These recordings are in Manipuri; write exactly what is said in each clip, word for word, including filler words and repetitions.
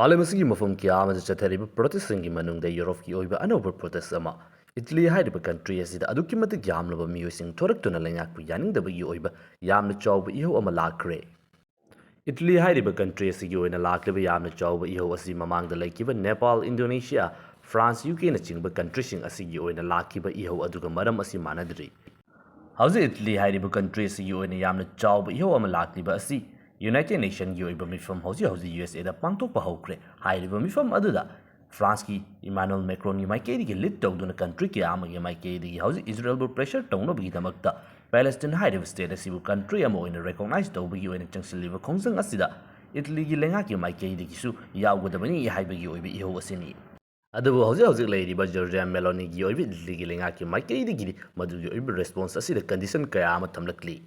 ꯃꯥꯂꯦꯝ ꯑꯁꯤꯒꯤ ꯃꯐꯝ ꯀꯌꯥ ꯑꯃꯗ ꯆꯠꯊꯔꯤꯕ ꯄ꯭ꯔꯣꯇꯦꯁꯁꯤꯡꯒꯤ ꯃꯅꯨꯡꯗ ꯌꯨꯔꯣꯞꯀꯤ ꯑꯣꯏꯕ ꯑꯅꯧꯕ ꯄ꯭ꯔꯣꯇꯦꯁ ꯑꯃ, ꯏꯇꯂꯤ ꯍꯥꯏꯔꯤꯕ ꯀꯟꯇ꯭ꯔꯤ ꯑꯁꯤꯗ ꯑꯗꯨꯛꯀꯤ ꯃꯇꯤꯛ ꯌꯥꯝꯂꯕ ꯃꯤꯑꯣꯏꯁꯤꯡ ꯊꯣꯔꯛꯇꯨꯅ ꯂꯩꯉꯥꯛꯄꯨ ꯌꯥꯅꯤꯡꯗꯕꯒꯤ ꯑꯣꯏꯕ ꯌꯥꯝꯅ ꯆꯥꯎꯕ ꯏꯍꯧ ꯑꯃ ꯂꯥꯛꯈ꯭ꯔꯦ꯫ ꯏꯇꯂꯤ ꯍꯥꯏꯔꯤꯕ ꯀꯟꯇ꯭ꯔꯤ ꯑꯁꯤꯒꯤ ꯑꯣꯏꯅ ꯂꯥꯛꯂꯤꯕ ꯌꯥꯝꯅ ꯆꯥꯎꯕ ꯏꯍꯧ ꯑꯁꯤ ꯃꯃꯥꯡꯗ ꯂꯩꯈꯤꯕ ꯅꯦꯄꯥꯜ, ꯏꯟꯗꯣꯅꯦꯁꯤꯌꯥ, ꯐ꯭ꯔꯥꯟꯁ, ꯌꯨ ꯀꯦꯅꯆꯤꯡꯕ ꯀꯟꯇ꯭ꯔꯤꯁꯤꯡ ꯑꯁꯤꯒꯤ ꯑꯣꯏꯅ ꯂꯥꯛꯈꯤꯕ ꯏꯍꯧ ꯑꯗꯨꯒ ꯃꯔꯝ ꯑꯁꯤ ꯃꯥꯟꯅꯗ꯭ꯔꯤ꯫ ꯍꯧꯖꯤꯛ ꯏꯇꯂꯤ ꯍꯥꯏꯔꯤꯕ ꯀꯟꯇ꯭ꯔꯤ ꯑꯁꯤꯒꯤ ꯑꯣꯏꯅ ꯌꯥꯝꯅ ꯆꯥꯎꯕ ꯏꯍꯧ ꯑꯃ ꯂꯥꯛꯂꯤꯕ ꯑꯁꯤ ꯌꯨꯅꯥꯏꯇꯦꯗ ꯅꯦꯁꯟꯒꯤ ꯑꯣꯏꯕ ꯃꯤꯐꯝ ꯍꯧꯖꯤꯛ ꯍꯧꯖꯤꯛ ꯌꯨ ꯑꯦꯁ ꯑꯦꯗ ꯄꯥꯡꯊꯣꯛꯄ ꯍꯧꯈ꯭ꯔꯦ꯫ ꯍꯥꯏꯔꯤꯕ ꯃꯤꯐꯝ ꯑꯗꯨꯗ ꯐ꯭ꯔꯥꯟꯁꯀꯤ ꯏꯃꯥꯅꯨꯑꯦꯜ ꯃꯦꯀ꯭ꯔꯣꯟꯒꯤ ꯃꯥꯏꯀꯩꯗꯒꯤ ꯂꯤꯗ ꯇꯧꯗꯨꯅ ꯀꯟꯇ꯭ꯔꯤ ꯀꯌꯥ ꯑꯃꯒꯤ ꯃꯥꯏꯀꯩꯗꯒꯤ ꯍꯧꯖꯤꯛ ꯏꯖꯔꯦꯜꯕꯨ ꯄ꯭ꯔꯦꯁꯔ ꯇꯧꯅꯕꯒꯤꯗꯃꯛꯇ ꯄꯦꯂꯦꯁꯇꯤꯟ ꯍꯥꯏꯔꯤꯕ ꯁ꯭ꯇꯦꯠ ꯑꯁꯤꯕꯨ ꯀꯟꯇ꯭ꯔꯤ ꯑꯃ ꯑꯣꯏꯅ ꯔꯦꯀꯣꯛꯅꯥꯏꯖ ꯇꯧꯕꯒꯤ ꯑꯣꯏꯅ ꯆꯪꯁꯤꯜꯂꯤꯕ ꯈꯣꯡꯖꯪ ꯑꯁꯤꯗ ꯏꯇꯂꯤꯒꯤ ꯂꯩꯉꯥꯛꯀꯤ ꯃꯥꯏꯀꯩꯗꯒꯤꯁꯨ ꯌꯥꯎꯒꯗꯕꯅꯤ ꯍꯥꯏꯕꯒꯤ ꯑꯣꯏꯕ ꯏꯍꯧ ꯑꯁꯤꯅꯤ꯫ ꯑꯗꯨꯕꯨ ꯍꯧꯖꯤꯛ ꯍꯧꯖꯤꯛ ꯂꯩꯔꯤꯕ ꯖꯣꯔꯖꯤꯌꯥ ꯃꯦꯂꯣꯅꯤꯒꯤ ꯑꯣꯏꯕ ꯏꯇꯂꯤꯒꯤ ꯂꯩꯉꯥꯛꯀꯤ ꯃꯥꯏꯀꯩꯗꯒꯤꯗꯤ ꯃꯗꯨꯒꯤ ꯑꯣꯏꯕ ꯔꯦꯁꯄꯣꯟꯁ ꯑꯁꯤꯗ ꯀꯟꯗꯤꯁꯟ ꯀꯌꯥ ꯑꯃ ꯊꯝꯂꯛꯂꯤ꯫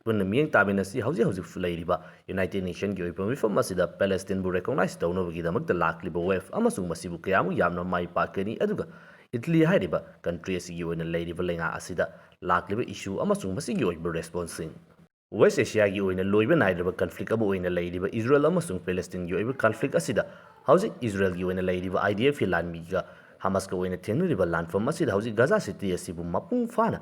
ꯄꯨꯟꯅ ꯃꯤꯠꯌꯦꯡ ꯇꯥꯃꯤꯟꯅꯁꯤ꯫ ꯍꯧꯖꯤꯛ ꯍꯧꯖꯤꯛ ꯂꯩꯔꯤꯕ ꯌꯨꯅꯥꯏꯇꯦꯗ ꯅꯦꯁꯟꯒꯤ ꯑꯣꯏꯕ ꯃꯤꯐꯝ ꯑꯁꯤꯗ ꯄꯦꯂꯦꯁꯇꯤꯟꯕꯨ ꯔꯦꯀꯣꯛꯅꯥꯏꯖ ꯇꯧꯅꯕꯒꯤꯗꯃꯛꯇ ꯂꯥꯛꯂꯤꯕ ꯋꯦꯚ ꯑꯃꯁꯨꯡ ꯃꯁꯤꯕꯨ ꯀꯌꯥꯃꯨꯛ ꯌꯥꯝꯅ ꯃꯥꯏ ꯄꯥꯛꯀꯅꯤ, ꯑꯗꯨꯒ ꯏꯇꯂꯤ ꯍꯥꯏꯔꯤꯕ ꯀꯟꯇ꯭ꯔꯤ ꯑꯁꯤꯒꯤ ꯑꯣꯏꯅ ꯂꯩꯔꯤꯕ ꯂꯩꯉꯥꯛ ꯑꯁꯤꯗ ꯂꯥꯛꯂꯤꯕ ꯏꯁꯨ ꯑꯃꯁꯨꯡ ꯃꯁꯤꯒꯤ ꯑꯣꯏꯕ ꯔꯦꯁꯄꯣꯟꯁꯁꯤꯡ꯫ ꯋꯦꯁ ꯑꯦꯁꯤꯌꯥꯒꯤ ꯑꯣꯏꯅ ꯂꯣꯏꯕ ꯅꯥꯏꯗ꯭ꯔꯕ ꯀꯟꯐ꯭ꯂꯤꯛ ꯑꯃ ꯑꯣꯏꯅ ꯂꯩꯔꯤꯕ ꯏꯖꯔꯦꯜ ꯑꯃꯁꯨꯡ ꯄꯦꯂꯦꯁꯇꯤꯟꯒꯤ ꯑꯣꯏꯕ ꯀꯟꯐ꯭ꯂꯤꯛ ꯑꯁꯤꯗ ꯍꯧꯖꯤꯛ ꯏꯖꯔꯦꯜꯒꯤ ꯑꯣꯏꯅ ꯂꯩꯔꯤꯕ ꯑꯥꯏ ꯗꯤ ꯑꯦꯐꯀꯤ ꯂꯥꯟꯃꯤꯒ ꯍꯃꯥꯁꯀ ꯑꯣꯏꯅ ꯊꯦꯡꯅꯔꯤꯕ ꯂꯥꯟꯐꯝ ꯑꯁꯤꯗ ꯍꯧꯖꯤꯛ ꯒꯥꯖꯥ ꯁꯤꯇꯤ ꯑꯁꯤꯕꯨ ꯃꯄꯨꯡ ꯐꯥꯅ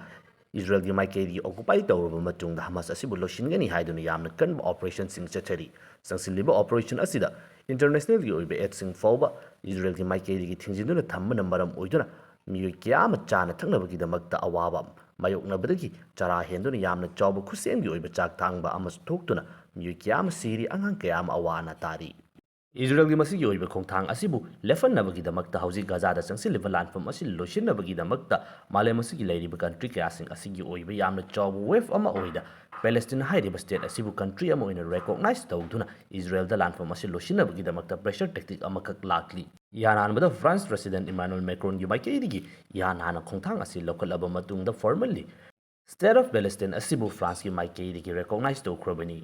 ꯏꯖꯔꯦꯜꯒꯤ ꯃꯥꯏꯀꯩꯗꯒꯤ ꯑꯣꯀꯨꯄꯥꯏ ꯇꯧꯔꯕ ꯃꯇꯨꯡꯗ ꯍꯃꯥꯁ ꯑꯁꯤꯕꯨ ꯂꯣꯏꯁꯤꯟꯒꯅꯤ ꯍꯥꯏꯗꯨꯅ ꯌꯥꯝꯅ ꯀꯟꯕ ꯑꯣꯄꯔꯦꯁꯟꯁꯤꯡ ꯆꯠꯊꯔꯤ꯫ ꯆꯪꯁꯤꯜꯂꯤꯕ ꯑꯣꯄꯔꯦꯁꯟ ꯑꯁꯤꯗ ꯏꯟꯇꯔꯅꯦꯁꯅꯦꯜꯒꯤ ꯑꯣꯏꯕ ꯑꯦꯗꯁꯤꯡ ꯐꯥꯎꯕ ꯏꯖꯔꯦꯜꯒꯤ ꯃꯥꯏꯀꯩꯗꯒꯤ ꯊꯤꯡꯖꯤꯟꯗꯨꯅ ꯊꯝꯕꯅ ꯃꯔꯝ ꯑꯣꯏꯗꯨꯅ ꯃꯤꯑꯣꯏ ꯀꯌꯥ ꯑꯃ ꯆꯥꯅ ꯊꯛꯅꯕꯒꯤꯗꯃꯛꯇ ꯑꯋꯥꯕ ꯃꯥꯌꯣꯛꯅꯕꯗꯒꯤ ꯆꯔꯥ ꯍꯦꯟꯗꯨꯅ ꯌꯥꯝꯅ ꯆꯥꯎꯕ ꯈꯨꯠꯁꯦꯝꯒꯤ ꯑꯣꯏꯕ ꯆꯥꯛ ꯊꯥꯡꯕ ꯑꯃꯁꯨ ꯊꯣꯛꯇꯨꯅ ꯃꯤꯑꯣꯏ ꯀꯌꯥ ꯑꯃ ꯁꯤꯔꯤ, ꯑꯉꯥꯡ ꯀꯌꯥ ꯑꯃ ꯑꯋꯥ ꯑꯅꯥ ꯇꯥꯔꯤ꯫ ꯏꯖꯔꯦꯜꯒꯤ ꯃꯁꯤꯒꯤ ꯑꯣꯏꯕ ꯈꯣꯡꯊꯥꯡ ꯑꯁꯤꯕꯨ ꯂꯦꯞꯍꯟꯅꯕꯒꯤꯗꯃꯛꯇ ꯍꯧꯖꯤꯛ ꯒꯥꯖꯥꯗ ꯆꯪꯁꯤꯜꯂꯤꯕ ꯂꯥꯟꯐꯝ ꯑꯁꯤ ꯂꯣꯏꯁꯤꯟꯅꯕꯒꯤꯗꯃꯛꯇ ꯃꯥꯂꯦꯝ ꯑꯁꯤꯒꯤ ꯂꯩꯔꯤꯕ ꯀꯟꯇ꯭ꯔꯤ ꯀꯌꯥꯁꯤꯡ ꯑꯁꯤꯒꯤ ꯑꯣꯏꯕ ꯌꯥꯝꯅ ꯆꯥꯎꯕ ꯋꯦꯚ ꯑꯃ ꯑꯣꯏꯅ ꯄꯦꯂꯦꯁꯇꯤꯟ ꯍꯥꯏꯔꯤꯕ ꯁ꯭ꯇꯦꯠ ꯑꯁꯤꯕꯨ ꯀꯟꯇ꯭ꯔꯤ ꯑꯃ ꯑꯣꯏꯅ ꯔꯦꯀꯣꯛꯅꯥꯏꯖ ꯇꯧꯗꯨꯅ ꯏꯖꯔꯦꯜꯗ ꯂꯥꯟꯐꯝ ꯑꯁꯤ ꯂꯣꯏꯁꯤꯟꯅꯕꯒꯤꯗꯃꯛꯇ ꯄ꯭ꯔꯦꯁꯔ ꯇꯦꯛꯇꯤꯛ ꯑꯃꯈꯛ ꯂꯥꯛꯂꯤ꯫ ꯏꯍꯥꯟ ꯍꯥꯟꯕꯗ ꯐ꯭ꯔꯥꯟꯁ ꯄ꯭ꯔꯦꯁꯤꯗꯦꯟꯠ ꯏꯃꯥꯅꯨꯑꯦꯜ ꯃꯦꯀ꯭ꯔꯣꯟꯒꯤ ꯃꯥꯏꯀꯩꯗꯒꯤ ꯏꯍꯥꯟ ꯍꯥꯟꯅ ꯈꯣꯡꯊꯥꯡ ꯑꯁꯤ ꯂꯧꯈꯠꯂꯕ ꯃꯇꯨꯡꯗ ꯐꯣꯔꯃꯦꯜꯂꯤ ꯁ꯭ꯇꯦꯠ ꯑꯣꯐ ꯄꯦꯂꯦꯁꯇꯤꯟ ꯑꯁꯤꯕꯨ ꯐ꯭ꯔꯥꯟꯁꯀꯤ ꯃꯥꯏꯀꯩꯗꯒꯤ ꯔꯦꯀꯣꯛꯅꯥꯏꯖ ꯇꯧꯈ꯭ꯔꯕꯅꯤ꯫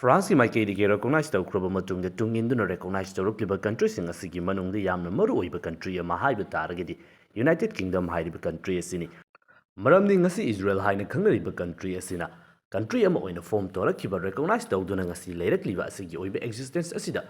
ꯐ꯭ꯔꯥꯟꯁꯀꯤ ꯃꯥꯏꯀꯩꯗꯒꯤ ꯔꯦꯀꯣꯛꯅꯥꯏꯖ ꯇꯧꯈ꯭ꯔꯕ ꯃꯇꯨꯡꯗ ꯇꯨꯡ ꯏꯟꯗꯨꯅ ꯔꯦꯀꯣꯛꯅꯥꯏꯖ ꯇꯧꯔꯛꯂꯤꯕ ꯀꯟꯇ꯭ꯔꯤꯁꯤꯡ ꯑꯁꯤꯒꯤ ꯃꯅꯨꯡꯗ ꯌꯥꯝꯅ ꯃꯔꯨ ꯑꯣꯏꯕ ꯀꯟꯇ꯭ꯔꯤ ꯑꯃ ꯍꯥꯏꯕ ꯇꯥꯔꯒꯗꯤ ꯌꯨꯅꯥꯏꯇꯦꯗ ꯀꯤꯡꯗꯝ ꯍꯥꯏꯔꯤꯕ ꯀꯟꯇ꯭ꯔꯤ ꯑꯁꯤꯅꯤ꯫ ꯃꯔꯝꯗꯤ ꯉꯁꯤ ꯏꯖꯔꯦꯜ ꯍꯥꯏꯅ ꯈꯪꯅꯔꯤꯕ ꯀꯟꯇ꯭ꯔꯤ ꯑꯁꯤꯅ ꯀꯟꯇ꯭ꯔꯤ ꯑꯃ ꯑꯣꯏꯅ ꯐꯣꯔꯝ ꯇꯧꯔꯛꯈꯤꯕ, ꯔꯦꯀꯣꯛꯅꯥꯏꯖ ꯇꯧꯗꯨꯅ ꯉꯁꯤ ꯂꯩꯔꯛꯂꯤꯕ ꯑꯁꯤꯒꯤ ꯑꯣꯏꯕ ꯑꯦꯛꯖꯤꯁꯇꯦꯟꯁ ꯑꯁꯤꯗ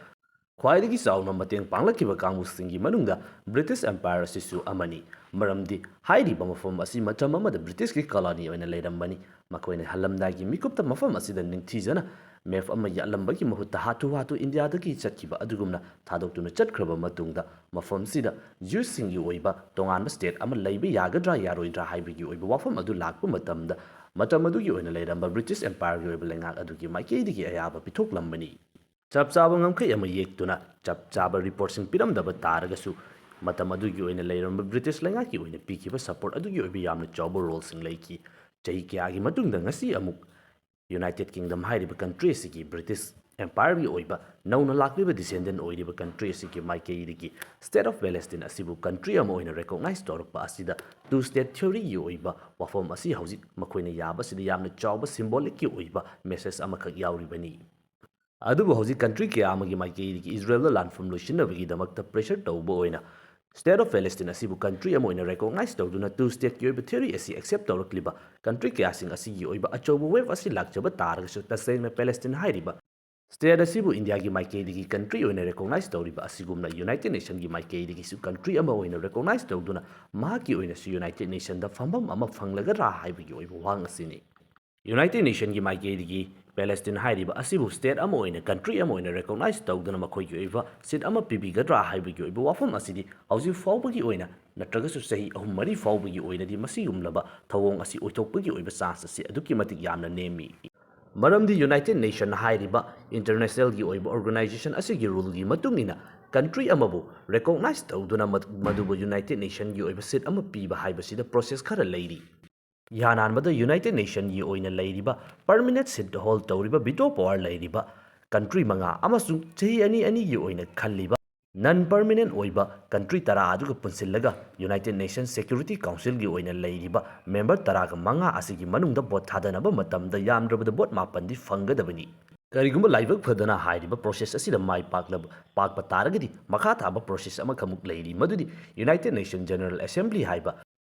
ꯈ꯭ꯋꯥꯏꯗꯒꯤ ꯆꯥꯎꯅ ꯃꯇꯦꯡ ꯄꯥꯡꯂꯛꯈꯤꯕ ꯀꯥꯡꯕꯨꯁꯤꯡꯒꯤ ꯃꯅꯨꯡꯗ ꯕ꯭ꯔꯤꯇꯤꯁ ꯑꯦꯝꯄꯥꯌꯔ ꯑꯁꯤꯁꯨ ꯑꯃꯅꯤ꯫ ꯃꯔꯝꯗꯤ ꯍꯥꯏꯔꯤꯕ ꯃꯐꯝ ꯑꯁꯤ ꯃꯇꯝ ꯑꯃꯗ ꯕ꯭ꯔꯤꯇꯤꯁꯀꯤ ꯀꯣꯂꯣꯅꯤ ꯑꯣꯏꯅ ꯂꯩꯔꯝꯕꯅꯤ꯫ ꯃꯈꯣꯏꯅ ꯍꯜꯂꯝꯗꯥꯏꯒꯤ ꯃꯤꯀꯨꯞꯇ ꯃꯐꯝ ꯑꯁꯤꯗ ꯅꯤꯡꯊꯤꯖꯅ ꯃꯦꯞ ꯑꯃ ꯌꯥꯠꯂꯝꯕꯒꯤ ꯃꯍꯨꯠꯇ ꯍꯥꯊꯨ ꯍꯥꯊꯨ ꯏꯟꯗꯤꯌꯥꯗꯒꯤ ꯆꯠꯈꯤꯕ ꯑꯗꯨꯒꯨꯝꯅ ꯊꯥꯗꯣꯛꯇꯨꯅ ꯆꯠꯈ꯭ꯔꯕ ꯃꯇꯨꯡꯗ ꯃꯐꯝꯁꯤꯗ ꯖ꯭ꯌꯨꯁꯁꯤꯡꯒꯤ ꯑꯣꯏꯕ ꯇꯣꯉꯥꯟꯕ ꯁ꯭ꯇꯦꯠ ꯑꯃ ꯂꯩꯕ ꯌꯥꯒꯗ꯭ꯔꯥ ꯌꯥꯔꯣꯏꯗ꯭ꯔꯥ ꯍꯥꯏꯕꯒꯤ ꯑꯣꯏꯕ ꯋꯥꯐꯝ ꯑꯗꯨ ꯂꯥꯛꯄ ꯃꯇꯝꯗ ꯃꯇꯝ ꯑꯗꯨꯒꯤ ꯑꯣꯏꯅ ꯂꯩꯔꯝꯕ ꯕ꯭ꯔꯤꯇꯤꯁ ꯑꯦꯝꯄꯥꯌꯔꯒꯤ ꯑꯣꯏꯕ ꯂꯩꯉꯥꯛ ꯑꯗꯨꯒꯤ ꯃꯥꯏꯀꯩꯗꯒꯤ ꯑꯌꯥꯕ ꯄꯤꯊꯣꯛꯂꯝꯕꯅꯤ꯫ ꯆꯞ ꯆꯥꯕ ꯉꯝꯈꯩ ꯑꯃ ꯌꯦꯛꯇꯨꯅ ꯆꯞ ꯆꯥꯕ ꯔꯤꯄꯣꯔꯠꯁꯤꯡ ꯄꯤꯔꯝꯗꯕ ꯇꯥꯔꯒꯁꯨ, ꯃꯇꯝ ꯑꯗꯨꯒꯤ ꯑꯣꯏꯅ ꯂꯩꯔꯝꯕ ꯕ꯭ꯔꯤꯇꯤꯁ ꯂꯩꯉꯥꯛꯀꯤ ꯑꯣꯏꯅ ꯄꯤꯈꯤꯕ ꯁꯄꯣꯔꯠ ꯑꯗꯨꯒꯤ ꯑꯣꯏꯕ ꯌꯥꯝꯅ ꯆꯥꯎꯕ ꯔꯣꯜꯁꯤꯡ ꯂꯩꯈꯤ꯫ ꯆꯍꯤ ꯀꯌꯥꯒꯤ ꯃꯇꯨꯡꯗ ꯉꯁꯤ ꯑꯃꯨꯛ ꯌꯨꯅꯥꯏꯇꯦꯗ ꯀꯤꯡꯗꯝ ꯍꯥꯏꯔꯤꯕ ꯀꯟꯇ꯭ꯔꯤ ꯑꯁꯤꯒꯤ ꯕ꯭ꯔꯤꯇꯤꯁ ꯑꯦꯝꯄꯥꯌꯔꯒꯤ ꯑꯣꯏꯕ ꯅꯧꯅ ꯂꯥꯛꯂꯤꯕ ꯗꯤꯁꯦꯟꯗꯦꯟ ꯑꯣꯏꯔꯤꯕ ꯀꯟꯇ꯭ꯔꯤ ꯑꯁꯤꯒꯤ ꯃꯥꯏꯀꯩꯗꯒꯤ ꯁ꯭ꯇꯦꯠ ꯑꯣꯐ ꯄꯦꯂꯦꯁꯇꯤꯟ ꯑꯁꯤꯕꯨ ꯀꯟꯇ꯭ꯔꯤ ꯑꯃ ꯑꯣꯏꯅ ꯔꯦꯀꯣꯛꯅꯥꯏꯖ ꯇꯧꯔꯛꯄ ꯑꯁꯤꯗ ꯇꯨ ꯁ꯭ꯇꯦꯠ ꯊꯤꯑꯣꯔꯤꯒꯤ ꯑꯣꯏꯕ ꯋꯥꯐꯝ ꯑꯁꯤ ꯍꯧꯖꯤꯛ ꯃꯈꯣꯏꯅ ꯌꯥꯕꯁꯤꯗ ꯌꯥꯝꯅ ꯆꯥꯎꯕ ꯁꯤꯝꯕꯣꯂꯤꯛꯀꯤ ꯑꯣꯏꯕ ꯃꯦꯁꯦꯖ ꯑꯃꯈꯛ ꯌꯥꯎꯔꯤꯕꯅꯤ꯫ ꯑꯗꯨꯕꯨ ꯍꯧꯖꯤꯛ ꯀꯟꯇ꯭ꯔꯤ ꯀꯌꯥ ꯑꯃꯒꯤ ꯃꯥꯏꯀꯩꯗꯒꯤ ꯏꯖꯔꯦꯜꯗ ꯂꯥꯟꯐꯝ ꯂꯣꯏꯁꯤꯟꯅꯕꯒꯤꯗꯃꯛꯇ ꯄ꯭ꯔꯦꯁꯔ ꯇꯧꯕ ꯑꯣꯏꯅ ꯁ꯭ꯇꯦꯠ ꯑꯣꯐ ꯄꯦꯂꯦꯁꯇꯤꯟ ꯑꯁꯤꯕꯨ ꯀꯟꯇ꯭ꯔꯤ ꯑꯃ ꯑꯣꯏꯅ ꯔꯦꯀꯣꯛꯅꯥꯏꯖ ꯇꯧꯗꯨꯅ ꯇꯨ ꯁ꯭ꯇꯦꯠꯀꯤ ꯑꯣꯏꯕ ꯊꯤꯑꯣꯔꯤ ꯑꯁꯤ ꯑꯦꯛꯁꯦꯞ ꯇꯧꯔꯛꯂꯤꯕ ꯀꯟꯇ꯭ꯔꯤ ꯀꯌꯥꯁꯤꯡ ꯑꯁꯤꯒꯤ ꯑꯣꯏꯕ ꯑꯆꯧꯕ ꯋꯦꯕ ꯑꯁꯤ ꯂꯥꯛꯆꯕ ꯇꯥꯔꯒꯁꯨ, ꯇꯁꯦꯡꯅ ꯄꯦꯂꯦꯁꯇꯤꯟ ꯍꯥꯏꯔꯤꯕ ꯁ꯭ꯇꯦꯠ ꯑꯁꯤꯕꯨ ꯏꯟꯗꯤꯌꯥꯒꯤ ꯃꯥꯏꯀꯩꯗꯒꯤ ꯀꯟꯇ꯭ꯔꯤ ꯑꯣꯏꯅ ꯔꯦꯀꯣꯛꯅꯥꯏꯖ ꯇꯧꯔꯤꯕ ꯑꯁꯤꯒꯨꯝꯅ ꯌꯨꯅꯥꯏꯇꯦꯗ ꯅꯦꯁꯟꯒꯤ ꯃꯥꯏꯀꯩꯗꯒꯤꯁꯨ ꯀꯟꯇ꯭ꯔꯤ ꯑꯃ ꯑꯣꯏꯅ ꯔꯦꯀꯣꯛꯅꯥꯏꯖ ꯇꯧꯗꯨꯅ ꯃꯍꯥꯛꯀꯤ ꯑꯣꯏꯅꯁꯨ ꯌꯨꯅꯥꯏꯇꯦꯗ ꯅꯦꯁꯟꯗ ꯐꯝꯐꯝ ꯑꯃ ꯐꯪꯂꯒꯗ꯭ꯔꯥ ꯍꯥꯏꯕꯒꯤ ꯑꯣꯏꯕ ꯋꯥꯍꯪ ꯑꯁꯤꯅꯤ꯫ ꯌꯨꯅꯥꯏꯇꯦꯗ ꯅꯦꯁꯟꯒꯤ ꯃꯥꯏꯀꯩꯗꯒꯤ ꯄꯦꯂꯦꯁꯇꯤꯟ ꯍꯥꯏꯔꯤꯕ ꯑꯁꯤꯕꯨ ꯁ꯭ꯇꯦꯠ ꯑꯃ ꯑꯣꯏꯅ, ꯀꯟꯇ꯭ꯔꯤ ꯑꯃ ꯑꯣꯏꯅ ꯔꯦꯀꯣꯛꯅꯥꯏꯖ ꯇꯧꯗꯨꯅ ꯃꯈꯣꯏꯒꯤ ꯑꯣꯏꯕ ꯁꯤꯠ ꯑꯃ ꯄꯤꯕꯤꯒꯗ꯭ꯔꯥ ꯍꯥꯏꯕꯒꯤ ꯑꯣꯏꯕ ꯋꯥꯐꯝ ꯑꯁꯤꯗꯤ ꯍꯧꯖꯤꯛ ꯐꯥꯎꯕꯒꯤ ꯑꯣꯏꯅ ꯅꯠꯇ꯭ꯔꯒꯁꯨ ꯆꯍꯤ ꯑꯍꯨꯝ ꯃꯔꯤ ꯐꯥꯎꯕꯒꯤ ꯑꯣꯏꯅꯗꯤ ꯃꯁꯤꯒꯨꯝꯂꯕ ꯊꯧꯑꯣꯡ ꯑꯁꯤ ꯑꯣꯏꯊꯣꯛꯄꯒꯤ ꯑꯣꯏꯕ ꯆꯥꯟꯁ ꯑꯁꯤ ꯑꯗꯨꯛꯀꯤ ꯃꯇꯤꯛ ꯌꯥꯝꯅ ꯅꯦꯝꯃꯤ꯫ ꯃꯔꯝꯗꯤ ꯌꯨꯅꯥꯏꯇꯦꯗ ꯅꯦꯁꯟ ꯍꯥꯏꯔꯤꯕ ꯏꯟꯇꯔꯅꯦꯁꯅꯦꯜꯒꯤ ꯑꯣꯏꯕ ꯑꯣꯔꯒꯅꯥꯏꯖꯦꯁꯟ ꯑꯁꯤꯒꯤ ꯔꯨꯜꯒꯤ ꯃꯇꯨꯡ ꯏꯟꯅ ꯀꯟꯇ꯭ꯔꯤ ꯑꯃꯕꯨ ꯔꯦꯀꯣꯛꯅꯥꯏꯖ ꯇꯧꯗꯨꯅ ꯃꯗꯨ-, ꯃꯗꯨꯕꯨ ꯌꯨꯅꯥꯏꯇꯦꯗ ꯅꯦꯁꯟꯒꯤ ꯑꯣꯏꯕ ꯁꯤꯠ ꯑꯃ ꯄꯤꯕ ꯍꯥꯏꯕꯁꯤꯗ ꯄ꯭ꯔꯣꯁꯦꯁ ꯈꯔ ꯂꯩꯔꯤ꯫ ꯏꯍꯥꯟ ꯍꯥꯟꯕꯗ ꯌꯨꯅꯥꯏꯇꯦꯗ ꯅꯦꯁꯟꯒꯤ ꯑꯣꯏꯅ ꯂꯩꯔꯤꯕ ꯄꯔꯃꯤꯅꯦꯟꯠ ꯁꯤꯠ ꯍꯣꯜꯗ ꯇꯧꯔꯤꯕ ꯚꯤꯇꯣ ꯄꯋꯥꯔ ꯂꯩꯔꯤꯕ ꯀꯟꯇ꯭ꯔꯤ ꯃꯉꯥ ꯑꯃꯁꯨꯡ ꯆꯍꯤ ꯑꯅꯤ ꯑꯅꯤꯒꯤ ꯑꯣꯏꯅ ꯈꯜꯂꯤꯕ ꯅꯟ ꯄꯔꯃꯤꯅꯦꯟꯠ ꯑꯣꯏꯕ ꯀꯟꯇ꯭ꯔꯤ ꯇꯔꯥ ꯑꯗꯨꯒ ꯄꯨꯟꯁꯤꯜꯂꯒ ꯌꯨꯅꯥꯏꯇꯦꯗ ꯅꯦꯁꯟ ꯁꯦꯀ꯭ꯌꯨꯔꯤꯇꯤ ꯀꯥꯎꯟꯁꯤꯜꯒꯤ ꯑꯣꯏꯅ ꯂꯩꯔꯤꯕ ꯃꯦꯝꯕꯔ ꯇꯔꯥꯒ ꯃꯉꯥ ꯑꯁꯤꯒꯤ ꯃꯅꯨꯡꯗ ꯚꯣꯠ ꯊꯥꯗꯅꯕ ꯃꯇꯝꯗ ꯌꯥꯝꯗ꯭ꯔꯕꯗ ꯚꯣꯠ ꯃꯥꯄꯟꯗꯤ ꯐꯪꯒꯗꯕꯅꯤ꯫ ꯀꯔꯤꯒꯨꯝꯕ ꯂꯥꯏꯕꯛ ꯐꯗꯅ ꯍꯥꯏꯔꯤꯕ ꯄ꯭ꯔꯣꯁꯦꯁ ꯑꯁꯤꯗ ꯃꯥꯏ ꯄꯥꯛꯂꯕ, ꯄꯥꯛꯄ ꯇꯥꯔꯒꯗꯤ ꯃꯈꯥ ꯊꯥꯕ ꯄ꯭ꯔꯣꯁꯦꯁ ꯑꯃꯈꯛꯃꯨꯛ ꯂꯩꯔꯤ, ꯃꯗꯨꯗꯤ ꯌꯨꯅꯥꯏꯇꯦꯗ ꯅꯦꯁꯟ ꯖꯦꯅꯔꯦꯜ ꯑꯦꯁꯦꯝꯕ꯭ꯂꯤ ꯍꯥꯏꯕ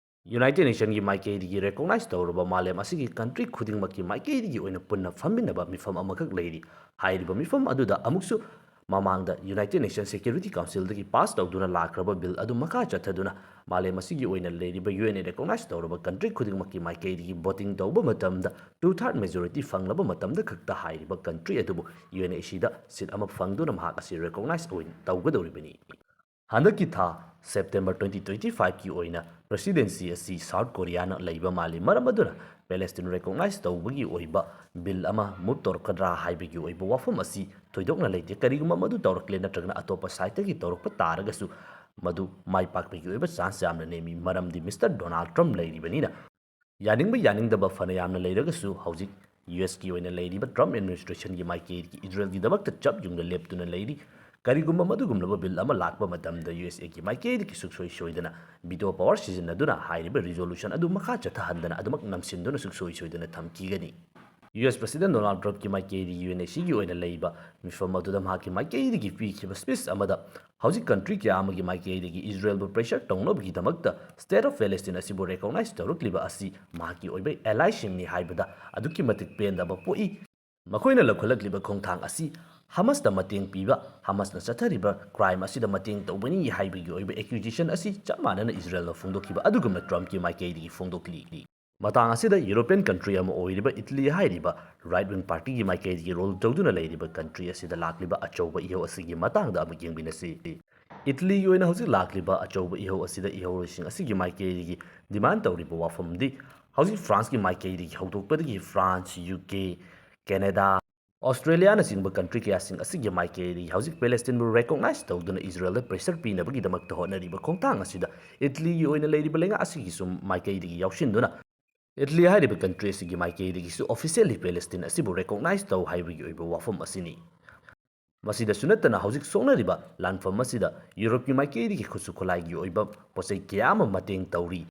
ꯌꯨꯅꯥꯏꯇꯦꯗ ꯅꯦꯁꯟꯒꯤ ꯃꯥꯏꯀꯩꯗꯒꯤ ꯔꯦꯀꯣꯛꯅꯥꯏꯖ ꯇꯧꯔꯕ ꯃꯥꯂꯦꯝ ꯑꯁꯤꯒꯤ ꯀꯟꯇ꯭ꯔꯤ ꯈꯨꯗꯤꯡꯃꯛꯀꯤ ꯃꯥꯏꯀꯩꯗꯒꯤ ꯑꯣꯏꯅ ꯄꯨꯟꯅ ꯐꯝꯃꯤꯟꯅꯕ ꯃꯤꯐꯝ ꯑꯃꯈꯛ ꯂꯩꯔꯤ꯫ ꯍꯥꯏꯔꯤꯕ ꯃꯤꯐꯝ ꯑꯗꯨꯗ ꯑꯃꯨꯛꯁꯨ ꯃꯃꯥꯡꯗ United Nations Security Councilꯗꯒꯤ ꯄꯥꯁ ꯇꯧꯗꯨꯅ ꯂꯥꯛꯈ꯭ꯔꯕ ꯕꯤꯜ ꯑꯗꯨ ꯃꯈꯥ ꯆꯠꯊꯗꯨꯅ ꯃꯥꯂꯦꯝ ꯑꯁꯤꯒꯤ ꯑꯣꯏꯅ ꯂꯩꯔꯤꯕ ꯌꯨ ꯑꯦꯟ ꯑꯦ ꯔꯤꯀꯣꯛꯅꯥꯏꯁ ꯇꯧꯔꯕ ꯀꯟꯇ꯭ꯔꯤ ꯈꯨꯗꯤꯡꯃꯛꯀꯤ ꯃꯥꯏꯀꯩꯗꯒꯤ ꯚꯣꯇꯤꯡ ꯇꯧꯕ ꯃꯇꯝꯗ ꯇꯨ ꯊꯥꯔꯠ ꯃꯦꯖꯣꯔꯤꯇꯤ ꯐꯪꯂꯕ ꯃꯇꯝꯗ ꯈꯛꯇ ꯍꯥꯏꯔꯤꯕ ꯀꯟꯇ꯭ꯔꯤ ꯑꯗꯨꯕꯨ ꯌꯨ ꯑꯦꯟ ꯑꯦ ꯁꯤꯗ ꯁꯤꯠ ꯑꯃ ꯐꯪꯗꯨꯅ ꯃꯍꯥꯛ ꯑꯁꯤ ꯔꯤꯀꯣꯛꯅꯥꯏꯁ ꯑꯣꯏꯅ ꯇꯧꯒꯗꯧꯔꯤꯕꯅꯤ꯫ ꯍꯟꯗꯛꯀꯤ ꯊꯥ ꯁꯦꯞꯇꯦꯝꯕꯔ ꯇ꯭ꯋꯦꯟꯇꯤ ꯇ꯭ꯋꯦꯟꯇꯤ ꯐꯥꯏꯚꯀꯤ ꯑꯣꯏꯅ ꯄ꯭ꯔꯦꯁꯤꯗꯦꯟꯁꯤ ꯑꯁꯤ ꯁꯥꯎꯠ ꯀꯣꯔꯤꯌꯥꯅ ꯂꯩꯕ ꯃꯥꯜꯂꯤ꯫ ꯃꯔꯝ ꯑꯗꯨꯅ ꯄꯦꯂꯦꯁꯇꯤꯟ ꯔꯤꯀꯣꯛꯅꯥꯏꯁ ꯇꯧꯕꯒꯤ ꯑꯣꯏꯕ ꯕꯤꯜ ꯑꯃ ꯃꯨꯚ ꯇꯧꯔꯛꯀꯗ꯭ꯔꯥ ꯍꯥꯏꯕꯒꯤ ꯑꯣꯏꯕ ꯋꯥꯐꯝ ꯑꯁꯤ ꯊꯣꯏꯗꯣꯛꯅ ꯂꯩꯇꯦ꯫ ꯀꯔꯤꯒꯨꯝꯕ ꯃꯗꯨ ꯇꯧꯔꯛꯂꯦ ꯅꯠꯇ꯭ꯔꯒꯅ ꯑꯇꯣꯞꯄ ꯁꯥꯏꯠꯇꯒꯤ ꯇꯧꯔꯛꯄ ꯇꯥꯔꯒꯁꯨ ꯃꯗꯨ ꯃꯥꯏ ꯄꯥꯛꯄꯒꯤ ꯑꯣꯏꯕ ꯆꯥꯟꯁ ꯌꯥꯝꯅ ꯅꯦꯝꯃꯤ, ꯃꯔꯝꯗꯤ ꯃꯤꯁꯇꯔ ꯗꯣꯅꯥꯜꯗ ꯇ꯭ꯔꯝꯞ ꯂꯩꯔꯤꯕꯅꯤꯅ꯫ ꯌꯥꯅꯤꯡꯕ ꯌꯥꯅꯤꯡꯗꯕ ꯐꯅ ꯌꯥꯝꯅ ꯂꯩꯔꯒꯁꯨ ꯍꯧꯖꯤꯛ ꯌꯨ ꯑꯦꯁꯀꯤ ꯑꯣꯏꯅ ꯂꯩꯔꯤꯕ ꯇ꯭ꯔꯝꯞ ꯑꯦꯗꯃꯤꯅꯤꯁꯇ꯭ꯔꯦꯁꯟꯒꯤ ꯃꯥꯏꯀꯩꯗꯒꯤ ꯏꯖꯔꯦꯜꯒꯤꯗꯃꯛꯇ ꯆꯞ ꯌꯨꯡꯅ ꯂꯦꯞꯇꯨꯅ ꯂꯩꯔꯤ꯫ ꯀꯔꯤꯒꯨꯝꯕ ꯃꯗꯨꯒꯨꯝꯂꯕ ꯕꯤꯜ ꯑꯃ ꯂꯥꯛꯄ ꯃꯇꯝꯗ ꯌꯨ ꯑꯦꯁ ꯑꯦꯒꯤ ꯃꯥꯏꯀꯩꯗꯒꯤ ꯁꯨꯡꯁꯣꯏ ꯁꯣꯏꯗꯅ ꯚꯤꯇꯣ ꯄꯋꯥꯔ ꯁꯤꯖꯤꯟꯅꯗꯨꯅ ꯍꯥꯏꯔꯤꯕ ꯔꯤꯖꯣꯂꯨꯁꯟ ꯑꯗꯨ ꯃꯈꯥ ꯆꯠꯊꯍꯟꯗꯅ ꯑꯗꯨꯃꯛ ꯅꯝꯁꯤꯟꯗꯨꯅ ꯁꯨꯡꯁꯣꯏ ꯁꯣꯏꯗꯅ ꯊꯝꯈꯤꯒꯅꯤ꯫ ꯌꯨ ꯑꯦꯁ ꯄ꯭ꯔꯦꯁꯤꯗꯦꯟ ꯗꯣꯅꯥꯜꯗ ꯇ꯭ꯔꯝꯞꯀꯤ ꯃꯥꯏꯀꯩꯗꯒꯤ ꯌꯨ ꯑꯦꯟ ꯑꯦ ꯁꯤꯒꯤ ꯑꯣꯏꯅ ꯂꯩꯕ ꯃꯤꯐꯝ ꯑꯗꯨꯗ ꯃꯍꯥꯛꯀꯤ ꯃꯥꯏꯀꯩꯗꯒꯤ ꯄꯤꯈꯤꯕ ꯁ꯭ꯄꯤꯆ ꯑꯃꯗ ꯍꯧꯖꯤꯛ ꯀꯟꯇ꯭ꯔꯤ ꯀꯌꯥ ꯑꯃꯒꯤ ꯃꯥꯏꯀꯩꯗꯒꯤ ꯏꯖꯔꯦꯜꯕꯨ ꯄ꯭ꯔꯦꯁꯔ ꯇꯧꯅꯕꯒꯤꯗꯃꯛꯇ ꯁ꯭ꯇꯦꯠ ꯑꯣꯐ ꯄꯦꯂꯦꯁꯇꯤꯟ ꯑꯁꯤꯕꯨ ꯔꯦꯀꯣꯛꯅꯥꯏꯁ ꯇꯧꯔꯛꯂꯤꯕ ꯑꯁꯤ ꯃꯍꯥꯛꯀꯤ ꯑꯣꯏꯕ ꯑꯦꯂꯥꯏꯁꯤꯡꯅꯤ ꯍꯥꯏꯕꯗ ꯑꯗꯨꯛꯀꯤ ꯃꯇꯤꯛ ꯄꯦꯟꯗꯕ ꯄꯣꯛꯏ꯫ ꯃꯈꯣꯏꯅ ꯂꯧꯈꯠꯂꯛꯂꯤꯕ ꯈꯣꯡꯊꯥꯡ ꯑꯁꯤ ꯍꯃꯁꯇ ꯃꯇꯦꯡ ꯄꯤꯕ, ꯍꯃꯁꯅ ꯆꯠꯊꯔꯤꯕ ꯀ꯭ꯔꯥꯏꯝ ꯑꯁꯤꯗ ꯃꯇꯦꯡ ꯇꯧꯕꯅꯤ ꯍꯥꯏꯕꯒꯤ ꯑꯣꯏꯕ ꯑꯦꯀ꯭ꯌꯨꯖꯦꯁꯟ ꯑꯁꯤ ꯆꯞ ꯃꯥꯟꯅꯅ ꯏꯖꯔꯦꯜꯅ ꯐꯣꯡꯗꯣꯛꯈꯤꯕ ꯑꯗꯨꯒꯨꯝꯅ ꯇ꯭ꯔꯝꯞꯀꯤ ꯃꯥꯏꯀꯩꯗꯒꯤ ꯐꯣꯡꯗꯣꯛꯂꯤ꯫ ꯃꯇꯥꯡ ꯑꯁꯤꯗ ꯌꯨꯔꯣꯄꯤꯌꯟ ꯀꯟꯇ꯭ꯔꯤ ꯑꯃ ꯑꯣꯏꯔꯤꯕ ꯏꯇꯂꯤ ꯍꯥꯏꯔꯤꯕ ꯔꯥꯏꯠ ꯋꯤꯡ ꯄꯥꯔꯇꯤꯒꯤ ꯃꯥꯏꯀꯩꯗꯒꯤ ꯔꯨꯜ ꯇꯧꯗꯨꯅ ꯂꯩꯔꯤꯕ ꯀꯟꯇ꯭ꯔꯤ ꯑꯁꯤꯗ ꯂꯥꯛꯂꯤꯕ ꯑꯆꯧꯕ ꯏꯍꯧ ꯑꯁꯤꯒꯤ ꯃꯇꯥꯡꯗ ꯑꯃꯨꯛ ꯌꯦꯡꯃꯤꯟꯅꯁꯤ꯫ ꯏꯇꯂꯤꯒꯤ ꯑꯣꯏꯅ ꯍꯧꯖꯤꯛ ꯂꯥꯛꯂꯤꯕ ꯑꯆꯧꯕ ꯏꯍꯧ ꯑꯁꯤꯗ ꯏꯍꯧꯔꯣꯏꯁꯤꯡ ꯑꯁꯤꯒꯤ ꯃꯥꯏꯀꯩꯗꯒꯤ ꯗꯤꯃꯥꯟ ꯇꯧꯔꯤꯕ ꯋꯥꯐꯝꯗꯤ ꯍꯧꯖꯤꯛ ꯐ꯭ꯔꯥꯟꯁꯀꯤ ꯃꯥꯏꯀꯩꯗꯒꯤ ꯍꯧꯗꯣꯛꯄꯗꯒꯤ ꯐ꯭ꯔꯥꯟꯁ, ꯌꯨ ꯀꯦ, ꯀꯦꯅꯦꯗꯥ, ꯑꯣꯁꯇ꯭ꯔꯦꯂꯤꯌꯥꯅꯆꯤꯡꯕ ꯀꯟꯇ꯭ꯔꯤ ꯀꯌꯥꯁꯤꯡ ꯑꯁꯤꯒꯤ ꯃꯥꯏꯀꯩꯗꯒꯤ ꯍꯧꯖꯤꯛ ꯄꯦꯂꯦꯁꯇꯤꯟꯕꯨ ꯔꯦꯀꯣꯛꯅꯥꯏꯁ ꯇꯧꯗꯨꯅ ꯏꯖꯔꯦꯜꯗ ꯄ꯭ꯔꯦꯁꯔ ꯄꯤꯅꯕꯒꯤꯗꯃꯛꯇ ꯍꯣꯠꯅꯔꯤꯕ ꯈꯣꯡꯊꯥꯡ ꯑꯁꯤꯗ ꯏꯇꯂꯤꯒꯤ ꯑꯣꯏꯅ ꯂꯩꯔꯤꯕ ꯂꯩꯉꯥꯛ ꯑꯁꯤꯒꯤꯁꯨ ꯃꯥꯏꯀꯩꯗꯒꯤ ꯌꯥꯎꯁꯤꯟꯗꯨꯅ ꯏꯇꯂꯤ ꯍꯥꯏꯔꯤꯕ ꯀꯟꯇ꯭ꯔꯤ ꯑꯁꯤꯒꯤ ꯃꯥꯏꯀꯩꯗꯒꯤꯁꯨ ꯑꯣꯐꯤꯁꯤꯌꯦꯜꯂꯤ ꯄꯦꯂꯦꯁꯇꯤꯟ ꯑꯁꯤꯕꯨ ꯔꯦꯀꯣꯛꯅꯥꯏꯁ ꯇꯧ ꯍꯥꯏꯕꯒꯤ ꯑꯣꯏꯕ ꯋꯥꯐꯝ ꯑꯁꯤꯅꯤ꯫ ꯃꯁꯤꯗꯁꯨ ꯅꯠꯇꯅ ꯍꯧꯖꯤꯛ ꯁꯣꯛꯅꯔꯤꯕ ꯂꯥꯟꯐꯝ ꯑꯁꯤꯗ ꯌꯨꯔꯣꯞꯀꯤ ꯃꯥꯏꯀꯩꯗꯒꯤ ꯈꯨꯠꯁꯨ ꯈꯨꯠꯂꯥꯏꯒꯤ ꯑꯣꯏꯕ ꯄꯣꯠꯆꯩ ꯀꯌꯥ ꯑꯃ ꯃꯇꯦꯡ ꯇꯧꯔꯤ꯫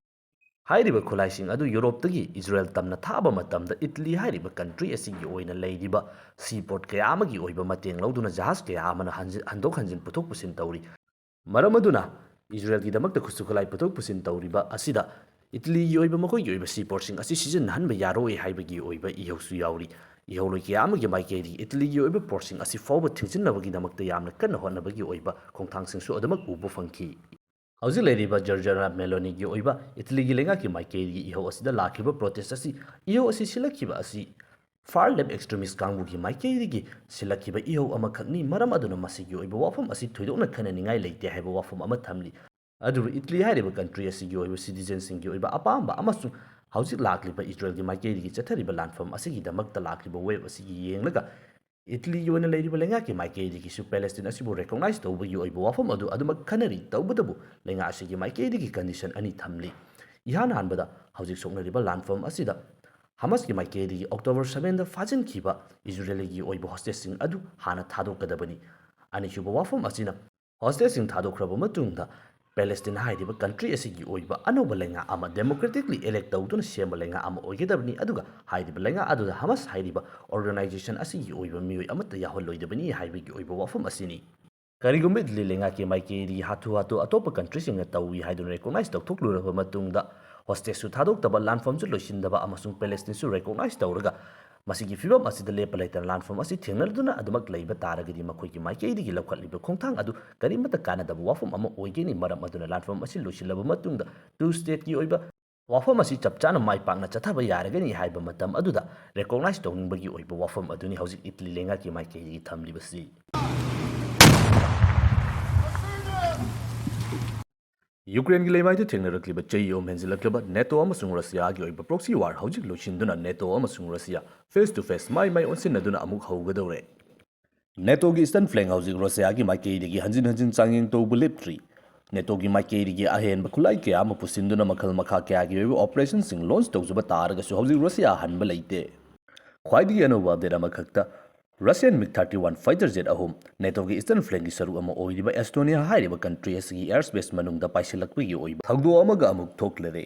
ꯍꯥꯏꯔꯤꯕ ꯈꯨꯠꯂꯥꯏꯁꯤꯡ ꯑꯗꯨ ꯌꯨꯔꯣꯞꯇꯒꯤ ꯏꯖꯔꯦꯜ ꯇꯝꯅ ꯊꯥꯕ ꯃꯇꯝꯗ ꯏꯇꯂꯤ ꯍꯥꯏꯔꯤꯕ ꯀꯟꯇ꯭ꯔꯤ ꯑꯁꯤꯒꯤ ꯑꯣꯏꯅ ꯂꯩꯔꯤꯕ ꯁꯤ ꯄꯣꯔꯠ ꯀꯌꯥ ꯑꯃꯒꯤ ꯑꯣꯏꯕ ꯃꯇꯦꯡ ꯂꯧꯗꯨꯅ ꯖꯍꯥꯖ ꯀꯌꯥ ꯑꯃꯅ ꯍꯟꯖꯤ-, ꯍꯟꯗꯣꯛ ꯍꯟꯖꯤꯟ ꯄꯨꯊꯣꯛ ꯄꯨꯁꯤꯟ ꯇꯧꯔꯤ꯫ ꯃꯔꯝ ꯑꯗꯨꯅ ꯏꯖꯔꯦꯜꯒꯤꯗꯃꯛꯇ ꯈꯨꯠꯁꯨ ꯈꯨꯠꯂꯥꯏ ꯄꯨꯊꯣꯛ ꯄꯨꯁꯤꯟ ꯇꯧꯔꯤꯕ ꯑꯁꯤꯗ ꯏꯇꯂꯤꯒꯤ ꯑꯣꯏꯕ ꯃꯈꯣꯏꯒꯤ ꯑꯣꯏꯕ ꯁꯤ ꯄꯣꯔꯠꯁꯤꯡ ꯑꯁꯤ ꯁꯤꯖꯤꯟꯅꯍꯟꯕ ꯌꯥꯔꯣꯏ ꯍꯥꯏꯕꯒꯤ ꯑꯣꯏꯕ ꯏꯍꯧꯁꯨ ꯌꯥꯎꯔꯤ꯫ ꯏꯍꯧꯂꯣꯏ ꯀꯌꯥ ꯑꯃꯒꯤ ꯃꯥꯏꯀꯩꯗꯒꯤ ꯏꯇꯂꯤꯒꯤ ꯑꯣꯏꯕ ꯄꯣꯔꯠꯁꯤꯡ ꯑꯁꯤ ꯐꯥꯎꯕ ꯊꯤꯡꯖꯤꯟꯅꯕꯒꯤꯗꯃꯛꯇ ꯌꯥꯝꯅ ꯀꯟꯅ ꯍꯣꯠꯅꯕꯒꯤ ꯑꯣꯏꯕ ꯈꯣꯡꯊꯥꯡꯁꯤꯡꯁꯨ ꯑꯗꯨꯃꯛ ꯎꯕ ꯐꯪꯈꯤ꯫ ꯍꯧꯖꯤꯛ ꯂꯩꯔꯤꯕ ꯖꯣꯔꯖꯤꯌꯥ ꯃꯦꯂꯣꯅꯤꯒꯤ ꯑꯣꯏꯕ ꯏꯇꯂꯤꯒꯤ ꯂꯩꯉꯥꯛꯀꯤ ꯃꯥꯏꯀꯩꯗꯒꯤ ꯏꯍꯧ ꯑꯁꯤꯗ ꯂꯥꯛꯈꯤꯕ ꯄ꯭ꯔꯣꯇꯦꯁ ꯑꯁꯤ, ꯏꯍꯧ ꯑꯁꯤ ꯁꯤꯜꯂꯛꯈꯤꯕ ꯑꯁꯤ ꯐꯥꯔ ꯂꯦꯐ ꯑꯦꯛꯁꯇ꯭ꯔꯤꯃꯤꯁ ꯀꯥꯡꯕꯨꯒꯤ ꯃꯥꯏꯀꯩꯗꯒꯤ ꯁꯤꯜꯂꯛꯈꯤꯕ ꯏꯍꯧ ꯑꯃꯈꯛꯅꯤ꯫ ꯃꯔꯝ ꯑꯗꯨꯅ ꯃꯁꯤꯒꯤ ꯑꯣꯏꯕ ꯋꯥꯐꯝ ꯑꯁꯤ ꯊꯣꯏꯗꯣꯛꯅ ꯈꯟꯅꯅꯤꯡꯉꯥꯏ ꯂꯩꯇꯦ ꯍꯥꯏꯕ ꯋꯥꯐꯝ ꯑꯃ ꯊꯝꯂꯤ꯫ ꯑꯗꯨꯕꯨ ꯏꯇꯂꯤ ꯍꯥꯏꯔꯤꯕ ꯀꯟꯇ꯭ꯔꯤ ꯑꯁꯤꯒꯤ ꯑꯣꯏꯕ ꯁꯤꯇꯤꯖꯦꯟꯁꯤꯡꯒꯤ ꯑꯣꯏꯕ ꯑꯄꯥꯝꯕ ꯑꯃꯁꯨꯡ ꯍꯧꯖꯤꯛ ꯂꯥꯛꯂꯤꯕ ꯏꯖꯔꯦꯜꯒꯤ ꯃꯥꯏꯀꯩꯗꯒꯤ ꯆꯠꯊꯔꯤꯕ ꯂꯥꯟꯐꯝ ꯑꯁꯤꯒꯤꯗꯃꯛꯇ ꯂꯥꯛꯂꯤꯕ ꯋꯦꯕ ꯑꯁꯤꯒꯤ ꯌꯦꯡꯂꯒ, ꯏꯇꯂꯤꯒꯤ ꯑꯣꯏꯅ ꯂꯩꯔꯤꯕ ꯂꯩꯉꯥꯛꯀꯤ ꯃꯥꯏꯀꯩꯗꯒꯤꯁꯨ ꯄꯦꯂꯦꯁꯇꯤꯟ ꯑꯁꯤꯕꯨ ꯔꯦꯀꯣꯛꯅꯥꯏꯖ ꯇꯧꯕꯒꯤ ꯑꯣꯏꯕ ꯋꯥꯐꯝ ꯑꯗꯨ ꯑꯗꯨꯃꯛ ꯈꯟꯅꯔꯤ꯫ ꯇꯧꯕꯇꯕꯨ ꯂꯩꯉꯥꯛ ꯑꯁꯤꯒꯤ ꯃꯥꯏꯀꯩꯗꯒꯤ ꯀꯟꯗꯤꯁꯟ ꯑꯅꯤ ꯊꯝꯂꯤ꯫ ꯏꯍꯥꯟ ꯍꯥꯟꯕꯗ, ꯍꯧꯖꯤꯛ ꯁꯣꯛꯅꯔꯤꯕ ꯂꯥꯟꯐꯝ ꯑꯁꯤꯗ ꯍꯃꯁꯀꯤ ꯃꯥꯏꯀꯩꯗꯒꯤ ꯑꯣꯛꯇꯣꯕꯔ ꯁꯕꯦꯟꯗ ꯐꯥꯖꯤꯟꯈꯤꯕ ꯏꯖꯔꯦꯂꯤꯒꯤ ꯑꯣꯏꯕ ꯍꯣꯁꯇꯦꯖꯁꯤꯡ ꯑꯗꯨ ꯍꯥꯟꯅ ꯊꯥꯗꯣꯛꯀꯗꯕꯅꯤ꯫ ꯑꯅꯤꯁꯨꯕ ꯋꯥꯐꯝ ꯑꯁꯤꯅ, ꯍꯣꯁꯇꯦꯖꯁꯤꯡ ꯊꯥꯗꯣꯛꯈ꯭ꯔꯕ ꯃꯇꯨꯡꯗ ꯄꯦꯂꯦꯁꯇꯤꯟ ꯍꯥꯏꯔꯤꯕ ꯀꯟꯇ꯭ꯔꯤ ꯑꯁꯤꯒꯤ ꯑꯣꯏꯕ ꯑꯅꯧꯕ ꯂꯩꯉꯥꯛ ꯑꯃ ꯗꯦꯃꯣꯀ꯭ꯔꯦꯇꯤꯛꯂꯤ ꯏꯂꯦꯛ ꯇꯧꯗꯨꯅ ꯁꯦꯝꯕ ꯂꯩꯉꯥꯛ ꯑꯃ ꯑꯣꯏꯒꯗꯕꯅꯤ, ꯑꯗꯨꯒ ꯍꯥꯏꯔꯤꯕ ꯂꯩꯉꯥꯛ ꯑꯗꯨꯗ ꯍꯃꯁ ꯍꯥꯏꯔꯤꯕ ꯑꯣꯔꯒꯅꯥꯏꯖꯦꯁꯟ ꯑꯁꯤꯒꯤ ꯑꯣꯏꯕ ꯃꯤꯑꯣꯏ ꯑꯃꯠꯇ ꯌꯥꯎꯍꯜꯂꯣꯏꯗꯕꯅꯤ ꯍꯥꯏꯕꯒꯤ ꯑꯣꯏꯕ ꯋꯥꯐꯝ ꯑꯁꯤꯅꯤ꯫ ꯀꯔꯤꯒꯨꯝꯕ ꯏꯇꯂꯤ ꯂꯩꯉꯥꯛꯀꯤ ꯃꯥꯏꯀꯩꯗꯒꯤ ꯍꯥꯊꯨ ꯍꯥꯊꯨ ꯑꯇꯣꯞꯄ ꯀꯟꯇ꯭ꯔꯤꯁꯤꯡꯅ ꯇꯧꯏ ꯍꯥꯏꯗꯨꯅ ꯔꯦꯀꯣꯛꯅꯥꯏꯖ ꯇꯧꯊꯣꯛꯂꯨꯔꯕ ꯃꯇꯨꯡꯗ, ꯍꯣꯁꯇꯦꯖꯁꯨ ꯊꯥꯗꯣꯛꯇꯕ, ꯂꯥꯟꯐꯝꯁꯨ ꯂꯣꯏꯁꯤꯟꯗꯕ ꯑꯃꯁꯨꯡ ꯄꯦꯂꯦꯁꯇꯤꯟꯁꯨ ꯔꯦꯀꯣꯛꯅꯥꯏꯖ ꯇꯧꯔꯒ ꯃꯁꯤꯒꯤ ꯐꯤꯕꯝ ꯑꯁꯤꯗ ꯂꯦꯞꯄ ꯂꯩꯇꯅ ꯂꯥꯟꯐꯝ ꯑꯁꯤ ꯊꯦꯡꯅꯗꯨꯅ ꯑꯗꯨꯃꯛ ꯂꯩꯕ ꯇꯥꯔꯒꯗꯤ, ꯃꯈꯣꯏꯒꯤ ꯃꯥꯏꯀꯩꯗꯒꯤ ꯂꯧꯈꯠꯂꯤꯕ ꯈꯣꯡꯊꯥꯡ ꯑꯗꯨ ꯀꯔꯤꯃꯠꯇ ꯀꯥꯟꯅꯗꯕ ꯋꯥꯐꯝ ꯑꯃ ꯑꯣꯏꯒꯅꯤ꯫ ꯃꯔꯝ ꯑꯗꯨꯅ ꯂꯥꯟꯐꯝ ꯑꯁꯤ ꯂꯣꯏꯁꯤꯜꯂꯕ ꯃꯇꯨꯡꯗ ꯇꯨ ꯁ꯭ꯇꯦꯠꯀꯤ ꯑꯣꯏꯕ ꯋꯥꯐꯝ ꯑꯁꯤ ꯆꯞ ꯆꯥꯅ ꯃꯥꯏ ꯄꯥꯛꯅ ꯆꯠꯊꯕ ꯌꯥꯔꯒꯅꯤ ꯍꯥꯏꯕ ꯃꯇꯝ ꯑꯗꯨꯗ ꯔꯦꯀꯣꯛꯅꯥꯏꯖ ꯇꯧꯅꯤꯡꯕꯒꯤ ꯑꯣꯏꯕ ꯋꯥꯐꯝ ꯑꯗꯨꯅꯤ ꯍꯧꯖꯤꯛ ꯏꯇꯂꯤ ꯂꯩꯉꯥꯛꯀꯤ ꯃꯥꯏꯀꯩꯗꯒꯤ ꯊꯝꯂꯤꯕꯁꯤ꯫ ꯌꯨꯀ꯭ꯔꯦꯟꯒꯤ ꯂꯩꯃꯥꯏꯗ ꯊꯦꯡꯅꯔꯛꯂꯤꯕ ꯆꯍꯤ ꯑꯍꯨꯝ ꯍꯦꯟꯖꯤꯜꯂꯛꯂꯕ ꯅꯦꯇꯣ ꯑꯃꯁꯨꯡ ꯔꯁꯤꯌꯥꯒꯤ ꯑꯣꯏꯕ ꯄ꯭ꯔꯣꯛꯁꯤ ꯋꯥꯔ ꯍꯧꯖꯤꯛ ꯂꯣꯏꯁꯤꯟꯗꯨꯅ ꯅꯦꯇꯣ ꯑꯃꯁꯨꯡ ꯔꯁꯤꯌꯥ ꯐꯦꯁ ꯇꯨ ꯐꯦꯁ, ꯃꯥꯏ ꯃꯥꯏ ꯑꯣꯟꯁꯤꯟꯅꯗꯨꯅ ꯑꯃꯨꯛ ꯍꯧꯒꯗꯧꯔꯦ꯫ ꯅꯦꯇꯣꯒꯤ ꯏꯁꯇꯔꯟ ꯐ꯭ꯂꯦꯡ ꯍꯧꯖꯤꯛ ꯔꯁꯤꯌꯥꯒꯤ ꯃꯥꯏꯀꯩꯗꯒꯤ ꯍꯟꯖꯤꯟ ꯍꯟꯖꯤꯟ ꯆꯥꯡꯌꯦꯡ ꯇꯧꯕ ꯂꯦꯞꯇ꯭ꯔꯤ꯫ ꯅꯦꯇꯣꯒꯤ ꯃꯥꯏꯀꯩꯗꯒꯤ ꯑꯍꯦꯟꯕ ꯈꯨꯠꯂꯥꯏ ꯀꯌꯥ ꯑꯃ ꯄꯨꯁꯤꯟꯗꯨꯅ ꯃꯈꯜ ꯃꯈꯥ ꯀꯌꯥꯒꯤ ꯑꯣꯏꯕ ꯑꯣꯄꯔꯦꯁꯟꯁꯤꯡ ꯂꯣꯟꯆ ꯇꯧꯖꯕ ꯇꯥꯔꯒꯁꯨ ꯍꯧꯖꯤꯛ ꯔꯁꯤꯌꯥ ꯍꯟꯕ ꯂꯩꯇꯦ꯫ ꯈ꯭ꯋꯥꯏꯗꯒꯤ ꯑꯅꯧꯕ ꯑꯞꯗꯦꯠ ꯑꯃꯈꯛꯇ, ꯔꯁꯤꯌꯥꯟ ꯃꯤꯒ ꯊꯥꯔꯇꯤ ꯋꯥꯟ ꯐꯥꯏꯇꯔ ꯖꯦꯠ ꯑꯍꯨꯝ ꯅꯦꯇꯣꯒꯤ ꯏꯁꯇꯔꯟ ꯐ꯭ꯂꯦꯡꯒꯤ ꯁꯔꯨꯛ ꯑꯃ ꯑꯣꯏꯔꯤꯕ ꯑꯦꯁꯇꯣꯅꯤꯌꯥ ꯍꯥꯏꯔꯤꯕ ꯀꯟꯇ꯭ꯔꯤ ꯑꯁꯤꯒꯤ ꯑꯦꯌꯔ ꯁ꯭ꯄꯦꯁ ꯃꯅꯨꯡꯗ ꯄꯥꯏꯁꯤꯜꯂꯛꯄꯒꯤ ꯑꯣꯏꯕ ꯊꯧꯗꯣꯛ ꯑꯃꯒ ꯑꯃꯨꯛ ꯊꯣꯛꯂꯔꯦ꯫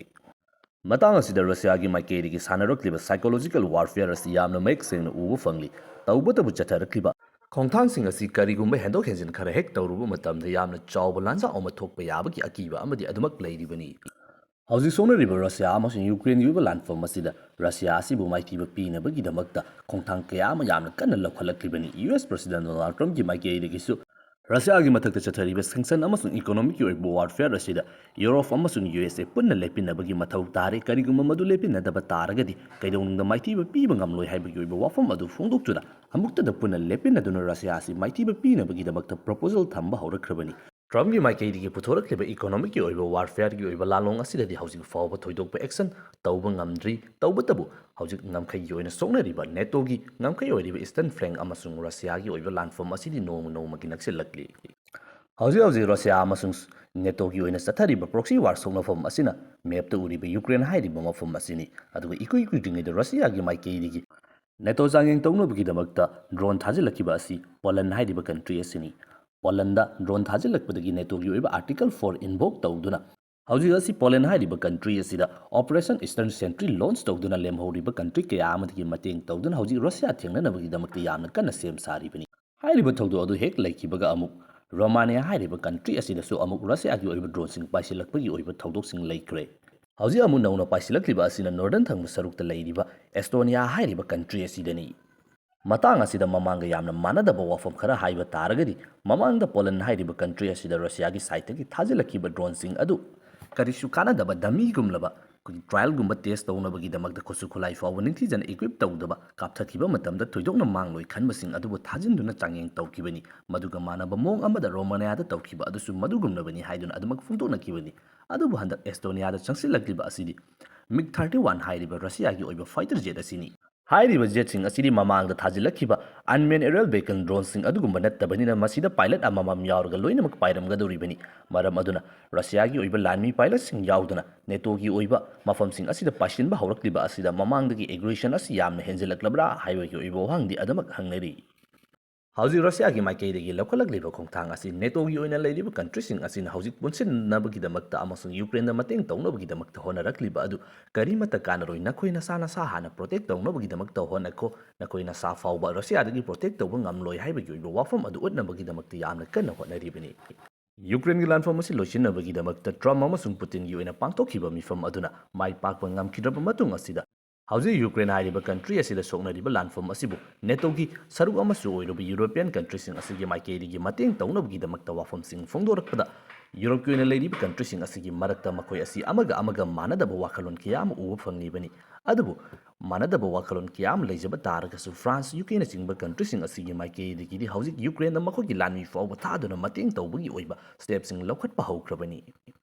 ꯃꯇꯥꯡ ꯑꯁꯤꯗ ꯔꯁꯤꯌꯥꯒꯤ ꯃꯥꯏꯀꯩꯗꯒꯤ ꯁꯥꯟꯅꯔꯛꯂꯤꯕ ꯁꯥꯏꯀꯣꯂꯣꯖꯤꯀꯦꯜ ꯋꯥꯔꯐꯤꯌꯔ ꯑꯁꯤ ꯌꯥꯝꯅ ꯃꯌꯦꯛ ꯁꯦꯡꯅ ꯎꯕ ꯐꯪꯂꯤ꯫ ꯇꯧꯕꯇꯕꯨ ꯆꯠꯊꯔꯛꯂꯤꯕ ꯈꯣꯡꯊꯥꯡꯁꯤꯡ ꯑꯁꯤ ꯀꯔꯤꯒꯨꯝꯕ ꯍꯦꯟꯗꯣꯛ ꯍꯦꯟꯖꯤꯟ ꯈꯔ ꯍꯦꯛ ꯇꯧꯔꯨꯕ ꯃꯇꯝꯗ ꯌꯥꯝꯅ ꯆꯥꯎꯕ ꯂꯥꯟꯖꯥꯎ ꯑꯃ ꯊꯣꯛꯄ ꯌꯥꯕꯒꯤ ꯑꯀꯤꯕ ꯑꯃꯗꯤ ꯑꯗꯨꯃꯛ ꯂꯩꯔꯤꯕꯅꯤ꯫ ꯍꯧꯖꯤꯛ ꯁꯣꯛꯅꯔꯤꯕ ꯔꯁꯤꯌꯥ ꯑꯃꯁꯨꯡ ꯌꯨꯀ꯭ꯔꯦꯟꯒꯤ ꯑꯣꯏꯕ ꯂꯥꯟꯐꯝ ꯑꯁꯤꯗ ꯔꯁꯤꯌꯥ ꯑꯁꯤꯕꯨ ꯃꯥꯏꯊꯤꯕ ꯄꯤꯅꯕꯒꯤꯗꯃꯛꯇ ꯈꯣꯡꯊꯥꯡ ꯀꯌꯥ ꯑꯃ ꯌꯥꯝꯅ ꯀꯟꯅ ꯂꯧꯈꯠꯂꯛꯂꯤꯕꯅꯤ꯫ ꯌꯨ ꯑꯦꯁ ꯄ꯭ꯔꯁꯤꯗꯦꯟ ꯗꯣꯅꯥꯜꯗ ꯇ꯭ꯔꯝꯞꯀꯤ ꯃꯥꯏꯀꯩꯗꯒꯤꯁꯨ ꯔꯁꯤꯌꯥꯒꯤ ꯃꯊꯛꯇ ꯆꯠꯊꯔꯤꯕ ꯁꯦꯡꯁꯟ ꯑꯃꯁꯨꯡ ꯏꯀꯣꯅꯣꯃꯤꯛꯀꯤ ꯑꯣꯏꯕ ꯋꯥꯔꯐꯤꯌꯔ ꯑꯁꯤꯗ ꯌꯨꯔꯣꯞ ꯑꯃꯁꯨꯡ ꯌꯨ ꯑꯦꯁ ꯑꯦ ꯄꯨꯟꯅ ꯂꯦꯞꯄꯤꯟꯅꯕꯒꯤ ꯃꯊꯧ ꯇꯥꯔꯦ꯫ ꯀꯔꯤꯒꯨꯝꯕ ꯃꯗꯨ ꯂꯦꯞꯄꯤꯟꯅꯗꯕ ꯇꯥꯔꯒꯗꯤ ꯀꯩꯗꯧꯅꯨꯡꯗ ꯃꯥꯏꯊꯤꯕ ꯄꯤꯕ ꯉꯝꯂꯣꯏ ꯍꯥꯏꯕꯒꯤ ꯑꯣꯏꯕ ꯋꯥꯐꯝ ꯑꯗꯨ ꯐꯣꯡꯗꯣꯛꯇꯨꯅ ꯑꯃꯨꯛꯇꯗ ꯄꯨꯟꯅ ꯂꯦꯞꯄꯤꯟꯅꯗꯨꯅ ꯔꯁꯤꯌꯥ ꯑꯁꯤ ꯃꯥꯏꯊꯤꯕ ꯄꯤꯅꯕꯒꯤꯗꯃꯛꯇ ꯄ꯭ꯔꯣꯄꯣꯖꯦꯜ ꯊꯝꯕ ꯍꯧꯔꯛꯈ꯭ꯔꯕꯅꯤ꯫ ꯇ꯭ꯔꯝꯞꯀꯤ ꯃꯥꯏꯀꯩꯗꯒꯤ ꯄꯨꯊꯣꯔꯛꯂꯤꯕ ꯏꯀꯣꯅꯣꯃꯤꯛꯀꯤ ꯑꯣꯏꯕ ꯋꯥꯔꯐꯤꯌꯔꯒꯤ ꯑꯣꯏꯕ ꯂꯥꯂꯣꯡ ꯑꯁꯤꯗꯗꯤ ꯍꯧꯖꯤꯛ ꯐꯥꯎꯕ ꯊꯣꯏꯗꯣꯛꯄ ꯑꯦꯛꯁꯟ ꯇꯧꯕ ꯉꯝꯗ꯭ꯔꯤ꯫ ꯇꯧꯕꯇꯕꯨ ꯍꯧꯖꯤꯛ ꯉꯝꯈꯩꯒꯤ ꯑꯣꯏꯅ ꯁꯣꯛꯅꯔꯤꯕ ꯅꯦꯇꯣꯒꯤ ꯉꯝꯈꯩ ꯑꯣꯏꯔꯤꯕ ꯏꯁꯇꯔꯟ ꯐ꯭ꯂꯦꯡ ꯑꯃꯁꯨꯡ ꯔꯁꯤꯌꯥꯒꯤ ꯑꯣꯏꯕ ꯂꯥꯟꯐꯝ ꯑꯁꯤꯗꯤ ꯅꯣꯡꯃ ꯅꯣꯡꯃꯒꯤ ꯅꯛꯁꯤꯜꯂꯛꯂꯤ꯫ ꯍꯧꯖꯤꯛ ꯍꯧꯖꯤꯛ ꯔꯁꯤꯌꯥ ꯑꯃꯁꯨꯡ ꯅꯦꯇꯣꯒꯤ ꯑꯣꯏꯅ ꯆꯠꯊꯔꯤꯕ ꯄ꯭ꯔꯣꯛꯁꯤ ꯋꯥꯔ ꯁꯣꯛꯅꯐꯝ ꯑꯁꯤꯅ ꯃꯦꯞꯇ ꯎꯔꯤꯕ ꯌꯨꯀ꯭ꯔꯦꯟ ꯍꯥꯏꯔꯤꯕ ꯃꯐꯝ ꯑꯁꯤꯅꯤ꯫ ꯑꯗꯨꯒ ꯏꯀꯨꯏ ꯀꯨꯏꯗ꯭ꯔꯤꯉꯩꯗ ꯔꯁꯤꯌꯥꯒꯤ ꯃꯥꯏꯀꯩꯗꯒꯤ ꯅꯦꯇꯣ ꯆꯥꯡꯌꯦꯡ ꯇꯧꯅꯕꯒꯤꯗꯃꯛꯇ ꯗ꯭ꯔꯣꯟ ꯊꯥꯖꯤꯜꯂꯛꯈꯤꯕ ꯑꯁꯤ ꯄꯣꯂꯟ ꯍꯥꯏꯔꯤꯕ ꯀꯟꯇ꯭ꯔꯤ ꯑꯁꯤꯅꯤ꯫ ꯄꯣꯂꯟꯗ ꯗ꯭ꯔꯣꯟ ꯊꯥꯖꯤꯜꯂꯛꯄꯗꯒꯤ ꯅꯦꯇꯣꯒꯤ ꯑꯣꯏꯕ ꯑꯥꯔꯇꯤꯀꯜ ꯐꯣꯔ ꯏꯟꯚꯣꯛ ꯇꯧꯗꯨꯅ ꯍꯧꯖꯤꯛ ꯑꯁꯤ ꯄꯣꯂꯦꯟ ꯍꯥꯏꯔꯤꯕ ꯀꯟꯇ꯭ꯔꯤ ꯑꯁꯤꯗ ꯑꯣꯄꯔꯦꯁꯟ ꯏꯁꯇꯔꯟ ꯁꯦꯟꯇ꯭ꯔꯤ ꯂꯣꯟꯆ ꯇꯧꯗꯨꯅ ꯂꯦꯝꯍꯧꯔꯤꯕ ꯀꯟꯇ꯭ꯔꯤ ꯀꯌꯥ ꯑꯃꯗꯒꯤ ꯃꯇꯦꯡ ꯇꯧꯗꯨꯅ ꯍꯧꯖꯤꯛ ꯔꯁꯤꯌꯥ ꯊꯦꯡꯅꯅꯕꯒꯤꯗꯃꯛꯇ ꯌꯥꯝꯅ ꯀꯟꯅ ꯁꯦꯝ ꯁꯥꯔꯤꯕꯅꯤ꯫ ꯍꯥꯏꯔꯤꯕ ꯊꯧꯗꯣꯛ ꯑꯗꯨ ꯍꯦꯛ ꯂꯩꯈꯤꯕꯒ ꯑꯃꯨꯛ ꯔꯣꯃꯥꯅꯤꯌꯥ ꯍꯥꯏꯔꯤꯕ ꯀꯟꯇ꯭ꯔꯤ ꯑꯁꯤꯗꯁꯨ ꯑꯃꯨꯛ ꯔꯁꯤꯌꯥꯒꯤ ꯑꯣꯏꯕ ꯗ꯭ꯔꯣꯟꯁꯤꯡ ꯄꯥꯏꯁꯤꯜꯂꯛꯄꯒꯤ ꯑꯣꯏꯕ ꯊꯧꯗꯣꯛꯁꯤꯡ ꯂꯩꯈ꯭ꯔꯦ꯫ ꯍꯧꯖꯤꯛ ꯑꯃꯨꯛ ꯅꯧꯅ ꯄꯥꯏꯁꯤꯜꯂꯛꯂꯤꯕ ꯑꯁꯤꯅ ꯅꯣꯔꯗꯔꯟ ꯊꯪꯕ ꯁꯔꯨꯛꯇ ꯂꯩꯔꯤꯕ ꯑꯦꯁꯇꯣꯅꯤꯌꯥ ꯍꯥꯏꯔꯤꯕ ꯀꯟꯇ꯭ꯔꯤ ꯑꯁꯤꯗꯅꯤ꯫ ꯃꯇꯥꯡ ꯑꯁꯤꯗ ꯃꯃꯥꯡꯒ ꯌꯥꯝꯅ ꯃꯥꯟꯅꯗꯕ ꯋꯥꯐꯝ ꯈꯔ ꯍꯥꯏꯕ ꯇꯥꯔꯒꯗꯤ, ꯃꯃꯥꯡꯗ ꯄꯣꯂꯟ ꯍꯥꯏꯔꯤꯕ ꯀꯟꯇ꯭ꯔꯤ ꯑꯁꯤꯗ ꯔꯁꯤꯌꯥꯒꯤ ꯁꯥꯏꯠꯇꯒꯤ ꯊꯥꯖꯤꯜꯂꯛꯈꯤꯕ ꯗ꯭ꯔꯣꯟꯁꯤꯡ ꯑꯗꯨ ꯀꯔꯤꯁꯨ ꯀꯥꯟꯅꯗꯕ ꯗꯃꯤꯒꯨꯝꯂꯕ ꯑꯩꯈꯣꯏꯒꯤ ꯇ꯭ꯔꯥꯏꯜꯒꯨꯝꯕ ꯇꯦꯁ ꯇꯧꯅꯕꯒꯤꯗꯃꯛꯇ ꯈꯨꯠꯁꯨ ꯈꯨꯠꯂꯥꯏ ꯐꯥꯎꯕ ꯅꯤꯡꯊꯤꯖꯅ ꯏꯀ꯭ꯋꯤꯞ ꯇꯧꯗꯕ ꯀꯥꯞꯊꯈꯤꯕ ꯃꯇꯝꯗ ꯊꯣꯏꯗꯣꯛꯅ ꯃꯥꯡꯂꯣꯏ ꯈꯟꯕꯁꯤꯡ ꯑꯗꯨꯕꯨ ꯊꯥꯖꯤꯟꯗꯨꯅ ꯆꯥꯡꯌꯦꯡ ꯇꯧꯈꯤꯕꯅꯤ꯫ ꯃꯗꯨꯒ ꯃꯥꯟꯅꯕ ꯃꯑꯣꯡ ꯑꯃꯗ ꯔꯣꯃꯥꯅꯤꯌꯥꯗ ꯇꯧꯈꯤꯕ ꯑꯗꯨꯁꯨ ꯃꯗꯨꯒꯨꯝꯂꯕꯅꯤ ꯍꯥꯏꯗꯨꯅ ꯑꯗꯨꯃꯛ ꯐꯣꯡꯗꯣꯛꯅꯈꯤꯕꯅꯤ꯫ ꯑꯗꯨꯕꯨ ꯍꯟꯗꯛ ꯑꯦꯁꯇꯣꯅꯤꯌꯥꯗ ꯆꯪꯁꯤꯜꯂꯛꯂꯤꯕ ꯑꯁꯤꯗꯤ ꯃꯤꯒ ꯊꯥꯔꯇꯤ ꯋꯥꯟ ꯍꯥꯏꯔꯤꯕ ꯔꯁꯤꯌꯥꯒꯤ ꯑꯣꯏꯕ ꯐꯥꯏꯇꯔ ꯖꯦꯠ ꯑꯁꯤꯅꯤ꯫ ꯍꯥꯏꯔꯤꯕ ꯖꯦꯠꯁꯤꯡ ꯑꯁꯤꯗꯤ ꯃꯃꯥꯡꯗ ꯊꯥꯖꯤꯜꯂꯛꯈꯤꯕ ꯑꯟꯃꯦꯟ ꯑꯦꯔꯤꯌꯦꯜ ꯚꯦꯍꯤꯀꯜ ꯗ꯭ꯔꯣꯟꯁꯤꯡ ꯑꯗꯨꯒꯨꯝꯕ ꯅꯠꯇꯕꯅꯤꯅ ꯃꯁꯤꯗ ꯄꯥꯏꯂꯠ ꯑꯃꯃꯝ ꯌꯥꯎꯔꯒ ꯂꯣꯏꯅꯃꯛ ꯄꯥꯏꯔꯝꯒꯗꯧꯔꯤꯕꯅꯤ꯫ ꯃꯔꯝ ꯑꯗꯨꯅ ꯔꯁꯤꯌꯥꯒꯤ ꯑꯣꯏꯕ ꯂꯥꯟꯃꯤ ꯄꯥꯏꯂꯠꯁꯤꯡ ꯌꯥꯎꯗꯅ ꯅꯦꯇꯣꯒꯤ ꯑꯣꯏꯕ ꯃꯐꯝꯁꯤꯡ ꯑꯁꯤꯗ ꯄꯥꯏꯁꯤꯟꯕ ꯍꯧꯔꯛꯂꯤꯕ ꯑꯁꯤꯗ ꯃꯃꯥꯡꯗꯒꯤ ꯑꯦꯒ꯭ꯔꯦꯁꯟ ꯑꯁꯤ ꯌꯥꯝꯅ ꯍꯦꯟꯖꯤꯜꯂꯛꯂꯕ꯭ꯔꯥ ꯍꯥꯏꯕꯒꯤ ꯑꯣꯏꯕ ꯋꯥꯍꯪꯗꯤ ꯑꯗꯨꯃꯛ ꯍꯪꯅꯔꯤ꯫ ꯍꯧꯖꯤꯛ ꯔꯁꯤꯌꯥꯒꯤ ꯃꯥꯏꯀꯩꯗꯒꯤ ꯂꯧꯈꯠꯂꯛꯂꯤꯕ ꯈꯣꯡꯊꯥꯡ ꯑꯁꯤ ꯅꯦꯇꯣꯒꯤ ꯑꯣꯏꯅ ꯂꯩꯔꯤꯕ ꯀꯟꯇ꯭ꯔꯤꯁꯤꯡ ꯑꯁꯤꯅ ꯍꯧꯖꯤꯛ ꯄꯨꯟꯁꯤꯟꯅꯕꯒꯤꯗꯃꯛꯇ ꯑꯃꯁꯨꯡ ꯌꯨꯀ꯭ꯔꯦꯟꯗ ꯃꯇꯦꯡ ꯇꯧꯅꯕꯒꯤꯗꯃꯛꯇ ꯍꯣꯠꯅꯔꯛꯂꯤꯕ ꯑꯗꯨ ꯀꯔꯤꯃꯠꯇ ꯀꯥꯟꯅꯔꯣꯏ꯫ ꯅꯈꯣꯏ ꯅꯁꯥ ꯅꯁꯥ ꯍꯥꯟꯅ ꯄ꯭ꯔꯣꯇꯦꯛ ꯇꯧꯅꯕꯒꯤꯗꯃꯛꯇ ꯍꯣꯠꯅꯈꯣ꯫ ꯅꯈꯣꯏ ꯅꯁꯥ ꯐꯥꯎꯕ ꯔꯁꯤꯌꯥꯗꯒꯤ ꯄ꯭ꯔꯣꯇꯦꯛ ꯇꯧꯕ ꯉꯝꯂꯣꯏ ꯍꯥꯏꯕꯒꯤ ꯑꯣꯏꯕ ꯋꯥꯐꯝ ꯑꯗꯨ ꯎꯠꯅꯕꯒꯤꯗꯃꯛꯇ ꯌꯥꯝꯅ ꯀꯟꯅ ꯍꯣꯠꯅꯔꯤꯕꯅꯤ꯫ ꯌꯨꯀ꯭ꯔꯦꯟꯒꯤ ꯂꯥꯟꯐꯝ ꯑꯁꯤ ꯂꯣꯏꯁꯤꯟꯅꯕꯒꯤꯗꯃꯛꯇ ꯇ꯭ꯔꯝꯞ ꯑꯃꯁꯨꯡ ꯄꯨꯇꯤꯟꯒꯤ ꯑꯣꯏꯅ ꯄꯥꯡꯊꯣꯛꯈꯤꯕ ꯃꯤꯐꯝ ꯑꯗꯨꯅ ꯃꯥꯏ ꯄꯥꯛꯄ ꯉꯝꯈꯤꯗ꯭ꯔꯕ ꯃꯇꯨꯡ ꯑꯁꯤꯗ, ꯍꯧꯖꯤꯛ ꯌꯨꯀ꯭ꯔꯦꯟ ꯍꯥꯏꯔꯤꯕ ꯀꯟꯇ꯭ꯔꯤ ꯑꯁꯤꯗ ꯁꯣꯛꯅꯔꯤꯕ ꯂꯥꯟꯐꯝ ꯑꯁꯤꯕꯨ ꯅꯦꯇꯣꯒꯤ ꯁꯔꯨꯛ ꯑꯃꯁꯨ ꯑꯣꯏꯔꯨꯕ ꯌꯨꯔꯣꯄꯤꯌꯟ ꯀꯟꯇ꯭ꯔꯤꯁꯤꯡ ꯑꯁꯤꯒꯤ ꯃꯥꯏꯀꯩꯗꯒꯤ ꯃꯇꯦꯡ ꯇꯧꯅꯕꯒꯤꯗꯃꯛꯇ ꯋꯥꯐꯝꯁꯤꯡ ꯐꯣꯡꯗꯣꯔꯛꯄꯗ, ꯌꯨꯔꯣꯞꯀꯤ ꯑꯣꯏꯅ ꯂꯩꯔꯤꯕ ꯀꯟꯇ꯭ꯔꯤꯁꯤꯡ ꯑꯁꯤꯒꯤ ꯃꯔꯛꯇ ꯃꯈꯣꯏ ꯑꯁꯤ ꯑꯃꯒ ꯑꯃꯒ ꯃꯥꯟꯅꯗꯕ ꯋꯥꯈꯜꯂꯣꯟ ꯀꯌꯥ ꯑꯃ ꯎꯕ ꯐꯪꯂꯤꯕꯅꯤ꯫ ꯑꯗꯨꯕꯨ ꯃꯥꯟꯅꯗꯕ ꯋꯥꯈꯜꯂꯣꯟ ꯀꯌꯥ ꯑꯃ ꯂꯩꯖꯕ ꯇꯥꯔꯒꯁꯨ, ꯐ꯭ꯔꯥꯟꯁ, ꯌꯨ ꯀꯦꯅꯆꯤꯡꯕ ꯀꯟꯇ꯭ꯔꯤꯁꯤꯡ ꯑꯁꯤꯒꯤ ꯃꯥꯏꯀꯩꯗꯒꯤꯗꯤ ꯍꯧꯖꯤꯛ ꯌꯨꯀ꯭ꯔꯦꯟꯗ ꯃꯈꯣꯏꯒꯤ ꯂꯥꯟꯃꯤ ꯐꯥꯎꯕ ꯊꯥꯗꯨꯅ ꯃꯇꯦꯡ ꯇꯧꯕꯒꯤ ꯑꯣꯏꯕ ꯁ꯭ꯇꯦꯞꯁꯤꯡ ꯂꯧꯈꯠꯄ ꯍꯧꯈ꯭ꯔꯕꯅꯤ꯫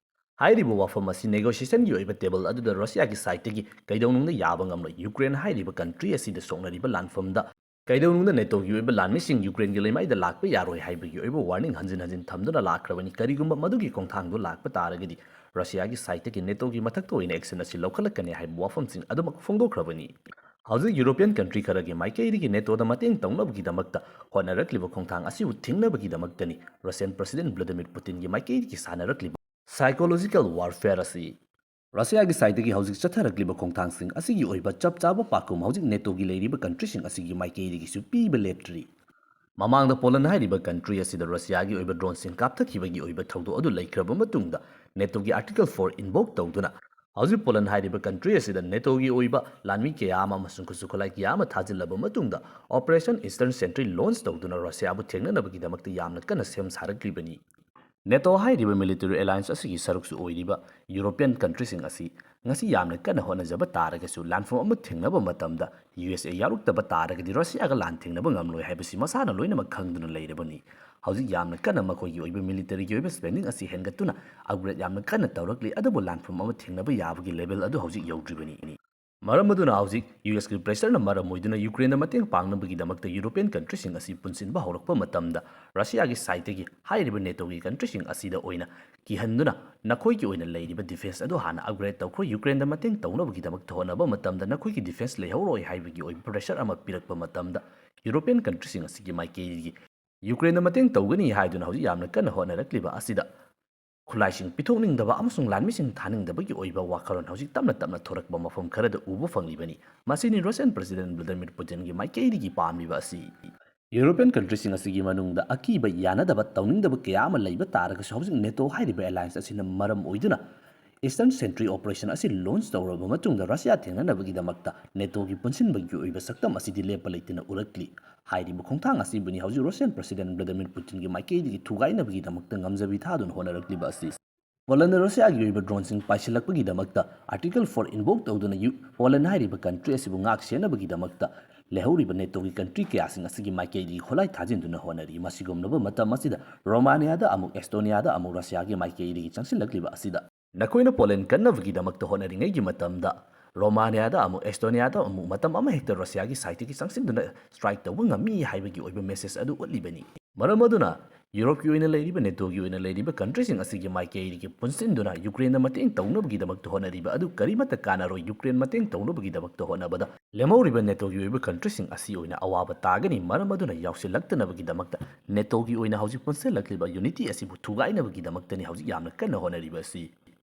ꯍꯥꯏꯔꯤꯕ ꯋꯥꯐꯝ ꯑꯁꯤ ꯅꯦꯒꯣꯁꯤꯌꯦꯁꯟꯒꯤ ꯑꯣꯏꯕ ꯇꯦꯕꯜ ꯑꯗꯨꯗ ꯔꯁꯤꯌꯥꯒꯤ ꯁꯥꯏꯠꯇꯒꯤ ꯀꯩꯗꯧꯅꯨꯡꯗ ꯌꯥꯕ ꯉꯝꯂꯣꯏ꯫ ꯌꯨꯀ꯭ꯔꯦꯟ ꯍꯥꯏꯔꯤꯕ ꯀꯟꯇ꯭ꯔꯤ ꯑꯁꯤꯗ ꯁꯣꯛꯅꯔꯤꯕ ꯂꯥꯟꯐꯝꯗ ꯀꯩꯗꯧꯅꯨꯡꯗ ꯅꯦꯇꯣꯒꯤ ꯑꯣꯏꯕ ꯂꯥꯟꯃꯤꯁꯤꯡ ꯌꯨꯀ꯭ꯔꯦꯟꯒꯤ ꯂꯩꯃꯥꯏꯗ ꯂꯥꯛꯄ ꯌꯥꯔꯣꯏ ꯍꯥꯏꯕꯒꯤ ꯑꯣꯏꯕ ꯋꯥꯔꯅꯤꯡ ꯍꯟꯖꯤꯟ ꯍꯟꯖꯤꯟ ꯊꯝꯗꯨꯅ ꯂꯥꯛꯈ꯭ꯔꯕꯅꯤ꯫ ꯀꯔꯤꯒꯨꯝꯕ ꯃꯗꯨꯒꯤ ꯈꯣꯡꯊꯥꯡꯗꯨ ꯂꯥꯛꯄ ꯇꯥꯔꯒꯗꯤ, ꯔꯁꯤꯌꯥꯒꯤ ꯁꯥꯏꯠꯇꯒꯤ ꯅꯦꯇꯣꯒꯤ ꯃꯊꯛꯇ ꯑꯣꯏꯅ ꯑꯦꯛꯁꯟ ꯑꯁꯤ ꯂꯧꯈꯠꯂꯛꯀꯅꯤ ꯍꯥꯏꯕ ꯋꯥꯐꯝꯁꯤꯡ ꯑꯗꯨꯃꯛ ꯐꯣꯡꯗꯣꯛꯈ꯭ꯔꯕꯅꯤ꯫ ꯍꯧꯖꯤꯛ ꯌꯨꯔꯣꯄꯤꯌꯟ ꯀꯟꯇ꯭ꯔꯤ ꯈꯔꯒꯤ ꯃꯥꯏꯀꯩꯗꯒꯤ ꯅꯦꯇꯣꯗ ꯃꯇꯦꯡ ꯇꯧꯅꯕꯒꯤꯗꯃꯛꯇ ꯍꯣꯠꯅꯔꯛꯂꯤꯕ ꯈꯣꯡꯊꯥꯡ ꯑꯁꯤꯕꯨ ꯊꯤꯡꯅꯕꯒꯤꯗꯃꯛꯇꯅꯤ ꯔꯁꯤꯌꯟ ꯄ꯭ꯔꯁꯤꯗꯦꯟ ꯚ꯭ꯂꯥꯗꯤꯃꯤꯔ ꯄꯨꯇꯤꯟꯒꯤ ꯃꯥꯏꯀꯩꯗꯒꯤ ꯁꯥꯟꯅꯔꯛꯂꯤꯕ ꯁꯥꯏꯀꯣꯂꯣꯖꯤꯀꯦꯜ ꯋꯥꯔꯐꯦꯌꯔ ꯑꯁꯤ꯫ ꯔꯁꯤꯌꯥꯒꯤ ꯁꯥꯏꯠꯇꯒꯤ ꯍꯧꯖꯤꯛ ꯆꯠꯊꯔꯛꯂꯤꯕ ꯈꯣꯡꯊꯥꯡꯁꯤꯡ ꯑꯁꯤꯒꯤ ꯑꯣꯏꯕ ꯆꯞ ꯆꯥꯕ ꯄꯥꯎꯈꯨꯝ ꯍꯧꯖꯤꯛ ꯅꯦꯇꯣꯒꯤ ꯂꯩꯔꯤꯕ ꯀꯟꯇ꯭ꯔꯤꯁꯤꯡ ꯑꯁꯤꯒꯤ ꯃꯥꯏꯀꯩꯗꯒꯤꯁꯨ ꯄꯤꯕ ꯂꯦꯞꯇ꯭ꯔꯤ꯫ ꯃꯃꯥꯡꯗ ꯄꯣꯂꯟ ꯍꯥꯏꯔꯤꯕ ꯀꯟꯇ꯭ꯔꯤ ꯑꯁꯤꯗ ꯔꯁꯤꯌꯥꯒꯤ ꯑꯣꯏꯕ ꯗ꯭ꯔꯣꯟꯁꯤꯡ ꯀꯥꯞꯊꯈꯤꯕꯒꯤ ꯑꯣꯏꯕ ꯊꯧꯗꯣꯛ ꯑꯗꯨ ꯂꯩꯈ꯭ꯔꯕ ꯃꯇꯨꯡꯗ, ꯅꯦꯇꯣꯒꯤ ꯑꯥꯔꯇꯤꯀꯜ ꯐꯣꯔ ꯏꯟꯚꯣꯛ ꯇꯧꯗꯨꯅ ꯍꯧꯖꯤꯛ ꯄꯣꯂꯟ ꯍꯥꯏꯔꯤꯕ ꯀꯟꯇ꯭ꯔꯤ ꯑꯁꯤꯗ ꯅꯦꯇꯣꯒꯤ ꯑꯣꯏꯕ ꯂꯥꯟꯃꯤ ꯀꯌꯥ ꯑꯃ ꯑꯃꯁꯨꯡ ꯈꯨꯠꯁꯨ ꯈꯨꯠꯂꯥꯏ ꯀꯌꯥ ꯑꯃ ꯊꯥꯖꯤꯜꯂꯕ ꯃꯇꯨꯡꯗ, ꯑꯣꯄꯔꯦꯁꯟ ꯏꯁꯇꯔꯟ ꯁꯦꯟꯇ꯭ꯔꯤ ꯂꯣꯟꯆ ꯇꯧꯗꯨꯅ ꯔꯁꯤꯌꯥꯕꯨ ꯊꯦꯡꯅꯅꯕꯒꯤꯗꯃꯛꯇ ꯌꯥꯝꯅ ꯀꯟꯅ ꯁꯦꯝ ꯁꯥꯔꯛꯂꯤꯕꯅꯤ꯫ ꯅꯦꯇꯣ ꯍꯥꯏꯔꯤꯕ ꯃꯤꯂꯤꯇꯔꯤ ꯑꯦꯂꯥꯌꯟꯁ ꯑꯁꯤꯒꯤ ꯁꯔꯨꯛꯁꯨ ꯑꯣꯏꯔꯤꯕ ꯌꯨꯔꯣꯄꯤꯌꯟ ꯀꯟꯇ꯭ꯔꯤꯁꯤꯡ ꯑꯁꯤ ꯉꯁꯤ ꯌꯥꯝꯅ ꯀꯟꯅ ꯍꯣꯠꯅꯖꯕ ꯇꯥꯔꯒꯁꯨ, ꯂꯥꯟꯐꯝ ꯑꯃ ꯊꯦꯡꯅꯕ ꯃꯇꯝꯗ ꯌꯨ ꯑꯦꯁ ꯑꯦ ꯌꯥꯎꯔꯛꯇꯕ ꯇꯥꯔꯒꯗꯤ ꯔꯁꯤꯌꯥꯒ ꯂꯥꯟ ꯊꯦꯡꯅꯕ ꯉꯝꯂꯣꯏ ꯍꯥꯏꯕꯁꯤ ꯃꯁꯥꯅ ꯂꯣꯏꯅꯃꯛ ꯈꯪꯗꯨꯅ ꯂꯩꯔꯕꯅꯤ꯫ ꯍꯧꯖꯤꯛ ꯌꯥꯝꯅ ꯀꯟꯅ ꯃꯈꯣꯏꯒꯤ ꯑꯣꯏꯕ ꯃꯤꯂꯤꯇꯔꯤꯒꯤ ꯑꯣꯏꯕ ꯁ꯭ꯄꯦꯟꯗꯤꯡ ꯑꯁꯤ ꯍꯦꯟꯒꯠꯇꯨꯅ ꯑꯞꯒ꯭ꯔꯦꯗ ꯌꯥꯝꯅ ꯀꯟꯅ ꯇꯧꯔꯛꯂꯤ, ꯑꯗꯨꯕꯨ ꯂꯥꯟꯐꯝ ꯑꯃ ꯊꯦꯡꯅꯕ ꯌꯥꯕꯒꯤ ꯂꯦꯚꯦꯜ ꯑꯗꯨ ꯍꯧꯖꯤꯛ ꯌꯧꯗ꯭ꯔꯤꯕꯅꯤ꯫ ꯃꯔꯝ ꯑꯗꯨꯅ ꯍꯧꯖꯤꯛ ꯌꯨ ꯑꯦꯁꯀꯤ ꯄ꯭ꯔꯦꯁꯔꯅ ꯃꯔꯝ ꯑꯣꯏꯗꯨꯅ ꯌꯨꯀ꯭ꯔꯦꯟꯗ ꯃꯇꯦꯡ ꯄꯥꯡꯅꯕꯒꯤꯗꯃꯛꯇ ꯌꯨꯔꯣꯄꯤꯌꯟ ꯀꯟꯇ꯭ꯔꯤꯁꯤꯡ ꯑꯁꯤ ꯄꯨꯟꯁꯤꯟꯕ ꯍꯧꯔꯛꯄ ꯃꯇꯝꯗ, ꯔꯁꯤꯌꯥꯒꯤ ꯁꯥꯏꯠꯇꯒꯤ ꯍꯥꯏꯔꯤꯕ ꯅꯦꯇꯣꯒꯤ ꯀꯟꯇ꯭ꯔꯤꯁꯤꯡ ꯑꯁꯤꯗ ꯑꯣꯏꯅ ꯀꯤꯍꯟꯗꯨꯅ, "ꯅꯈꯣꯏꯒꯤ ꯑꯣꯏꯅ ꯂꯩꯔꯤꯕ ꯗꯤꯐꯦꯟꯁ ꯑꯗꯨ ꯍꯥꯟꯅ ꯑꯞꯒ꯭ꯔꯦꯗ ꯇꯧꯈ꯭ꯔꯣ, ꯌꯨꯀ꯭ꯔꯦꯟꯗ ꯃꯇꯦꯡ ꯇꯧꯅꯕꯒꯤꯗꯃꯛꯇ ꯍꯣꯠꯅꯕ ꯃꯇꯝꯗ ꯅꯈꯣꯏꯒꯤ ꯗꯤꯐꯦꯟꯁ ꯂꯩꯍꯧꯔꯣꯏ" ꯍꯥꯏꯕꯒꯤ ꯑꯣꯏꯕ ꯄ꯭ꯔꯦꯁꯔ ꯑꯃ ꯄꯤꯔꯛꯄ ꯃꯇꯝꯗ, ꯌꯨꯔꯣꯄꯤꯌꯟ ꯀꯟꯇ꯭ꯔꯤꯁꯤꯡ ꯑꯁꯤꯒꯤ ꯃꯥꯏꯀꯩꯗꯒꯤ ꯌꯨꯀ꯭ꯔꯦꯟꯗ ꯃꯇꯦꯡ ꯇꯧꯒꯅꯤ ꯍꯥꯏꯗꯨꯅ ꯍꯧꯖꯤꯛ ꯌꯥꯝꯅ ꯀꯟꯅ ꯍꯣꯠꯅꯔꯛꯂꯤꯕ ꯑꯁꯤꯗ, ꯈꯨꯠꯂꯥꯏꯁꯤꯡ ꯄꯤꯊꯣꯛꯅꯤꯡꯗꯕ ꯑꯃꯁꯨꯡ ꯂꯥꯟꯃꯤꯁꯤꯡ ꯊꯥꯅꯤꯡꯗꯕꯒꯤ ꯑꯣꯏꯕ ꯋꯥꯈꯜꯂꯣꯟ ꯍꯧꯖꯤꯛ ꯇꯞꯅ ꯇꯞꯅ ꯊꯣꯔꯛꯄ ꯃꯐꯝ ꯈꯔꯗ ꯎꯕ ꯐꯪꯂꯤꯕꯅꯤ꯫ ꯃꯁꯤꯅꯤ ꯔꯁꯤꯌꯟ ꯄ꯭ꯔꯁꯤꯗꯦꯟ ꯚ꯭ꯂꯥꯗꯤꯃꯤꯔ ꯄꯨꯇꯤꯟꯒꯤ ꯃꯥꯏꯀꯩꯗꯒꯤ ꯄꯥꯝꯂꯤꯕ ꯑꯁꯤ꯫ European countryꯁꯤꯡ ꯑꯁꯤꯒꯤ ꯃꯅꯨꯡꯗ ꯑꯀꯤꯕ, ꯌꯥꯅꯗꯕ, ꯇꯧꯅꯤꯡꯗꯕ ꯀꯌꯥ ꯑꯃ ꯂꯩꯕ ꯇꯥꯔꯒꯁꯨ, ꯍꯧꯖꯤꯛ NATO ꯍꯥꯏꯔꯤꯕ alliance ꯑꯁꯤꯅ ꯃꯔꯝ ꯑꯣꯏꯗꯨꯅ Eastern Sentry operation ꯑꯁꯤ launch ꯇꯧꯔꯕ ꯃꯇꯨꯡꯗ, ꯔꯁꯤꯌꯥ ꯊꯦꯡꯅꯅꯕꯒꯤꯗꯃꯛꯇ NATOꯒꯤ ꯄꯨꯟꯁꯤꯟꯕꯒꯤ ꯑꯣꯏꯕ ꯁꯛꯇꯝ ꯑꯁꯤꯗꯤ ꯂꯦꯞꯄ ꯂꯩꯇꯅ ꯎꯔꯛꯂꯤ꯫ ꯍꯥꯏꯔꯤꯕ ꯈꯣꯡꯊꯥꯡ ꯑꯁꯤꯕꯨꯅꯤ ꯍꯧꯖꯤꯛ Russian President Vladimir Putinꯒꯤ ꯃꯥꯏꯀꯩꯗꯒꯤ ꯊꯨꯒꯥꯏꯅꯕꯒꯤꯗꯃꯛꯇ ꯉꯝꯖꯕꯤ ꯊꯥꯗꯨꯅ ꯍꯣꯠꯅꯔꯛꯂꯤꯕ ꯑꯁꯤ꯫ ꯄꯣꯂꯟꯗ ꯔꯁꯤꯌꯥꯒꯤ ꯑꯣꯏꯕ droneꯁꯤꯡ ꯄꯥꯏꯁꯤꯜꯂꯛꯄꯒꯤꯗꯃꯛꯇ Article four invoke ꯇꯧꯗꯨꯅ ꯌꯨ-, ꯄꯣꯂꯟ ꯍꯥꯏꯔꯤꯕ country ꯑꯁꯤꯕꯨ ꯉꯥꯛ ꯁꯦꯟꯅꯕꯒꯤꯗꯃꯛꯇ ꯂꯩꯍꯧꯔꯤꯕ NATOꯒꯤ country ꯀꯌꯥꯁꯤꯡ ꯑꯁꯤꯒꯤ ꯃꯥꯏꯀꯩꯗꯒꯤ ꯈꯨꯠꯂꯥꯏ ꯊꯥꯖꯤꯟꯗꯨꯅ ꯍꯣꯠꯅꯔꯤ꯫ ꯃꯁꯤꯒꯨꯝꯂꯕ ꯃꯇꯝ ꯑꯁꯤꯗ ꯔꯣꯃꯥꯅꯤꯌꯥꯗ ꯑꯃꯨꯛ, ꯑꯦꯁꯇꯣꯅꯤꯌꯥꯗ ꯑꯃꯨꯛ ꯔꯁꯤꯌꯥꯒꯤ ꯃꯥꯏꯀꯩꯗꯒꯤ ꯆꯪꯁꯤꯜꯂꯛꯂꯤꯕ ꯑꯁꯤꯗ ꯅꯈꯣꯏꯅ ꯄꯣꯂꯟ ꯀꯟꯅꯕꯒꯤꯗꯃꯛꯇ ꯍꯣꯠꯅꯔꯤꯉꯩꯒꯤ ꯃꯇꯝꯗ ꯔꯣꯃꯥꯅꯤꯌꯥꯗ ꯑꯃꯨꯛ, ꯑꯦꯁꯇꯣꯅꯤꯌꯥꯗ ꯑꯃꯨꯛ ꯃꯇꯝ ꯑꯃꯍꯦꯛꯇ ꯔꯁꯤꯌꯥꯒꯤ sideꯇꯒꯤ ꯆꯪꯁꯤꯟꯗꯨꯅ strike ꯇꯧꯕ ꯉꯝꯃꯤ ꯍꯥꯏꯕꯒꯤ ꯑꯣꯏꯕ message ꯑꯗꯨ ꯎꯠꯂꯤꯕꯅꯤ꯫ ꯃꯔꯝ ꯑꯗꯨꯅ ꯌꯨꯔꯣꯞꯀꯤ ꯑꯣꯏꯅ ꯂꯩꯔꯤꯕ, NATOꯒꯤ ꯑꯣꯏꯅ ꯂꯩꯔꯤꯕ countryꯁꯤꯡ ꯑꯁꯤꯒꯤ ꯃꯥꯏꯀꯩꯗꯒꯤ ꯄꯨꯟꯁꯤꯟꯗꯨꯅ ꯌꯨꯀ꯭ꯔꯦꯟꯗ ꯃꯇꯦꯡ ꯇꯧꯅꯕꯒꯤꯗꯃꯛꯇ ꯍꯣꯠꯅꯔꯤꯕ ꯑꯗꯨ ꯀꯔꯤꯃꯠꯇ ꯀꯥꯟꯅꯔꯣꯏ꯫ ꯌꯨꯀ꯭ꯔꯦꯟ ꯃꯇꯦꯡ ꯇꯧꯅꯕꯒꯤꯗꯃꯛꯇ ꯍꯣꯠꯅꯕꯗ ꯂꯦꯝꯍꯧꯔꯤꯕ NATOꯒꯤ ꯑꯣꯏꯕ countryꯁꯤꯡ ꯑꯁꯤ ꯑꯣꯏꯅ ꯑꯋꯥꯕ ꯇꯥꯒꯅꯤ꯫ ꯃꯔꯝ ꯑꯗꯨꯅ ꯌꯥꯎꯁꯤꯜꯂꯛꯇꯅꯕꯒꯤꯗꯃꯛꯇ NATOꯒꯤ ꯑꯣꯏꯅ ꯍꯧꯖꯤꯛ ꯄꯨꯟꯁꯤꯜꯂꯛꯂꯤꯕ unity ꯑꯁꯤꯕꯨ ꯊꯨꯒꯥꯏꯅꯕꯒꯤꯗꯃꯛꯇꯅꯤ ꯍꯧꯖꯤꯛ ꯌꯥꯝꯅ ꯀꯟꯅ ꯍꯣꯠꯅꯔꯤꯕ ꯑꯁꯤ꯫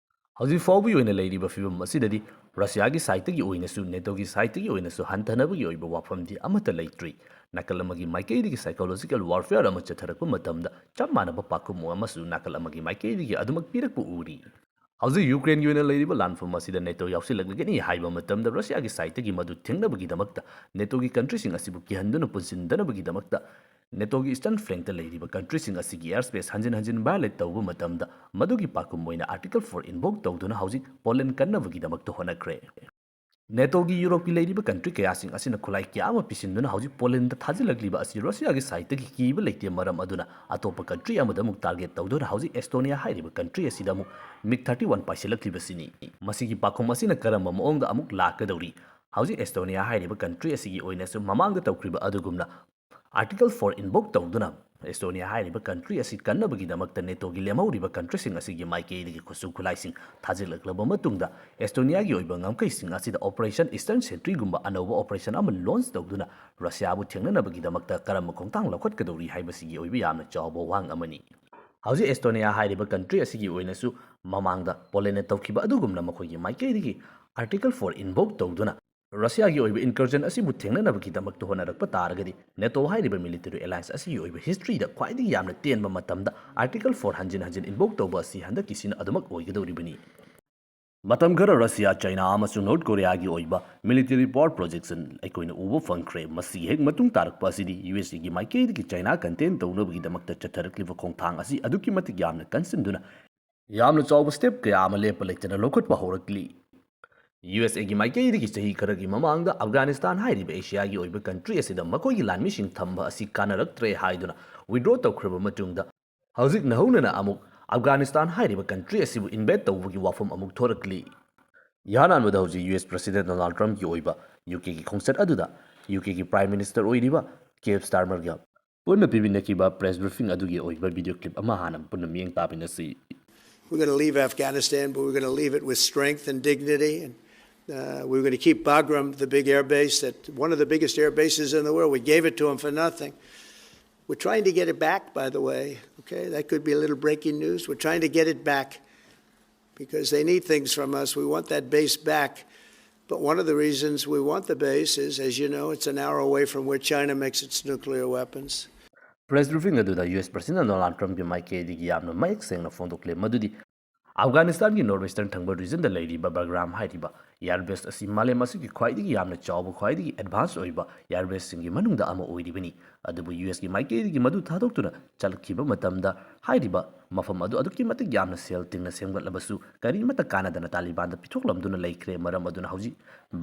ꯍꯧꯖꯤꯛ ꯐꯥꯎꯕꯒꯤ ꯑꯣꯏꯅ ꯂꯩꯔꯤꯕ ꯐꯤꯕꯝ ꯑꯁꯤꯗꯗꯤ ꯔꯁꯤꯌꯥꯒꯤ sideꯇꯒꯤ ꯑꯣꯏꯅꯁꯨ, NATOꯒꯤ sideꯇꯒꯤ ꯑꯣꯏꯅꯁꯨ ꯍꯟꯊꯅꯕꯒꯤ ꯑꯣꯏꯕ ꯋꯥꯐꯝꯗꯤ ꯑꯃꯠꯇ ꯂꯩꯇ꯭ꯔꯤ꯫ ꯅꯥꯀꯜ ꯑꯃꯒꯤ ꯃꯥꯏꯀꯩꯗꯒꯤ psychological warfare ꯑꯃ ꯆꯠꯊꯔꯛꯄ ꯃꯇꯝꯗ ꯆꯞ ꯃꯥꯟꯅꯕ ꯄꯥꯈꯨꯝ ꯑꯃꯁꯨ ꯅꯥꯀꯜ ꯑꯃꯒꯤ ꯃꯥꯏꯀꯩꯗꯒꯤ ꯑꯗꯨꯃꯛ ꯄꯤꯔꯛꯄ ꯎꯔꯤ꯫ ꯍꯧꯖꯤꯛ ꯌꯨꯀ꯭ꯔꯦꯟꯒꯤ ꯑꯣꯏꯅ ꯂꯩꯔꯤꯕ ꯂꯥꯟꯐꯝ ꯑꯁꯤꯗ NATO ꯌꯥꯎꯁꯤꯜꯂꯛꯂꯒꯅꯤ ꯍꯥꯏꯕ ꯃꯇꯝꯗ ꯔꯁꯤꯌꯥꯒꯤ sideꯇꯒꯤ ꯃꯗꯨ ꯊꯤꯡꯅꯕꯒꯤꯗꯃꯛꯇ, NATOꯒꯤ countryꯁꯤꯡ ꯑꯁꯤꯕꯨ ꯀꯤꯍꯟꯗꯨꯅ ꯄꯨꯟꯁꯤꯟꯗꯅꯕꯒꯤꯗꯃꯛꯇ, NATOꯒꯤ eastern flankꯇ ꯂꯩꯔꯤꯕ countryꯁꯤꯡ ꯑꯁꯤꯒꯤ airspace ꯍꯟꯖꯤꯟ ꯍꯟꯖꯤꯟ violate ꯇꯧꯕ ꯃꯇꯝꯗ, ꯃꯗꯨꯒꯤ ꯄꯥꯈꯨꯝ ꯑꯣꯏꯅ Article four invoke ꯇꯧꯗꯨꯅ ꯍꯧꯖꯤꯛ ꯄꯣꯂꯟ ꯀꯟꯅꯕꯒꯤꯗꯃꯛꯇ ꯍꯣꯠꯅꯈ꯭ꯔꯦ꯫ NATOꯒꯤ ꯌꯨꯔꯣꯞꯀꯤ ꯂꯩꯔꯤꯕ country ꯀꯌꯥꯁꯤꯡ ꯑꯁꯤꯅ ꯈꯨꯠꯂꯥꯏ ꯀꯌꯥ ꯑꯃ ꯄꯤꯁꯤꯟꯗꯨꯅ ꯍꯧꯖꯤꯛ ꯄꯣꯂꯟꯗ ꯊꯥꯖꯤꯜꯂꯛꯂꯤꯕ ꯑꯁꯤ ꯔꯁꯤꯌꯥꯒꯤ sideꯇꯒꯤ ꯀꯤꯕ ꯂꯩꯇꯦ꯫ ꯃꯔꯝ ꯑꯗꯨꯅ ꯑꯇꯣꯞꯄ country ꯑꯃꯗ ꯑꯃꯨꯛ target ꯇꯧꯗꯨꯅ ꯍꯧꯖꯤꯛ ꯑꯦꯁꯇꯣꯅꯤꯌꯥ ꯍꯥꯏꯔꯤꯕ country ꯑꯁꯤꯗ ꯑꯃꯨꯛ MiG thirty one ꯄꯥꯏꯁꯤꯜꯂꯛꯂꯤꯕꯁꯤꯅꯤ꯫ ꯃꯁꯤꯒꯤ ꯄꯥꯈꯨꯝ ꯑꯁꯤꯅ ꯀꯔꯝꯕ ꯃꯑꯣꯡꯗ ꯑꯃꯨꯛ ꯂꯥꯛꯀꯗꯧꯔꯤ? ꯍꯧꯖꯤꯛ ꯑꯦꯁꯇꯣꯅꯤꯌꯥ ꯍꯥꯏꯔꯤꯕ country ꯑꯁꯤꯒꯤ ꯑꯣꯏꯅꯁꯨ ꯃꯃꯥꯡꯗ ꯇꯧꯈ꯭ꯔꯤꯕ ꯑꯗꯨꯒꯨꯝꯅ Article four invoke ꯇꯧꯗꯨꯅ ꯑꯦꯁꯇꯣꯅꯤꯌꯥ ꯍꯥꯏꯔꯤꯕ country ꯑꯁꯤ ꯀꯟꯅꯕꯒꯤꯗꯃꯛꯇ NATOꯒꯤ ꯂꯦꯝꯍꯧꯔꯤꯕ countryꯁꯤꯡ ꯑꯁꯤꯒꯤ ꯃꯥꯏꯀꯩꯗꯒꯤ ꯈꯨꯠꯁꯨ ꯈꯨꯠꯂꯥꯏꯁꯤꯡ ꯊꯥꯖꯤꯜꯂꯛꯂꯕ ꯃꯇꯨꯡꯗ, ꯑꯦꯁꯇꯣꯅꯤꯌꯥꯒꯤ ꯑꯣꯏꯕ ꯉꯝꯈꯩꯁꯤꯡ ꯑꯁꯤꯗ Operation Eastern Sentryꯒꯨꯝꯕ ꯑꯅꯧꯕ operation ꯑꯃ launch ꯇꯧꯗꯨꯅ ꯔꯁꯤꯌꯥꯕꯨ ꯊꯦꯡꯅꯅꯕꯒꯤꯗꯃꯛꯇ ꯀꯔꯝꯕ ꯈꯣꯡꯊꯥꯡ ꯂꯧꯈꯠꯀꯗꯧꯔꯤ ꯍꯥꯏꯕꯁꯤꯒꯤ ꯑꯣꯏꯕ ꯌꯥꯝꯅ ꯆꯥꯎꯕ ꯋꯥꯍꯪ ꯑꯃꯅꯤ꯫ ꯍꯧꯖꯤꯛ ꯑꯦꯁꯇꯣꯅꯤꯌꯥ ꯍꯥꯏꯔꯤꯕ country ꯑꯁꯤꯒꯤ ꯑꯣꯏꯅꯁꯨ ꯃꯃꯥꯡꯗ ꯄꯣꯂꯦꯟꯅ ꯇꯧꯈꯤꯕ ꯑꯗꯨꯒꯨꯝꯅ ꯃꯈꯣꯏꯒꯤ ꯃꯥꯏꯀꯩꯗꯒꯤ Article four invoke ꯇꯧꯗꯨꯅ ꯔꯁꯤꯌꯥꯒꯤ ꯑꯣꯏꯕ incursion ꯑꯁꯤꯕꯨ ꯊꯦꯡꯅꯅꯕꯒꯤꯗꯃꯛꯇ ꯍꯣꯠꯅꯔꯛꯄ ꯇꯥꯔꯒꯗꯤ, ꯅꯦꯇꯣ ꯍꯥꯏꯔꯤꯕ military alliance ꯑꯁꯤꯒꯤ ꯑꯣꯏꯕ historyꯗ ꯈ꯭ꯋꯥꯏꯗꯒꯤ ꯌꯥꯝꯅ ꯇꯦꯟꯕ ꯃꯇꯝꯗ Article four ꯍꯟꯖꯤꯟ ꯍꯟꯖꯤꯟ invoke ꯇꯧꯕ ꯑꯁꯤ ꯍꯟꯗꯛꯀꯤꯁꯤꯅ ꯑꯗꯨꯃꯛ ꯑꯣꯏꯒꯗꯧꯔꯤꯕꯅꯤ꯫ ꯃꯇꯝ ꯈꯔ ꯔꯁꯤꯌꯥ, ꯆꯥꯏꯅꯥ ꯑꯃꯁꯨꯡ ꯅꯣꯔꯠ ꯀꯣꯔꯤꯌꯥꯒꯤ ꯑꯣꯏꯕ military power projection ꯑꯩꯈꯣꯏꯅ ꯎꯕ ꯐꯪꯈ꯭ꯔꯦ꯫ ꯃꯁꯤꯒꯤ ꯍꯦꯛ ꯃꯇꯨꯡ ꯇꯥꯔꯛꯄ ꯑꯁꯤꯗꯤ USAꯒꯤ ꯃꯥꯏꯀꯩꯗꯒꯤ ꯆꯥꯏꯅꯥ contain ꯇꯧꯅꯕꯒꯤꯗꯃꯛꯇ ꯆꯠꯊꯔꯛꯂꯤꯕ ꯈꯣꯡꯊꯥꯡ ꯑꯁꯤ ꯑꯗꯨꯛꯀꯤ ꯃꯇꯤꯛ ꯌꯥꯝꯅ ꯀꯟꯁꯤꯟꯗꯨꯅ ꯌꯥꯝꯅ ꯆꯥꯎꯕ step ꯀꯌꯥ ꯑꯃ ꯂꯦꯞꯄ ꯂꯩꯇꯅ ꯂꯧꯈꯠꯄ ꯍꯧꯔꯛꯂꯤ꯫ USAꯒꯤ ꯃꯥꯏꯀꯩꯗꯒꯤ ꯆꯍꯤ ꯈꯔꯒꯤ ꯃꯃꯥꯡꯗ ꯑꯐꯒꯥꯅꯤꯁꯇꯥꯟ ꯍꯥꯏꯔꯤꯕ ꯑꯦꯁꯤꯌꯥꯒꯤ ꯑꯣꯏꯕ country ꯑꯁꯤꯗ ꯃꯈꯣꯏꯒꯤ ꯂꯥꯟꯃꯤꯁꯤꯡ ꯊꯝꯕ ꯑꯁꯤ ꯀꯥꯟꯅꯔꯛꯇ꯭ꯔꯦ ꯍꯥꯏꯗꯨꯅ withdraw ꯇꯧꯈ꯭ꯔꯕ ꯃꯇꯨꯡꯗ, ꯍꯧꯖꯤꯛ ꯅꯧꯍꯧꯅꯅ ꯑꯃꯨꯛ ꯑꯐꯒꯥꯅꯤꯁꯇꯥꯟ ꯍꯥꯏꯔꯤꯕ country ꯑꯁꯤꯕꯨ invade ꯇꯧꯕꯒꯤ ꯋꯥꯐꯝ ꯑꯃꯨꯛ ꯊꯣꯔꯛꯂꯤ꯫ ꯏꯍꯥꯟ ꯍꯥꯟꯕꯗ ꯍꯧꯖꯤꯛ US President Donald Trumpꯀꯤ ꯑꯣꯏꯕ UKꯒꯤ ꯈꯣꯡꯆꯠ ꯑꯗꯨꯗ UKꯒꯤ Prime Minister ꯑꯣꯏꯔꯤꯕ Keir Starmerꯒ ꯄꯨꯟꯅ ꯄꯤꯕꯤꯅꯈꯤꯕ press briefing ꯑꯗꯨꯒꯤ ꯑꯣꯏꯕ video clip ꯑꯃ ꯍꯥꯟꯅ ꯄꯨꯟꯅ ꯃꯤꯠꯌꯦꯡ ꯇꯥꯃꯤꯟꯅꯁꯤ꯫ We're going to leave Afghanistan, but we're going to leave it with strength and dignity. And uh, we're going to keep Bagram, the big air base, that one of the biggest air bases in the world. We gave it to them for nothing. We're trying to get it back, by the way. Okay, that could be a little breaking news. We're trying to get it back because they need things from us. We want that base back. But one of the reasons we want the base is, as you know, it's an hour away from where China makes its nuclear weapons. Press briefing ꯑꯗꯨꯗ US President Donald Trumpꯀꯤ ꯃꯥꯏꯀꯩꯗꯒꯤ ꯌꯥꯝꯅ ꯃꯌꯦꯛ ꯁꯦꯡꯅ ꯐꯣꯡꯗꯣꯛꯂꯦ ꯃꯗꯨꯗꯤ ꯑꯐꯒꯥꯅꯤꯁꯇꯥꯟꯒꯤ north western ꯊꯪꯕ regionꯗ ꯂꯩꯔꯤꯕ ꯕꯒ꯭ꯔꯥꯝ ꯍꯥꯏꯔꯤꯕ air base ꯑꯁꯤ ꯃꯥꯂꯦꯝ ꯑꯁꯤꯒꯤ ꯈ꯭ꯋꯥꯏꯗꯒꯤ ꯌꯥꯝꯅ ꯆꯥꯎꯕ, ꯈ꯭ꯋꯥꯏꯗꯒꯤ advance ꯑꯣꯏꯕ air baseꯁꯤꯡꯒꯤ ꯃꯅꯨꯡꯗ ꯑꯃ ꯑꯣꯏꯔꯤꯕꯅꯤ꯫ ꯑꯗꯨꯕꯨ USꯀꯤ ꯃꯥꯏꯀꯩꯗꯒꯤ ꯃꯗꯨ ꯊꯥꯗꯣꯛꯇꯨꯅ ꯆꯠꯈꯤꯕ ꯃꯇꯝꯗ ꯍꯥꯏꯔꯤꯕ ꯃꯐꯝ ꯑꯗꯨ ꯑꯗꯨꯛꯀꯤ ꯃꯇꯤꯛ ꯌꯥꯝꯅ ꯁꯦꯜ ꯇꯤꯡꯅ ꯁꯦꯝꯒꯠꯂꯕꯁꯨ ꯀꯔꯤꯃꯠꯇ ꯀꯥꯟꯅꯗꯅ ꯇꯥꯂꯤꯕꯥꯟꯗ ꯄꯤꯊꯣꯛꯂꯝꯗꯨꯅ ꯂꯩꯈ꯭ꯔꯦ꯫ ꯃꯔꯝ ꯑꯗꯨꯅ ꯍꯧꯖꯤꯛ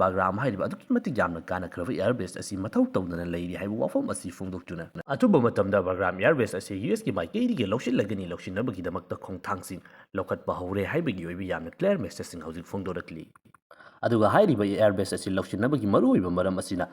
ꯕꯒ꯭ꯔꯥꯝ ꯍꯥꯏꯔꯤꯕ ꯑꯗꯨꯛꯀꯤ ꯃꯇꯤꯛ ꯌꯥꯝꯅ ꯀꯥꯟꯅꯈ꯭ꯔꯕ air base ꯑꯁꯤ ꯃꯊꯧ ꯇꯧꯗꯅ ꯂꯩꯔꯤ ꯍꯥꯏꯕ ꯋꯥꯐꯝ ꯑꯁꯤ ꯐꯣꯡꯗꯣꯛꯇꯨꯅ, ꯑꯊꯨꯕ ꯃꯇꯝꯗ ꯕꯒ꯭ꯔꯥꯝ air base ꯑꯁꯤ USꯀꯤ ꯃꯥꯏꯀꯩꯗꯒꯤ ꯂꯧꯁꯤꯜꯂꯒꯅꯤ, ꯂꯧꯁꯤꯟꯅꯕꯒꯤꯗꯃꯛꯇ ꯈꯣꯡꯊꯥꯡꯁꯤꯡ ꯂꯧꯈꯠꯄ ꯍꯧꯔꯦ ꯍꯥꯏꯕꯒꯤ ꯑꯣꯏꯕ ꯌꯥꯝꯅ clear messageꯁꯤꯡ ꯍꯧꯖꯤꯛ ꯐꯣꯡꯗꯣꯔꯛꯂꯤ꯫ ꯑꯗꯨꯒ ꯍꯥꯏꯔꯤꯕ air base ꯑꯁꯤ ꯂꯧꯁꯤꯟꯅꯕꯒꯤ ꯃꯔꯨꯑꯣꯏꯕ ꯃꯔꯝ ꯑꯁꯤꯅ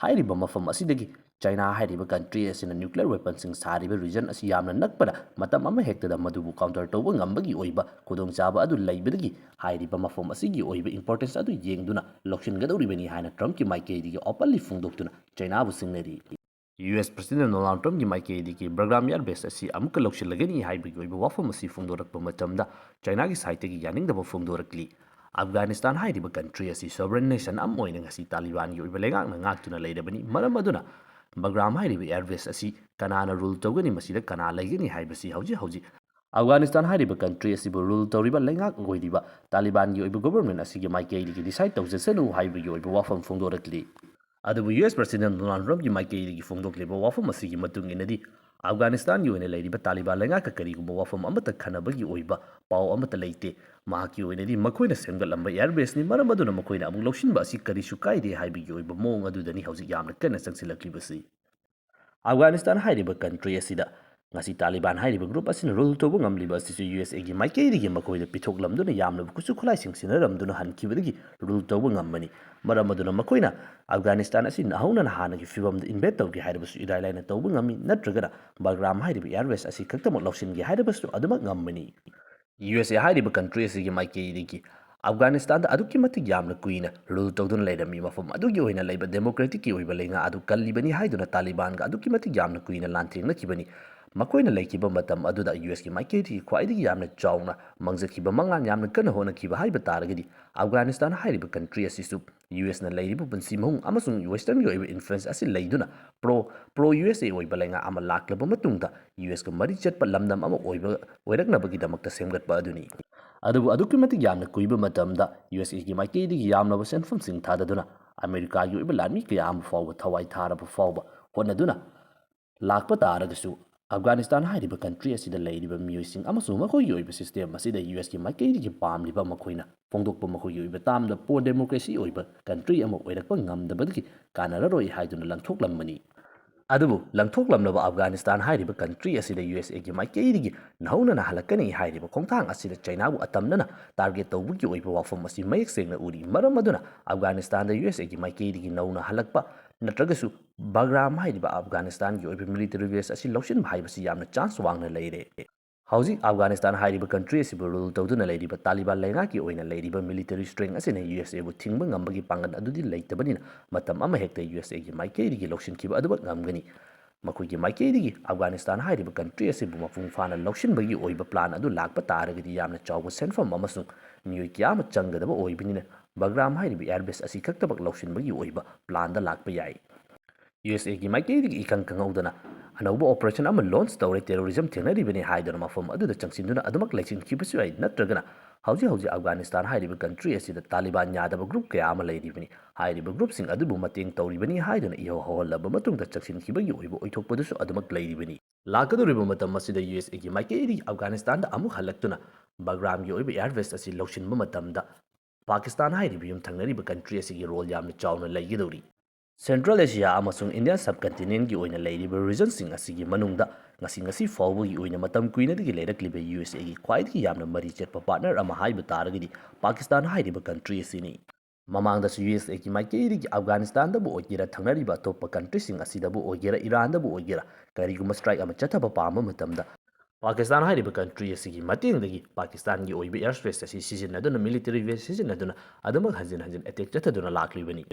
ꯍꯥꯏꯔꯤꯕ ꯃꯐꯝ ꯑꯁꯤꯗꯒꯤ ꯆꯥꯏꯅꯥ ꯍꯥꯏꯔꯤꯕ country ꯑꯁꯤꯅ nuclear weaponꯁꯤꯡ ꯁꯥꯔꯤꯕ region ꯑꯁꯤ ꯌꯥꯝꯅ ꯅꯛꯄꯅ ꯃꯇꯝ ꯑꯃ ꯍꯦꯛꯇꯗ ꯃꯗꯨꯕꯨ counter ꯇꯧꯕ ꯉꯝꯕꯒꯤ ꯑꯣꯏꯕ ꯈꯨꯗꯣꯡꯆꯥꯕ ꯑꯗꯨ ꯂꯩꯕꯗꯒꯤ ꯍꯥꯏꯔꯤꯕ ꯃꯐꯝ ꯑꯁꯤꯒꯤ ꯑꯣꯏꯕ importance ꯑꯗꯨ ꯌꯦꯡꯗꯨꯅ ꯂꯧꯁꯤꯟꯒꯗꯧꯔꯤꯕꯅꯤ ꯍꯥꯏꯅ Trumpꯀꯤ ꯃꯥꯏꯀꯩꯗꯒꯤ openly ꯐꯣꯡꯗꯣꯛꯇꯨꯅ ꯆꯥꯏꯅꯥꯕꯨ ꯁꯤꯡꯅꯔꯤ꯫ US President Donald Trumpꯀꯤ ꯃꯥꯏꯀꯩꯗꯒꯤ ꯕꯒ꯭ꯔꯥꯝ air base ꯑꯁꯤ ꯑꯃꯨꯛꯀ ꯂꯧꯁꯤꯜꯂꯒꯅꯤ ꯍꯥꯏꯕꯒꯤ ꯑꯣꯏꯕ ꯋꯥꯐꯝ ꯑꯁꯤ ꯐꯣꯡꯗꯣꯔꯛꯄ ꯃꯇꯝꯗ ꯆꯥꯏꯅꯥꯒꯤ sideꯇꯒꯤ ꯌꯥꯅꯤꯡꯗꯕ ꯐꯣꯡꯗꯣꯔꯛꯂꯤ꯫ ꯑꯐꯒꯥꯅꯤꯁꯇꯥꯟ ꯍꯥꯏꯔꯤꯕ country ꯑꯁꯤ sovereign nation ꯑꯃ ꯑꯣꯏꯅ ꯉꯁꯤ ꯇꯥꯂꯤꯕꯥꯟꯒꯤ ꯑꯣꯏꯕ ꯂꯩꯉꯥꯛꯅ ꯉꯥꯛꯇꯨꯅ ꯂꯩꯔꯕꯅꯤ꯫ ꯃꯔꯝ ꯑꯗꯨꯅ ꯕꯒ꯭ꯔꯥꯝ ꯍꯥꯏꯔꯤꯕ air base ꯑꯁꯤ ꯀꯅꯥꯅ rule ꯇꯧꯒꯅꯤ, ꯃꯁꯤꯗ ꯀꯅꯥ ꯂꯩꯒꯅꯤ ꯍꯥꯏꯕꯁꯤ ꯍꯧꯖꯤꯛ ꯍꯧꯖꯤꯛ ꯑꯐꯒꯥꯅꯤꯁꯇꯥꯟ ꯍꯥꯏꯔꯤꯕ country ꯑꯁꯤꯕꯨ rule ꯇꯧꯔꯤꯕ ꯂꯩꯉꯥꯛ ꯑꯣꯏꯔꯤꯕ ꯇꯥꯂꯤꯕꯥꯟꯒꯤ ꯑꯣꯏꯕ government ꯑꯁꯤꯒꯤ ꯃꯥꯏꯀꯩꯗꯒꯤ decide ꯇꯧꯖꯁꯅꯨ ꯍꯥꯏꯕꯒꯤ ꯑꯣꯏꯕ ꯋꯥꯐꯝ ꯐꯣꯡꯗꯣꯔꯛꯂꯤ꯫ ꯑꯗꯨꯕꯨ U S President Donald Trumpꯀꯤ ꯃꯥꯏꯀꯩꯗꯒꯤ ꯐꯣꯡꯗꯣꯛꯂꯤꯕ ꯋꯥꯐꯝ ꯑꯁꯤꯒꯤ ꯃꯇꯨꯡ ꯏꯟꯅꯗꯤ, ꯑꯐꯒꯥꯅꯤꯁꯇꯥꯟꯒꯤ ꯑꯣꯏꯅ ꯂꯩꯔꯤꯕ ꯇꯥꯂꯤꯕꯥꯟ ꯂꯩꯉꯥꯛꯀ ꯀꯔꯤꯒꯨꯝꯕ ꯋꯥꯐꯝ ꯑꯃꯠꯇ ꯈꯟꯅꯕꯒꯤ ꯑꯣꯏꯕ ꯄꯥꯎ ꯑꯃꯠꯇ ꯂꯩꯇꯦ꯫ ꯃꯍꯥꯛꯀꯤ ꯑꯣꯏꯅꯗꯤ ꯃꯈꯣꯏꯅ ꯁꯦꯝꯒꯠꯂꯝꯕ air baseꯅꯤ, ꯃꯔꯝ ꯑꯗꯨꯅ ꯃꯈꯣꯏꯅ ꯑꯃꯨꯛ ꯂꯧꯁꯤꯟꯕ ꯑꯁꯤ ꯀꯔꯤꯁꯨ ꯀꯥꯏꯗꯦ ꯍꯥꯏꯕꯒꯤ ꯑꯣꯏꯕ ꯃꯑꯣꯡ ꯑꯗꯨꯗꯅꯤ ꯍꯧꯖꯤꯛ ꯌꯥꯝꯅ ꯀꯟꯅ ꯆꯪꯁꯤꯜꯂꯛꯂꯤꯕꯁꯤ꯫ ꯑꯐꯒꯥꯅꯤꯁꯇꯥꯟ ꯍꯥꯏꯔꯤꯕ country ꯑꯁꯤꯗ ꯉꯁꯤ ꯇꯥꯂꯤꯕꯥꯟ ꯍꯥꯏꯔꯤꯕ group ꯑꯁꯤꯅ rule ꯇꯧꯕ ꯉꯝꯂꯤꯕ ꯑꯁꯤꯁꯨ U S Aꯒꯤ ꯃꯥꯏꯀꯩꯗꯒꯤ ꯃꯈꯣꯏꯗ ꯄꯤꯊꯣꯛꯂꯝꯗꯨꯅ ꯌꯥꯝꯂꯕ ꯈꯨꯠꯁꯨ ꯈꯨꯠꯂꯥꯏꯁꯤꯡ ꯁꯤꯟꯅꯔꯝꯗꯨꯅ ꯍꯟꯈꯤꯕꯗꯒꯤ rule ꯇꯧꯕ ꯉꯝꯕꯅꯤ꯫ ꯃꯔꯝ ꯑꯗꯨꯅ ꯃꯈꯣꯏꯅ ꯑꯐꯒꯥꯅꯤꯁꯇꯥꯟ ꯑꯁꯤ ꯍꯧꯅꯅ ꯍꯥꯟꯅꯒꯤ ꯐꯤꯕꯝꯗ invade ꯇꯧꯒꯦ ꯍꯥꯏꯔꯕꯁꯨ ꯏꯔꯥꯏ ꯂꯥꯏꯅ ꯇꯧꯕ ꯉꯝꯃꯤ, ꯅꯠꯇ꯭ꯔꯒꯅ ꯕꯒ꯭ꯔꯥꯝ ꯍꯥꯏꯔꯤꯕ air base ꯑꯁꯤ ꯈꯛꯇꯃꯛ ꯂꯧꯁꯤꯟꯒꯦ ꯍꯥꯏꯔꯕꯁꯨ ꯑꯗꯨꯃꯛ ꯉꯝꯕꯅꯤ꯫ U S A ꯍꯥꯏꯔꯤꯕ country ꯑꯁꯤꯒꯤ ꯃꯥꯏꯀꯩꯗꯒꯤ ꯑꯐꯒꯥꯅꯤꯁꯇꯥꯟꯗ ꯑꯗꯨꯛꯀꯤ ꯃꯇꯤꯛ ꯌꯥꯝꯅ ꯀꯨꯏꯅ rule ꯇꯧꯗꯨꯅ ꯂꯩꯔꯝꯃꯤ, ꯃꯐꯝ ꯑꯗꯨꯒꯤ ꯑꯣꯏꯅ ꯂꯩꯕ democraticꯀꯤ ꯑꯣꯏꯕ ꯂꯩꯉꯥꯛ ꯑꯗꯨ ꯀꯜꯂꯤꯕꯅꯤ ꯍꯥꯏꯗꯨꯅ ꯇꯥꯂꯤꯕꯥꯟꯒ ꯑꯗꯨꯛꯀꯤ ꯃꯇꯤꯛ ꯌꯥꯝꯅ ꯀꯨꯏꯅ ꯂꯥꯟꯊꯦꯡꯅꯈꯤꯕꯅꯤ꯫ ꯃꯈꯣꯏꯅ ꯂꯩꯈꯤꯕ ꯃꯇꯝ ꯑꯗꯨꯗ U Sꯀꯤ ꯃꯥꯏꯀꯩꯗꯒꯤ ꯈ꯭ꯋꯥꯏꯗꯒꯤ ꯌꯥꯝꯅ ꯆꯥꯎꯅ ꯃꯥꯡꯖꯈꯤꯕ ꯃꯉꯥꯜ ꯌꯥꯝꯅ ꯀꯟꯅ ꯍꯣꯠꯅꯈꯤꯕ ꯍꯥꯏꯕ ꯇꯥꯔꯒꯗꯤ, ꯑꯐꯒꯥꯅꯤꯁꯇꯥꯟ ꯍꯥꯏꯔꯤꯕ country ꯑꯁꯤꯁꯨ U Sꯅ ꯂꯩꯔꯤꯕ ꯄꯨꯟꯁꯤ ꯃꯍꯨꯡ ꯑꯃꯁꯨꯡ Westernꯒꯤ ꯑꯣꯏꯕ influence ꯑꯁꯤ ꯂꯩꯗꯨꯅ pro, pro U S A ꯑꯣꯏꯕ ꯂꯩꯉꯥꯛ ꯑꯃ ꯂꯥꯛꯂꯕ ꯃꯇꯨꯡꯗ U Sꯀ ꯃꯔꯤ ꯆꯠꯄ ꯂꯝꯗꯝ ꯑꯃ ꯑꯣꯏꯕ, ꯑꯣꯏꯔꯛꯅꯕꯒꯤꯗꯃꯛꯇ ꯁꯦꯝꯒꯠꯄ ꯑꯗꯨꯅꯤ꯫ ꯑꯗꯨꯕꯨ ꯑꯗꯨꯛꯀꯤ ꯃꯇꯤꯛ ꯌꯥꯝꯅ ꯀꯨꯏꯕ ꯃꯇꯝꯗ U S Aꯒꯤ ꯃꯥꯏꯀꯩꯗꯒꯤ ꯌꯥꯝꯂꯕ ꯁꯦꯟꯐꯝꯁꯤꯡ ꯊꯥꯗꯗꯨꯅ ꯑꯃꯦꯔꯤꯀꯥꯒꯤ ꯑꯣꯏꯕ ꯂꯥꯟꯃꯤ ꯀꯌꯥ ꯑꯃ ꯐꯥꯎꯕ ꯊꯋꯥꯏ ꯊꯥꯔꯕ ꯐꯥꯎꯕ ꯍꯣꯠꯅꯗꯨꯅ ꯂꯥꯛꯄ ꯇꯥꯔꯒꯁꯨ, ꯑꯐꯒꯥꯅꯤꯁꯇꯥꯟ ꯍꯥꯏꯔꯤꯕ country ꯑꯁꯤꯗ ꯂꯩꯔꯤꯕ ꯃꯤꯑꯣꯏꯁꯤꯡ ꯑꯃꯁꯨꯡ ꯃꯈꯣꯏꯒꯤ ꯑꯣꯏꯕ system ꯑꯁꯤꯗ U Sꯀꯤ ꯃꯥꯏꯀꯩꯗꯒꯤ ꯄꯥꯝꯂꯤꯕ ꯃꯈꯣꯏꯅ ꯐꯣꯡꯗꯣꯛꯄ ꯃꯈꯣꯏꯒꯤ ꯑꯣꯏꯕ ꯇꯥꯝꯗ pro democracy ꯑꯣꯏꯕ country ꯑꯃ ꯑꯣꯏꯔꯛꯄ ꯉꯝꯗꯕꯗꯒꯤ ꯀꯥꯟꯅꯔꯔꯣꯏ ꯍꯥꯏꯗꯨꯅ ꯂꯪꯊꯣꯛꯂꯝꯕꯅꯤ꯫ ꯑꯗꯨꯕꯨ ꯂꯪꯊꯣꯛꯂꯝꯂꯕ ꯑꯐꯒꯥꯅꯤꯁꯇꯥꯟ ꯍꯥꯏꯔꯤꯕ country ꯑꯁꯤꯗ U S Aꯒꯤ ꯃꯥꯏꯀꯩꯗꯒꯤ ꯅꯧꯍꯧꯅꯅ ꯍꯜꯂꯛꯀꯅꯤ ꯍꯥꯏꯔꯤꯕ ꯈꯣꯡꯊꯥꯡ ꯑꯁꯤꯗ ꯆꯩꯅꯥꯕꯨ ꯑꯇꯝꯅꯅ target ꯇꯧꯕꯒꯤ ꯑꯣꯏꯕ ꯋꯥꯐꯝ ꯑꯁꯤ ꯃꯌꯦꯛ ꯁꯦꯡꯅ ꯎꯔꯤ꯫ ꯃꯔꯝ ꯑꯗꯨꯅ ꯑꯐꯒꯥꯅꯤꯁꯇꯥꯟꯗ U S Aꯒꯤ ꯃꯥꯏꯀꯩꯗꯒꯤ ꯅꯧꯅ ꯍꯜꯂꯛꯄ ꯅꯠꯇ꯭ꯔꯒꯁꯨ ꯕꯒ꯭ꯔꯥꯝ ꯍꯥꯏꯔꯤꯕ ꯑꯐꯒꯥꯅꯤꯁꯇꯥꯟꯒꯤ ꯑꯣꯏꯕ military base ꯑꯁꯤ ꯂꯧꯁꯤꯟꯕ ꯍꯥꯏꯕꯁꯤ ꯌꯥꯝꯅ chance ꯋꯥꯡꯅ ꯂꯩꯔꯦ꯫ ꯍꯧꯖꯤꯛ ꯑꯐꯒꯥꯅꯤꯁꯇꯥꯟ ꯍꯥꯏꯔꯤꯕ country ꯑꯁꯤꯕꯨ rule ꯇꯧꯗꯨꯅ ꯂꯩꯔꯤꯕ ꯇꯥꯂꯤꯕꯥꯟ ꯂꯩꯉꯥꯛꯀꯤ ꯑꯣꯏꯅ ꯂꯩꯔꯤꯕ military strength ꯑꯁꯤꯅ U S Aꯕꯨ ꯊꯤꯡꯕ ꯉꯝꯕꯒꯤ ꯄꯥꯡꯒꯜ ꯑꯗꯨꯗꯤ ꯂꯩꯇꯕꯅꯤꯅ, ꯃꯇꯝ ꯑꯃꯍꯦꯛꯇ U S Aꯒꯤ ꯃꯥꯏꯀꯩꯗꯒꯤ ꯂꯧꯁꯤꯟꯈꯤꯕ ꯑꯗꯨꯃꯛ ꯉꯝꯒꯅꯤ꯫ ꯃꯈꯣꯏꯒꯤ ꯃꯥꯏꯀꯩꯗꯒꯤ ꯑꯐꯒꯥꯅꯤꯁꯇꯥꯟ ꯍꯥꯏꯔꯤꯕ ꯀꯟꯇ꯭ꯔꯤ ꯑꯁꯤꯕꯨ ꯃꯄꯨꯡ ꯐꯥꯅ ꯂꯧꯁꯤꯟꯕꯒꯤ ꯑꯣꯏꯕ ꯄ꯭ꯂꯥꯟ ꯑꯗꯨ ꯂꯥꯛꯄ ꯇꯥꯔꯒꯗꯤ ꯌꯥꯝꯅ ꯆꯥꯎꯕ ꯁꯦꯟꯐꯝ ꯑꯃꯁꯨꯡ ꯃꯤꯑꯣꯏ ꯀꯌꯥ ꯑꯃ ꯆꯪꯒꯗꯕ ꯑꯣꯏꯕꯅꯤꯅ ꯕꯒ꯭ꯔꯥꯝ ꯍꯥꯏꯔꯤꯕ ꯑꯦꯌꯔꯕꯦꯁ ꯑꯁꯤ ꯈꯛꯇꯃꯛ ꯂꯧꯁꯤꯟꯕꯒꯤ ꯑꯣꯏꯕ ꯄ꯭ꯂꯥꯟꯗ ꯂꯥꯛꯄ ꯌꯥꯏ꯫ ꯌꯨ ꯑꯦꯁ ꯑꯦꯒꯤ ꯃꯥꯏꯀꯩꯗꯒꯤ ꯏꯈꯪ ꯈꯪꯍꯧꯗꯅ ꯑꯅꯧꯕ ꯑꯣꯄꯔꯦꯁꯟ ꯑꯃ ꯂꯣꯟꯆ ꯇꯧꯔꯦ, ꯇꯦꯔꯣꯔꯤꯖꯝ ꯊꯦꯡꯅꯔꯤꯕꯅꯤ ꯍꯥꯏꯗꯨꯅ ꯃꯐꯝ ꯑꯗꯨꯗ ꯆꯪꯁꯤꯟꯗꯨꯅ ꯑꯗꯨꯃꯛ ꯂꯩꯁꯤꯟꯈꯤꯕꯁꯨ ꯌꯥꯏ, ꯅꯠꯇ꯭ꯔꯒꯅ ꯍꯧꯖꯤꯛ ꯍꯧꯖꯤꯛ ꯑꯐꯒꯥꯅꯤꯁꯇꯥꯟ ꯍꯥꯏꯔꯤꯕ ꯀꯟꯇ꯭ꯔꯤ ꯑꯁꯤꯗ ꯇꯥꯂꯤꯕꯥꯟ ꯌꯥꯗꯕ ꯒ꯭ꯔꯨꯞ ꯀꯌꯥ ꯑꯃ ꯂꯩꯔꯤꯕꯅꯤ, ꯍꯥꯏꯔꯤꯕ ꯒ꯭ꯔꯨꯞꯁꯤꯡ ꯑꯗꯨꯕꯨ ꯃꯇꯦꯡ ꯇꯧꯔꯤꯕꯅꯤ ꯍꯥꯏꯗꯨꯅ ꯏꯍꯧ ꯍꯧꯍꯜꯂꯕ ꯃꯇꯨꯡꯗ ꯆꯪꯁꯤꯟꯈꯤꯕꯒꯤ ꯑꯣꯏꯕ ꯑꯣꯏꯊꯣꯛꯄꯗꯨꯁꯨ ꯑꯗꯨꯃꯛ ꯂꯩꯔꯤꯕꯅꯤ꯫ ꯂꯥꯛꯀꯗꯧꯔꯤꯕ ꯃꯇꯝ ꯑꯁꯤꯗ ꯌꯨ ꯑꯦꯁ ꯑꯦꯒꯤ ꯃꯥꯏꯀꯩꯗꯒꯤ ꯑꯐꯒꯥꯅꯤꯁꯇꯥꯟꯗ ꯑꯃꯨꯛ ꯍꯜꯂꯛꯇꯨꯅ ꯕꯒ꯭ꯔꯥꯝꯒꯤ ꯑꯣꯏꯕ ꯑꯦꯌꯔꯕꯦꯁ ꯑꯁꯤ ꯂꯧꯁꯤꯟꯕ ꯃꯇꯝꯗ ꯄꯥꯀꯤꯁꯇꯥꯟ ꯍꯥꯏꯔꯤꯕ ꯌꯨꯝꯊꯪꯅꯔꯤꯕ ꯀꯟꯇ꯭ꯔꯤ ꯑꯁꯤꯒꯤ ꯔꯣꯜ ꯌꯥꯝꯅ ꯆꯥꯎꯅ ꯂꯩꯒꯗꯧꯔꯤ꯫ ꯁꯦꯟꯇ꯭ꯔꯦꯜ ꯑꯦꯁꯤꯌꯥ ꯑꯃꯁꯨꯡ ꯏꯟꯗꯤꯌꯥꯟ ꯁꯕꯀꯟꯇꯤꯅꯦꯟꯒꯤ ꯑꯣꯏꯅ ꯂꯩꯔꯤꯕ ꯔꯤꯖꯟꯁꯤꯡ ꯑꯁꯤꯒꯤ ꯃꯅꯨꯡꯗ ꯉꯁꯤ, ꯉꯁꯤ ꯐꯥꯎꯕꯒꯤ ꯑꯣꯏꯅ ꯃꯇꯝ ꯀꯨꯏꯅꯗꯒꯤ ꯂꯩꯔꯛꯂꯤꯕ ꯌꯨ ꯑꯦꯁ ꯑꯦꯒꯤ ꯈ꯭ꯋꯥꯏꯗꯒꯤ ꯌꯥꯝꯅ ꯃꯔꯤ ꯆꯠꯄ ꯄꯥꯔꯠꯅꯔ ꯑꯃ ꯍꯥꯏꯕ ꯇꯥꯔꯒꯗꯤ ꯄꯥꯀꯤꯁꯇꯥꯟ ꯍꯥꯏꯔꯤꯕ ꯀꯟꯇ꯭ꯔꯤ ꯑꯁꯤꯅꯤ꯫ ꯃꯃꯥꯡꯗꯁꯨ ꯌꯨ ꯑꯦꯁ ꯑꯦꯒꯤ ꯃꯥꯏꯀꯩꯗꯒꯤ ꯑꯐꯒꯥꯅꯤꯁꯇꯥꯟꯗꯕꯨ ꯑꯣꯏꯒꯦꯔꯥ, ꯊꯪꯅꯔꯤꯕ ꯑꯇꯣꯞꯄ ꯀꯟꯇ꯭ꯔꯤꯁꯤꯡ ꯑꯁꯤꯗꯕꯨ ꯑꯣꯏꯒꯦꯔꯥ, ꯏꯔꯥꯟꯗꯕꯨ ꯑꯣꯏꯒꯦꯔꯥ, ꯀꯔꯤꯒꯨꯝꯕ ꯁ꯭ꯇ꯭ꯔꯥꯏꯛ ꯑꯃ ꯆꯠꯊꯕ ꯄꯥꯝꯕ ꯃꯇꯝꯗ ꯄꯥꯀꯤꯁꯇꯥꯟ ꯍꯥꯏꯔꯤꯕ ꯀꯟꯇ꯭ꯔꯤ ꯑꯁꯤꯒꯤ ꯃꯇꯦꯡꯗꯒꯤ ꯄꯥꯀꯤꯁꯇꯥꯟꯒꯤ ꯑꯣꯏꯕ ꯑꯦꯌꯔ ꯁ꯭ꯄꯦꯁ ꯑꯁꯤ ꯁꯤꯖꯤꯟꯅꯗꯨꯅ, ꯃꯤꯂꯤꯇꯔꯤ ꯕꯦꯁ ꯁꯤꯖꯤꯟꯅꯗꯨꯅ ꯑꯗꯨꯃꯛ ꯍꯟꯖꯤꯟ ꯍꯟꯖꯤꯟ ꯑꯦꯇꯦꯛ ꯆꯠꯊꯗꯨꯅ ꯂꯥꯛꯂꯤꯕꯅꯤ꯫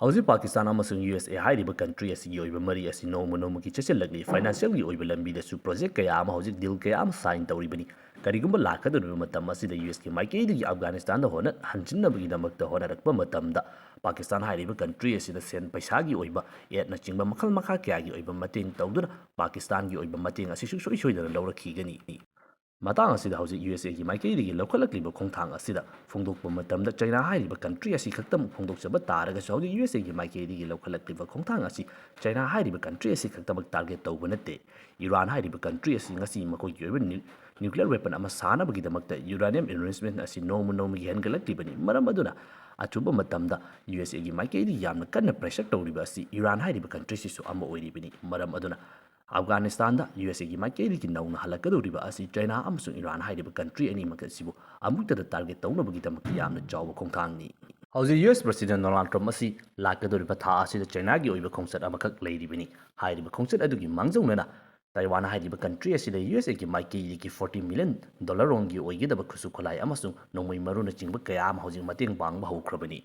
ꯍꯧꯖꯤꯛ ꯄꯥꯀꯤꯁꯇꯥꯟ ꯑꯃꯁꯨꯡ ꯌꯨ ꯑꯦꯁ ꯑꯦ ꯍꯥꯏꯔꯤꯕ ꯀꯟꯇ꯭ꯔꯤ ꯑꯁꯤꯒꯤ ꯑꯣꯏꯕ ꯃꯔꯤ ꯑꯁꯤ ꯅꯣꯡꯃ ꯅꯣꯡꯃꯒꯤ ꯆꯦꯠꯁꯤꯜꯂꯛꯂꯤ꯫ ꯐꯥꯏꯅꯥꯟꯁꯤꯌꯦꯜꯒꯤ ꯑꯣꯏꯕ ꯂꯝꯕꯤꯗꯁꯨ ꯄ꯭ꯔꯣꯖꯦꯛ ꯀꯌꯥ ꯑꯃ, ꯍꯧꯖꯤꯛ ꯗꯤꯜ ꯀꯌꯥ ꯑꯃ ꯁꯥꯏꯟ ꯇꯧꯔꯤꯕꯅꯤ꯫ ꯀꯔꯤꯒꯨꯝꯕ ꯂꯥꯛꯀꯗꯧꯔꯤꯕ ꯃꯇꯝ ꯑꯁꯤꯗ ꯌꯨ ꯑꯦꯁꯀꯤ ꯃꯥꯏꯀꯩꯗꯒꯤ ꯑꯐꯒꯥꯅꯤꯁꯇꯥꯟꯗ ꯍꯣꯠꯅ-, ꯍꯟꯖꯤꯟꯅꯕꯒꯤꯗꯃꯛꯇ ꯍꯣꯠꯅꯔꯛꯄ ꯃꯇꯝꯗ ꯄꯥꯀꯤꯁꯇꯥꯟ ꯍꯥꯏꯔꯤꯕ ꯀꯟꯇ꯭ꯔꯤ ꯑꯁꯤꯗ ꯁꯦꯟ ꯄꯩꯁꯥꯒꯤ ꯑꯣꯏꯕ, ꯑꯦꯗꯅꯆꯤꯡꯕ ꯃꯈꯜ ꯃꯈꯥ ꯀꯌꯥꯒꯤ ꯑꯣꯏꯕ ꯃꯇꯦꯡ ꯇꯧꯗꯨꯅ ꯄꯥꯀꯤꯁꯇꯥꯟꯒꯤ ꯑꯣꯏꯕ ꯃꯇꯦꯡ ꯑꯁꯤ ꯁꯨꯡꯁꯣꯏ ꯁꯣꯏꯗꯅ ꯂꯧꯔꯛꯈꯤꯒꯅꯤ꯫ ꯃꯇꯥꯡ ꯑꯁꯤꯗ ꯍꯧꯖꯤꯛ ꯌꯨ ꯑꯦꯁ ꯑꯦꯒꯤ ꯃꯥꯏꯀꯩꯗꯒꯤ ꯂꯧꯈꯠꯂꯛꯂꯤꯕ ꯈꯣꯡꯊꯥꯡ ꯑꯁꯤꯗ ꯐꯣꯡꯗꯣꯛꯄ ꯃꯇꯝꯗ ꯆꯩꯅꯥ ꯍꯥꯏꯔꯤꯕ ꯀꯟꯇ꯭ꯔꯤ ꯑꯁꯤ ꯈꯛꯇꯃꯛ ꯐꯣꯡꯗꯣꯛꯆꯕ ꯇꯥꯔꯒꯁꯨ, ꯍꯧꯖꯤꯛ ꯌꯨ ꯑꯦꯁ ꯑꯦꯒꯤ ꯃꯥꯏꯀꯩꯗꯒꯤ ꯂꯧꯈꯠꯂꯛꯂꯤꯕ ꯈꯣꯡꯊꯥꯡ ꯑꯁꯤ ꯆꯩꯅꯥ ꯍꯥꯏꯔꯤꯕ ꯀꯟꯇ꯭ꯔꯤ ꯑꯁꯤ ꯈꯛꯇꯃꯛ ꯇꯥꯔꯒꯦꯠ ꯇꯧꯕ ꯅꯠꯇꯦ꯫ ꯏꯔꯥꯟ ꯍꯥꯏꯔꯤꯕ ꯀꯟꯇ꯭ꯔꯤ ꯑꯁꯤ ꯉꯁꯤ ꯃꯈꯣꯏꯒꯤ ꯑꯣꯏꯕ ꯅ꯭ꯌꯨ-, ꯅ꯭ꯌꯨꯀ꯭ꯂꯤꯌꯔ ꯋꯦꯄꯟ ꯑꯃ ꯁꯥꯅꯕꯒꯤꯗꯃꯛꯇ ꯌꯨꯔꯥꯅꯤꯌꯝ ꯏꯟꯔꯤꯆꯃꯦꯟ ꯑꯁꯤ ꯅꯣꯡꯃ ꯅꯣꯡꯃꯒꯤ ꯍꯦꯟꯒꯠꯂꯛꯂꯤꯕꯅꯤ꯫ ꯃꯔꯝ ꯑꯗꯨꯅ ꯑꯆꯨꯝꯕ ꯃꯇꯝꯗ ꯌꯨ ꯑꯦꯁ ꯑꯦꯒꯤ ꯃꯥꯏꯀꯩꯗꯒꯤ ꯌꯥꯝꯅ ꯀꯟꯅ ꯄ꯭ꯔꯦꯁꯔ ꯇꯧꯔꯤꯕ ꯑꯁꯤ ꯏꯔꯥꯟ ꯍꯥꯏꯔꯤꯕ ꯀꯟꯇ꯭ꯔꯤꯁꯤꯁꯨ ꯑꯃ ꯑꯣꯏꯔꯤꯕꯅꯤ꯫ ꯃꯔꯝ ꯑꯗꯨꯅ ꯑꯐꯒꯥꯅꯤꯁꯇꯥꯟꯗ ꯌꯨ ꯑꯦꯁ ꯑꯦꯒꯤ ꯃꯥꯏꯀꯩꯗꯒꯤ ꯅꯧꯅ ꯍꯜꯂꯛꯀꯗꯧꯔꯤꯕ ꯑꯁꯤ ꯆꯩꯅꯥ ꯑꯃꯁꯨꯡ ꯏꯔꯥꯟ ꯍꯥꯏꯔꯤꯕ ꯀꯟꯇ꯭ꯔꯤ ꯑꯅꯤꯃꯛ ꯑꯁꯤꯕꯨ ꯑꯃꯨꯛꯇꯗ ꯇꯥꯔꯒꯦꯠ ꯇꯧꯅꯕꯒꯤꯗꯃꯛꯇ ꯌꯥꯝꯅ ꯆꯥꯎꯕ ꯈꯣꯡꯊꯥꯡꯅꯤ꯫ ꯍꯧꯖꯤꯛ ꯌꯨ ꯑꯦꯁ ꯄ꯭ꯔꯁꯤꯗꯦꯟ ꯗꯣꯅꯥꯜꯗ ꯇ꯭ꯔꯝꯞ ꯑꯁꯤ ꯂꯥꯛꯀꯗꯧꯔꯤꯕ ꯊꯥ ꯑꯁꯤꯗ ꯆꯩꯅꯥꯒꯤ ꯑꯣꯏꯕ ꯈꯣꯡꯆꯠ ꯑꯃꯈꯛ ꯂꯩꯔꯤꯕꯅꯤ꯫ ꯍꯥꯏꯔꯤꯕ ꯈꯣꯡꯆꯠ ꯑꯗꯨꯒꯤ ꯃꯥꯡꯖꯧꯅꯅ ꯇꯥꯏꯋꯥꯟ ꯍꯥꯏꯔꯤꯕ ꯀꯟꯇ꯭ꯔꯤ ꯑꯁꯤꯗ ꯌꯨ ꯑꯦꯁ ꯑꯦꯒꯤ ꯃꯥꯏꯀꯩꯗꯒꯤ ꯐꯣꯔꯇꯤ ꯃꯤꯂꯤꯌꯟ ꯗꯣꯂꯔ ꯔꯣꯝꯒꯤ ꯑꯣꯏꯒꯗꯕ ꯈꯨꯠꯁꯨ ꯈꯨꯠꯂꯥꯏ ꯑꯃꯁꯨꯡ ꯅꯣꯡꯃꯩ ꯃꯔꯨꯅꯆꯤꯡꯕ ꯀꯌꯥ ꯑꯃ ꯍꯧꯖꯤꯛ ꯃꯇꯦꯡ ꯄꯥꯡꯕ ꯍꯧꯈ꯭ꯔꯕꯅꯤ꯫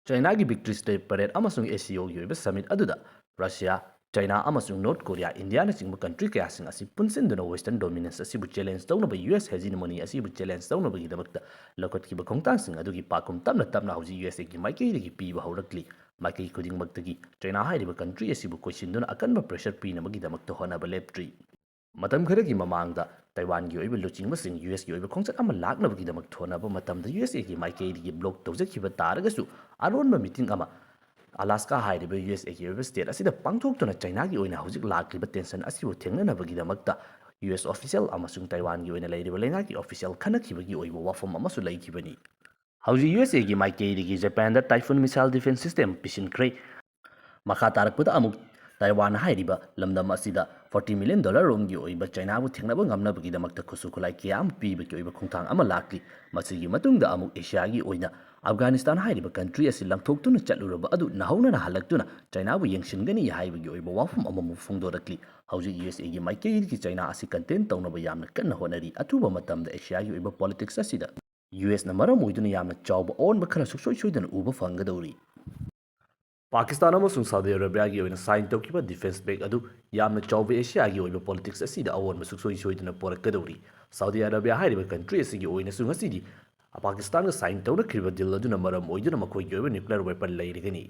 ꯆꯩꯅꯥꯒꯤ ꯚꯤꯛꯇ꯭ꯔꯤ ꯁ꯭ꯇꯦꯠ ꯄꯔꯦꯗ ꯑꯃꯁꯨꯡ ꯑꯦ ꯁꯤ ꯑꯣꯒꯤ ꯑꯣꯏꯕ ꯁꯃꯤꯠ ꯑꯗꯨꯗ ꯔꯁꯤꯌꯥ, ꯆꯥꯏꯅꯥ ꯑꯃꯁꯨꯡ ꯅꯣꯔꯠ ꯀꯣꯔꯤꯌꯥ, ꯏꯟꯗꯤꯌꯥꯅꯆꯤꯡꯕ ꯀꯟꯇ꯭ꯔꯤ ꯀꯌꯥꯁꯤꯡ ꯑꯁꯤ ꯄꯨꯟꯁꯤꯟꯗꯨꯅ Western dominance ꯑꯁꯤꯕꯨ challenge ꯇꯧꯅꯕ, ꯌꯨ ꯑꯦꯁ hegemony ꯑꯁꯤꯕꯨ challenge ꯇꯧꯅꯕꯒꯤꯗꯃꯛꯇ ꯂꯧꯈꯠꯈꯤꯕ ꯈꯣꯡꯊꯥꯡꯁꯤꯡ ꯑꯗꯨꯒꯤ ꯄꯥꯛꯈꯨꯝ ꯇꯞꯅ ꯇꯞꯅ ꯍꯧꯖꯤꯛ ꯌꯨ ꯑꯦꯁ ꯑꯦꯒꯤ ꯃꯥꯏꯀꯩꯗꯒꯤ ꯄꯤꯕ ꯍꯧꯔꯛꯂꯤ꯫ ꯃꯥꯏꯀꯩ ꯈꯨꯗꯤꯡꯃꯛꯇꯒꯤ ꯆꯥꯏꯅꯥ ꯍꯥꯏꯔꯤꯕ ꯀꯟꯇ꯭ꯔꯤ ꯑꯁꯤꯕꯨ ꯀꯣꯏꯁꯤꯟꯗꯨꯅ ꯑꯀꯟꯕ pressure ꯄꯤꯅꯕꯒꯤꯗꯃꯛꯇ ꯍꯣꯠꯅꯕ ꯂꯦꯞꯇ꯭ꯔꯤ꯫ ꯃꯇꯝ ꯈꯔꯒꯤ ꯃꯃꯥꯡꯗ ꯇꯥꯏꯋꯥꯟꯒꯤ ꯑꯣꯏꯕ ꯂꯨꯆꯤꯡꯕꯁꯤꯡ ꯌꯨ ꯑꯦꯁꯀꯤ ꯑꯣꯏꯕ ꯈꯣꯡꯆꯠ ꯑꯃ ꯂꯥꯛꯅꯕꯒꯤꯗꯃꯛ ꯍꯣꯠꯅꯕ ꯃꯇꯝꯗ ꯌꯨ ꯑꯦꯁ ꯑꯦꯒꯤ ꯃꯥꯏꯀꯩꯗꯒꯤ block ꯇꯧꯖꯈꯤꯕ ꯇꯥꯔꯒꯁꯨ, ꯑꯔꯣꯟꯕ meeting ꯑꯃ ꯑꯂꯥꯁꯀꯥ ꯍꯥꯏꯔꯤꯕ ꯌꯨ ꯑꯦꯁ ꯑꯦꯒꯤ ꯑꯣꯏꯕ state ꯑꯁꯤꯗ ꯄꯥꯡꯊꯣꯛꯇꯨꯅ ꯆꯥꯏꯅꯥꯒꯤ ꯑꯣꯏꯅ ꯍꯧꯖꯤꯛ ꯂꯥꯛꯂꯤꯕ tension ꯑꯁꯤꯕꯨ ꯊꯦꯡꯅꯅꯕꯒꯤꯗꯃꯛꯇ ꯌꯨ ꯑꯦꯁ official ꯑꯃꯁꯨꯡ ꯇꯥꯏꯋꯥꯟꯒꯤ ꯑꯣꯏꯅ ꯂꯩꯔꯤꯕ ꯂꯩꯉꯥꯛꯀꯤ official ꯈꯟꯅꯈꯤꯕꯒꯤ ꯑꯣꯏꯕ ꯋꯥꯐꯝ ꯑꯃꯁꯨ ꯂꯩꯈꯤꯕꯅꯤ꯫ ꯍꯧꯖꯤꯛ ꯌꯨ ꯑꯦꯁ ꯑꯦꯒꯤ ꯃꯥꯏꯀꯩꯗꯒꯤ ꯖꯄꯥꯟꯗ Typhoon missile defense system ꯄꯤꯁꯤꯟꯈ꯭ꯔꯦ꯫ ꯃꯈꯥ ꯇꯥꯔꯛꯄꯗ ꯑꯃꯨꯛ ꯇꯥꯏꯋꯥꯟ ꯍꯥꯏꯔꯤꯕ ꯂꯝꯗꯝ ꯑꯁꯤꯗ forty million dollar ꯔꯣꯝꯒꯤ ꯑꯣꯏꯕ ꯆꯥꯏꯅꯥꯕꯨ ꯊꯦꯡꯅꯕ ꯉꯝꯅꯕꯒꯤꯗꯃꯛꯇ ꯈꯨꯠꯁꯨ ꯈꯨꯠꯂꯥꯏ ꯀꯌꯥ ꯑꯃ ꯄꯤꯕꯒꯤ ꯑꯣꯏꯕ ꯈꯣꯡꯊꯥꯡ ꯑꯃ ꯂꯥꯛꯂꯤ꯫ ꯃꯁꯤꯒꯤ ꯃꯇꯨꯡꯗ ꯑꯃꯨꯛ ꯑꯦꯁꯤꯌꯥꯒꯤ ꯑꯣꯏꯅ ꯑꯐꯒꯥꯅꯤꯁꯇꯥꯟ ꯍꯥꯏꯔꯤꯕ ꯀꯟꯇ꯭ꯔꯤ ꯑꯁꯤ ꯂꯪꯊꯣꯛꯇꯨꯅ ꯆꯠꯂꯨꯔꯕ ꯑꯗꯨ ꯅꯧꯍꯧꯅꯅ ꯍꯜꯂꯛꯇꯨꯅ ꯆꯥꯏꯅꯥꯕꯨ ꯌꯦꯡꯁꯤꯟꯒꯅꯤ ꯍꯥꯏꯕꯒꯤ ꯑꯣꯏꯕ ꯋꯥꯐꯝ ꯑꯃꯃꯨꯛ ꯐꯣꯡꯗꯣꯔꯛꯂꯤ꯫ ꯍꯧꯖꯤꯛ ꯌꯨ ꯑꯦꯁ ꯑꯦꯒꯤ ꯃꯥꯏꯀꯩꯗꯒꯤ ꯆꯥꯏꯅꯥ ꯑꯁꯤ contain ꯇꯧꯅꯕ ꯌꯥꯝꯅ ꯀꯟꯅ ꯍꯣꯠꯅꯔꯤ꯫ ꯑꯊꯨꯕ ꯃꯇꯝꯗ ꯑꯦꯁꯤꯌꯥꯒꯤ ꯑꯣꯏꯕ politics ꯑꯁꯤꯗ ꯌꯨ ꯑꯦꯁꯅ ꯃꯔꯝ ꯑꯣꯏꯗꯨꯅ ꯌꯥꯝꯅ ꯆꯥꯎꯕ ꯑꯑꯣꯟꯕ ꯈꯔ ꯁꯨꯡꯁꯣꯏ ꯁꯣꯏꯗꯅ ꯎꯕ ꯐꯪꯒꯗꯧꯔꯤ꯫ ꯄꯥꯀꯤꯁꯇꯥꯟ ꯑꯃꯁꯨꯡ ꯁꯥꯎꯗꯤ ꯑꯔꯥꯕꯤꯌꯥꯒꯤ ꯑꯣꯏꯅ sign ꯇꯧꯈꯤꯕ defense pact ꯑꯗꯨ ꯌꯥꯝꯅ ꯆꯥꯎꯕ ꯑꯦꯁꯤꯌꯥꯒꯤ ꯑꯣꯏꯕ politics ꯑꯁꯤꯗ ꯑꯑꯣꯟꯕ ꯁꯨꯡꯁꯣꯏ ꯁꯣꯏꯗꯅ ꯄꯣꯔꯛꯀꯗꯧꯔꯤ꯫ ꯁꯥꯎꯗꯤ ꯑꯔꯥꯕꯤꯌꯥ ꯍꯥꯏꯔꯤꯕ ꯀꯟꯇ꯭ꯔꯤ ꯑꯁꯤꯒꯤ ꯑꯣꯏꯅꯁꯨ ꯉꯁꯤꯗꯤ ꯄꯥꯀꯤꯁꯇꯥꯟꯒ sign ꯇꯧꯅꯈ꯭ꯔꯤꯕ deal ꯑꯗꯨꯅ ꯃꯔꯝ ꯑꯣꯏꯗꯨꯅ ꯃꯈꯣꯏꯒꯤ ꯑꯣꯏꯕ nuclear weapon ꯂꯩꯔꯒꯅꯤ꯫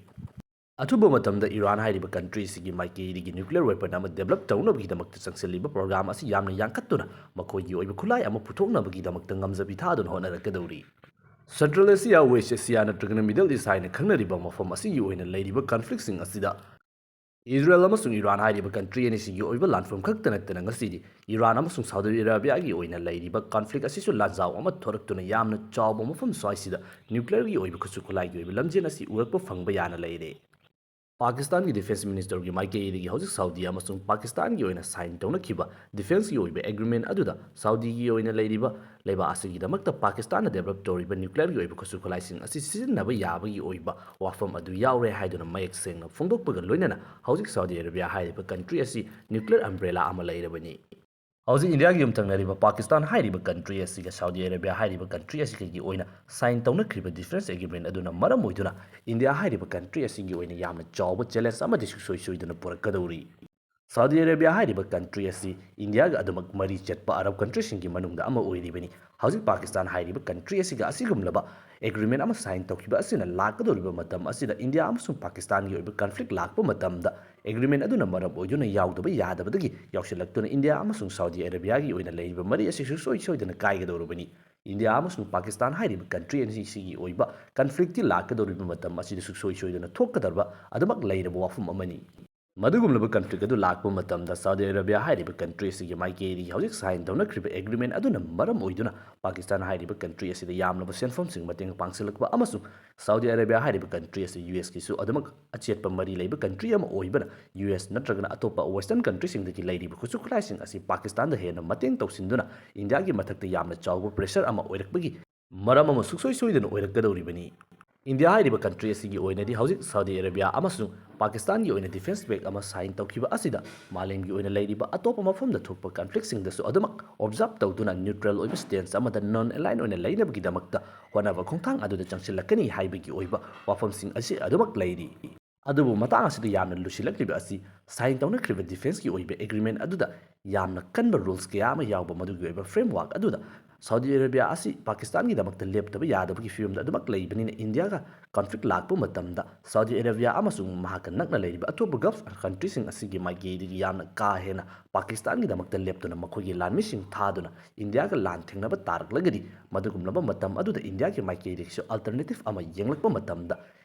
ꯑꯊꯨꯕ ꯃꯇꯝꯗ ꯏꯔꯥꯟ ꯍꯥꯏꯔꯤꯕ ꯀꯟꯇ꯭ꯔꯤ ꯑꯁꯤꯒꯤ ꯃꯥꯏꯀꯩꯗꯒꯤ nuclear weapon ꯑꯃ develop ꯇꯧꯅꯕꯒꯤꯗꯃꯛꯇ ꯆꯪꯁꯤꯜꯂꯤꯕ program ꯑꯁꯤ ꯌꯥꯝꯅ ꯌꯥꯡꯈꯠꯇꯨꯅ ꯃꯈꯣꯏꯒꯤ ꯑꯣꯏꯕ ꯈꯨꯠꯂꯥꯏ ꯑꯃ ꯄꯨꯊꯣꯛꯅꯕꯒꯤꯗꯃꯛꯇ ꯉꯝꯖꯕꯤ ꯊꯥꯗꯨꯅ ꯍꯣꯠꯅꯔꯛꯀꯗꯧꯔꯤ꯫ Central Asia, West Asia ꯅꯠꯇ꯭ꯔꯒꯅ Middle East ꯍꯥꯏꯅ ꯈꯪꯅꯔꯤꯕ ꯃꯐꯝ ꯑꯁꯤꯒꯤ ꯑꯣꯏꯅ ꯂꯩꯔꯤꯕ conflictꯁꯤꯡ ꯑꯁꯤꯗ ꯏꯖꯔꯦꯜ ꯑꯃꯁꯨꯡ ꯏꯔꯥꯟ ꯍꯥꯏꯔꯤꯕ ꯀꯟꯇ꯭ꯔꯤ ꯑꯅꯤꯁꯤꯒꯤ ꯑꯣꯏꯕ ꯂꯥꯟꯐꯝ ꯈꯛꯇ ꯅꯠꯇꯅ ꯉꯁꯤꯗꯤ ꯏꯔꯥꯟ ꯑꯃꯁꯨꯡ ꯁꯥꯎꯗꯤ ꯑꯔꯥꯕꯤꯌꯥꯒꯤ ꯑꯣꯏꯅ ꯂꯩꯔꯤꯕ conflict ꯑꯁꯤꯁꯨ ꯂꯥꯟꯖꯥꯎ ꯑꯃ ꯊꯣꯔꯛꯇꯨꯅ ꯌꯥꯝꯅ ꯆꯥꯎꯕ ꯃꯐꯝ ꯁ꯭ꯋꯥꯏꯁꯤꯗ nuclearꯒꯤ ꯑꯣꯏꯕ ꯈꯨꯠꯁꯨ ꯈꯨꯠꯂꯥꯏꯒꯤ ꯑꯣꯏꯕ ꯂꯝꯖꯦꯜ ꯑꯁꯤ ꯎꯔꯛꯄ ꯐꯪꯕ ꯌꯥꯅ ꯂꯩꯔꯦ꯫ ꯄꯥꯀꯤꯁꯇꯥꯟꯒꯤ defence ministerꯒꯤ ꯃꯥꯏꯀꯩꯗꯒꯤ ꯍꯧꯖꯤꯛ ꯁꯥꯎꯗꯤ ꯑꯃꯁꯨꯡ ꯄꯥꯀꯤꯁꯇꯥꯟꯒꯤ ꯑꯣꯏꯅ sign ꯇꯧꯅꯈꯤꯕ defenceꯀꯤ ꯑꯣꯏꯕ agreement ꯑꯗꯨꯗ ꯁꯥꯎꯗꯤꯒꯤ ꯑꯣꯏꯅ ꯂꯩꯔꯤꯕ ꯂꯩꯕꯥꯛ ꯑꯁꯤꯒꯤꯗꯃꯛꯇ ꯄꯥꯀꯤꯁꯇꯥꯟꯅ develop ꯇꯧꯔꯤꯕ nuclearꯒꯤ ꯑꯣꯏꯕ ꯈꯨꯠꯁꯨ ꯈꯨꯠꯂꯥꯏꯁꯤꯡ ꯑꯁꯤ ꯁꯤꯖꯤꯟꯅꯕ ꯌꯥꯕꯒꯤ ꯑꯣꯏꯕ ꯋꯥꯐꯝ ꯑꯗꯨ ꯌꯥꯎꯔꯦ ꯍꯥꯏꯗꯨꯅ ꯃꯌꯦꯛ ꯁꯦꯡꯅ ꯐꯣꯡꯗꯣꯛꯄꯒ ꯂꯣꯏꯅꯅ ꯍꯧꯖꯤꯛ ꯁꯥꯎꯗꯤ ꯑꯔꯥꯕꯤꯌꯥ ꯍꯥꯏꯔꯤꯕ ꯀꯟꯇ꯭ꯔꯤ ꯑꯁꯤ nuclear umbrella ꯑꯃ ꯂꯩꯔꯕꯅꯤ꯫ ꯍꯧꯖꯤꯛ ꯏꯟꯗꯤꯌꯥꯒꯤ ꯌꯨꯝꯊꯪꯅꯔꯤꯕ ꯄꯥꯀꯤꯁꯇꯥꯟ ꯍꯥꯏꯔꯤꯕ ꯀꯟꯇ꯭ꯔꯤ ꯑꯁꯤꯒ ꯁꯥꯎꯗꯤ ꯑꯔꯦꯕꯤꯌꯥ ꯍꯥꯏꯔꯤꯕ ꯀꯟꯇ꯭ꯔꯤ ꯑꯁꯤꯒꯒꯤ ꯑꯣꯏꯅ ꯁꯥꯏꯟ ꯇꯧꯅꯈ꯭ꯔꯤꯕ ꯗꯤꯐꯦꯟꯁ ꯑꯦꯒ꯭ꯔꯤꯃꯦꯟ ꯑꯗꯨꯅ ꯃꯔꯝ ꯑꯣꯏꯗꯨꯅ ꯏꯟꯗꯤꯌꯥ ꯍꯥꯏꯔꯤꯕ ꯀꯟꯇ꯭ꯔꯤ ꯑꯁꯤꯒꯤ ꯑꯣꯏꯅ ꯌꯥꯝꯅ ꯆꯥꯎꯕ ꯆꯦꯂꯦꯟꯖ ꯑꯃꯗꯤ ꯁꯨꯡꯁꯣꯏ ꯁꯣꯏꯗꯅ ꯄꯨꯔꯛꯀꯗꯧꯔꯤ꯫ ꯁꯥꯎꯗꯤ ꯑꯔꯦꯕꯤꯌꯥ ꯍꯥꯏꯔꯤꯕ ꯀꯟꯇ꯭ꯔꯤ ꯑꯁꯤ ꯏꯟꯗꯤꯌꯥꯒ ꯑꯗꯨꯃꯛ ꯃꯔꯤ ꯆꯠꯄ ꯑꯔꯕ ꯀꯟꯇ꯭ꯔꯤꯁꯤꯡꯒꯤ ꯃꯅꯨꯡꯗ ꯑꯃ ꯑꯣꯏꯔꯤꯕꯅꯤ꯫ ꯍꯧꯖꯤꯛ ꯄꯥꯀꯤꯁꯇꯥꯟ ꯍꯥꯏꯔꯤꯕ ꯀꯟꯇ꯭ꯔꯤ ꯑꯁꯤꯒ ꯑꯁꯤꯒꯨꯝꯂꯕ ꯑꯦꯒ꯭ꯔꯤꯃꯦꯟ ꯑꯃ ꯁꯥꯏꯟ ꯇꯧꯈꯤꯕ ꯑꯁꯤꯅ ꯂꯥꯛꯀꯗꯧꯔꯤꯕ ꯃꯇꯝ ꯑꯁꯤꯗ ꯏꯟꯗꯤꯌꯥ ꯑꯃꯁꯨꯡ ꯄꯥꯀꯤꯁꯇꯥꯟꯒꯤ ꯑꯣꯏꯕ ꯀꯟꯐ꯭ꯂꯤꯛ ꯂꯥꯛꯄ ꯃꯇꯝꯗ ꯑꯦꯒ꯭ꯔꯤꯃꯦꯟ ꯑꯗꯨꯅ ꯃꯔꯝ ꯑꯣꯏꯗꯨꯅ ꯌꯥꯎꯗꯕ ꯌꯥꯗꯕꯗꯒꯤ ꯌꯥꯎꯁꯤꯜꯂꯛꯇꯨꯅ ꯏꯟꯗꯤꯌꯥ ꯑꯃꯁꯨꯡ ꯁꯥꯎꯗꯤ ꯑꯔꯦꯕꯤꯌꯥꯒꯤ ꯑꯣꯏꯅ ꯂꯩꯔꯤꯕ ꯃꯔꯤ ꯑꯁꯤ ꯁꯨꯡꯁꯣꯏ ꯁꯣꯏꯗꯅ ꯀꯥꯏꯒꯗꯧꯔꯕꯅꯤ꯫ ꯏꯟꯗꯤꯌꯥ ꯑꯃꯁꯨꯡ ꯄꯥꯀꯤꯁꯇꯥꯟ ꯍꯥꯏꯔꯤꯕ ꯀꯟꯇ꯭ꯔꯤ ꯑꯅꯤꯁꯤꯒꯤ ꯑꯣꯏꯕ ꯀꯟꯐ꯭ꯂꯤꯛꯇꯤ ꯂꯥꯛꯀꯗꯧꯔꯤꯕ ꯃꯇꯝ ꯑꯁꯤꯗ ꯁꯨꯡꯁꯣꯏ ꯁꯣꯏꯗꯅ ꯊꯣꯛꯀꯗꯧꯔꯕ ꯑꯗꯨꯃꯛ ꯂꯩꯔꯕ ꯋꯥꯐꯝ ꯑꯃꯅꯤ꯫ ꯃꯗꯨꯒꯨꯝꯂꯕ ꯀꯟꯐ꯭ꯂꯤꯛ ꯑꯗꯨ ꯂꯥꯛꯄ ꯃꯇꯝꯗ ꯁꯥꯎꯗꯤ ꯑꯔꯦꯕꯤꯌꯥ ꯍꯥꯏꯔꯤꯕ ꯀꯟꯇ꯭ꯔꯤ ꯑꯁꯤꯒꯤ ꯃꯥꯏꯀꯩꯗꯒꯤ ꯍꯧꯖꯤꯛ ꯁꯥꯏꯟ ꯇꯧꯅꯈ꯭ꯔꯤꯕ ꯑꯦꯒ꯭ꯔꯤꯃꯦꯟ ꯑꯗꯨꯅ ꯃꯔꯝ ꯑꯣꯏꯗꯨꯅ ꯄꯥꯀꯤꯁꯇꯥꯟ ꯍꯥꯏꯔꯤꯕ ꯀꯟꯇ꯭ꯔꯤ ꯑꯁꯤꯗ ꯌꯥꯝꯂꯕ ꯁꯦꯟꯐꯝꯁꯤꯡ ꯃꯇꯦꯡ ꯄꯥꯡꯁꯤꯜꯂꯛꯄ ꯑꯃꯁꯨꯡ ꯁꯥꯎꯗꯤ ꯑꯔꯦꯕꯤꯌꯥ ꯍꯥꯏꯔꯤꯕ ꯀꯟꯇ꯭ꯔꯤ ꯑꯁꯤ ꯌꯨ ꯑꯦꯁꯀꯤꯁꯨ ꯑꯗꯨꯃꯛ ꯑꯆꯦꯠꯄ ꯃꯔꯤ ꯂꯩꯕ ꯀꯟꯇ꯭ꯔꯤ ꯑꯃ ꯑꯣꯏꯕꯅ ꯌꯨ ꯑꯦꯁ ꯅꯠꯇ꯭ꯔꯒꯅ ꯑꯇꯣꯞꯄ ꯋꯦꯁꯇꯔꯟ ꯀꯟꯇ꯭ꯔꯤꯁꯤꯡꯗꯒꯤ ꯂꯩꯔꯤꯕ ꯈꯨꯠꯁꯨ ꯈꯨꯠꯂꯥꯏꯁꯤꯡ ꯑꯁꯤ ꯄꯥꯀꯤꯁꯇꯥꯟꯗ ꯍꯦꯟꯅ ꯃꯇꯦꯡ ꯇꯧꯁꯤꯟꯗꯨꯅ ꯏꯟꯗꯤꯌꯥꯒꯤ ꯃꯊꯛꯇ ꯌꯥꯝꯅ ꯆꯥꯎꯕ ꯄ꯭ꯔꯦꯁꯔ ꯑꯃ ꯑꯣꯏꯔꯛꯄꯒꯤ ꯃꯔꯝ ꯑꯃ ꯁꯨꯡꯁꯣꯏ ꯁꯣꯏꯗꯅ ꯑꯣꯏꯔꯛꯀꯗꯧꯔꯤꯕꯅꯤ꯫ ꯏꯟꯗꯤꯌꯥ ꯍꯥꯏꯔꯤꯕ ꯀꯟꯇ꯭ꯔꯤ ꯑꯁꯤꯒꯤ ꯑꯣꯏꯅꯗꯤ ꯍꯧꯖꯤꯛ ꯁꯥꯎꯗꯤ ꯑꯔꯦꯕꯤꯌꯥ ꯑꯃꯁꯨꯡ ꯄꯥꯀꯤꯁꯇꯥꯟꯒꯤ ꯑꯣꯏꯅ ꯗꯤꯐꯦꯟꯁ ꯄꯦꯛ ꯑꯃ ꯁꯥꯏꯟ ꯇꯧꯈꯤꯕ ꯑꯁꯤꯗ ꯃꯥꯂꯦꯝꯒꯤ ꯑꯣꯏꯅ ꯂꯩꯔꯤꯕ ꯑꯇꯣꯞꯄ ꯃꯐꯝꯗ ꯊꯣꯛꯄ ꯀꯟꯐ꯭ꯂꯤꯛꯁꯤꯡꯗꯁꯨ ꯑꯗꯨꯃꯛ ꯑꯣꯕꯖꯥꯔꯕ ꯇꯧꯗꯨꯅ ꯅ꯭ꯌꯨꯇ꯭ꯔꯦꯜ ꯑꯣꯏꯕ ꯁ꯭ꯇꯦꯟꯁ ꯑꯃꯗ ꯅꯟ ꯑꯦꯂꯥꯏꯟ ꯑꯣꯏꯅ ꯂꯩꯅꯕꯒꯤꯗꯃꯛꯇ ꯍꯣꯠꯅꯕ ꯈꯣꯡꯊꯥꯡ ꯑꯗꯨꯗ ꯆꯪꯁꯤꯜꯂꯛꯀꯅꯤ ꯍꯥꯏꯕꯒꯤ ꯑꯣꯏꯕ ꯋꯥꯐꯝꯁꯤꯡ ꯑꯁꯤ ꯑꯗꯨꯃꯛ ꯂꯩꯔꯤ꯫ ꯑꯗꯨꯕꯨ ꯃꯇꯥꯡ ꯑꯁꯤꯗ ꯌꯥꯝꯅ ꯂꯨꯁꯤꯜꯂꯛꯂꯤꯕ ꯑꯁꯤ ꯁꯥꯏꯟ ꯇꯧꯅꯈ꯭ꯔꯤꯕ ꯗꯤꯐꯦꯟꯁꯀꯤ ꯑꯣꯏꯕ ꯑꯦꯒ꯭ꯔꯤꯃꯦꯟ ꯑꯗꯨꯗ ꯌꯥꯝꯅ ꯀꯟꯕ ꯔꯨꯜꯁ ꯀꯌꯥ ꯑꯃ ꯌꯥꯎꯕ ꯃꯗꯨꯒꯤ ꯑꯣꯏꯕ ꯐ꯭ꯔꯦꯝꯋꯥꯔꯛ ꯑꯗꯨꯗ ꯁꯥꯎꯗꯤ ꯑꯔꯦꯕꯤꯌꯥ ꯑꯁꯤ ꯄꯥꯀꯤꯁꯇꯥꯟꯒꯤꯗꯃꯛꯇ ꯂꯦꯞꯇꯕ ꯌꯥꯗꯕꯒꯤ ꯐꯤꯕꯝꯗ ꯑꯗꯨꯃꯛ ꯂꯩꯕꯅꯤꯅ ꯏꯟꯗꯤꯌꯥꯒ ꯀꯟꯐ꯭ꯂꯤꯛ ꯂꯥꯛꯄ ꯃꯇꯝꯗ ꯁꯥꯎꯗꯤ ꯑꯔꯦꯕꯤꯌꯥ ꯑꯃꯁꯨꯡ ꯃꯍꯥꯛꯀ ꯅꯛꯅ ꯂꯩꯔꯤꯕ ꯑꯇꯣꯞꯄ ꯒꯜꯐ ꯀꯟꯇ꯭ꯔꯤꯁꯤꯡ ꯑꯁꯤꯒꯤ ꯃꯥꯏꯀꯩꯗꯒꯤ ꯌꯥꯝꯅ ꯀꯥ ꯍꯦꯟꯅ ꯄꯥꯀꯤꯁꯇꯥꯟꯒꯤꯗꯃꯛꯇ ꯂꯦꯞꯇꯨꯅ ꯃꯈꯣꯏꯒꯤ ꯂꯥꯟꯃꯤꯁꯤꯡ ꯊꯥꯗꯨꯅ ꯏꯟꯗꯤꯌꯥꯒ ꯂꯥꯟ ꯊꯦꯡꯅꯕ ꯇꯥꯔꯛꯂꯒꯗꯤ ꯃꯗꯨꯒꯨꯝꯂꯕ ꯃꯇꯝ ꯑꯗꯨꯗ ꯏꯟꯗꯤꯌꯥꯒꯤ ꯃꯥꯏꯀꯩꯗꯒꯤꯁꯨ ꯑꯜꯇꯔꯅꯦꯇꯤꯚ ꯑꯃ ꯌꯦꯡꯂꯛꯄ ꯃꯇꯝꯗ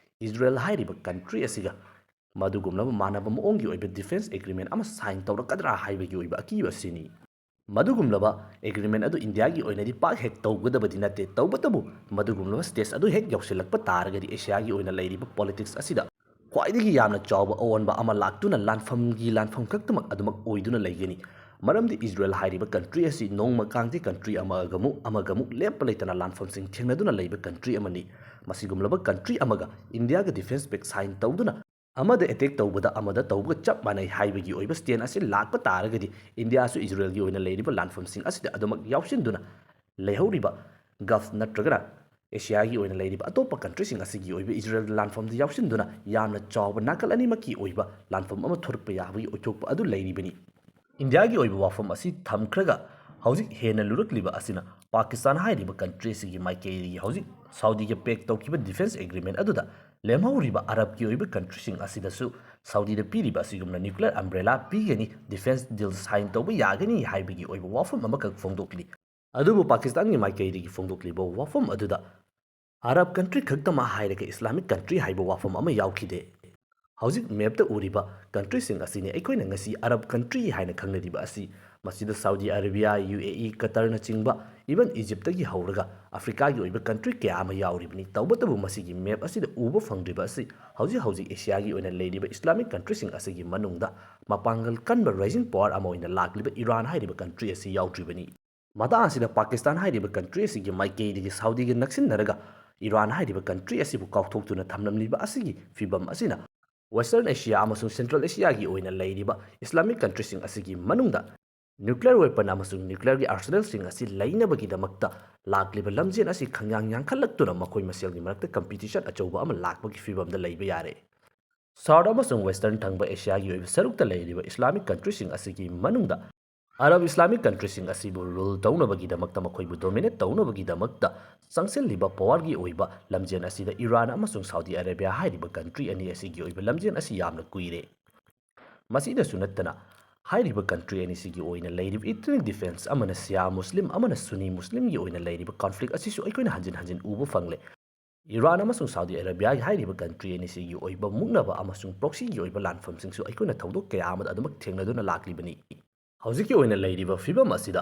ꯏꯖꯔꯦꯜ ꯍꯥꯏꯔꯤꯕ ꯀꯟꯇ꯭ꯔꯤ ꯑꯁꯤꯒ ꯃꯗꯨꯒꯨꯝꯂꯕ ꯃꯥꯟꯅꯕ ꯃꯑꯣꯡꯒꯤ ꯑꯣꯏꯕ ꯗꯤꯐꯦꯟꯁ ꯑꯦꯒ꯭ꯔꯤꯃꯦꯟ ꯑꯃ ꯁꯥꯏꯟ ꯇꯧꯔꯛꯀꯗ꯭ꯔꯥ ꯍꯥꯏꯕꯒꯤ ꯑꯣꯏꯕ ꯑꯀꯤꯕ ꯑꯁꯤꯅꯤ꯫ ꯃꯗꯨꯒꯨꯝꯂꯕ ꯑꯦꯒ꯭ꯔꯤꯃꯦꯟ ꯑꯗꯨ ꯏꯟꯗꯤꯌꯥꯒꯤ ꯑꯣꯏꯅꯗꯤ ꯄꯥꯛ ꯍꯦꯛ ꯇꯧꯒꯗꯕꯗꯤ ꯅꯠꯇꯦ꯫ ꯇꯧꯕꯇꯕꯨ ꯃꯗꯨꯒꯨꯝꯂꯕ ꯁ꯭ꯇꯦꯖ ꯑꯗꯨ ꯍꯦꯛ ꯌꯧꯁꯤꯜꯂꯛꯄ ꯇꯥꯔꯒꯗꯤ ꯑꯦꯁꯤꯌꯥꯒꯤ ꯑꯣꯏꯅ ꯂꯩꯔꯤꯕ ꯄꯣꯂꯤꯇꯤꯛꯁ ꯑꯁꯤꯗ ꯈ꯭ꯋꯥꯏꯗꯒꯤ ꯌꯥꯝꯅ ꯆꯥꯎꯕ ꯑꯑꯣꯟꯕ ꯑꯃ ꯂꯥꯛꯇꯨꯅ ꯂꯥꯟꯐꯝꯒꯤ ꯂꯥꯟꯐꯝ ꯈꯛꯇꯃꯛ ꯑꯗꯨꯃꯛ ꯑꯣꯏꯗꯨꯅ ꯂꯩꯒꯅꯤ꯫ ꯃꯔꯝꯗꯤ ꯏꯖꯔꯦꯜ ꯍꯥꯏꯔꯤꯕ ꯀꯟꯇ꯭ꯔꯤ ꯑꯁꯤ ꯅꯣꯡꯃ ꯀꯥꯡꯗꯤ ꯀꯟꯇ꯭ꯔꯤ ꯑꯃꯒ ꯑꯃꯨꯛ ꯑꯃꯒ ꯑꯃꯨꯛ ꯂꯦꯞꯄ ꯂꯩꯇꯅ ꯂꯥꯟꯐꯝꯁꯤꯡ ꯊꯦꯡꯅꯗꯨꯅ ꯂꯩꯕ ꯀꯟꯇ꯭ꯔꯤ ꯑꯃꯅꯤ꯫ ꯃꯁꯤꯒꯨꯝꯂꯕ ꯀꯟꯇ꯭ꯔꯤ ꯑꯃꯒ ꯏꯟꯗꯤꯌꯥꯒ ꯗꯤꯐꯦꯟꯁ ꯄꯦꯛ ꯁꯥꯏꯟ ꯇꯧꯗꯨꯅ ꯑꯃꯗ ꯑꯦꯇꯦꯛ ꯇꯧꯕꯗ ꯑꯃꯗ ꯇꯧꯕꯒ ꯆꯞ ꯃꯥꯟꯅꯩ ꯍꯥꯏꯕꯒꯤ ꯑꯣꯏꯕ ꯁ꯭ꯇꯦꯟ ꯑꯁꯤ ꯂꯥꯛꯄ ꯇꯥꯔꯒꯗꯤ, ꯏꯟꯗꯤꯌꯥꯁꯨ ꯏꯖꯔꯦꯜꯒꯤ ꯑꯣꯏꯅ ꯂꯩꯔꯤꯕ ꯂꯥꯟꯐꯝꯁꯤꯡ ꯑꯁꯤꯗ ꯑꯗꯨꯃꯛ ꯌꯥꯎꯁꯤꯟꯗꯨꯅ ꯂꯩꯍꯧꯔꯤꯕ ꯒꯜꯐ ꯅꯠꯇ꯭ꯔꯒꯅ ꯑꯦꯁꯤꯌꯥꯒꯤ ꯑꯣꯏꯅ ꯂꯩꯔꯤꯕ ꯑꯇꯣꯞꯄ ꯀꯟꯇ꯭ꯔꯤꯁꯤꯡ ꯑꯁꯤꯒꯤ ꯑꯣꯏꯕ ꯏꯖꯔꯦꯜꯒꯤ ꯂꯥꯟꯐꯝꯗ ꯌꯥꯎꯁꯤꯟꯗꯨꯅ ꯌꯥꯝꯅ ꯆꯥꯎꯕ ꯅꯥꯀꯜ ꯑꯅꯤꯃꯛꯀꯤ ꯑꯣꯏꯕ ꯂꯥꯟꯐꯝ ꯑꯃ ꯊꯣꯔꯛꯄ ꯌꯥꯕꯒꯤ ꯑꯣꯏꯊꯣꯛꯄ ꯑꯗꯨ ꯂꯩꯔꯤꯕꯅꯤ꯫ ꯏꯟꯗꯤꯌꯥꯒꯤ ꯑꯣꯏꯕ ꯋꯥꯐꯝ ꯑꯁꯤ ꯊꯝꯈ꯭ꯔꯒ, ꯍꯧꯖꯤꯛ ꯍꯦꯟꯅ ꯂꯨꯔꯛꯂꯤꯕ ꯑꯁꯤꯅ ꯄꯥꯀꯤꯁꯇꯥꯟ ꯍꯥꯏꯔꯤꯕ ꯀꯟꯇ꯭ꯔꯤ ꯑꯁꯤꯒꯤ ꯃꯥꯏꯀꯩꯗꯒꯤ ꯍꯧꯖꯤꯛ ꯁꯥꯎꯗꯤꯒ ꯄꯦꯛ ꯇꯧꯈꯤꯕ ꯗꯤꯐꯦꯟꯁ ꯑꯦꯒ꯭ꯔꯤꯃꯦꯟ ꯑꯗꯨꯗ ꯂꯦꯝꯍꯧꯔꯤꯕ ꯑꯔꯕꯀꯤ ꯑꯣꯏꯕ ꯀꯟꯇ꯭ꯔꯤꯁꯤꯡ ꯑꯁꯤꯗꯁꯨ ꯁꯥꯎꯗꯤꯗ ꯄꯤꯔꯤꯕ ꯑꯁꯤꯒꯨꯝꯅ ꯅ꯭ꯌꯨꯀ꯭ꯂꯤꯌꯔ ꯑꯝꯕ꯭ꯔꯦꯂꯥ ꯄꯤꯒꯅꯤ, ꯗꯤꯐꯦꯟꯁ ꯗꯤꯜ ꯁꯥꯏꯟ ꯇꯧꯕ ꯌꯥꯒꯅꯤ ꯍꯥꯏꯕꯒꯤ ꯑꯣꯏꯕ ꯋꯥꯐꯝ ꯑꯃꯈꯛ ꯐꯣꯡꯗꯣꯛꯂꯤ꯫ ꯑꯗꯨꯕꯨ ꯄꯥꯀꯤꯁꯇꯥꯟꯒꯤ ꯃꯥꯏꯀꯩꯗꯒꯤ ꯐꯣꯡꯗꯣꯛꯂꯤꯕ ꯋꯥꯐꯝ ꯑꯗꯨꯗ ꯑꯔꯕ ꯀꯟꯇ꯭ꯔꯤ ꯈꯛꯇꯃꯛ ꯍꯥꯏꯔꯒ ꯏꯁꯂꯥꯃꯤꯛ ꯀꯟꯇ꯭ꯔꯤ ꯍꯥꯏꯕ ꯋꯥꯐꯝ ꯑꯃ ꯌꯥꯎꯈꯤꯗꯦ꯫ ꯍꯧꯖꯤꯛ ꯃꯦꯞꯇ ꯎꯔꯤꯕ ꯀꯟꯇ꯭ꯔꯤꯁꯤꯡ ꯑꯁꯤꯅꯤ ꯑꯩꯈꯣꯏꯅ ꯉꯁꯤ ꯑꯔꯕ ꯀꯟꯇ꯭ꯔꯤ ꯍꯥꯏꯅ ꯈꯪꯅꯔꯤꯕ ꯑꯁꯤ꯫ ꯃꯁꯤꯗ ꯁꯥꯎꯗꯤ ꯑꯔꯦꯕꯤꯌꯥ, ꯌꯨ ꯑꯦ ꯏ, ꯀꯇꯔꯅꯆꯤꯡꯕ, ꯏꯚꯟ ꯏꯖꯤꯞꯇꯒꯤ ꯍꯧꯔꯒ ꯑꯐ꯭ꯔꯤꯀꯥꯒꯤ ꯑꯣꯏꯕ ꯀꯟꯇ꯭ꯔꯤ ꯀꯌꯥ ꯑꯃ ꯌꯥꯎꯔꯤꯕꯅꯤ꯫ ꯇꯧꯕꯇꯕꯨ ꯃꯁꯤꯒꯤ ꯃꯦꯞ ꯑꯁꯤꯗ ꯎꯕ ꯐꯪꯗ꯭ꯔꯤꯕ ꯑꯁꯤ ꯍꯧꯖꯤꯛ ꯍꯧꯖꯤꯛ ꯑꯦꯁꯤꯌꯥꯒꯤ ꯑꯣꯏꯅ ꯂꯩꯔꯤꯕ ꯏꯁꯂꯥꯃꯤꯛ ꯀꯟꯇ꯭ꯔꯤꯁꯤꯡ ꯑꯁꯤꯒꯤ ꯃꯅꯨꯡꯗ ꯃꯄꯥꯡꯒꯜ ꯀꯟꯕ ꯔꯥꯏꯖꯤꯡ ꯄꯋꯥꯔ ꯑꯃ ꯑꯣꯏꯅ ꯂꯥꯛꯂꯤꯕ ꯏꯔꯥꯟ ꯍꯥꯏꯔꯤꯕ ꯀꯟꯇ꯭ꯔꯤ ꯑꯁꯤ ꯌꯥꯎꯗ꯭ꯔꯤꯕꯅꯤ꯫ ꯃꯇꯥꯡ ꯑꯁꯤꯗ ꯄꯥꯀꯤꯁꯇꯥꯟ ꯍꯥꯏꯔꯤꯕ ꯀꯟꯇ꯭ꯔꯤ ꯑꯁꯤꯒꯤ ꯃꯥꯏꯀꯩꯗꯒꯤ ꯁꯥꯎꯗꯤꯒ ꯅꯛꯁꯤꯟꯅꯔꯒ ꯏꯔꯥꯟ ꯍꯥꯏꯔꯤꯕ ꯀꯟꯇ꯭ꯔꯤ ꯑꯁꯤꯕꯨ ꯀꯥꯎꯊꯣꯛꯇꯨꯅ ꯊꯝꯂꯝꯂꯤꯕ ꯑꯁꯤꯒꯤ ꯐꯤꯕꯝ ꯑꯁꯤꯅ ꯋꯦꯁꯇꯔꯟ ꯑꯦꯁꯤꯌꯥ ꯑꯃꯁꯨꯡ ꯁꯦꯟꯇ꯭ꯔꯦꯜ ꯑꯦꯁꯤꯌꯥꯒꯤ ꯑꯣꯏꯅ ꯂꯩꯔꯤꯕ ꯏꯁꯂꯥꯃꯤꯛ ꯀꯟꯇ꯭ꯔꯤꯁꯤꯡ ꯑꯁꯤꯒꯤ ꯃꯅꯨꯡꯗ ꯅ꯭ꯌꯨꯀ꯭ꯂꯤꯌꯔ ꯋꯦꯄꯟ ꯑꯃꯁꯨꯡ ꯅ꯭ꯌꯨꯀ꯭ꯂꯤꯌꯔꯒꯤ ꯑꯥꯔꯁꯦꯅꯦꯜꯁꯤꯡ ꯑꯁꯤ ꯂꯩꯅꯕꯒꯤꯗꯃꯛꯇ ꯂꯥꯛꯂꯤꯕ ꯂꯝꯖꯦꯜ ꯑꯁꯤ ꯈꯪꯌꯥꯡ ꯌꯥꯡꯈꯠꯂꯛꯇꯨꯅ ꯃꯈꯣꯏ ꯃꯁꯦꯜꯒꯤ ꯃꯔꯛꯇ ꯀꯝꯄꯤꯇꯤꯁꯟ ꯑꯆꯧꯕ ꯑꯃ ꯂꯥꯛꯄꯒꯤ ꯐꯤꯕꯝꯗ ꯂꯩꯕ ꯌꯥꯔꯦ꯫ ꯁꯥꯎꯠ ꯑꯃꯁꯨꯡ ꯋꯦꯁꯇꯔꯟ ꯊꯪꯕ ꯑꯦꯁꯤꯌꯥꯒꯤ ꯑꯣꯏꯕ ꯁꯔꯨꯛꯇ ꯂꯩꯔꯤꯕ ꯏꯁꯂꯥꯃꯤꯛ ꯀꯟꯇ꯭ꯔꯤꯁꯤꯡ ꯑꯁꯤꯒꯤ ꯃꯅꯨꯡꯗ ꯑꯔꯕ ꯏꯁꯂꯥꯃꯤꯛ ꯀꯟꯇ꯭ꯔꯤꯁꯤꯡ ꯑꯁꯤꯕꯨ ꯔꯨꯜ ꯇꯧꯅꯕꯒꯤꯗꯃꯛꯇ, ꯃꯈꯣꯏꯕꯨ ꯗꯣꯃꯤꯅꯦꯠ ꯇꯧꯅꯕꯒꯤꯗꯃꯛꯇ ꯆꯪꯁꯤꯜꯂꯤꯕ ꯄꯋꯥꯔꯒꯤ ꯑꯣꯏꯕ ꯂꯝꯖꯦꯜ ꯑꯁꯤꯗ ꯏꯔꯥꯟ ꯑꯃꯁꯨꯡ ꯁꯥꯎꯗꯤ ꯑꯔꯦꯕꯤꯌꯥ ꯍꯥꯏꯔꯤꯕ ꯀꯟꯇ꯭ꯔꯤ ꯑꯅꯤ ꯑꯁꯤꯒꯤ ꯑꯣꯏꯕ ꯂꯝꯖꯦꯜ ꯑꯁꯤ ꯌꯥꯝꯅ ꯀꯨꯏꯔꯦ꯫ ꯃꯁꯤꯗꯁꯨ ꯅꯠꯇꯅ, ꯍꯥꯏꯔꯤꯕ ꯀꯟꯇ꯭ꯔꯤ ꯑꯅꯤꯁꯤꯒꯤ ꯑꯣꯏꯅ ꯂꯩꯔꯤꯕ ꯏꯊꯅꯤꯛ ꯗꯤꯐꯦꯟꯁ, ꯑꯃꯅ ꯁꯤꯌꯥ ꯃꯨꯁꯂꯤꯝ, ꯑꯃꯅ ꯁꯨꯅꯤ ꯃꯨꯁꯂꯤꯝꯒꯤ ꯑꯣꯏꯅ ꯂꯩꯔꯤꯕ ꯀꯟꯐ꯭ꯂꯤꯛ ꯑꯁꯤꯁꯨ ꯑꯩꯈꯣꯏꯅ ꯍꯟꯖꯤꯟ ꯍꯟꯖꯤꯟ ꯎꯕ ꯐꯪꯂꯦ꯫ ꯏꯔꯥꯟ ꯑꯃꯁꯨꯡ ꯁꯥꯎꯗꯤ ꯑꯔꯦꯕꯤꯌꯥꯒꯤ ꯍꯥꯏꯔꯤꯕ ꯀꯟꯇ꯭ꯔꯤ ꯑꯅꯤꯁꯤꯒꯤ ꯑꯣꯏꯕ ꯃꯨꯛꯅꯕ ꯑꯃꯁꯨꯡ ꯄ꯭ꯔꯣꯛꯁꯤꯒꯤ ꯑꯣꯏꯕ ꯂꯥꯟꯐꯝꯁꯤꯡꯁꯨ ꯑꯩꯈꯣꯏꯅ ꯊꯧꯗꯣꯛ ꯀꯌꯥ ꯑꯃꯗ ꯑꯗꯨꯃꯛ ꯊꯦꯡꯅꯗꯨꯅ ꯂꯥꯛꯂꯤꯕꯅꯤ꯫ ꯍꯧꯖꯤꯛꯀꯤ ꯑꯣꯏꯅ ꯂꯩꯔꯤꯕ ꯐꯤꯕꯝ ꯑꯁꯤꯗ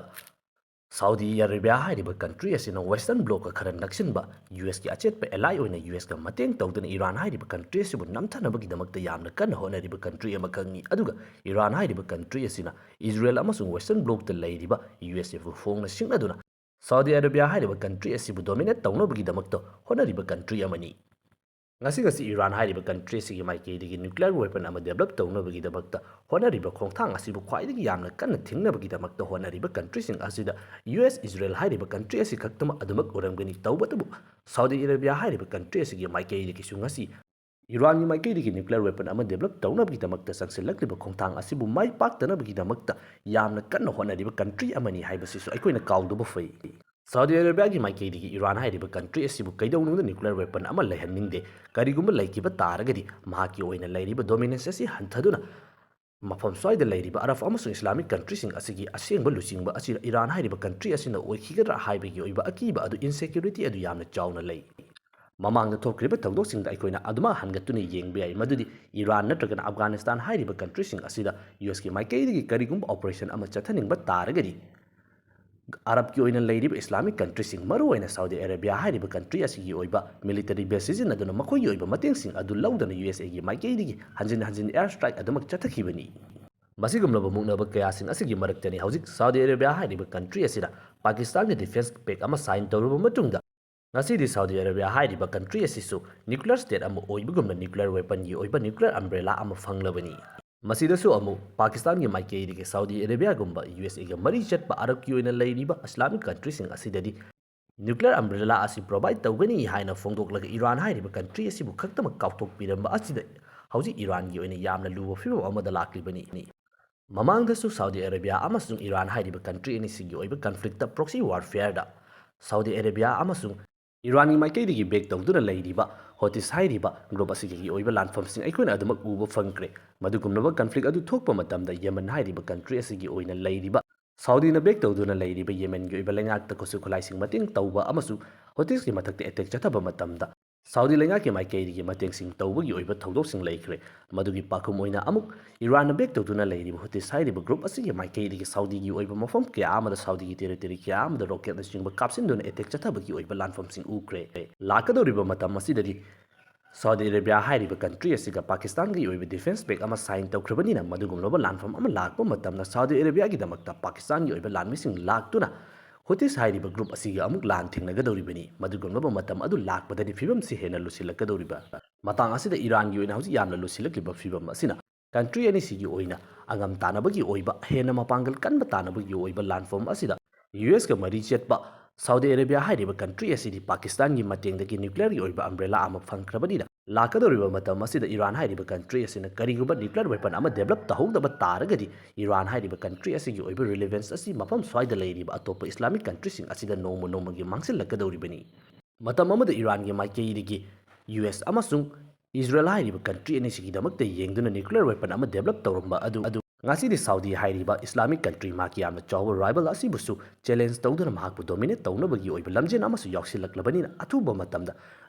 ꯁꯥꯎꯗꯤ ꯑꯔꯦꯕꯤꯌꯥ ꯍꯥꯏꯔꯤꯕ ꯀꯟꯇ꯭ꯔꯤ ꯑꯁꯤꯅ ꯋꯦꯁꯇꯔꯟ ꯕ꯭ꯂꯣꯛꯀ ꯈꯔ ꯅꯛꯁꯤꯟꯕ, ꯌꯨ ꯑꯦꯁꯀꯤ ꯑꯆꯦꯠꯄ ꯑꯦꯂꯥꯏ ꯑꯣꯏꯅ ꯌꯨ ꯑꯦꯁꯀ ꯃꯇꯦꯡ ꯇꯧꯗꯨꯅ ꯏꯔꯥꯟ ꯍꯥꯏꯔꯤꯕ ꯀꯟꯇ꯭ꯔꯤ ꯑꯁꯤꯕꯨ ꯅꯝꯊꯅꯕꯒꯤꯗꯃꯛꯇ ꯌꯥꯝꯅ ꯀꯟꯅ ꯍꯣꯠꯅꯔꯤꯕ ꯀꯟꯇ꯭ꯔꯤ ꯑꯃꯈꯛꯅꯤ꯫ ꯑꯗꯨꯒ ꯏꯔꯥꯟ ꯍꯥꯏꯔꯤꯕ ꯀꯟꯇ꯭ꯔꯤ ꯑꯁꯤꯅ ꯏꯖꯔꯦꯜ ꯑꯃꯁꯨꯡ ꯋꯦꯁꯇꯔꯟ ꯕ꯭ꯂꯣꯛꯇ ꯂꯩꯔꯤꯕ ꯌꯨ ꯑꯦꯁ ꯑꯦꯕꯨ ꯐꯣꯡꯅ ꯁꯤꯡꯅꯗꯨꯅ ꯁꯥꯎꯗꯤ ꯑꯔꯦꯕꯤꯌꯥ ꯍꯥꯏꯔꯤꯕ ꯀꯟꯇ꯭ꯔꯤ ꯑꯁꯤꯕꯨ ꯗꯣꯃꯤꯅꯦꯠ ꯇꯧꯅꯕꯒꯤꯗꯃꯛꯇ ꯍꯣꯠꯅꯔꯤꯕ ꯀꯟꯇ꯭ꯔꯤ ꯑꯃꯅꯤ꯫ ꯉꯁꯤ ꯉꯁꯤ ꯏꯔꯥꯟ ꯍꯥꯏꯔꯤꯕ country ꯑꯁꯤꯒꯤ ꯃꯥꯏꯀꯩꯗꯒꯤ nuclear weapon ꯑꯃ develop ꯇꯧꯅꯕꯒꯤꯗꯃꯛꯇ ꯍꯣꯠꯅꯔꯤꯕ ꯈꯣꯡꯊꯥꯡ ꯑꯁꯤꯕꯨ ꯈ꯭ꯋꯥꯏꯗꯒꯤ ꯌꯥꯝꯅ ꯀꯟꯅ ꯊꯤꯡꯅꯕꯒꯤꯗꯃꯛꯇ ꯍꯣꯠꯅꯔꯤꯕ countryꯁꯤꯡ ꯑꯁꯤꯗ ꯌꯨ ꯑꯦꯁ ꯏꯖꯔꯦꯜ ꯍꯥꯏꯔꯤꯕ country ꯑꯁꯤ ꯈꯛꯇꯃꯛ ꯑꯗꯨꯃꯛ ꯑꯣꯏꯔꯝꯒꯅꯤ꯫ ꯇꯧꯕꯇꯕꯨ ꯁꯥꯎꯗꯤ ꯑꯔꯦꯕꯤꯌꯥ ꯍꯥꯏꯔꯤꯕ country ꯑꯁꯤꯒꯤ ꯃꯥꯏꯀꯩꯗꯒꯤꯁꯨ ꯉꯁꯤ ꯏꯔꯥꯟꯒꯤ ꯃꯥꯏꯀꯩꯗꯒꯤ nuclear weapon ꯑꯃ develop ꯇꯧꯅꯕꯒꯤꯗꯃꯛꯇ ꯆꯪꯁꯤꯜꯂꯛꯂꯤꯕ ꯈꯣꯡꯊꯥꯡ ꯑꯁꯤꯕꯨ ꯃꯥꯏ ꯄꯥꯛꯇꯅꯕꯒꯤꯗꯃꯛꯇ ꯌꯥꯝꯅ ꯀꯟꯅ ꯍꯣꯠꯅꯔꯤꯕ country ꯑꯃꯅꯤ ꯍꯥꯏꯕꯁꯤꯁꯨ ꯑꯩꯈꯣꯏꯅ ꯀꯥꯎꯗꯕ ꯐꯩ꯫ ꯁꯥꯎꯗꯤ ꯑꯔꯦꯕꯤꯌꯥꯒꯤ ꯃꯥꯏꯀꯩꯗꯒꯤ ꯏꯔꯥꯟ ꯍꯥꯏꯔꯤꯕ country ꯑꯁꯤꯕꯨ ꯀꯩꯗꯧꯅꯨꯡꯗ nuclear weapon ꯑꯃ ꯂꯩꯍꯟꯅꯤꯡꯗꯦ꯫ ꯀꯔꯤꯒꯨꯝꯕ ꯂꯩꯈꯤꯕ ꯇꯥꯔꯒꯗꯤ ꯃꯍꯥꯛꯀꯤ ꯑꯣꯏꯅ ꯂꯩꯔꯤꯕ dominance ꯑꯁꯤ ꯍꯟꯊꯗꯨꯅ ꯃꯐꯝ ꯁ꯭ꯋꯥꯏꯗ ꯂꯩꯔꯤꯕ ꯑꯔꯕ ꯑꯃꯁꯨꯡ ꯏꯁꯂꯥꯃꯤꯛ countryꯁꯤꯡ ꯑꯁꯤꯒꯤ ꯑꯁꯦꯡꯕ ꯂꯨꯆꯤꯡꯕ ꯑꯁꯤ ꯏꯔꯥꯟ ꯍꯥꯏꯔꯤꯕ country ꯑꯁꯤꯅ ꯑꯣꯏꯈꯤꯒꯗ꯭ꯔꯥ ꯍꯥꯏꯕꯒꯤ ꯑꯣꯏꯕ ꯑꯀꯤꯕ ꯑꯗꯨ, insecurity ꯑꯗꯨ ꯌꯥꯝꯅ ꯆꯥꯎꯅ ꯂꯩ꯫ ꯃꯃꯥꯡꯗ ꯊꯣꯛꯈ꯭ꯔꯤꯕ ꯊꯧꯗꯣꯛꯁꯤꯡꯗ ꯑꯩꯈꯣꯏꯅ ꯑꯗꯨꯃꯛ ꯍꯟꯒꯠꯇꯨꯅ ꯌꯦꯡꯕ ꯌꯥꯏ, ꯃꯗꯨꯗꯤ ꯏꯔꯥꯟ ꯅꯠꯇ꯭ꯔꯒꯅ ꯑꯐꯒꯥꯅꯤꯁꯇꯥꯟ ꯍꯥꯏꯔꯤꯕ countryꯁꯤꯡ ꯑꯁꯤꯗ ꯌꯨ ꯑꯦꯁꯀꯤ ꯃꯥꯏꯀꯩꯗꯒꯤ ꯀꯔꯤꯒꯨꯝꯕ operation ꯑꯃ ꯆꯠꯊꯅꯤꯡꯕ ꯇꯥꯔꯒꯗꯤ, ꯑꯔꯕꯀꯤ ꯑꯣꯏꯅ ꯂꯩꯔꯤꯕ ꯏꯁꯂꯥꯃꯤꯛ countryꯁꯤꯡ, ꯃꯔꯨꯑꯣꯏꯅ ꯁꯥꯎꯗꯤ ꯑꯔꯦꯕꯤꯌꯥ ꯍꯥꯏꯔꯤꯕ country ꯑꯁꯤꯒꯤ ꯑꯣꯏꯕ military base ꯁꯤꯖꯤꯟꯅꯗꯨꯅ ꯃꯈꯣꯏꯒꯤ ꯑꯣꯏꯕ ꯃꯇꯦꯡꯁꯤꯡ ꯑꯗꯨ ꯂꯧꯗꯅ ꯌꯨ ꯑꯦꯁ ꯑꯦꯒꯤ ꯃꯥꯏꯀꯩꯗꯒꯤ ꯍꯟꯖꯤꯟ ꯍꯟꯖꯤꯟ air strike ꯑꯗꯨꯃꯛ ꯆꯠꯊꯈꯤꯕꯅꯤ꯫ ꯃꯁꯤꯒꯨꯝꯂꯕ ꯃꯨꯛꯅꯕ ꯀꯌꯥꯁꯤꯡ ꯑꯁꯤꯒꯤ ꯃꯔꯛꯇꯅꯤ ꯍꯧꯖꯤꯛ ꯁꯥꯎꯗꯤ ꯑꯔꯦꯕꯤꯌꯥ ꯍꯥꯏꯔꯤꯕ country ꯑꯁꯤꯗ ꯄꯥꯀꯤꯁꯇꯥꯟꯒꯤ defence pact ꯑꯃ sign ꯇꯧꯔꯕ ꯃꯇꯨꯡꯗ, ꯉꯁꯤꯗꯤ ꯁꯥꯎꯗꯤ ꯑꯔꯦꯕꯤꯌꯥ ꯍꯥꯏꯔꯤꯕ country ꯑꯁꯤꯁꯨ nuclear state ꯑꯃ ꯑꯣꯏꯕꯒꯨꯝꯅ nuclear weaponꯒꯤ ꯑꯣꯏꯕ nuclear umbrella ꯑꯃ ꯐꯪꯂꯕꯅꯤ꯫ ꯃꯁꯤꯗꯁꯨ ꯑꯃꯨꯛ ꯄꯥꯀꯤꯁꯇꯥꯟꯒꯤ ꯃꯥꯏꯀꯩꯗꯒꯤ ꯁꯥꯎꯗꯤ ꯑꯔꯦꯕꯤꯌꯥꯒꯨꯝꯕ ꯌꯨ ꯑꯦꯁ ꯑꯦꯒ ꯃꯔꯤ ꯆꯠꯄ ꯑꯔꯕꯀꯤ ꯑꯣꯏꯅ ꯂꯩꯔꯤꯕ ꯏꯁꯂꯥꯃꯤꯛ countryꯁꯤꯡ ꯑꯁꯤꯗꯗꯤ nuclear umbrella ꯑꯁꯤ provide ꯇꯧꯒꯅꯤ ꯍꯥꯏꯅ ꯐꯣꯡꯗꯣꯛꯂꯒ ꯏꯔꯥꯟ ꯍꯥꯏꯔꯤꯕ country ꯑꯁꯤꯕꯨ ꯈꯛꯇꯃꯛ ꯀꯥꯎꯊꯣꯛꯄꯤꯔꯝꯕ ꯑꯁꯤꯗ ꯍꯧꯖꯤꯛ ꯏꯔꯥꯟꯒꯤ ꯑꯣꯏꯅ ꯌꯥꯝꯅ ꯂꯨꯕ ꯐꯤꯕꯝ ꯑꯃꯗ ꯂꯥꯛꯂꯤꯕꯅꯤ꯫ ꯃꯃꯥꯡꯗꯁꯨ ꯁꯥꯎꯗꯤ ꯑꯔꯦꯕꯤꯌꯥ ꯑꯃꯁꯨꯡ ꯏꯔꯥꯟ ꯍꯥꯏꯔꯤꯕ country ꯑꯅꯤꯁꯤꯒꯤ ꯑꯣꯏꯕ conflictꯇ proxy warfareꯗ ꯁꯥꯎꯗꯤ ꯑꯔꯦꯕꯤꯌꯥ ꯑꯃꯁꯨꯡ ꯏꯔꯥꯟꯒꯤ ꯃꯥꯏꯀꯩꯗꯒꯤ back ꯇꯧꯗꯨꯅ ꯂꯩꯔꯤꯕ ꯍꯣꯇꯤꯁ ꯍꯥꯏꯔꯤꯕ group ꯑꯁꯤꯒꯤ ꯑꯣꯏꯕ ꯂꯥꯟꯐꯝꯁꯤꯡ ꯑꯩꯈꯣꯏꯅ ꯑꯗꯨꯃꯛ ꯎꯕ ꯐꯪꯈ꯭ꯔꯦ꯫ ꯃꯗꯨꯒꯨꯝꯂꯕ conflict ꯑꯗꯨ ꯊꯣꯛꯄ ꯃꯇꯝꯗ ꯌꯦꯃꯟ ꯍꯥꯏꯔꯤꯕ country ꯑꯁꯤꯒꯤ ꯑꯣꯏꯅ ꯂꯩꯔꯤꯕ ꯁꯥꯎꯗꯤꯅ back ꯇꯧꯗꯨꯅ ꯂꯩꯔꯤꯕ ꯌꯦꯃꯦꯟꯒꯤ ꯑꯣꯏꯕ ꯂꯩꯉꯥꯛꯇ ꯈꯨꯠꯁꯨ ꯈꯨꯠꯂꯥꯏꯁꯤꯡ ꯃꯇꯦꯡ ꯇꯧꯕ ꯑꯃꯁꯨꯡ ꯍꯣꯇꯤꯁꯀꯤ ꯃꯊꯛꯇ attack ꯆꯠꯊꯕ ꯃꯇꯝꯗ ꯁꯥꯎꯗꯤ ꯂꯩꯉꯥꯛꯀꯤ ꯃꯥꯏꯀꯩꯗꯒꯤ ꯃꯇꯦꯡꯁꯤꯡ ꯇꯧꯕꯒꯤ ꯑꯣꯏꯕ ꯊꯧꯗꯣꯛꯁꯤꯡ ꯂꯩꯈ꯭ꯔꯦ꯫ ꯃꯗꯨꯒꯤ ꯄꯥꯎꯈꯨꯝ ꯑꯣꯏꯅ ꯑꯃꯨꯛ ꯏꯔꯥꯟꯅ back ꯇꯧꯗꯨꯅ ꯂꯩꯔꯤꯕ ꯍꯨꯇꯤꯁ ꯍꯥꯏꯔꯤꯕ group ꯑꯁꯤꯒꯤ ꯃꯥꯏꯀꯩꯗꯒꯤ ꯁꯥꯎꯗꯤꯒꯤ ꯑꯣꯏꯕ ꯃꯐꯝ ꯀꯌꯥ ꯑꯃꯗ, ꯁꯥꯎꯗꯤꯒꯤ territory ꯀꯌꯥ ꯑꯃꯗ rocketꯅꯆꯤꯡꯕ ꯀꯥꯞꯁꯤꯟꯗꯨꯅ attack ꯆꯠꯊꯕꯒꯤ ꯑꯣꯏꯕ ꯂꯥꯟꯐꯝꯁꯤꯡ ꯎꯈ꯭ꯔꯦ꯫ ꯂꯥꯛꯀꯗꯧꯔꯤꯕ ꯃꯇꯝ ꯑꯁꯤꯗꯗꯤ ꯁꯥꯎꯗꯤ ꯑꯔꯦꯕꯤꯌꯥ ꯍꯥꯏꯔꯤꯕ country ꯑꯁꯤꯒ ꯄꯥꯀꯤꯁꯇꯥꯟꯒꯤ ꯑꯣꯏꯕ defence pact ꯑꯃ sign ꯇꯧꯈ꯭ꯔꯕꯅꯤꯅ ꯃꯗꯨꯒꯨꯝꯂꯕ ꯂꯥꯟꯐꯝ ꯑꯃ ꯂꯥꯛꯄ ꯃꯇꯝꯗ ꯁꯥꯎꯗꯤ ꯑꯔꯦꯕꯤꯌꯥꯒꯤꯗꯃꯛꯇ ꯄꯥꯀꯤꯁꯇꯥꯟꯒꯤ ꯑꯣꯏꯕ ꯂꯥꯟꯃꯤꯁꯤꯡ ꯂꯥꯛꯇꯨꯅ ꯍꯨꯇꯤꯁ ꯍꯥꯏꯔꯤꯕ ꯒ꯭ꯔꯨꯞ ꯑꯁꯤꯒ ꯑꯃꯨꯛ ꯂꯥꯟ ꯊꯦꯡꯅꯒꯗꯧꯔꯤꯕꯅꯤ꯫ ꯃꯗꯨꯒꯨꯝꯂꯕ ꯃꯇꯝ ꯑꯗꯨ ꯂꯥꯛꯄꯗꯗꯤ ꯐꯤꯕꯝꯁꯤ ꯍꯦꯟꯅ ꯂꯨꯁꯤꯜꯂꯛꯀꯗꯧꯔꯤꯕ꯫ ꯃꯇꯥꯡ ꯑꯁꯤꯗ ꯏꯔꯥꯟꯒꯤ ꯑꯣꯏꯅ ꯍꯧꯖꯤꯛ ꯌꯥꯝꯅ ꯂꯨꯁꯤꯜꯂꯛꯂꯤꯕ ꯐꯤꯕꯝ ꯑꯁꯤꯅ ꯀꯟꯇ꯭ꯔꯤ ꯑꯅꯤꯁꯤꯒꯤ ꯑꯣꯏꯅ ꯑꯉꯝ ꯇꯥꯅꯕꯒꯤ ꯑꯣꯏꯕ, ꯍꯦꯟꯅ ꯃꯄꯥꯡꯒꯜ ꯀꯟꯕ ꯇꯥꯅꯕꯒꯤ ꯑꯣꯏꯕ ꯂꯥꯟꯐꯝ ꯑꯁꯤꯗ ꯌꯨ ꯑꯦꯁꯀ ꯃꯔꯤ ꯆꯦꯠꯄ ꯁꯥꯎꯗꯤ ꯑꯔꯦꯕꯤꯌꯥ ꯍꯥꯏꯔꯤꯕ ꯀꯟꯇ꯭ꯔꯤ ꯑꯁꯤꯗꯤ ꯄꯥꯀꯤꯁꯇꯥꯟꯒꯤ ꯃꯇꯦꯡꯗꯒꯤ ꯅ꯭ꯌꯨꯀ꯭ꯂꯤꯌꯔꯒꯤ ꯑꯣꯏꯕ ꯑꯝꯕ꯭ꯔꯦꯂꯥ ꯑꯃ ꯐꯪꯈ꯭ꯔꯕꯅꯤꯅ, ꯂꯥꯛꯀꯗꯧꯔꯤꯕ ꯃꯇꯝ ꯑꯁꯤꯗ ꯏꯔꯥꯟ ꯍꯥꯏꯔꯤꯕ ꯀꯟꯇ꯭ꯔꯤ ꯑꯁꯤꯅ ꯀꯔꯤꯒꯨꯝꯕ ꯅ꯭ꯌꯨꯀ꯭ꯂꯤꯌꯔ ꯋꯦꯄꯟ ꯑꯃ ꯗꯦꯕꯂꯞ ꯇꯧꯍꯧꯗꯕ ꯇꯥꯔꯒꯗꯤ, ꯏꯔꯥꯟ ꯍꯥꯏꯔꯤꯕ ꯀꯟꯇ꯭ꯔꯤ ꯑꯁꯤꯒꯤ ꯑꯣꯏꯕ ꯔꯤꯂꯦꯚꯦꯟꯁ ꯑꯁꯤ ꯃꯐꯝ ꯁ꯭ꯋꯥꯏꯗ ꯂꯩꯔꯤꯕ ꯑꯇꯣꯞꯄ ꯏꯁꯂꯥꯃꯤꯛ ꯀꯟꯇ꯭ꯔꯤꯁꯤꯡ ꯑꯁꯤꯗ ꯅꯣꯡꯃ ꯅꯣꯡꯃꯒꯤ ꯃꯥꯡꯁꯤꯜꯂꯛꯀꯗꯧꯔꯤꯕꯅꯤ꯫ ꯃꯇꯝ ꯑꯃꯗ ꯏꯔꯥꯟꯒꯤ ꯃꯥꯏꯀꯩꯗꯒꯤ ꯌꯨ ꯑꯦꯁ ꯑꯃꯁꯨꯡ ꯏꯖꯔꯦꯜ ꯍꯥꯏꯔꯤꯕ ꯀꯟꯇ꯭ꯔꯤ ꯑꯅꯤꯁꯤꯒꯤꯗꯃꯛꯇ ꯌꯦꯡꯗꯨꯅ ꯅ꯭ꯌꯨꯀ꯭ꯂꯤꯌꯔ ꯋꯦꯄꯟ ꯑꯃ ꯗꯦꯕꯂꯞ ꯇꯧꯔꯝꯕ ꯑꯗꯨ, ꯑꯗꯨ ꯉꯁꯤꯗꯤ ꯁꯥꯎꯗꯤ ꯍꯥꯏꯔꯤꯕ ꯏꯁꯂꯥꯃꯤꯛ ꯀꯟꯇ꯭ꯔꯤ, ꯃꯍꯥꯛꯀꯤ ꯌꯥꯝꯅ ꯆꯥꯎꯕ ꯔꯥꯏꯕꯜ ꯑꯁꯤꯕꯨꯁꯨ ꯆꯦꯂꯦꯟꯖ ꯇꯧꯗꯨꯅ ꯃꯍꯥꯛꯄꯨ ꯗꯣꯃꯤꯅꯦꯠ ꯇꯧꯅꯕꯒꯤ ꯑꯣꯏꯕ ꯂꯝꯖꯦꯜ ꯑꯃꯁꯨ ꯌꯥꯎꯁꯤꯜꯂꯛꯂꯕꯅꯤꯅ, ꯑꯊꯨꯕ ꯃꯇꯝꯗ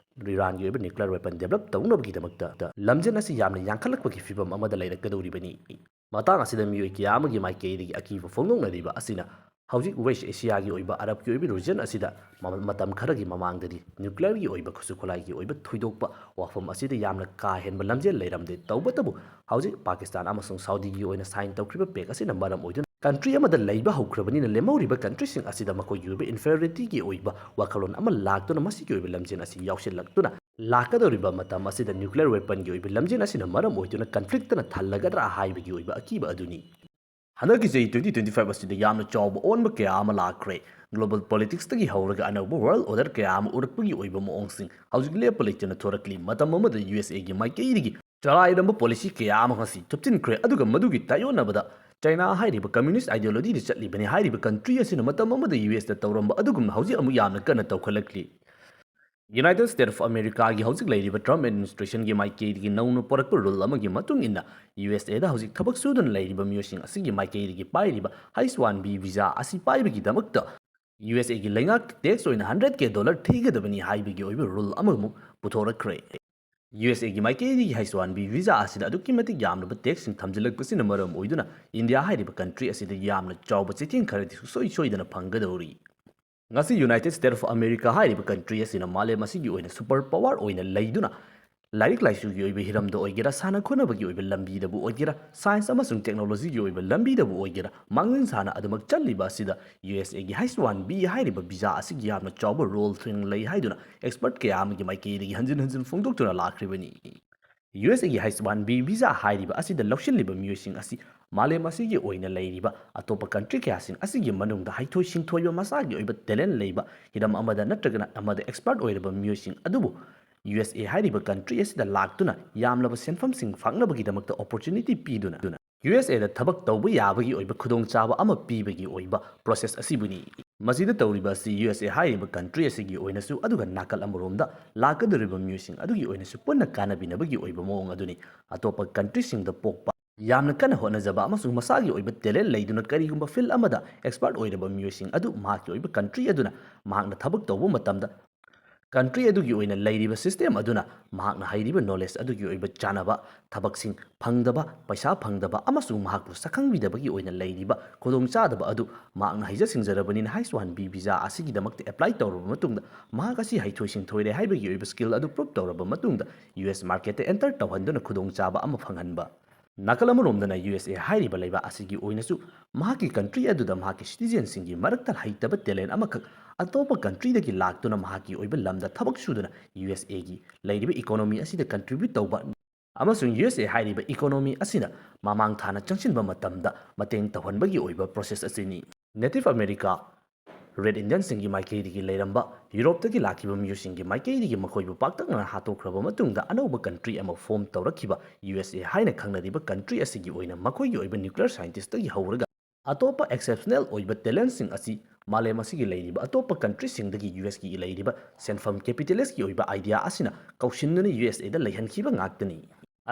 ꯏꯔꯥꯟꯒꯤ ꯑꯣꯏꯕ ꯅ꯭ꯌꯨꯀ꯭ꯂꯤꯌꯔ ꯋꯦꯄꯟ ꯗꯦꯕꯂꯞ ꯇꯧꯅꯕꯒꯤꯗꯃꯛꯇ ꯂꯝꯖꯦꯜ ꯑꯁꯤ ꯌꯥꯝꯅ ꯌꯥꯡꯈꯠꯂꯛꯄꯒꯤ ꯐꯤꯕꯝ ꯑꯃꯗ ꯂꯩꯔꯛꯀꯗꯧꯔꯤꯕꯅꯤ꯫ ꯃꯇꯥꯡ ꯑꯁꯤꯗ ꯃꯤꯑꯣꯏ ꯀꯌꯥ ꯑꯃꯒꯤ ꯃꯥꯏꯀꯩꯗꯒꯤ ꯑꯀꯤꯕ ꯐꯣꯡꯗꯣꯛꯅꯔꯤꯕ ꯑꯁꯤꯅ ꯍꯧꯖꯤꯛ ꯋꯦꯁ ꯑꯦꯁꯤꯌꯥꯒꯤ ꯑꯣꯏꯕ ꯑꯔꯕꯀꯤ ꯑꯣꯏꯕ ꯔꯤꯖꯟ ꯑꯁꯤꯗ ꯃ-, ꯃꯇꯝ ꯈꯔꯒꯤ ꯃꯃꯥꯡꯗꯗꯤ ꯅ꯭ꯌꯨꯀ꯭ꯂꯤꯌꯔꯒꯤ ꯑꯣꯏꯕ ꯈꯨꯠꯁꯨ ꯈꯨꯠꯂꯥꯏꯒꯤ ꯑꯣꯏꯕ ꯊꯣꯏꯗꯣꯛꯄ ꯋꯥꯐꯝ ꯑꯁꯤꯗ ꯌꯥꯝꯅ ꯀꯥ ꯍꯦꯟꯕ ꯂꯝꯖꯦꯜ ꯂꯩꯔꯝꯗꯦ꯫ ꯇꯧꯕꯇꯕꯨ ꯍꯧꯖꯤꯛ ꯄꯥꯀꯤꯁꯇꯥꯟ ꯑꯃꯁꯨꯡ ꯁꯥꯎꯗꯤꯒꯤ ꯑꯣꯏꯅ ꯁꯥꯏꯟ ꯇꯧꯈ꯭ꯔꯤꯕ ꯄꯦꯛ ꯑꯁꯤꯅ ꯃꯔꯝ ꯑꯣꯏꯗꯨꯅ ꯀꯟꯇ꯭ꯔꯤ ꯑꯃꯗ ꯂꯩꯕ ꯍꯧꯈ꯭ꯔꯕꯅꯤꯅ, ꯂꯦꯝꯍꯧꯔꯤꯕ ꯀꯟꯇ꯭ꯔꯤꯁꯤꯡ ꯑꯁꯤꯗ ꯃꯈꯣꯏꯒꯤ ꯑꯣꯏꯕ ꯏꯟꯐꯦꯔꯤꯌꯣꯔꯤꯇꯤꯒꯤ ꯑꯣꯏꯕ ꯋꯥꯈꯜꯂꯣꯟ ꯑꯃ ꯂꯥꯛꯇꯨꯅ ꯃꯁꯤꯒꯤ ꯑꯣꯏꯕ ꯂꯝꯖꯦꯜ ꯑꯁꯤ ꯌꯥꯎꯁꯤꯜꯂꯛꯇꯨꯅ ꯂꯥꯛꯀꯗꯧꯔꯤꯕ ꯃꯇꯝ ꯑꯁꯤꯗ ꯅ꯭ꯌꯨꯀ꯭ꯂꯤꯌꯔ ꯋꯦꯄꯟꯒꯤ ꯑꯣꯏꯕ ꯂꯝꯖꯦꯜ ꯑꯁꯤꯅ ꯃꯔꯝ ꯑꯣꯏꯗꯨꯅ ꯀꯟꯐ꯭ꯂꯤꯛꯇꯅ ꯊꯜꯂꯒꯗ꯭ꯔꯥ ꯍꯥꯏꯕꯒꯤ ꯑꯣꯏꯕ ꯑꯀꯤꯕ ꯑꯗꯨꯅꯤ꯫ ꯍꯟꯗꯛꯀꯤ ꯆꯍꯤ twenty twenty-five ꯑꯁꯤꯗ ꯌꯥꯝꯅ ꯆꯥꯎꯕ ꯑꯑꯣꯟꯕ ꯀꯌꯥ ꯑꯃ ꯂꯥꯛꯈ꯭ꯔꯦ꯫ ꯒ꯭ꯂꯣꯕꯜ ꯄꯣꯂꯤꯇꯤꯛꯁꯇꯒꯤ ꯍꯧꯔꯒ ꯑꯅꯧꯕ ꯋꯥꯔꯜ ꯑꯣꯔꯗꯔ ꯀꯌꯥ ꯑꯃ ꯎꯔꯛꯄꯒꯤ ꯑꯣꯏꯕ ꯃꯑꯣꯡꯁꯤꯡ ꯍꯧꯖꯤꯛ ꯂꯦꯞꯄ ꯂꯩꯇꯅ ꯊꯣꯔꯛꯂꯤ꯫ ꯃꯇꯝ ꯑꯃꯗ ꯌꯨ ꯑꯦꯁ ꯑꯦꯒꯤ ꯃꯥꯏꯀꯩꯗꯒꯤ ꯆꯂꯥꯏꯔꯝꯕ ꯄꯣꯂꯤꯁꯤ ꯀꯌꯥ ꯑꯃ ꯉꯁꯤ ꯊꯨꯞꯆꯤꯟꯈ꯭ꯔꯦ, ꯑꯗꯨꯒ ꯃꯗꯨꯒꯤ ꯇꯥꯏꯌꯣꯟꯅꯕꯗ ꯆꯥꯏꯅꯥ ꯍꯥꯏꯔꯤꯕ ꯀꯝꯃ꯭ꯌꯨꯅꯤꯁ ꯑꯥꯏꯗꯤꯌꯣꯂꯣꯖꯤꯗ ꯆꯠꯂꯤꯕꯅꯤ꯫ ꯍꯥꯏꯔꯤꯕ ꯀꯟꯇ꯭ꯔꯤ ꯑꯁꯤꯅ ꯃꯇꯝ ꯑꯃꯗ ꯌꯨ ꯑꯦꯁꯇ ꯇꯧꯔꯝꯕ ꯑꯗꯨꯒꯨꯝꯅ ꯍꯧꯖꯤꯛ ꯑꯃꯨꯛ ꯌꯥꯝꯅ ꯀꯟꯅ ꯇꯧꯈꯠꯂꯛꯂꯤ꯫ ꯌꯨꯅꯥꯏꯇꯦꯗ ꯁ꯭ꯇꯦꯠ ꯑꯣꯐ ꯑꯃꯦꯔꯤꯀꯥꯒꯤ ꯍꯧꯖꯤꯛ ꯂꯩꯔꯤꯕ ꯇ꯭ꯔꯝꯞ ꯑꯦꯗꯃꯤꯅꯤꯁꯇ꯭ꯔꯦꯁꯟꯒꯤ ꯃꯥꯏꯀꯩꯗꯒꯤ ꯅꯧꯅ ꯄꯨꯔꯛꯄ ꯔꯨꯜ ꯑꯃꯒꯤ ꯃꯇꯨꯡ ꯏꯟꯅ, ꯌꯨ ꯑꯦꯁ ꯑꯦꯗ ꯍꯧꯖꯤꯛ ꯊꯕꯛ ꯁꯨꯗꯨꯅ ꯂꯩꯔꯤꯕ ꯃꯤꯑꯣꯏꯁꯤꯡ ꯑꯁꯤꯒꯤ ꯃꯥꯏꯀꯩꯗꯒꯤ ꯄꯥꯏꯔꯤꯕ ꯍꯩꯆ ꯋꯥꯟ ꯕꯤ ꯚꯤꯖꯥ ꯑꯁꯤ ꯄꯥꯏꯕꯒꯤꯗꯃꯛꯇ ꯌꯨ ꯑꯦꯁ ꯑꯦꯒꯤ ꯂꯩꯉꯥꯛ ꯇꯦꯛꯁ ꯑꯣꯏꯅ hundred K dollar ꯊꯤꯒꯗꯕꯅꯤ ꯍꯥꯏꯕꯒꯤ ꯑꯣꯏꯕ ꯔꯨꯜ ꯑꯃꯃꯨꯛ ꯄꯨꯊꯣꯔꯛꯈ꯭ꯔꯦ꯫ ꯌꯨ ꯑꯦꯁ ꯑꯦꯒꯤ ꯃꯥꯏꯀꯩꯗꯒꯤ ꯍꯩꯆ ꯋꯥꯟ ꯕꯤ ꯚꯤꯖꯥ ꯑꯁꯤꯗ ꯑꯗꯨꯛꯀꯤ ꯃꯇꯤꯛ ꯌꯥꯝꯂꯕ ꯇꯦꯛꯁꯁꯤꯡ ꯊꯝꯖꯤꯜꯂꯛꯄꯁꯤꯅ ꯃꯔꯝ ꯑꯣꯏꯗꯨꯅ ꯏꯟꯗꯤꯌꯥ ꯍꯥꯏꯔꯤꯕ ꯀꯟꯇ꯭ꯔꯤ ꯑꯁꯤꯗ ꯌꯥꯝꯅ ꯆꯥꯎꯕ ꯆꯩꯊꯦꯡ ꯈꯔꯗꯤ ꯁꯨꯡꯁꯣꯏ ꯁꯣꯏꯗꯅ ꯐꯪꯒꯗꯧꯔꯤ꯫ ꯉꯁꯤ ꯌꯨꯅꯥꯏꯇꯦꯗ ꯁ꯭ꯇꯦꯠ ꯑꯣꯐ ꯑꯃꯦꯔꯤꯀꯥ ꯍꯥꯏꯔꯤꯕ ꯀꯟꯇ꯭ꯔꯤ ꯑꯁꯤꯅ ꯃꯥꯂꯦꯝ ꯑꯁꯤꯒꯤ ꯑꯣꯏꯅ ꯁꯨꯄꯔ ꯄꯥꯋꯔ ꯑꯣꯏꯅ ꯂꯩꯗꯨꯅ ꯂꯥꯏꯔꯤꯛ ꯂꯥꯏꯁꯨꯒꯤ ꯑꯣꯏꯕ ꯍꯤꯔꯝꯗ ꯑꯣꯏꯒꯦꯔꯥ, ꯁꯥꯟꯅ ꯈꯣꯠꯅꯕꯒꯤ ꯑꯣꯏꯕ ꯂꯝꯕꯤꯗꯕꯨ ꯑꯣꯏꯒꯦꯔꯥ, ꯁꯥꯏꯟꯁ ꯑꯃꯁꯨꯡ ꯇꯦꯛꯅꯣꯂꯣꯖꯤꯒꯤ ꯑꯣꯏꯕ ꯂꯝꯕꯤꯗꯕꯨ ꯑꯣꯏꯒꯦꯔꯥ, ꯃꯥꯡꯖꯤꯜ ꯁꯥꯅ ꯑꯗꯨꯃꯛ ꯆꯠꯂꯤꯕ ꯑꯁꯤꯗ ꯌꯨ ꯑꯦꯁ ꯑꯦꯒꯤ ꯍꯩꯆ ꯋꯥꯟ ꯕꯤ ꯍꯥꯏꯔꯤꯕ ꯚꯤꯖꯥ ꯑꯁꯤꯒꯤ ꯌꯥꯝꯅ ꯆꯥꯎꯕ ꯔꯣꯜ ꯊꯦꯡ ꯂꯩ ꯍꯥꯏꯗꯨꯅ ꯑꯦꯛꯁꯄꯔꯠ ꯀꯌꯥ ꯑꯃꯒꯤ ꯃꯥꯏꯀꯩꯗꯒꯤ ꯍꯟꯖꯤꯟ ꯍꯟꯖꯤꯟ ꯐꯣꯡꯗꯣꯛꯇꯨꯅ ꯂꯥꯛꯈ꯭ꯔꯤꯕꯅꯤ꯫ ꯌꯨ ꯑꯦꯁ ꯑꯦꯒꯤ ꯍꯩꯆ ꯋꯥꯟ ꯕꯤ ꯚꯤꯖꯥ ꯍꯥꯏꯔꯤꯕ ꯑꯁꯤꯗ ꯂꯧꯁꯤꯜꯂꯤꯕ ꯃꯤꯑꯣꯏꯁꯤꯡ ꯑꯁꯤ ꯃꯥꯂꯦꯝ ꯑꯁꯤꯒꯤ ꯑꯣꯏꯅ ꯂꯩꯔꯤꯕ ꯑꯇꯣꯞꯄ ꯀꯟꯇ꯭ꯔꯤ ꯀꯌꯥꯁꯤꯡ ꯑꯁꯤꯒꯤ ꯃꯅꯨꯡꯗ ꯍꯩꯊꯣꯏ ꯁꯤꯡꯊꯣꯏꯕ, ꯃꯁꯥꯒꯤ ꯑꯣꯏꯕ ꯇꯦꯂꯦꯟ ꯂꯩꯕ, ꯍꯤꯔꯝ ꯑꯃꯗ ꯅꯠꯇ꯭ꯔꯒꯅ ꯑꯃꯗ ꯑꯦꯛꯁꯄꯔꯠ ꯑꯣꯏꯔꯕ ꯃꯤꯑꯣꯏꯁꯤꯡ ꯑꯗꯨꯕꯨ ꯌꯨ ꯑꯦꯁ ꯑꯦ ꯍꯥꯏꯔꯤꯕ ꯀꯟꯇ꯭ꯔꯤ ꯑꯁꯤꯗ ꯂꯥꯛꯇꯨꯅ ꯌꯥꯝꯂꯕ ꯁꯦꯟꯐꯝꯁꯤꯡ ꯐꯪꯅꯕꯒꯤꯗꯃꯛꯇ ꯑꯣꯄꯣꯔꯆꯨꯅꯤꯇꯤ ꯄꯤꯗꯨꯅ ꯌꯨ ꯑꯦꯁ ꯑꯦꯗ ꯊꯕꯛ ꯇꯧꯕ ꯌꯥꯕꯒꯤ ꯑꯣꯏꯕ ꯈꯨꯗꯣꯡꯆꯥꯕ ꯑꯃ ꯄꯤꯕꯒꯤ ꯑꯣꯏꯕ ꯄ꯭ꯔꯣꯁꯦꯁ ꯑꯁꯤꯕꯨꯅꯤ꯫ ꯃꯁꯤꯗ ꯇꯧꯔꯤꯕ ꯑꯁꯤ ꯌꯨ ꯑꯦꯁ ꯑꯦ ꯍꯥꯏꯔꯤꯕ ꯀꯟꯇ꯭ꯔꯤ ꯑꯁꯤꯒꯤ ꯑꯣꯏꯅꯁꯨ, ꯑꯗꯨꯒ ꯅꯥꯀꯜ ꯑꯃꯔꯣꯝꯗ ꯂꯥꯛꯀꯗꯧꯔꯤꯕ ꯃꯤꯑꯣꯏꯁꯤꯡ ꯑꯗꯨꯒꯤ ꯑꯣꯏꯅꯁꯨ ꯄꯨꯟꯅ ꯀꯥꯟꯅꯕꯤꯅꯕꯒꯤ ꯑꯣꯏꯕ ꯃꯑꯣꯡ ꯑꯗꯨꯅꯤ꯫ ꯑꯇꯣꯞꯄ ꯀꯟꯇ꯭ꯔꯤꯁꯤꯡꯗ ꯄꯣꯛꯄ, ꯌꯥꯝꯅ ꯀꯟꯅ ꯍꯣꯠꯅꯖꯕ ꯑꯃꯁꯨꯡ ꯃꯁꯥꯒꯤ ꯑꯣꯏꯕ ꯇꯦꯂꯦꯟ ꯂꯩꯗꯨꯅ ꯀꯔꯤꯒꯨꯝꯕ ꯐꯤꯜꯗ ꯑꯃꯗ ꯑꯦꯛꯁꯄꯔꯠ ꯑꯣꯏꯔꯕ ꯃꯤꯑꯣꯏꯁꯤꯡ ꯑꯗꯨ ꯃꯍꯥꯛꯀꯤ ꯑꯣꯏꯕ ꯀꯟꯇ꯭ꯔꯤ ꯑꯗꯨꯅ ꯃꯍꯥꯛꯅ ꯊꯕꯛ ꯇꯧꯕ ꯃꯇꯝꯗ ꯀꯟꯇ꯭ꯔꯤ ꯑꯗꯨꯒꯤ ꯑꯣꯏꯅ ꯂꯩꯔꯤꯕ ꯁꯤꯁꯇꯦꯝ ꯑꯗꯨꯅ ꯃꯍꯥꯛꯅ ꯍꯩꯔꯤꯕ ꯅꯣꯂꯦꯖ ꯑꯗꯨꯒꯤ ꯑꯣꯏꯕ ꯆꯥꯅꯕ ꯊꯕꯛꯁꯤꯡ ꯐꯪꯗꯕ, ꯄꯩꯁꯥ ꯐꯪꯗꯕ ꯑꯃꯁꯨꯡ ꯃꯍꯥꯛꯄꯨ ꯁꯛꯈꯪꯕꯤꯗꯕꯒꯤ ꯑꯣꯏꯅ ꯂꯩꯔꯤꯕ ꯈꯨꯗꯣꯡꯆꯥꯗꯕ ꯑꯗꯨ ꯃꯍꯥꯛꯅ ꯍꯩꯖ ꯁꯤꯡꯖꯔꯕꯅꯤꯅ ꯍꯩꯆ ꯋꯥꯟ ꯕꯤ ꯚꯤꯖꯥ ꯑꯁꯤꯒꯤꯗꯃꯛꯇ ꯑꯦꯄ꯭ꯂꯥꯏ ꯇꯧꯔꯕ ꯃꯇꯨꯡꯗ ꯃꯍꯥꯛ ꯑꯁꯤ ꯍꯩꯊꯣꯏ ꯁꯤꯡꯊꯣꯏꯔꯦ ꯍꯥꯏꯕꯒꯤ ꯑꯣꯏꯕ ꯁ꯭ꯀꯤꯜ ꯑꯗꯨ ꯄ꯭ꯔꯨꯞ ꯇꯧꯔꯕ ꯃꯇꯨꯡꯗ ꯌꯨ ꯑꯦꯁ ꯃꯥꯔꯀꯦꯠꯇ ꯑꯦꯟꯇꯔ ꯇꯧꯍꯟꯗꯨꯅ ꯈꯨꯗꯣꯡꯆꯥꯕ ꯑꯃ ꯐꯪꯍꯟꯕ꯫ ꯅꯥꯀꯜ ꯑꯃꯔꯣꯝꯗꯅ ꯌꯨ ꯑꯦꯁ ꯑꯦ ꯍꯥꯏꯔꯤꯕ ꯂꯩꯕꯥꯛ ꯑꯁꯤꯒꯤ ꯑꯣꯏꯅꯁꯨ ꯃꯍꯥꯛꯀꯤ ꯀꯟꯇ꯭ꯔꯤ ꯑꯗꯨꯗ ꯃꯍꯥꯛꯀꯤ ꯁꯤꯇꯤꯖꯦꯟꯁꯤꯡꯒꯤ ꯃꯔꯛꯇ ꯍꯩꯇꯕ ꯇꯦꯂꯦꯟ ꯑꯃꯈꯛ ꯑꯇꯣꯞꯄ ꯀꯟꯇ꯭ꯔꯤꯗꯒꯤ ꯂꯥꯛꯇꯨꯅ ꯃꯍꯥꯛꯀꯤ ꯑꯣꯏꯕ ꯂꯝꯗ ꯊꯕꯛ ꯁꯨꯗꯨꯅ ꯌꯨ ꯑꯦꯁ ꯑꯦꯒꯤ ꯂꯩꯔꯤꯕ ꯏꯀꯣꯅꯣꯃꯤ ꯑꯁꯤꯗ ꯀꯟꯇ꯭ꯔꯤꯕ꯭ꯌꯨꯠ ꯇꯧꯕ ꯑꯃꯁꯨꯡ ꯌꯨ ꯑꯦꯁ ꯑꯦ ꯍꯥꯏꯔꯤꯕ ꯏꯀꯣꯅꯣꯃꯤ ꯑꯁꯤꯅ ꯃꯃꯥꯡ ꯊꯥꯅ ꯆꯪꯁꯤꯟꯕ ꯃꯇꯝꯗ ꯃꯇꯦꯡ ꯇꯧꯍꯟꯕꯒꯤ ꯑꯣꯏꯕ ꯄ꯭ꯔꯣꯁꯦꯁ ꯑꯁꯤꯅꯤ꯫ ꯅꯦꯇꯤꯚ ꯑꯃꯦꯔꯤꯀꯥ, ꯔꯦꯗ ꯏꯟꯗꯤꯌꯟꯁꯤꯡꯒꯤ ꯃꯥꯏꯀꯩꯗꯒꯤ ꯂꯩꯔꯝꯕ ꯌꯨꯔꯣꯞꯇꯒꯤ ꯂꯥꯛꯈꯤꯕ ꯃꯤꯑꯣꯏꯁꯤꯡꯒꯤ ꯃꯥꯏꯀꯩꯗꯒꯤ ꯃꯈꯣꯏꯕꯨ ꯄꯥꯛꯇꯛꯅꯅ ꯍꯥꯠꯇꯣꯛꯈ꯭ꯔꯕ ꯃꯇꯨꯡꯗ ꯑꯅꯧꯕ ꯀꯟꯇ꯭ꯔꯤ ꯑꯃ ꯐꯣꯝ ꯇꯧꯔꯛꯈꯤꯕ ꯌꯨ ꯑꯦꯁ ꯑꯦ ꯍꯥꯏꯅ ꯈꯪꯅꯔꯤꯕ ꯀꯟꯇ꯭ꯔꯤ ꯑꯁꯤꯒꯤ ꯑꯣꯏꯅ ꯃꯈꯣꯏꯒꯤ ꯑꯣꯏꯕ ꯅ꯭ꯌꯨꯀ꯭ꯂꯤꯌꯔ ꯁꯥꯏꯟꯇꯤꯁꯇꯒꯤ ꯍꯧꯔꯒ ꯑꯇꯣꯞꯄ ꯑꯦꯛꯁꯦꯞꯁꯅꯦꯜ ꯑꯣꯏꯕ ꯇꯦꯂꯦꯟꯁꯤꯡ ꯑꯁꯤ ꯃꯥꯂꯦꯝ ꯑꯁꯤꯒꯤ ꯂꯩꯔꯤꯕ ꯑꯇꯣꯞꯄ ꯀꯟꯇ꯭ꯔꯤꯁꯤꯡꯗꯒꯤ ꯌꯨ ꯑꯦꯁꯀꯤ ꯂꯩꯔꯤꯕ ꯁꯦꯟꯐꯝ ꯀꯦꯄꯤꯇꯦꯂꯤꯁꯀꯤ ꯑꯣꯏꯕ ꯑꯥꯏꯗꯤꯌꯥ ꯑꯁꯤꯅ ꯀꯧꯁꯤꯟꯗꯨꯅ ꯌꯨ ꯑꯦꯁ ꯑꯦꯗ ꯂꯩꯍꯟꯈꯤꯕ ꯉꯥꯛꯇꯅꯤ꯫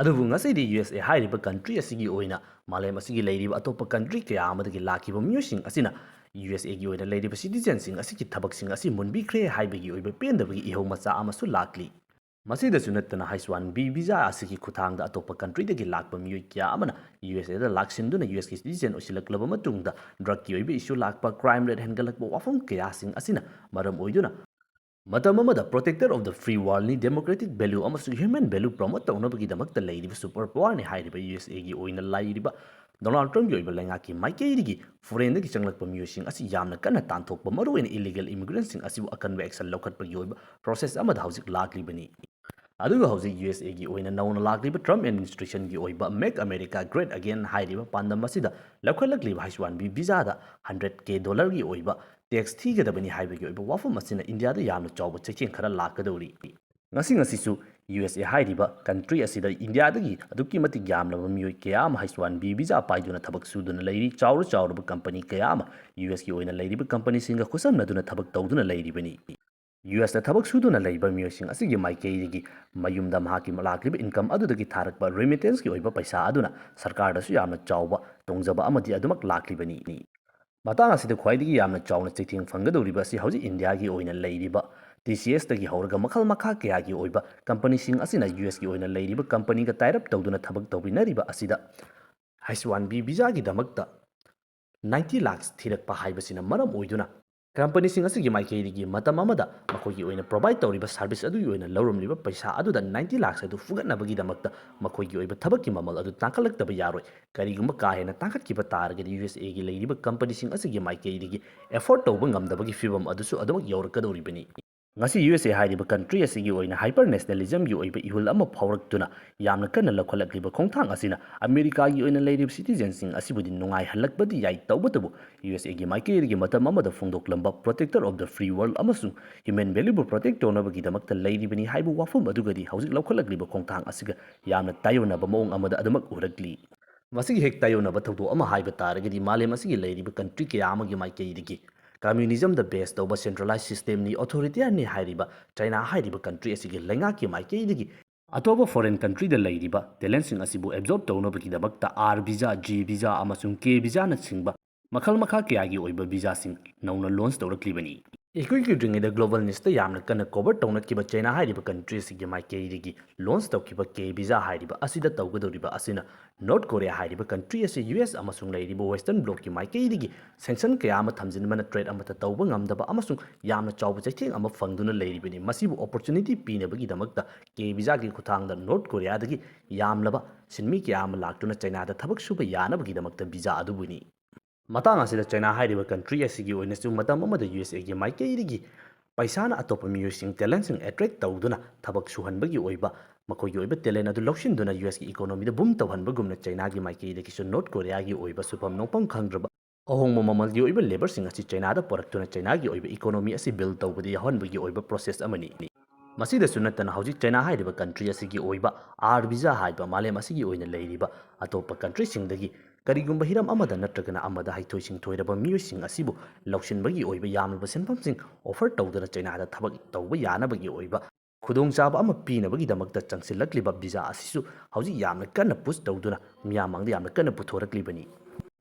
ꯑꯗꯨꯕꯨ ꯉꯁꯤꯗꯤ ꯌꯨ ꯑꯦꯁ ꯑꯦ ꯍꯥꯏꯔꯤꯕ ꯀꯟꯇ꯭ꯔꯤ ꯑꯁꯤꯒꯤ ꯑꯣꯏꯅ ꯃꯥꯂꯦꯝ ꯑꯁꯤꯒꯤ ꯂꯩꯔꯤꯕ ꯑꯇꯣꯞꯄ ꯀꯟꯇ꯭ꯔꯤ ꯀꯌꯥ ꯑꯃꯗꯒꯤ ꯂꯥꯛꯈꯤꯕ ꯃꯤꯑꯣꯏꯁꯤꯡ ꯑꯁꯤꯅ ꯌꯨ ꯑꯦꯁ ꯑꯦꯒꯤ ꯑꯣꯏꯅ ꯂꯩꯔꯤꯕ ꯁꯤꯇꯤꯖꯦꯟꯁꯤꯡ ꯑꯁꯤꯒꯤ ꯊꯕꯛꯁꯤꯡ ꯑꯁꯤ ꯃꯨꯟꯕꯤꯈ꯭ꯔꯦ ꯍꯥꯏꯕꯒꯤ ꯑꯣꯏꯕ ꯄꯦꯟꯗꯕꯒꯤ ꯏꯍꯧ ꯃꯆꯥ ꯑꯃꯁꯨ ꯂꯥꯛꯂꯤ꯫ ꯃꯁꯤꯗꯁꯨ ꯅꯠꯇꯅ ꯍꯩꯆ ꯋꯥꯟ ꯕꯤ ꯚꯤꯖꯥ ꯑꯁꯤꯒꯤ ꯈꯨꯠꯊꯥꯡꯗ ꯑꯇꯣꯞꯄ ꯀꯟꯇ꯭ꯔꯤꯗꯒꯤ ꯂꯥꯛꯄ ꯃꯤꯑꯣꯏ ꯀꯌꯥ ꯑꯃꯅ ꯌꯨ ꯑꯦꯁ ꯑꯦꯗ ꯂꯥꯛꯁꯤꯟꯗꯨꯅ ꯌꯨ ꯑꯦꯁꯀꯤ ꯁꯤꯇꯤꯖꯦꯟ ꯑꯣꯏꯁꯤꯜꯂꯛꯂꯕ ꯃꯇꯨꯡꯗ ꯗ꯭ꯔꯒꯀꯤ ꯑꯣꯏꯕ ꯏꯁꯨ ꯂꯥꯛꯄ, ꯀ꯭ꯔꯥꯏꯝ ꯔꯦꯠ ꯍꯦꯟꯒꯠꯂꯛꯄ ꯋꯥꯐꯝ ꯀꯌꯥꯁꯤꯡ ꯑꯁꯤꯅ ꯃꯔꯝ ꯑꯣꯏꯗꯨꯅ ꯃꯇꯝ ꯑꯃꯗ protector of the free world ꯅꯤ, democratic value ꯑꯃꯁꯨꯡ human value promote ꯇꯧꯅꯕꯒꯤꯗꯃꯛꯇ ꯂꯩꯔꯤꯕ super power ꯅꯤ ꯍꯥꯏꯔꯤꯕ ꯌꯨ ꯑꯦꯁ ꯑꯦꯒꯤ ꯑꯣꯏꯅ ꯂꯩꯔꯤꯕ ꯗꯣꯅꯥꯜꯗ ꯇ꯭ꯔꯝꯞꯀꯤ ꯑꯣꯏꯕ ꯂꯩꯉꯥꯛꯀꯤ ꯃꯥꯏꯀꯩꯗꯒꯤ foreign ꯗꯒꯤ ꯆꯪꯂꯛꯄ ꯃꯤꯑꯣꯏꯁꯤꯡ ꯑꯁꯤ ꯌꯥꯝꯅ ꯀꯟꯅ ꯇꯥꯟꯊꯣꯛꯄ, ꯃꯔꯨꯑꯣꯏꯅ illegal immigrant ꯁꯤꯡ ꯑꯁꯤꯕꯨ ꯑꯀꯟꯕ action ꯂꯧꯈꯠꯄꯒꯤ ꯑꯣꯏꯕ process ꯑꯃꯗ ꯍꯧꯖꯤꯛ ꯂꯥꯛꯂꯤꯕꯅꯤ꯫ ꯑꯗꯨꯒ ꯍꯧꯖꯤꯛ ꯌꯨ ꯑꯦꯁ ꯑꯦꯒꯤ ꯑꯣꯏꯅ ꯅꯧꯅ ꯂꯥꯛꯂꯤꯕ ꯇ꯭ꯔꯝꯞ administration ꯒꯤ ꯑꯣꯏꯕ Make America Great Again ꯍꯥꯏꯔꯤꯕ ꯄꯥꯟꯗꯝ ꯑꯁꯤꯗ ꯂꯧꯈꯠꯂꯛꯂꯤꯕ ꯍꯩꯁ ꯋꯥꯟ ꯕꯤ ꯚꯤꯖꯥꯗ ꯍꯟꯗ꯭ꯔꯦꯠ ꯀꯦ ꯗꯣꯂꯔꯒꯤ ꯑꯣꯏꯕ tax ꯊꯤꯒꯗꯕꯅꯤ ꯍꯥꯏꯕꯒꯤ ꯑꯣꯏꯕ ꯋꯥꯐꯝ ꯑꯁꯤꯅ ꯏꯟꯗꯤꯌꯥꯗ ꯌꯥꯝꯅ ꯆꯥꯎꯕ ꯆꯩꯊꯦꯡ ꯈꯔ ꯂꯥꯛꯀꯗꯧꯔꯤ꯫ ꯉꯁꯤ ꯉꯁꯤꯁꯨ ꯌꯨ ꯑꯦꯁ ꯑꯦ ꯍꯥꯏꯔꯤꯕ country ꯑꯁꯤꯗ ꯏꯟꯗꯤꯌꯥꯗꯒꯤ ꯑꯗꯨꯛꯀꯤ ꯃꯇꯤꯛ ꯌꯥꯝꯂꯕ ꯃꯤꯑꯣꯏ ꯀꯌꯥ ꯑꯃ ꯍꯩꯁ ꯋꯥꯟ ꯕꯤ ꯚꯤꯖꯥ ꯄꯥꯏꯗꯨꯅ ꯊꯕꯛ ꯁꯨꯗꯨꯅ ꯂꯩꯔꯤ꯫ ꯆꯥꯎꯔ ꯆꯥꯎꯔꯕ company ꯀꯌꯥ ꯑꯃ ꯌꯨ ꯑꯦꯁ ꯀꯤ ꯑꯣꯏꯅ ꯂꯩꯔꯤꯕ company ꯁꯤꯡꯒ ꯈꯨꯠꯁꯝꯅꯗꯨꯅ ꯊꯕꯛ ꯇꯧꯗꯨꯅ ꯂꯩꯔꯤꯕꯅꯤ꯫ ꯌꯨ ꯑꯦꯁꯇ ꯊꯕꯛ ꯁꯨꯗꯨꯅ ꯂꯩꯕ ꯃꯤꯑꯣꯏꯁꯤꯡ ꯑꯁꯤꯒꯤ ꯃꯥꯏꯀꯩꯗꯒꯤ ꯃꯌꯨꯝꯗ ꯃꯍꯥꯛꯀꯤ ꯂꯥꯛꯂꯤꯕ income ꯑꯗꯨꯗꯒꯤ ꯊꯥꯔꯛꯄ remittance ꯀꯤ ꯑꯣꯏꯕ ꯄꯩꯁꯥ ꯑꯗꯨꯅ ꯁꯔꯀꯥꯔꯗꯁꯨ ꯌꯥꯝꯅ ꯆꯥꯎꯕ ꯇꯣꯡꯖꯕ ꯑꯃꯗꯤ ꯑꯗꯨꯃꯛ ꯂꯥꯛꯂꯤꯕꯅꯤ꯫ ꯃꯇꯥꯡ ꯑꯁꯤꯗ ꯈ꯭ꯋꯥꯏꯗꯒꯤ ꯌꯥꯝꯅ ꯆꯥꯎꯅ ꯆꯩꯊꯦꯡ ꯐꯪꯒꯗꯧꯔꯤꯕ ꯑꯁꯤ ꯍꯧꯖꯤꯛ ꯏꯟꯗꯤꯌꯥꯒꯤ ꯑꯣꯏꯅ ꯂꯩꯔꯤꯕ ꯇꯤ ꯁꯤ ꯑꯦꯁꯇꯒꯤ ꯍꯧꯔꯒ ꯃꯈꯜ ꯃꯈꯥ ꯀꯌꯥꯒꯤ ꯑꯣꯏꯕ company ꯁꯤꯡ ꯑꯁꯤꯅ ꯌꯨ ꯑꯦꯁꯀꯤ ꯑꯣꯏꯅ ꯂꯩꯔꯤꯕ company ꯒ tie up ꯇꯧꯗꯨꯅ ꯊꯕꯛ ꯇꯧꯃꯤꯟꯅꯔꯤꯕ ꯑꯁꯤꯗ ꯍꯩꯁ ꯋꯥꯟ ꯕꯤ ꯚꯤꯖꯥꯒꯤꯗꯃꯛꯇ ninety lakhs ꯊꯤꯔꯛꯄ ꯍꯥꯏꯕꯁꯤꯅ ꯃꯔꯝ ꯑꯣꯏꯗꯨꯅ company ꯁꯤꯡ ꯑꯁꯤꯒꯤ ꯃꯥꯏꯀꯩꯗꯒꯤ ꯃꯇꯝ ꯑꯃꯗ ꯃꯈꯣꯏꯒꯤ ꯑꯣꯏꯅ provide ꯇꯧꯔꯤꯕ service ꯑꯗꯨꯒꯤ ꯑꯣꯏꯅ ꯂꯧꯔꯝꯂꯤꯕ ꯄꯩꯁꯥ ꯑꯗꯨꯗ ninety lakhs ꯑꯗꯨ ꯐꯨꯒꯠꯅꯕꯒꯤꯗꯃꯛꯇ ꯃꯈꯣꯏꯒꯤ ꯑꯣꯏꯕ ꯊꯕꯛꯀꯤ ꯃꯃꯜ ꯑꯗꯨ ꯇꯥꯡꯈꯠꯂꯛꯇꯕ ꯌꯥꯔꯣꯏ꯫ ꯀꯔꯤꯒꯨꯝꯕ ꯀꯥ ꯍꯦꯟꯅ ꯇꯥꯡꯈꯠꯈꯤꯕ ꯇꯥꯔꯒꯗꯤ ꯌꯨ ꯑꯦꯁ ꯑꯦꯒꯤ ꯂꯩꯔꯤꯕ company ꯁꯤꯡ ꯑꯁꯤꯒꯤ ꯃꯥꯏꯀꯩꯗꯒꯤ afford ꯇꯧꯕ ꯉꯝꯗꯕꯒꯤ ꯐꯤꯕꯝ ꯑꯗꯨꯁꯨ ꯑꯗꯨꯃꯛ ꯌꯧꯔꯛꯀꯗꯧꯔꯤꯕꯅꯤ꯫ ꯉꯁꯤ ꯌꯨ ꯑꯦꯁ ꯑꯦ ꯍꯥꯏꯔꯤꯕ country ꯑꯁꯤꯒꯤ ꯑꯣꯏꯅ hyper nationalism ꯒꯤ ꯑꯣꯏꯕ ꯏꯍꯨꯜ ꯑꯃ ꯐꯥꯎꯔꯛꯇꯨꯅ ꯌꯥꯝꯅ ꯀꯟꯅ ꯂꯧꯈꯠꯂꯛꯂꯤꯕ ꯈꯣꯡꯊꯥꯡ ꯑꯁꯤꯅ ꯑꯃꯦꯔꯤꯀꯥꯒꯤ ꯑꯣꯏꯅ ꯂꯩꯔꯤꯕ citizen ꯁꯤꯡ ꯑꯁꯤꯕꯨꯗꯤ ꯅꯨꯡꯉꯥꯏꯍꯜꯂꯛꯄꯗꯤ ꯌꯥꯏ, ꯇꯧꯕꯇꯕꯨ ꯌꯨ ꯑꯦꯁ ꯑꯦꯒꯤ ꯃꯥꯏꯀꯩꯗꯒꯤ ꯃꯇꯝ ꯑꯃꯗ ꯐꯣꯡꯗꯣꯛꯂꯝꯕ protector of the free world ꯑꯃꯁꯨꯡ human value ꯕꯨ protect ꯇꯧꯅꯕꯒꯤꯗꯃꯛꯇ ꯂꯩꯔꯤꯕꯅꯤ ꯍꯥꯏꯕ ꯋꯥꯐꯝ ꯑꯗꯨꯒꯗꯤ ꯍꯧꯖꯤꯛ ꯂꯧꯈꯠꯂꯛꯂꯤꯕ ꯈꯣꯡꯊꯥꯡ ꯑꯁꯤꯒ ꯌꯥꯝꯅ ꯇꯥꯏꯑꯣꯟꯅꯕ ꯃꯑꯣꯡ ꯑꯃꯗ ꯑꯗꯨꯃꯛ ꯎꯔꯛꯂꯤ꯫ ꯃꯁꯤꯒꯤ ꯍꯦꯛ ꯇꯥꯏꯑꯣꯟꯅꯕ ꯊꯧꯗꯣꯛ ꯑꯃ ꯍꯥꯏꯕ ꯇꯥꯔꯒꯗꯤ ꯃꯥꯂꯦꯝ ꯑꯁꯤꯒꯤ ꯂꯩꯔꯤꯕ country ꯀꯌꯥ ꯑꯃꯒꯤ ꯃꯥꯏꯀꯩꯗꯒꯤ communism ꯗ base ꯇꯧꯕ centralized system ꯅꯤ, authoritarian ꯅꯤ ꯍꯥꯏꯔꯤꯕ ꯆꯥꯏꯅꯥ ꯍꯥꯏꯔꯤꯕ country ꯑꯁꯤꯒꯤ ꯂꯩꯉꯥꯛꯀꯤ ꯃꯥꯏꯀꯩꯗꯒꯤ ꯑꯇꯣꯞꯄ foreign country ꯗ ꯂꯩꯔꯤꯕ talent ꯁꯤꯡ ꯑꯁꯤꯕꯨ absorb ꯇꯧꯅꯕꯒꯤꯗꯃꯛꯇ R visa, G visa ꯑꯃꯁꯨꯡ K visa ꯅꯆꯤꯡꯕ ꯃꯈꯜ ꯃꯈꯥ ꯀꯌꯥꯒꯤ ꯑꯣꯏꯕ visa ꯁꯤꯡ ꯅꯧꯅ launch ꯇꯧꯔꯛꯂꯤꯕꯅꯤ꯫ ꯏꯀꯨꯏ ꯀꯨꯏꯗ꯭ꯔꯤꯉꯩꯗ global newsꯇ ꯌꯥꯝꯅ ꯀꯟꯅ cover ꯇꯧꯅꯈꯤꯕ ꯆꯩꯅꯥ ꯍꯥꯏꯔꯤꯕ country ꯑꯁꯤꯒꯤ ꯃꯥꯏꯀꯩꯗꯒꯤ launch ꯇꯧꯈꯤꯕ K visa ꯍꯥꯏꯔꯤꯕ ꯑꯁꯤꯗ ꯇꯧꯒꯗꯧꯔꯤꯕ ꯑꯁꯤꯅ North Korea ꯍꯥꯏꯔꯤꯕ country ꯑꯁꯤ U S ꯑꯃꯁꯨꯡ ꯂꯩꯔꯤꯕ Western Blocꯀꯤ ꯃꯥꯏꯀꯩꯗꯒꯤ sanction ꯀꯌꯥ ꯑꯃ ꯊꯝꯖꯤꯟꯕꯅ trade ꯑꯃꯠꯇ ꯇꯧꯕ ꯉꯝꯗꯕ ꯑꯃꯁꯨꯡ ꯌꯥꯝꯅ ꯆꯥꯎꯕ ꯆꯩꯊꯦꯡ ꯑꯃ ꯐꯪꯗꯨꯅ ꯂꯩꯔꯤꯕꯅꯤ꯫ ꯃꯁꯤꯕꯨ opportunity ꯄꯤꯅꯕꯒꯤꯗꯃꯛꯇ K visaꯒꯤ ꯈꯨꯠꯊꯥꯡꯗ North Koreaꯗꯒꯤ ꯌꯥꯝꯂꯕ ꯁꯤꯟꯃꯤ ꯀꯌꯥ ꯑꯃ ꯂꯥꯛꯇꯨꯅ ꯆꯩꯅꯥꯗ ꯊꯕꯛ ꯁꯨꯕ ꯌꯥꯅꯕꯒꯤꯗꯃꯛꯇ visa ꯑꯗꯨꯕꯨꯅꯤ꯫ ꯃꯇꯥꯡ ꯑꯁꯤꯗ ꯆꯩꯅꯥ ꯍꯥꯏꯔꯤꯕ country ꯑꯁꯤꯒꯤ ꯑꯣꯏꯅꯁꯨ ꯃꯇꯝ ꯑꯃꯗ U S Aꯒꯤ ꯃꯥꯏꯀꯩꯗꯒꯤ ꯄꯩꯁꯥꯅ ꯑꯇꯣꯞꯄ ꯃꯤꯑꯣꯏꯁꯤꯡ talentꯁꯤꯡ attract ꯇꯧꯗꯨꯅ ꯊꯕꯛ ꯁꯨꯍꯟꯕꯒꯤ ꯑꯣꯏꯕ ꯃꯈꯣꯏꯒꯤ ꯑꯣꯏꯕ talent ꯑꯗꯨ ꯂꯧꯁꯤꯟꯗꯨꯅ U Sꯒꯤ economyꯗ boom ꯇꯧꯍꯟꯕꯒꯨꯝꯅ ꯆꯩꯅꯥꯒꯤ ꯃꯥꯏꯀꯩꯗꯒꯤꯁꯨ North Koreaꯒꯤ ꯑꯣꯏꯕ ꯁꯨꯐꯝ ꯅꯣꯝꯐꯝ ꯈꯪꯗ꯭ꯔꯕ ꯑꯍꯣꯡꯕ ꯃꯃꯜꯒꯤ ꯑꯣꯏꯕ labourꯁꯤꯡ ꯑꯁꯤ ꯆꯩꯅꯥꯗ ꯄꯨꯔꯛꯇꯨꯅ ꯆꯩꯅꯥꯒꯤ ꯑꯣꯏꯕ economy ꯑꯁꯤ build ꯇꯧꯕꯗ ꯌꯥꯎꯍꯟꯕꯒꯤ ꯑꯣꯏꯕ process ꯑꯃꯅꯤ꯫ ꯃꯁꯤꯗꯁꯨ ꯅꯠꯇꯅ ꯍꯧꯖꯤꯛ ꯆꯩꯅꯥ ꯍꯥꯏꯔꯤꯕ country ꯑꯁꯤꯒꯤ ꯑꯣꯏꯕ R visa ꯍꯥꯏꯕ ꯃꯥꯂꯦꯝ ꯑꯁꯤꯒꯤ ꯑꯣꯏꯅ ꯂꯩꯔꯤꯕ ꯑꯇꯣꯞꯄ countryꯁꯤꯡꯗꯒꯤ ꯀꯔꯤꯒꯨꯝꯕ ꯍꯤꯔꯝ ꯑꯃꯗ ꯅꯠꯇ꯭ꯔꯒꯅ ꯑꯃꯗ ꯍꯩꯊꯣꯏ ꯁꯤꯡꯊꯣꯏꯔꯕ ꯃꯤꯑꯣꯏꯁꯤꯡ ꯑꯁꯤꯕꯨ ꯂꯧꯁꯤꯟꯕꯒꯤ ꯑꯣꯏꯕ ꯌꯥꯝꯂꯕ ꯁꯦꯟꯐꯝꯁꯤꯡ offer ꯇꯧꯗꯨꯅ ꯆꯩꯅꯥꯗ ꯊꯕꯛ ꯇꯧꯕ ꯌꯥꯅꯕꯒꯤ ꯑꯣꯏꯕ ꯈꯨꯗꯣꯡꯆꯥꯕ ꯑꯃ ꯄꯤꯅꯕꯒꯤꯗꯃꯛꯇ ꯆꯪꯁꯤꯜꯂꯛꯂꯤꯕ visa ꯑꯁꯤꯁꯨ ꯍꯧꯖꯤꯛ ꯌꯥꯝꯅ ꯀꯟꯅ push ꯇꯧꯗꯨꯅ ꯃꯤꯌꯥꯝ ꯃꯥꯡꯗ ꯌꯥꯝꯅ ꯀꯟꯅ ꯄꯨꯊꯣꯔꯛꯂꯤꯕꯅꯤ꯫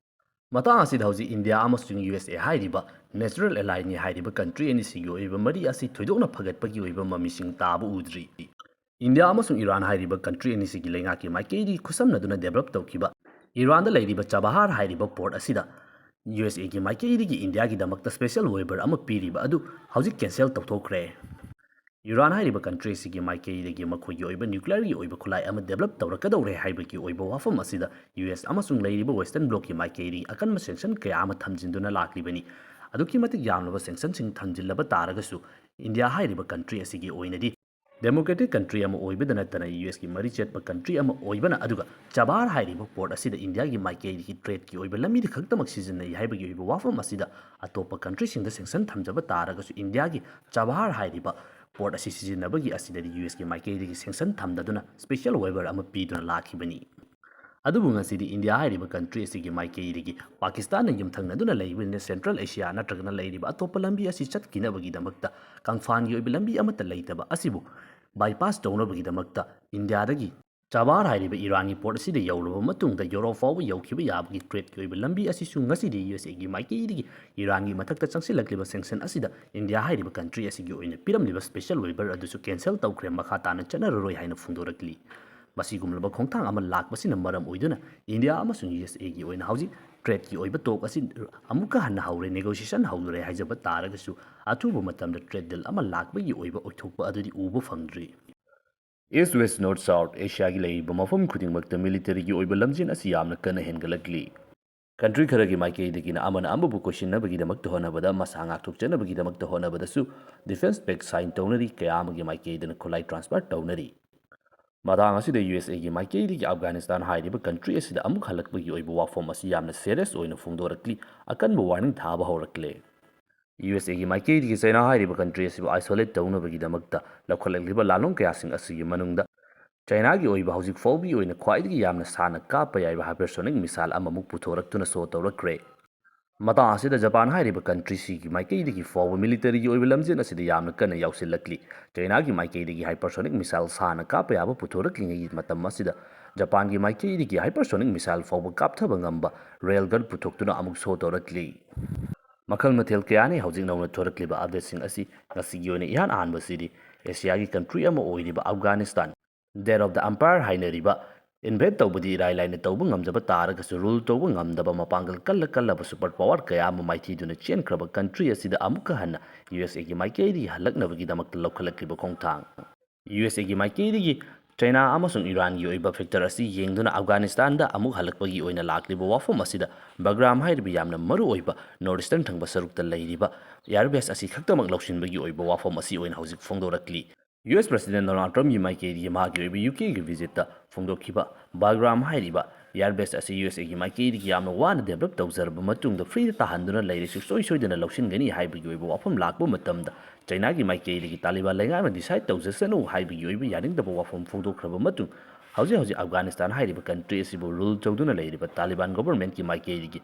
ꯃꯇꯥꯡ ꯑꯁꯤꯗ ꯍꯧꯖꯤꯛ ꯏꯟꯗꯤꯌꯥ ꯑꯃꯁꯨꯡ U S A ꯍꯥꯏꯔꯤꯕ natural allyꯅꯤ ꯍꯥꯏꯔꯤꯕ country ꯑꯅꯤꯁꯤꯒꯤ ꯑꯣꯏꯕ ꯃꯔꯤ ꯑꯁꯤ ꯊꯣꯏꯗꯣꯛꯅ ꯐꯒꯠꯄꯒꯤ ꯑꯣꯏꯕ ꯃꯃꯤꯁꯤꯡ ꯇꯥꯕ ꯎꯗ꯭ꯔꯤ꯫ ꯏꯟꯗꯤꯌꯥ ꯑꯃꯁꯨꯡ ꯏꯔꯥꯟ ꯍꯥꯏꯔꯤꯕ country ꯑꯅꯤꯁꯤꯒꯤ ꯂꯩꯉꯥꯛꯀꯤ ꯃꯥꯏꯀꯩꯗꯒꯤ ꯈꯨꯠꯁꯝꯅꯗꯨꯅ develop ꯇꯧꯈꯤꯕ ꯏꯔꯥꯟꯗ ꯂꯩꯔꯤꯕ ꯆꯕꯍꯥꯔ ꯍꯥꯏꯔꯤꯕ port ꯑꯁꯤꯗ U S Aꯒꯤ ꯃꯥꯏꯀꯩꯗꯒꯤ ꯏꯟꯗꯤꯌꯥꯒꯤꯗꯃꯛꯇ special waiver ꯑꯃ ꯄꯤꯔꯤꯕ ꯑꯗꯨ ꯍꯧꯖꯤꯛ cancel ꯇꯧꯊꯣꯛꯈ꯭ꯔꯦ꯫ ꯏꯔꯥꯟ ꯍꯥꯏꯔꯤꯕ country ꯑꯁꯤꯒꯤ ꯃꯥꯏꯀꯩꯗꯒꯤ ꯃꯈꯣꯏꯒꯤ ꯑꯣꯏꯕ nuclearꯒꯤ ꯑꯣꯏꯕ ꯈꯨꯠꯂꯥꯏ ꯑꯃ develop ꯇꯧꯔꯛꯀꯗꯧꯔꯦ ꯍꯥꯏꯕꯒꯤ ꯑꯣꯏꯕ ꯋꯥꯐꯝ ꯑꯁꯤꯗ U S ꯑꯃꯁꯨꯡ ꯂꯩꯔꯤꯕ Western Blocꯀꯤ ꯃꯥꯏꯀꯩꯗꯒꯤ ꯑꯀꯟꯕ sanction ꯀꯌꯥ ꯑꯃ ꯊꯝꯖꯤꯟꯗꯨꯅ ꯂꯥꯛꯂꯤꯕꯅꯤ꯫ ꯑꯗꯨꯛꯀꯤ ꯃꯇꯤꯛ ꯌꯥꯝꯂꯕ sanctionꯁꯤꯡ ꯊꯝꯖꯤꯜꯂꯕ ꯇꯥꯔꯒꯁꯨ ꯏꯟꯗꯤꯌꯥ ꯍꯥꯏꯔꯤꯕ country ꯑꯁꯤꯒꯤ ꯑꯣꯏꯅꯗꯤ democratic country ꯑꯃ ꯑꯣꯏꯕꯗ ꯅꯠꯇꯅ U Sꯀꯤ ꯃꯔꯤ ꯆꯠꯄ country ꯑꯃ ꯑꯣꯏꯕꯅ ꯑꯗꯨꯒ ꯆꯕꯍꯥꯔ ꯍꯥꯏꯔꯤꯕ port ꯑꯁꯤꯗ ꯏꯟꯗꯤꯌꯥꯒꯤ ꯃꯥꯏꯀꯩꯗꯒꯤ tradeꯀꯤ ꯑꯣꯏꯕ ꯂꯝꯕꯤꯗ ꯈꯛꯇꯃꯛ ꯁꯤꯖꯤꯟꯅꯩ ꯍꯥꯏꯕꯒꯤ ꯑꯣꯏꯕ ꯋꯥꯐꯝ ꯑꯁꯤꯗ ꯑꯇꯣꯞꯄ countryꯁꯤꯡꯗ sanction ꯊꯝꯖꯕ ꯇꯥꯔꯒꯁꯨ ꯏꯟꯗꯤꯌꯥꯒꯤ ꯆꯕꯍꯥꯔ ꯍꯥꯏꯔꯤꯕ port ꯑꯁꯤ ꯁꯤꯖꯤꯟꯅꯕꯒꯤ ꯑꯁꯤꯗꯗꯤ U Sꯀꯤ ꯃꯥꯏꯀꯩꯗꯒꯤ sanction ꯊꯝꯗꯗꯨꯅ special waiver ꯑꯃ ꯄꯤꯗꯨꯅ ꯂꯥꯛꯈꯤꯕꯅꯤ꯫ ꯑꯗꯨꯕꯨ ꯉꯁꯤꯗꯤ ꯏꯟꯗꯤꯌꯥ ꯍꯥꯏꯔꯤꯕ country ꯑꯁꯤꯒꯤ ꯃꯥꯏꯀꯩꯗꯒꯤ ꯄꯥꯀꯤꯁꯇꯥꯟꯅ ꯌꯨꯝꯊꯪꯅꯗꯨꯅ ꯂꯩꯕꯅꯤꯅ Central Asia ꯅꯠꯇ꯭ꯔꯒꯅ ꯂꯩꯔꯤꯕ ꯑꯇꯣꯞꯄ ꯂꯝꯕꯤ ꯑꯁꯤ ꯆꯠꯈꯤꯅꯕꯒꯤꯗꯃꯛꯇ ꯀꯪꯐꯥꯟꯒꯤ ꯑꯣꯏꯕ ꯂꯝꯕꯤ ꯑꯃꯠꯇ ꯂꯩꯇꯕ ꯑꯁꯤꯕꯨ bypass ꯇꯧꯅꯕꯒꯤꯗꯃꯛꯇ ꯏꯟꯗꯤꯌꯥꯗꯒꯤ ꯆꯕꯥꯔ ꯍꯥꯏꯔꯤꯕ ꯏꯔꯥꯟꯒꯤ ꯄꯣꯔꯠ ꯑꯁꯤꯗ ꯌꯧꯔꯕ ꯃꯇꯨꯡꯗ ꯌꯨꯔꯣꯞ ꯐꯥꯎꯕ ꯌꯧꯈꯤꯕ ꯌꯥꯕꯒꯤ ꯇ꯭ꯔꯦꯗꯀꯤ ꯑꯣꯏꯕ ꯂꯝꯕꯤ ꯑꯁꯤꯁꯨ ꯉꯁꯤꯗꯤ ꯌꯨ ꯑꯦꯁ ꯑꯦꯒꯤ ꯃꯥꯏꯀꯩꯗꯒꯤ ꯏꯔꯥꯟꯒꯤ ꯃꯊꯛꯇ ꯆꯪꯁꯤꯜꯂꯛꯂꯤꯕ ꯁꯦꯡꯁꯟ ꯑꯁꯤꯗ ꯏꯟꯗꯤꯌꯥ ꯍꯥꯏꯔꯤꯕ ꯀꯟꯇ꯭ꯔꯤ ꯑꯁꯤꯒꯤ ꯑꯣꯏꯅ ꯄꯤꯔꯝꯂꯤꯕ ꯁ꯭ꯄꯦꯁꯦꯜ ꯋꯦꯕꯔ ꯑꯗꯨꯁꯨ ꯀꯦꯟꯁꯦꯜ ꯇꯧꯈ꯭ꯔꯦ, ꯃꯈꯥ ꯇꯥꯅ ꯆꯠꯅꯔꯔꯣꯏ ꯍꯥꯏꯅ ꯐꯣꯡꯗꯣꯔꯛꯂꯤ꯫ ꯃꯁꯤꯒꯨꯝꯂꯕ ꯈꯣꯡꯊꯥꯡ ꯑꯃ ꯂꯥꯛꯄꯁꯤꯅ ꯃꯔꯝ ꯑꯣꯏꯗꯨꯅ ꯏꯟꯗꯤꯌꯥ ꯑꯃꯁꯨꯡ ꯌꯨ ꯑꯦꯁ ꯑꯦꯒꯤ ꯑꯣꯏꯅ ꯍꯧꯖꯤꯛ ꯇ꯭ꯔꯦꯗꯀꯤ ꯑꯣꯏꯕ ꯇꯣꯛ ꯑꯁꯤ ꯑꯃꯨꯛꯀ ꯍꯟꯅ ꯍꯧꯔꯦ, ꯅꯦꯒꯣꯁꯤꯌꯦꯁꯟ ꯍꯧꯗꯣꯔꯦ ꯍꯥꯏꯖꯕ ꯇꯥꯔꯒꯁꯨ ꯑꯊꯨꯕ ꯃꯇꯝꯗ ꯇ꯭ꯔꯦꯗ ꯗꯤꯜ ꯑꯃ ꯂꯥꯛꯄꯒꯤ ꯑꯣꯏꯕ ꯑꯣꯏꯊꯣꯛꯄ ꯑꯗꯨꯗꯤ ꯎꯕ ꯐꯪꯗ꯭ꯔꯤ꯫ ꯏꯁ꯭ꯠ ꯋꯦꯁ꯭ꯠ ꯅꯣꯔꯊ ꯁꯥꯎꯊ ꯑꯦꯁꯤꯌꯥꯒꯤ ꯂꯩꯔꯤꯕ ꯃꯐꯝ ꯈꯨꯗꯤꯡꯃꯛꯇ ꯃꯤꯂꯤꯇꯔꯤꯒꯤ ꯑꯣꯏꯕ ꯂꯝꯖꯦꯟ ꯑꯁꯤ ꯌꯥꯝꯅ ꯀꯟꯅ ꯍꯦꯟꯒꯠꯂꯛꯂꯤ꯫ ꯀꯟꯇ꯭ꯔꯤ ꯈꯔꯒꯤ ꯃꯥꯏꯀꯩꯗꯒꯤꯅ ꯑꯃꯅ ꯑꯃꯕꯨ ꯀꯣꯏꯁꯤꯟꯅꯕꯒꯤꯗꯃꯛꯇ ꯍꯣꯠꯅꯕꯗ, ꯃꯁꯥ ꯉꯥꯛꯊꯣꯛꯆꯅꯕꯒꯤꯗꯃꯛꯇ ꯍꯣꯠꯅꯕꯗꯁꯨ ꯗꯤꯐꯦꯟꯁ ꯄꯦꯛ ꯁꯥꯏꯟ ꯇꯧꯅꯔꯤ, ꯀꯌꯥ ꯑꯃꯒꯤ ꯃꯥꯏꯀꯩꯗꯅ ꯈꯨꯠꯂꯥꯏ ꯇ꯭ꯔꯥꯟꯁꯐꯔ ꯇꯧꯅꯔꯤ꯫ ꯃꯇꯥꯡ ꯑꯁꯤꯗ ꯌꯨ ꯑꯦꯁ ꯑꯦꯒꯤ ꯃꯥꯏꯀꯩꯗꯒꯤ ꯑꯐꯒꯥꯅꯤꯁꯇꯥꯟ ꯍꯥꯏꯔꯤꯕ ꯀꯟꯇ꯭ꯔꯤ ꯑꯁꯤꯗ ꯑꯃꯨꯛ ꯍꯜꯂꯛꯄꯒꯤ ꯑꯣꯏꯕ ꯋꯥꯐꯝ ꯑꯁꯤ ꯌꯥꯝꯅ ꯁꯦꯔꯤꯌꯁ ꯑꯣꯏꯅ ꯐꯣꯡꯗꯣꯔꯛꯂꯤ, ꯑꯀꯟꯕ ꯋꯥꯔꯅꯤꯡ ꯊꯥꯕ ꯍꯧꯔꯛꯂꯦ꯫ ꯌꯨ ꯑꯦꯁ ꯑꯦꯒꯤ ꯃꯥꯏꯀꯩꯗꯒꯤ ꯆꯩꯅꯥ ꯍꯥꯏꯔꯤꯕ ꯀꯟꯇ꯭ꯔꯤ ꯑꯁꯤꯕꯨ ꯑꯥꯏꯁꯣꯂꯦꯠ ꯇꯧꯅꯕꯒꯤꯗꯃꯛꯇ ꯂꯧꯈꯠꯂꯛꯂꯤꯕ ꯂꯥꯟꯂꯣꯡ ꯀꯌꯥꯁꯤꯡ ꯑꯁꯤꯒꯤ ꯃꯅꯨꯡꯗ ꯆꯩꯅꯥꯒꯤ ꯑꯣꯏꯕ ꯍꯧꯖꯤꯛ ꯐꯥꯎꯕꯒꯤ ꯑꯣꯏꯅ ꯈ꯭ꯋꯥꯏꯗꯒꯤ ꯌꯥꯝꯅ ꯁꯥꯟꯅ ꯀꯥꯞꯄ ꯌꯥꯏꯕ ꯍꯥꯏꯄꯔꯁꯣꯅꯤꯛ ꯃꯤꯁꯥꯏꯜ ꯑꯃꯃꯨꯛ ꯄꯨꯊꯣꯔꯛꯇꯨꯅ ꯁꯣ ꯇꯧꯔꯛꯈ꯭ꯔꯦ꯫ ꯃꯇꯥꯡ ꯑꯁꯤꯗ ꯖꯄꯥꯟ ꯍꯥꯏꯔꯤꯕ ꯀꯟꯇ꯭ꯔꯤꯁꯤꯒꯤ ꯃꯥꯏꯀꯩꯗꯒꯤ ꯐꯥꯎꯕ ꯃꯤꯂꯤꯇꯔꯤꯒꯤ ꯑꯣꯏꯕ ꯂꯝꯖꯦꯟ ꯑꯁꯤꯗ ꯌꯥꯝꯅ ꯀꯟꯅ ꯌꯥꯎꯁꯤꯜꯂꯛꯂꯤ꯫ ꯆꯩꯅꯥꯒꯤ ꯃꯥꯏꯀꯩꯗꯒꯤ ꯍꯥꯏꯄꯔꯁꯣꯅꯤꯛ ꯃꯤꯁꯥꯏꯜ ꯁꯥꯟꯅ ꯀꯥꯞꯄ ꯌꯥꯕ ꯄꯨꯊꯣꯔꯛꯂꯤꯉꯩꯒꯤ ꯃꯇꯝ ꯑꯁꯤꯗ ꯖꯄꯥꯟꯒꯤ ꯃꯥꯏꯀꯩꯗꯒꯤ ꯍꯥꯏꯄꯔꯁꯣꯅꯤꯛ ꯃꯤꯁꯥꯏꯜ ꯐꯥꯎꯕ ꯀꯥꯞꯊꯕ ꯉꯝꯕ ꯔꯦꯜ ꯒꯟ ꯄꯨꯊꯣꯛꯇꯨꯅ ꯑꯃꯨꯛ ꯁꯣ ꯇꯧꯔꯛꯂꯤ꯫ ꯃꯈꯜ ꯃꯊꯦꯜ ꯀꯌꯥꯅꯤ ꯍꯧꯖꯤꯛ ꯅꯧꯅ ꯊꯣꯔꯛꯂꯤꯕ ꯑꯞꯗꯦꯠꯁꯤꯡ ꯑꯁꯤ꯫ ꯉꯁꯤꯒꯤ ꯑꯣꯏꯅ ꯏꯍꯥꯟ ꯑꯍꯥꯟꯕꯁꯤꯗꯤ ꯑꯦꯁꯤꯌꯥꯒꯤ ꯀꯟꯇ꯭ꯔꯤ ꯑꯃ ꯑꯣꯏꯔꯤꯕ ꯑꯐꯒꯥꯅꯤꯁꯇꯥꯟ, ꯗꯦꯠ ꯑꯣꯐ ꯗ ꯑꯝꯄꯥꯌꯔ ꯍꯥꯏꯅꯔꯤꯕ, ꯏꯟꯚꯦꯠ ꯇꯧꯕꯗꯤ ꯏꯔꯥꯏ ꯂꯥꯏꯅ ꯇꯧꯕ ꯉꯝꯖꯕ ꯇꯥꯔꯒꯁꯨ ꯔꯨꯜ ꯇꯧꯕ ꯉꯝꯗꯕ ꯃꯄꯥꯡꯒꯜ ꯀꯜꯂ ꯀꯜꯂꯕ ꯁꯨꯄꯔ ꯄꯥꯋꯔ ꯀꯌꯥ ꯑꯃ ꯃꯥꯏꯊꯤꯗꯨꯅ ꯆꯦꯟꯈ꯭ꯔꯕ ꯀꯟꯇ꯭ꯔꯤ ꯑꯁꯤꯗ ꯑꯃꯨꯛꯀ ꯍꯟꯅ ꯌꯨ ꯑꯦꯁ ꯑꯦꯒꯤ ꯃꯥꯏꯀꯩꯗꯒꯤ ꯍꯜꯂꯛꯅꯕꯒꯤꯗꯃꯛꯇ ꯂꯧꯈꯠꯂꯛꯂꯤꯕ ꯈꯣꯡꯊꯥꯡ꯫ ꯌꯨ ꯑꯦꯁ ꯑꯦꯒꯤ ꯃꯥꯏꯀꯩꯗꯒꯤ ꯆꯩꯅꯥ ꯑꯃꯁꯨꯡ ꯏꯔꯥꯟꯒꯤ ꯑꯣꯏꯕ ꯐꯦꯛꯇꯔ ꯑꯁꯤ ꯌꯦꯡꯗꯨꯅ ꯑꯐꯒꯥꯅꯤꯁꯇꯥꯟꯗ ꯑꯃꯨꯛ ꯍꯜꯂꯛꯄꯒꯤ ꯑꯣꯏꯅ ꯂꯥꯛꯂꯤꯕ ꯋꯥꯐꯝ ꯑꯁꯤꯗ ꯕꯒ꯭ꯔꯥꯝ ꯍꯥꯏꯔꯤꯕ ꯌꯥꯝꯅ ꯃꯔꯨ ꯑꯣꯏꯕ ꯅꯣꯔꯠ ꯏꯁꯇꯔꯟ ꯊꯪꯕ ꯁꯔꯨꯛꯇ ꯂꯩꯔꯤꯕ ꯑꯦꯌꯔꯕꯦꯁ ꯑꯁꯤ ꯈꯛꯇꯃꯛ ꯂꯧꯁꯤꯟꯕꯒꯤ ꯑꯣꯏꯕ ꯋꯥꯐꯝ ꯑꯁꯤ ꯑꯣꯏꯅ ꯍꯧꯖꯤꯛ ꯐꯣꯡꯗꯣꯔꯛꯂꯤ꯫ ꯌꯨ ꯑꯦꯁ ꯄ꯭ꯔꯦꯁꯤꯗꯦꯟ ꯗꯣꯅꯥꯜꯗ ꯇ꯭ꯔꯝꯞꯀꯤ ꯃꯥꯏꯀꯩꯗꯒꯤ ꯃꯍꯥꯛꯀꯤ ꯑꯣꯏꯕ ꯌꯨ ꯀꯦꯒꯤ ꯚꯤꯖꯤꯠꯇ ꯐꯣꯡꯗꯣꯛꯈꯤꯕ ꯕꯒ꯭ꯔꯥꯝ ꯍꯥꯏꯔꯤꯕ ꯑꯦꯌꯔꯕꯦꯁ ꯑꯁꯤ ꯌꯨ ꯑꯦꯁ ꯑꯦꯒꯤ ꯃꯥꯏꯀꯩꯗꯒꯤ ꯌꯥꯝꯅ ꯋꯥꯅ ꯗꯦꯕꯂꯞ ꯇꯧꯖꯔꯕ ꯃꯇꯨꯡꯗ ꯐ꯭ꯔꯤꯗ ꯇꯥꯍꯟꯗꯨꯅ ꯂꯩꯔꯦ, ꯁꯨꯡꯁꯣꯏ ꯁꯣꯏꯗꯅ ꯂꯧꯁꯤꯟꯒꯅꯤ ꯍꯥꯏꯕꯒꯤ ꯑꯣꯏꯕ ꯋꯥꯐꯝ ꯂꯥꯛꯄ ꯃꯇꯝꯗ ꯆꯩꯅꯥꯒꯤ ꯃꯥꯏꯀꯩꯗꯒꯤ ꯇꯥꯂꯤꯕꯥꯟ ꯂꯩꯉꯥꯛꯅ ꯗꯤꯁꯥꯏꯗ ꯇꯧꯖꯁꯅꯨ ꯍꯥꯏꯕꯒꯤ ꯑꯣꯏꯕ ꯌꯥꯅꯤꯡꯗꯕ ꯋꯥꯐꯝ ꯐꯣꯡꯗꯣꯛꯈ꯭ꯔꯕ ꯃꯇꯨꯡ ꯍꯧꯖꯤꯛ ꯍꯧꯖꯤꯛ ꯑꯐꯒꯥꯅꯤꯁꯇꯥꯟ ꯍꯥꯏꯔꯤꯕ ꯀꯟꯇ꯭ꯔꯤ ꯑꯁꯤꯕꯨ ꯔꯨꯜ ꯇꯧꯗꯨꯅ ꯂꯩꯔꯤꯕ ꯇꯥꯂꯤꯕꯥꯟ ꯒꯣꯚꯔꯟꯃꯦꯟꯠꯀꯤ ꯃꯥꯏꯀꯩꯗꯒꯤ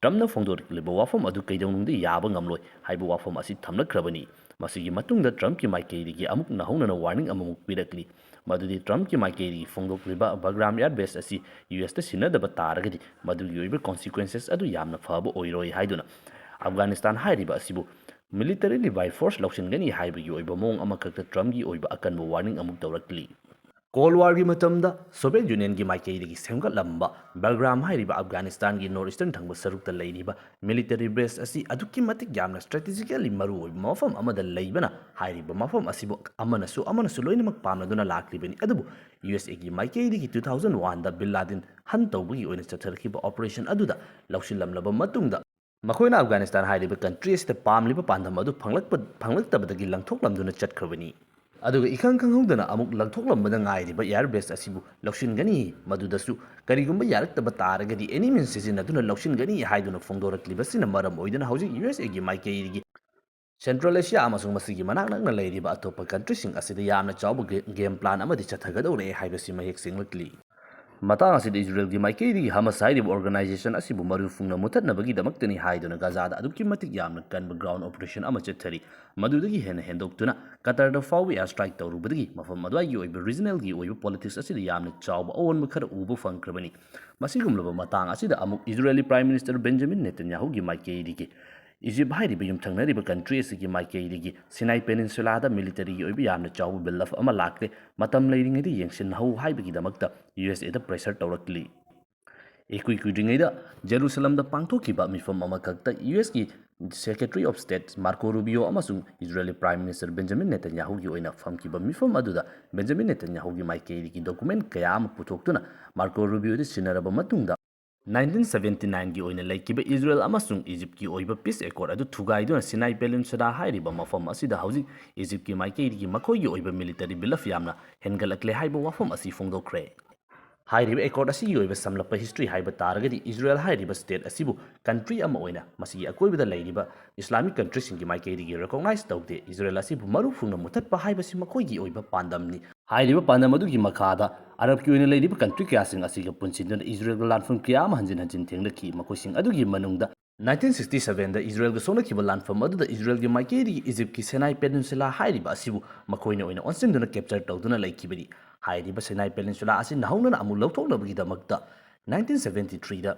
ꯇ꯭ꯔꯝꯞꯅ ꯐꯣꯡꯗꯣꯔꯛꯂꯤꯕ ꯋꯥꯐꯝ ꯑꯗꯨ ꯀꯩꯗꯧꯅꯨꯡꯗ ꯌꯥꯕ ꯉꯝꯂꯣꯏ ꯍꯥꯏꯕ ꯋꯥꯐꯝ ꯑꯁꯤ ꯊꯝꯂꯛꯈ꯭ꯔꯕꯅꯤ꯫ ꯃꯁꯤꯒꯤ ꯃꯇꯨꯡꯗ ꯇ꯭ꯔꯝꯞꯀꯤ ꯃꯥꯏꯀꯩꯗꯒꯤ ꯑꯃꯨꯛ ꯅꯧꯍꯧꯅꯅ warning ꯑꯃꯃꯨꯛ ꯄꯤꯔꯛꯂꯤ꯫ ꯃꯗꯨꯗꯤ ꯇ꯭ꯔꯝꯞꯀꯤ ꯃꯥꯏꯀꯩꯗꯒꯤ ꯐꯣꯡꯗꯣꯛꯂꯤꯕ ꯕꯒ꯭ꯔꯥꯝ air base ꯑꯁꯤ ꯌꯨ ꯑꯦꯁꯇ ꯁꯤꯟꯅꯗꯕ ꯇꯥꯔꯒꯗꯤ ꯃꯗꯨꯒꯤ ꯑꯣꯏꯕ consequences ꯑꯗꯨ ꯌꯥꯝꯅ ꯐꯕ ꯑꯣꯏꯔꯣꯏ ꯍꯥꯏꯗꯨꯅ ꯑꯐꯒꯥꯅꯤꯁꯇꯥꯟ ꯍꯥꯏꯔꯤꯕ ꯑꯁꯤꯕꯨ militarily by force ꯂꯧꯁꯤꯟꯒꯅꯤ ꯍꯥꯏꯕꯒꯤ ꯑꯣꯏꯕ ꯃꯑꯣꯡ ꯑꯃꯈꯛꯇ ꯇ꯭ꯔꯝꯞꯀꯤ ꯑꯣꯏꯕ ꯑꯀꯟꯕ warning ꯑꯃꯨꯛ ꯇꯧꯔꯛꯂꯤ꯫ Cold Warꯒꯤ ꯃꯇꯝꯗ ꯁꯣꯚꯤꯌꯦꯠ ꯌꯨꯅꯤꯌꯟꯒꯤ ꯃꯥꯏꯀꯩꯗꯒꯤ ꯁꯦꯝꯒꯠꯂꯝꯕ ꯕꯒ꯭ꯔꯥꯝ ꯍꯥꯏꯔꯤꯕ ꯑꯐꯒꯥꯅꯤꯁꯇꯥꯟꯒꯤ north eastern ꯊꯪꯕ ꯁꯔꯨꯛꯇ ꯂꯩꯔꯤꯕ military base ꯑꯁꯤ ꯑꯗꯨꯛꯀꯤ ꯃꯇꯤꯛ ꯌꯥꯝꯅ strategically ꯃꯔꯨꯑꯣꯏꯕ ꯃꯐꯝ ꯑꯃꯗ ꯂꯩꯕꯅ ꯍꯥꯏꯔꯤꯕ ꯃꯐꯝ ꯑꯁꯤꯕꯨ ꯑꯃꯅꯁꯨ ꯑꯃꯅꯁꯨ ꯂꯣꯏꯅꯃꯛ ꯄꯥꯝꯅꯗꯨꯅ ꯂꯥꯛꯂꯤꯕꯅꯤ꯫ ꯑꯗꯨꯕꯨ ꯌꯨ ꯑꯦꯁ ꯑꯦꯒꯤ ꯃꯥꯏꯀꯩꯗꯒꯤ two thousand oneꯗ ꯕꯤꯟ ꯂꯥꯗꯤꯟ hunt ꯇꯧꯕꯒꯤ ꯑꯣꯏꯅ ꯆꯠꯊꯔꯛꯈꯤꯕ operation ꯑꯗꯨꯗ ꯂꯧꯁꯤꯜꯂꯝꯂꯕ ꯃꯇꯨꯡꯗ ꯃꯈꯣꯏꯅ ꯑꯐꯒꯥꯅꯤꯁꯇꯥꯟ ꯍꯥꯏꯔꯤꯕ country ꯑꯁꯤꯗ ꯄꯥꯝꯂꯤꯕ ꯄꯥꯟꯗꯝ ꯑꯗꯨ ꯐꯪꯂꯛꯄ-, ꯐꯪꯂꯛꯇꯕꯗꯒꯤ ꯂꯪꯊꯣꯛꯂꯝꯗꯨꯅ ꯆꯠꯈ꯭ꯔꯕꯅꯤ꯫ ꯑꯗꯨꯒ ꯏꯈꯪ ꯈꯪꯍꯧꯗꯅ ꯑꯃꯨꯛ ꯂꯪꯊꯣꯛꯂꯝꯕꯗ ꯉꯥꯏꯔꯤꯕ air base ꯑꯁꯤꯕꯨ ꯂꯧꯁꯤꯟꯒꯅꯤ, ꯃꯗꯨꯗꯁꯨ ꯀꯔꯤꯒꯨꯝꯕ ꯌꯥꯔꯛꯇꯕ ꯇꯥꯔꯒꯗꯤ any means ꯁꯤꯖꯤꯟꯅꯗꯨꯅ ꯂꯧꯁꯤꯟꯒꯅꯤ ꯍꯥꯏꯗꯨꯅ ꯐꯣꯡꯗꯣꯔꯛꯂꯤꯕꯁꯤꯅ ꯃꯔꯝ ꯑꯣꯏꯗꯨꯅ ꯍꯧꯖꯤꯛ ꯌꯨ ꯑꯦꯁ ꯑꯦꯒꯤ ꯃꯥꯏꯀꯩꯗꯒꯤ Central Asia ꯑꯃꯁꯨꯡ ꯃꯁꯤꯒꯤ ꯃꯅꯥꯛ ꯅꯛꯅ ꯂꯩꯔꯤꯕ ꯑꯇꯣꯞꯄ countryꯁꯤꯡ ꯑꯁꯤꯗ ꯌꯥꯝꯅ ꯆꯥꯎꯕ ꯒꯦ-, game plan ꯑꯃꯗꯤ ꯆꯠꯊꯒꯗꯧꯔꯦ ꯍꯥꯏꯕꯁꯤ ꯃꯌꯦꯛ ꯁꯦꯡꯂꯛꯂꯤ꯫ ꯃꯇꯥꯡ ꯑꯁꯤꯗ ꯏꯖꯔꯦꯜꯒꯤ ꯃꯥꯏꯀꯩꯗꯒꯤ ꯍꯃꯁ ꯍꯥꯏꯔꯤꯕ organization ꯑꯁꯤꯕꯨ ꯃꯔꯨ ꯐꯨꯡꯅ ꯃꯨꯊꯠꯅꯕꯒꯤꯗꯃꯛꯇꯅꯤ ꯍꯥꯏꯗꯨꯅ ꯒꯥꯖꯥꯗ ꯑꯗꯨꯛꯀꯤ ꯃꯇꯤꯛ ꯌꯥꯝꯅ ꯀꯟꯕ ground operation ꯑꯃ ꯆꯠꯊꯔꯤ꯫ ꯃꯗꯨꯗꯒꯤ ꯍꯦꯟꯅ ꯍꯦꯟꯗꯣꯛꯇꯨꯅ ꯀꯇꯔꯗ ꯐꯥꯎꯕ air strike ꯇꯧꯔꯨꯕꯗꯒꯤ ꯃꯐꯝ ꯑꯗꯨꯋꯥꯏꯒꯤ ꯑꯣꯏꯕ regionalꯒꯤ ꯑꯣꯏꯕ politics ꯑꯁꯤꯗ ꯌꯥꯝꯅ ꯆꯥꯎꯕ ꯑꯑꯣꯟꯕ ꯈꯔ ꯎꯕ ꯐꯪꯈ꯭ꯔꯕꯅꯤ꯫ ꯃꯁꯤꯒꯨꯝꯂꯕ ꯃꯇꯥꯡ ꯑꯁꯤꯗ ꯑꯃꯨꯛ ꯏꯖꯔꯦꯂꯤ Prime Minister ꯕꯦꯟꯖꯥꯃꯤꯟ ꯅꯦꯇꯟꯌꯥꯍꯨꯒꯤ ꯃꯥꯏꯀꯩꯗꯒꯤ ꯏꯖꯤꯞ ꯍꯥꯏꯔꯤꯕ ꯌꯨꯝꯊꯪꯅꯔꯤꯕ country ꯑꯁꯤꯒꯤ ꯃꯥꯏꯀꯩꯗꯒꯤ ꯁꯤꯅꯥꯏ Peninsulaꯗ militaryꯒꯤ ꯑꯣꯏꯕ ꯌꯥꯝꯅ ꯆꯥꯎꯕ bluff ꯑꯃ ꯂꯥꯛꯂꯦ, ꯃꯇꯝ ꯂꯩꯔꯤꯉꯩꯗ ꯌꯦꯡꯁꯤꯟꯅꯍꯧ ꯍꯥꯏꯕꯒꯤꯗꯃꯛꯇ ꯌꯨ ꯑꯦꯁ ꯑꯦꯗ pressure ꯇꯧꯔꯛꯂꯤ꯫ ꯏꯀꯨꯏ ꯀꯨꯏꯗ꯭ꯔꯤꯉꯩꯗ ꯖꯦꯔꯨꯁꯂꯝꯗ ꯄꯥꯡꯊꯣꯛꯈꯤꯕ ꯃꯤꯐꯝ ꯑꯃꯈꯛꯇ ꯌꯨ ꯑꯦꯁꯀꯤ Secretary of State Marco Rubio ꯑꯃꯁꯨꯡ ꯏꯖꯔꯦꯂꯤ Prime Minister ꯕꯦꯟꯖꯥꯃꯤꯟ ꯅꯦꯇꯟꯌꯥꯍꯨꯒꯤ ꯑꯣꯏꯅ ꯐꯝꯈꯤꯕ ꯃꯤꯐꯝ ꯑꯗꯨꯗ ꯕꯦꯟꯖꯥꯃꯤꯟ ꯅꯦꯇꯟꯌꯥꯍꯨꯒꯤ ꯃꯥꯏꯀꯩꯗꯒꯤ document ꯀꯌꯥ ꯑꯃ ꯄꯨꯊꯣꯛꯇꯨꯅ Marco Rubioꯗ ꯁꯤꯟꯅꯔꯕ ꯃꯇꯨꯡꯗ nineteen seventy nineꯒꯤ ꯑꯣꯏꯅ ꯂꯩꯈꯤꯕ ꯏꯖꯔꯦꯜ ꯑꯃꯁꯨꯡ ꯏꯖꯤꯞꯀꯤ ꯑꯣꯏꯕ peace accord ꯑꯗꯨ ꯊꯨꯒꯥꯏꯗꯨꯅ ꯁꯤꯅꯥꯏ Peninsula ꯍꯥꯏꯔꯤꯕ ꯃꯐꯝ ꯑꯁꯤꯗ ꯍꯧꯖꯤꯛ ꯏꯖꯤꯞꯀꯤ ꯃꯥꯏꯀꯩꯗꯒꯤ ꯃꯈꯣꯏꯒꯤ ꯑꯣꯏꯕ military bluff ꯌꯥꯝꯅ ꯍꯦꯟꯒꯠꯂꯛꯂꯦ ꯍꯥꯏꯕ ꯋꯥꯐꯝ ꯑꯁꯤ ꯐꯣꯡꯗꯣꯛꯈ꯭ꯔꯦ꯫ ꯍꯥꯏꯔꯤꯕ accord ꯑꯁꯤꯒꯤ ꯑꯣꯏꯕ ꯁꯝꯂꯞꯄ history ꯍꯥꯏꯕ ꯇꯥꯔꯒꯗꯤ ꯏꯖꯔꯦꯜ ꯍꯥꯏꯔꯤꯕ state ꯑꯁꯤꯕꯨ country ꯑꯃ ꯑꯣꯏꯅ ꯃꯁꯤꯒꯤ ꯑꯀꯣꯏꯕꯗ ꯂꯩꯔꯤꯕ Islamic countryꯁꯤꯡꯒꯤ ꯃꯥꯏꯀꯩꯗꯒꯤ recognize ꯇꯧꯗꯦ꯫ ꯏꯖꯔꯦꯜ ꯑꯁꯤꯕꯨ ꯃꯔꯨ ꯐꯨꯡꯅ ꯃꯨꯊꯠꯄ ꯍꯥꯏꯕꯁꯤ ꯃꯈꯣꯏꯒꯤ ꯑꯣꯏꯕ ꯄꯥꯟꯗꯝꯅꯤ꯫ ꯍꯥꯏꯔꯤꯕ ꯄꯥꯟꯗꯝ ꯑꯗꯨꯒꯤ ꯃꯈꯥꯗ ꯑꯔꯕꯀꯤ ꯑꯣꯏꯅ ꯂꯩꯔꯤꯕ country ꯀꯌꯥꯁꯤꯡ ꯑꯁꯤꯒ ꯄꯨꯟꯁꯤꯟꯗꯨꯅ ꯏꯖꯔꯦꯜꯒ ꯂꯥꯟꯐꯝ ꯀꯌꯥ ꯑꯃ ꯍꯟꯖꯤꯟ ꯍꯟꯖꯤꯟ ꯊꯦꯡꯅꯈꯤ꯫ ꯃꯈꯣꯏꯁꯤꯡ ꯑꯗꯨꯒꯤ ꯃꯅꯨꯡꯗ ꯅꯥꯏꯟꯇꯤꯟ ꯁꯤꯛꯁꯇꯤ ꯁꯚꯦꯟꯗ ꯏꯖꯔꯦꯜꯒ ꯁꯣꯛꯅꯈꯤꯕ ꯂꯥꯟꯐꯝ ꯑꯗꯨꯗ ꯏꯖꯔꯦꯜꯒꯤ ꯃꯥꯏꯀꯩꯗꯒꯤ ꯏꯖꯤꯞꯀꯤ ꯁꯦꯅꯥꯏ ꯄꯦꯅꯤꯟꯁꯨꯂꯥ ꯍꯥꯏꯔꯤꯕ ꯑꯁꯤꯕꯨ ꯃꯈꯣꯏꯅ ꯑꯣꯏꯅ ꯑꯣꯟꯁꯤꯟꯗꯨꯅ ꯀꯦꯞꯆꯔ ꯇꯧꯗꯨꯅ ꯂꯩꯈꯤꯕꯅꯤ꯫ ꯍꯥꯏꯔꯤꯕ ꯁꯦꯅꯥꯏ ꯄꯦꯅꯤꯟꯁꯨꯂꯥ ꯑꯁꯤ ꯅꯧꯍꯧꯅꯅ ꯑꯃꯨꯛ ꯂꯧꯊꯣꯛꯅꯕꯒꯤꯗꯃꯛꯇ ꯅꯥꯏꯟꯇꯤꯟ ꯁꯚꯦꯟꯇꯤ ꯊ꯭ꯔꯤꯗ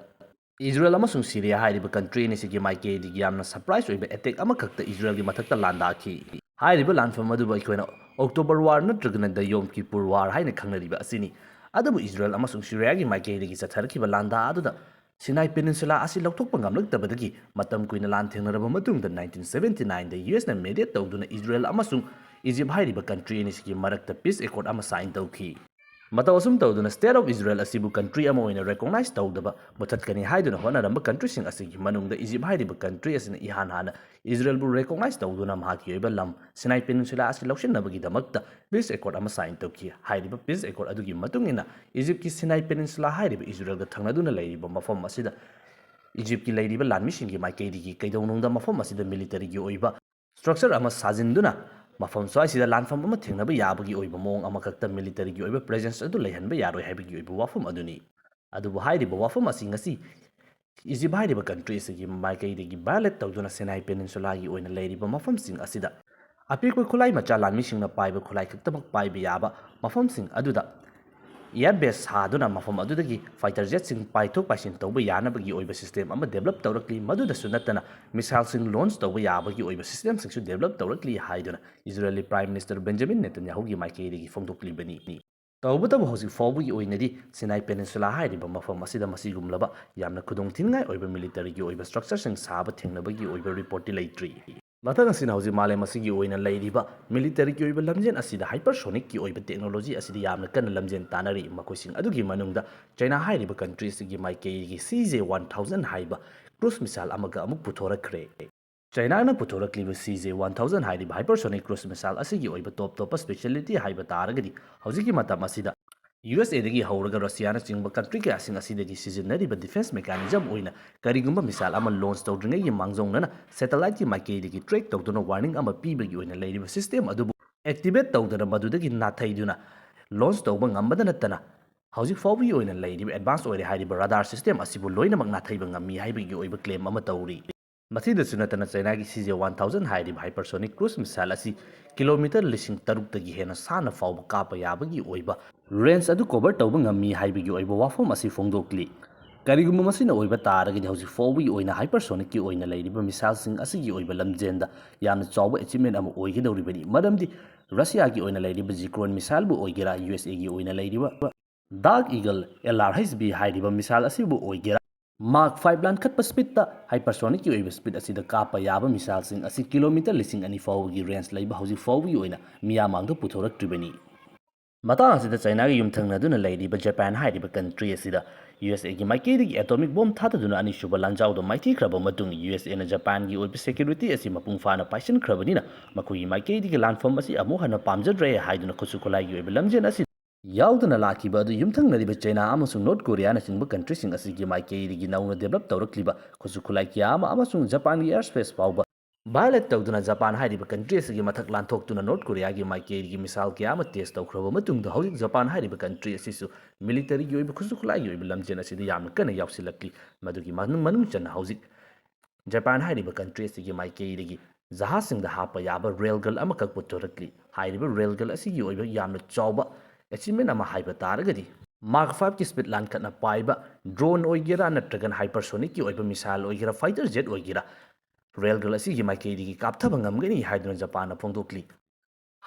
ꯏꯖꯔꯦꯜ ꯑꯃꯁꯨꯡ ꯁꯤꯔꯤꯌꯥ ꯍꯥꯏꯔꯤꯕ ꯀꯟꯇ꯭ꯔꯤ ꯑꯅꯤꯁꯤꯒꯤ ꯃꯥꯏꯀꯩꯗꯒꯤ ꯌꯥꯝꯅ ꯁꯔꯄ꯭ꯔꯥꯏꯖ ꯑꯣꯏꯕ ꯑꯦꯇꯦꯛ ꯑꯃꯈꯛꯇ ꯏꯖꯔꯦꯜꯒꯤ ꯃꯊꯛꯇ ꯂꯥꯟꯗꯥꯈꯤ꯫ ꯍꯥꯏꯔꯤꯕ ꯂꯥꯟꯐꯝ ꯑꯗꯨꯕꯨ ꯑꯩꯈꯣꯏꯅ ꯑꯣꯛꯇꯣꯕꯔ ꯋꯥꯔ ꯅꯠꯇ꯭ꯔꯒꯅ ꯗ ꯌꯣꯝ ꯀꯤꯄꯨꯔ ꯋꯥꯔ ꯍꯥꯏꯅ ꯈꯪꯅꯔꯤꯕ ꯑꯁꯤꯅꯤ꯫ ꯑꯗꯨꯕꯨ ꯏꯖꯔꯦꯜ ꯑꯃꯁꯨꯡ ꯁꯤꯔꯤꯌꯥꯒꯤ ꯃꯥꯏꯀꯩꯗꯒꯤ ꯆꯠꯊꯔꯛꯈꯤꯕ ꯂꯥꯟꯗꯥ ꯑꯗꯨꯗ ꯁꯤꯅꯥꯏ ꯄꯦꯅꯤꯟꯁꯨꯂꯥ ꯑꯁꯤ ꯂꯧꯊꯣꯛꯄ ꯉꯝꯂꯛꯇꯕꯗꯒꯤ ꯃꯇꯝ ꯀꯨꯏꯅ ꯂꯥꯟꯊꯦꯡꯅꯔꯕ ꯃꯇꯨꯡꯗ ꯅꯥꯏꯟꯇꯤꯟ ꯁꯚꯦꯟꯇꯤ ꯅꯥꯏꯟꯗ ꯌꯨ ꯑꯦꯁꯅ ꯃꯦꯗꯤꯌꯦꯠ ꯇꯧꯗꯨꯅ ꯏꯖꯔꯦꯜ ꯑꯃꯁꯨꯡ ꯏꯖꯤꯞ ꯍꯥꯏꯔꯤꯕ ꯀꯟꯇ꯭ꯔꯤ ꯑꯅꯤꯁꯤꯒꯤ ꯃꯔꯛꯇ ꯄꯤꯁ ꯑꯦꯀꯣꯔꯗ ꯑꯃ ꯁꯥꯏꯟ ꯇꯧꯈꯤ꯫ ꯃꯇꯧ ꯑꯁꯨꯝ ꯇꯧꯗꯨꯅ State of Israel ꯑꯁꯤꯕꯨ ꯀꯟꯇ꯭ꯔꯤ ꯑꯃ ꯑꯣꯏꯅ ꯔꯦꯀꯣꯛꯅꯥꯏꯖ ꯇꯧꯗꯕ ꯃꯨꯊꯠꯀꯅꯤ ꯍꯥꯏꯗꯨꯅ ꯍꯣꯠꯅꯔꯝꯕ ꯀꯟꯇ꯭ꯔꯤꯁꯤꯡ ꯑꯁꯤꯒꯤ ꯃꯅꯨꯡꯗ ꯏꯖꯤꯞ ꯍꯥꯏꯔꯤꯕ ꯀꯟꯇ꯭ꯔꯤ ꯑꯁꯤꯅ ꯏꯍꯥꯟ ꯍꯥꯟꯅ ꯏꯖꯔꯦꯜꯕꯨ ꯔꯦꯀꯣꯛꯅꯥꯏꯖ ꯇꯧꯗꯨꯅ ꯃꯍꯥꯛꯀꯤ ꯑꯣꯏꯕ ꯂꯝ ꯁꯤꯅꯥꯏ ꯄꯦꯅꯤꯟꯁꯨꯂꯥ ꯑꯁꯤ ꯂꯧꯁꯤꯟꯅꯕꯒꯤꯗꯃꯛꯇ ꯄꯤꯁ ꯑꯦꯀꯣꯔꯗ ꯑꯃ ꯁꯥꯏꯟ ꯇꯧꯈꯤ꯫ ꯍꯥꯏꯔꯤꯕ ꯄꯤꯁ ꯑꯦꯀꯣꯔꯗ ꯑꯗꯨꯒꯤ ꯃꯇꯨꯡ ꯏꯟꯅ ꯏꯖꯤꯞꯀꯤ ꯁꯤꯅꯥꯏ ꯄꯦꯅꯤꯟꯁꯨꯂꯥ ꯍꯥꯏꯔꯤꯕ ꯏꯖꯔꯦꯜꯒ ꯊꯪꯅꯗꯨꯅ ꯂꯩꯔꯤꯕ ꯃꯐꯝ ꯑꯁꯤꯗ ꯏꯖꯤꯞꯀꯤ ꯂꯩꯔꯤꯕ ꯂꯥꯟꯃꯤꯁꯤꯡꯒꯤ ꯃꯥꯏꯀꯩꯗꯒꯤ ꯀꯩꯗꯧꯅꯨꯡꯗ ꯃꯐꯝ ꯑꯁꯤꯗ ꯃꯤꯂꯤꯇꯔꯤꯒꯤ ꯑꯣꯏꯕ ꯁ꯭ꯇ꯭ꯔꯛꯆꯔ ꯑꯃ ꯁꯥꯖꯤꯟꯗꯨꯅ ꯃꯐꯝ ꯁ꯭ꯋꯥꯏꯁꯤꯗ ꯂꯥꯟꯐꯝ ꯑꯃ ꯊꯦꯡꯅꯕ ꯌꯥꯕꯒꯤ ꯑꯣꯏꯕ ꯃꯑꯣꯡ ꯑꯃꯈꯛꯇ ꯃꯤꯂꯤꯇꯔꯤꯒꯤ ꯑꯣꯏꯕ ꯄ꯭ꯔꯦꯖꯦꯟꯁ ꯑꯗꯨ ꯂꯩꯍꯟꯕ ꯌꯥꯔꯣꯏ ꯍꯥꯏꯕꯒꯤ ꯑꯣꯏꯕ ꯋꯥꯐꯝ ꯑꯗꯨꯅꯤ꯫ ꯑꯗꯨꯕꯨ ꯍꯥꯏꯔꯤꯕ ꯋꯥꯐꯝ ꯑꯁꯤ ꯉꯁꯤ ꯏꯖꯤꯞ ꯍꯥꯏꯔꯤꯕ ꯀꯟꯇ꯭ꯔꯤ ꯑꯁꯤꯒꯤ ꯃꯥꯏꯀꯩꯗꯒꯤ ꯚꯥꯏꯑꯣꯂꯦꯠ ꯇꯧꯗꯨꯅ ꯁꯤꯅꯥꯏ ꯄꯦꯅꯤꯟꯁꯨꯂꯥꯒꯤ ꯑꯣꯏꯅ ꯂꯩꯔꯤꯕ ꯃꯐꯝꯁꯤꯡ ꯑꯁꯤꯗ ꯑꯄꯤꯛꯄ ꯈꯨꯠꯂꯥꯏ ꯃꯆꯥ ꯂꯥꯟꯃꯤꯁꯤꯡꯅ ꯄꯥꯏꯕ ꯈꯨꯠꯂꯥꯏ ꯈꯛꯇꯃꯛ ꯄꯥꯏꯕ ꯌꯥꯕ ꯃꯐꯝꯁꯤꯡ ꯑꯗꯨꯗ ꯏꯌꯔ ꯕꯦꯁ ꯁꯥꯗꯨꯅ ꯃꯐꯝ ꯑꯗꯨꯗꯒꯤ ꯐꯥꯏꯇꯔ ꯖꯦꯠꯁꯤꯡ ꯄꯥꯏꯊꯣꯛ ꯄꯥꯏꯁꯤꯟ ꯇꯧꯕ ꯌꯥꯅꯕꯒꯤ ꯑꯣꯏꯕ ꯁꯤꯁꯇꯦꯝ ꯑꯃ ꯗꯦꯕꯂꯞ ꯇꯧꯔꯛꯂꯤ꯫ ꯃꯗꯨꯗꯁꯨ ꯅꯠꯇꯅ ꯃꯤꯁꯥꯏꯜꯁꯤꯡ ꯂꯣꯟꯆ ꯇꯧꯕ ꯌꯥꯕꯒꯤ ꯑꯣꯏꯕ ꯁꯤꯁꯇꯦꯝꯁꯤꯡꯁꯨ ꯗꯦꯕꯂꯞ ꯇꯧꯔꯛꯂꯤ ꯍꯥꯏꯗꯨꯅ ꯏꯖꯔꯦꯜꯒꯤ ꯄ꯭ꯔꯥꯏꯝ ꯃꯤꯅꯤꯁꯇꯔ ꯕꯦꯟꯖꯥꯃꯤꯟ ꯅꯦꯇꯟꯌꯥꯍꯨꯒꯤ ꯃꯥꯏꯀꯩꯗꯒꯤ ꯐꯣꯡꯗꯣꯛꯂꯤꯕꯅꯤ꯫ ꯇꯧꯕꯇꯕꯨ ꯍꯧꯖꯤꯛ ꯐꯥꯎꯕꯒꯤ ꯑꯣꯏꯅꯗꯤ ꯁꯤꯅꯥꯏ ꯄꯦꯅꯤꯟꯁꯨꯂꯥ ꯍꯥꯏꯔꯤꯕ ꯃꯐꯝ ꯑꯁꯤꯗ ꯃꯁꯤꯒꯨꯝꯂꯕ ꯌꯥꯝꯅ ꯈꯨꯗꯣꯡꯊꯤꯅꯤꯡꯉꯥꯏ ꯑꯣꯏꯕ ꯃꯤꯂꯤꯇꯔꯤꯒꯤ ꯑꯣꯏꯕ ꯁ꯭ꯇ꯭ꯔꯛꯆꯔꯁꯤꯡ ꯁꯥꯕ ꯊꯦꯡꯅꯕꯒꯤ ꯑꯣꯏꯕ ꯔꯤꯄꯣꯔꯠꯇꯤ ꯂꯩꯇ꯭ꯔꯤ꯫ ꯃꯊꯪ ꯑꯁꯤꯅ ꯍꯧꯖꯤꯛ ꯃꯥꯂꯦꯝ ꯑꯁꯤꯒꯤ ꯑꯣꯏꯅ ꯂꯩꯔꯤꯕ ꯃꯤꯂꯤꯇꯔꯤꯒꯤ ꯑꯣꯏꯕ ꯂꯝꯖꯦꯟ ꯑꯁꯤꯗ ꯍꯥꯏꯄꯔꯁꯣꯅꯤꯛꯀꯤ ꯑꯣꯏꯕ ꯇꯦꯛꯅꯣꯂꯣꯖꯤ ꯑꯁꯤꯗ ꯌꯥꯝꯅ ꯀꯟꯅ ꯂꯝꯖꯦꯟ ꯇꯥꯟꯅꯔꯤ꯫ ꯃꯈꯣꯏꯁꯤꯡ ꯑꯗꯨꯒꯤ ꯃꯅꯨꯡꯗ ꯆꯩꯅꯥ ꯍꯥꯏꯔꯤꯕ ꯀꯟꯇ꯭ꯔꯤ ꯑꯁꯤꯒꯤ ꯃꯥꯏꯀꯩꯒꯤ ꯁꯤ ꯖꯦ ꯋꯥꯟ ꯊꯥꯎꯖꯟ ꯍꯥꯏꯕ ꯀ꯭ꯔꯨꯖ ꯃꯤꯁꯥꯏꯜ ꯑꯃꯒ ꯑꯃꯨꯛ ꯄꯨꯊꯣꯔꯛꯈ꯭ꯔꯦ꯫ ꯆꯩꯅꯥꯅ ꯄꯨꯊꯣꯔꯛꯂꯤꯕ ꯁꯤ ꯖꯦ ꯋꯥꯟ ꯊꯥꯎꯖꯟ ꯍꯥꯏꯔꯤꯕ ꯍꯥꯏꯄꯔꯁꯣꯅꯤꯛ ꯀ꯭ꯔꯨꯖ ꯃꯤꯁꯥꯏꯜ ꯑꯁꯤꯒꯤ ꯑꯣꯏꯕ ꯇꯣꯞ ꯇꯣꯞꯄ ꯁ꯭ꯄꯦꯁꯤꯌꯦꯂꯤꯇꯤ ꯍꯥꯏꯕ ꯇꯥꯔꯒꯗꯤ ꯍꯧꯖꯤꯛꯀꯤ ꯃꯇꯝ ꯑꯁꯤꯗ ꯌꯨ ꯑꯦꯁ ꯑꯦꯗꯒꯤ ꯍꯧꯔꯒ ꯔꯁꯤꯌꯥꯅꯆꯤꯡꯕ ꯀꯟꯇ꯭ꯔꯤ ꯀꯌꯥꯁꯤꯡ ꯑꯁꯤꯗꯒꯤ ꯁꯤꯖꯤꯟꯅꯔꯤꯕ ꯗꯤꯐꯦꯟꯁ ꯃꯦꯀꯥꯅꯤꯖꯝ ꯑꯣꯏꯅ ꯀꯔꯤꯒꯨꯝꯕ ꯃꯤꯁꯥꯏꯜ ꯑꯃ ꯂꯣꯟꯆ ꯇꯧꯗ꯭ꯔꯤꯉꯩꯒꯤ ꯃꯥꯡꯖꯧꯅꯅ ꯁꯦꯇꯦꯂꯥꯏꯠꯀꯤ ꯃꯥꯏꯀꯩꯗꯒꯤ ꯇ꯭ꯔꯦꯛ ꯇꯧꯗꯨꯅ ꯋꯥꯔꯅꯤꯡ ꯑꯃ ꯄꯤꯕꯒꯤ ꯑꯣꯏꯅ ꯂꯩꯔꯤꯕ ꯁꯤꯁꯇꯦꯝ ꯑꯗꯨꯕꯨ ꯑꯦꯛꯇꯤꯚꯦꯠ ꯇꯧꯗꯅ ꯃꯗꯨꯗꯒꯤ ꯅꯥꯊꯩꯗꯨꯅ ꯂꯣꯟꯆ ꯇꯧꯕ ꯉꯝꯕꯗ ꯅꯠꯇꯅ ꯍꯧꯖꯤꯛ ꯐꯥꯎꯕꯒꯤ ꯑꯣꯏꯅ ꯂꯩꯔꯤꯕ advance ꯑꯣꯏꯔꯦ ꯍꯥꯏꯔꯤꯕ radar system ꯑꯁꯤꯕꯨ ꯂꯣꯏꯅꯃꯛ ꯅꯥꯊꯩꯕ ꯉꯝꯃꯤ ꯍꯥꯏꯕꯒꯤ ꯑꯣꯏꯕ claim ꯑꯃ ꯇꯧꯔꯤ꯫ ꯃꯁꯤꯗꯁꯨ ꯅꯠꯇꯅ ꯆꯩꯅꯥꯒꯤ C J one thousand ꯍꯥꯏꯔꯤꯕ hypersonic cruise missile ꯑꯁꯤ ꯀꯤꯂꯣꯃꯤꯇꯔ ꯂꯤꯁꯤꯡ ꯇꯔꯨꯛꯇꯒꯤ ꯍꯦꯟꯅ ꯁꯥꯡꯅ ꯐꯥꯎꯕ ꯀꯥꯞꯄ ꯌꯥꯕꯒꯤ ꯑꯣꯏꯕ range ꯑꯗꯨ cover ꯇꯧꯕ ꯉꯝꯃꯤ ꯍꯥꯏꯕꯒꯤ ꯑꯣꯏꯕ ꯋꯥꯐꯝ ꯑꯁꯤ ꯐꯣꯡꯗꯣꯛꯂꯤ꯫ ꯀꯔꯤꯒꯨꯝꯕ ꯃꯁꯤꯅ ꯑꯣꯏꯕ ꯇꯥꯔꯒꯗꯤ ꯍꯧꯖꯤꯛ ꯐꯥꯎꯕꯒꯤ ꯑꯣꯏꯅ hypersonicꯀꯤ ꯑꯣꯏꯅ ꯂꯩꯔꯤꯕ missileꯁꯤꯡ ꯑꯁꯤꯒꯤ ꯑꯣꯏꯕ ꯂꯝꯖꯦꯟꯗ ꯌꯥꯝꯅ ꯆꯥꯎꯕ achievement ꯑꯃ ꯑꯣꯏꯒꯗꯧꯔꯤꯕꯅꯤ꯫ ꯃꯔꯝꯗꯤ Russiaꯒꯤ ꯑꯣꯏꯅ ꯂꯩꯔꯤꯕ Zircon missileꯕꯨ ꯑꯣꯏꯒꯦꯔꯥ, USAꯒꯤ ꯑꯣꯏꯅ ꯂꯩꯔꯤꯕ Dark Eagle L R H B ꯍꯥꯏꯔꯤꯕ missile ꯑꯁꯤꯕꯨ ꯑꯣꯏꯒꯦꯔꯥ, Mach five ꯂꯥꯟꯈꯠꯄ speedꯇ hypersonicꯀꯤ ꯑꯣꯏꯕ speed ꯑꯁꯤꯗ ꯀꯥꯞꯄ ꯌꯥꯕ missileꯁꯤꯡ ꯑꯁꯤ ꯀꯤꯂꯣꯃꯤꯇꯔ ꯂꯤꯁꯤꯡ ꯑꯅꯤ ꯐꯥꯎꯕꯒꯤ range ꯂꯩꯕ ꯍꯧꯖꯤꯛ ꯐꯥꯎꯕꯒꯤ ꯑꯣꯏꯅ ꯃꯤꯌꯥꯝ ꯃꯥꯡꯗ ꯄꯨꯊꯣꯔꯛꯇ꯭ꯔꯤꯕꯅꯤ꯫ ꯃꯇꯥꯡ ꯑꯁꯤꯗ ꯆꯩꯅꯥꯒ ꯌꯨꯝꯊꯪꯅꯗꯨꯅ ꯂꯩꯔꯤꯕ ꯖꯄꯥꯟ ꯍꯥꯏꯔꯤꯕ country ꯑꯁꯤꯗ USAꯒꯤ ꯃꯥꯏꯀꯩꯗꯒꯤ atomic bomb ꯊꯥꯗꯗꯨꯅ ꯑꯅꯤꯁꯨꯕ ꯂꯥꯟꯖꯥꯎꯗ ꯃꯥꯏꯊꯤꯈ꯭ꯔꯕ ꯃꯇꯨꯡ USAꯅ ꯖꯄꯥꯟꯒꯤ ꯑꯣꯏꯕ security ꯑꯁꯤ ꯃꯄꯨꯡ ꯐꯥꯅ ꯄꯥꯏꯁꯤꯟꯈ꯭ꯔꯕꯅꯤꯅ ꯃꯈꯣꯏꯒꯤ ꯃꯥꯏꯀꯩꯗꯒꯤ ꯂꯥꯟꯐꯝ ꯑꯁꯤ ꯑꯃꯨꯛ ꯍꯟꯅ ꯄꯥꯝꯖꯗ꯭ꯔꯦ ꯍꯥꯏꯗꯨꯅ ꯈꯨꯠꯁꯨ ꯈꯨꯠꯂꯥꯏꯒꯤ ꯑꯣꯏꯕ ꯂꯝꯖꯦꯟ ꯑꯁꯤ ꯌꯥꯎꯗꯅ ꯂꯥꯛꯈꯤꯕ ꯑꯗꯨ ꯌꯨꯝꯊꯪꯅꯔꯤꯕ ꯆꯩꯅꯥ ꯑꯃꯁꯨꯡ North Koreaꯅꯆꯤꯡꯕ countryꯁꯤꯡ ꯑꯁꯤꯒꯤ ꯃꯥꯏꯀꯩꯗꯒꯤ ꯅꯧꯅ develop ꯇꯧꯔꯛꯂꯤꯕ ꯈꯨꯠꯁꯨ ꯈꯨꯠꯂꯥꯏ ꯀꯌꯥ ꯑꯃ ꯑꯃꯁꯨꯡ ꯖꯄꯥꯟꯒꯤ air space ꯐꯥꯎꯕ violate ꯇꯧꯗꯨꯅ ꯖꯄꯥꯟ ꯍꯥꯏꯔꯤꯕ country ꯑꯁꯤꯒꯤ ꯃꯊꯛ ꯂꯥꯟꯊꯣꯛꯇꯨꯅ North Koreaꯒꯤ ꯃꯥꯏꯀꯩꯗꯒꯤ missile ꯀꯌꯥ ꯑꯃ test ꯇꯧꯈ꯭ꯔꯕ ꯃꯇꯨꯡꯗ ꯍꯧꯖꯤꯛ ꯖꯄꯥꯟ ꯍꯥꯏꯔꯤꯕ country ꯑꯁꯤꯁꯨ militaryꯒꯤ ꯑꯣꯏꯕ ꯈꯨꯠꯁꯨ ꯈꯨꯠꯂꯥꯏꯒꯤ ꯑꯣꯏꯕ ꯂꯝꯖꯦꯟ ꯑꯁꯤꯗ ꯌꯥꯝꯅ ꯀꯟꯅ ꯌꯥꯎꯁꯤꯜꯂꯛꯂꯤ꯫ ꯃꯗꯨꯒꯤ ꯃꯅꯨꯡ ꯃꯅꯨꯡ ꯆꯟꯅ ꯍꯧꯖꯤꯛ ꯖꯄꯥꯟ ꯍꯥꯏꯔꯤꯕ country ꯑꯁꯤꯒꯤ ꯃꯥꯏꯀꯩꯗꯒꯤ ꯖꯍꯥꯖꯁꯤꯡꯗ ꯍꯥꯞꯄ ꯌꯥꯕ railgun ꯑꯃꯈꯛ ꯄꯨꯊꯣꯔꯛꯂꯤ꯫ ꯍꯥꯏꯔꯤꯕ railgun ꯑꯁꯤꯒꯤ ꯑꯣꯏꯕ ꯌꯥꯝꯅ ꯆꯥꯎꯕ achievement ꯑꯃ ꯍꯥꯏꯕ ꯇꯥꯔꯒꯗꯤ Mach fiveꯀꯤ speed ꯂꯥꯟꯈꯠꯅ ꯄꯥꯏꯕ drone ꯑꯣꯏꯒꯦꯔꯥ ꯅꯠꯇ꯭ꯔꯒꯅ hypersonicꯀꯤ ꯑꯣꯏꯕ missile ꯑꯣꯏꯒꯦꯔꯥ fighter jet ꯑꯣꯏꯒꯦꯔꯥ railgun ꯑꯁꯤꯒꯤ ꯃꯥꯏꯀꯩꯗꯒꯤ ꯀꯥꯞꯊꯕ ꯉꯝꯒꯅꯤ ꯍꯥꯏꯗꯨꯅ ꯖꯄꯥꯟꯅ ꯐꯣꯡꯗꯣꯛꯂꯤ꯫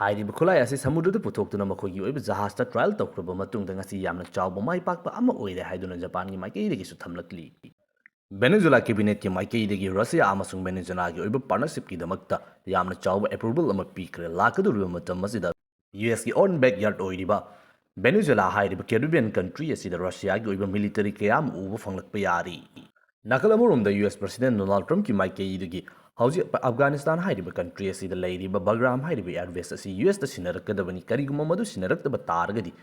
ꯍꯥꯏꯔꯤꯕ ꯈꯨꯠꯂꯥꯏ ꯑꯁꯤ ꯁꯃꯨꯗ꯭ꯔꯗ ꯄꯨꯊꯣꯛꯇꯨꯅ ꯃꯈꯣꯏꯒꯤ ꯑꯣꯏꯕ ꯖꯍꯥꯖꯇ trial ꯇꯧꯈ꯭ꯔꯕ ꯃꯇꯨꯡꯗ ꯉꯁꯤ ꯌꯥꯝꯅ ꯆꯥꯎꯕ ꯃꯥꯏ ꯄꯥꯛꯄ ꯑꯃ ꯑꯣꯏꯔꯦ ꯍꯥꯏꯗꯨꯅ ꯖꯄꯥꯟꯒꯤ ꯃꯥꯏꯀꯩꯗꯒꯤꯁꯨ ꯊꯝꯂꯛꯂꯤ꯫ Venezuela cabinetꯀꯤ ꯃꯥꯏꯀꯩꯗꯒꯤ Russia ꯑꯃꯁꯨꯡ Venezuelaꯒꯤ ꯑꯣꯏꯕ partnershipꯀꯤꯗꯃꯛꯇ ꯌꯥꯝꯅ ꯆꯥꯎꯕ approval ꯑꯃ ꯄꯤꯈ꯭ꯔꯦ꯫ ꯂꯥꯛꯀꯗꯧꯔꯤꯕ ꯃꯇꯝ ꯑꯁꯤꯗ USꯀꯤ own backyard ꯑꯣꯏꯔꯤꯕ Venezuela ꯍꯥꯏꯔꯤꯕ Caribbean country ꯑꯁꯤꯗ Russiaꯒꯤ ꯑꯣꯏꯕ military ꯀꯌꯥ ꯑꯃ ꯎꯕ ꯐꯪꯂꯛꯄ ꯌꯥꯔꯤ꯫ ꯅꯥꯀꯜ ꯑꯃꯔꯣꯝꯗ US President Donald Trumpꯀꯤ ꯃꯥꯏꯀꯩꯗꯒꯤ ꯍꯧꯖꯤꯛ Afghanistan ꯍꯥꯏꯔꯤꯕ country ꯑꯁꯤꯗ ꯂꯩꯔꯤꯕ Bagram ꯍꯥꯏꯔꯤꯕ air base ꯑꯁꯤ USꯇ ꯁꯤꯟꯅꯔꯛꯀꯗꯕꯅꯤ, ꯀꯔꯤꯒꯨꯝꯕ ꯃꯗꯨ ꯁꯤꯟꯅꯔꯛꯇꯕ ꯇꯥꯔꯒꯗꯤ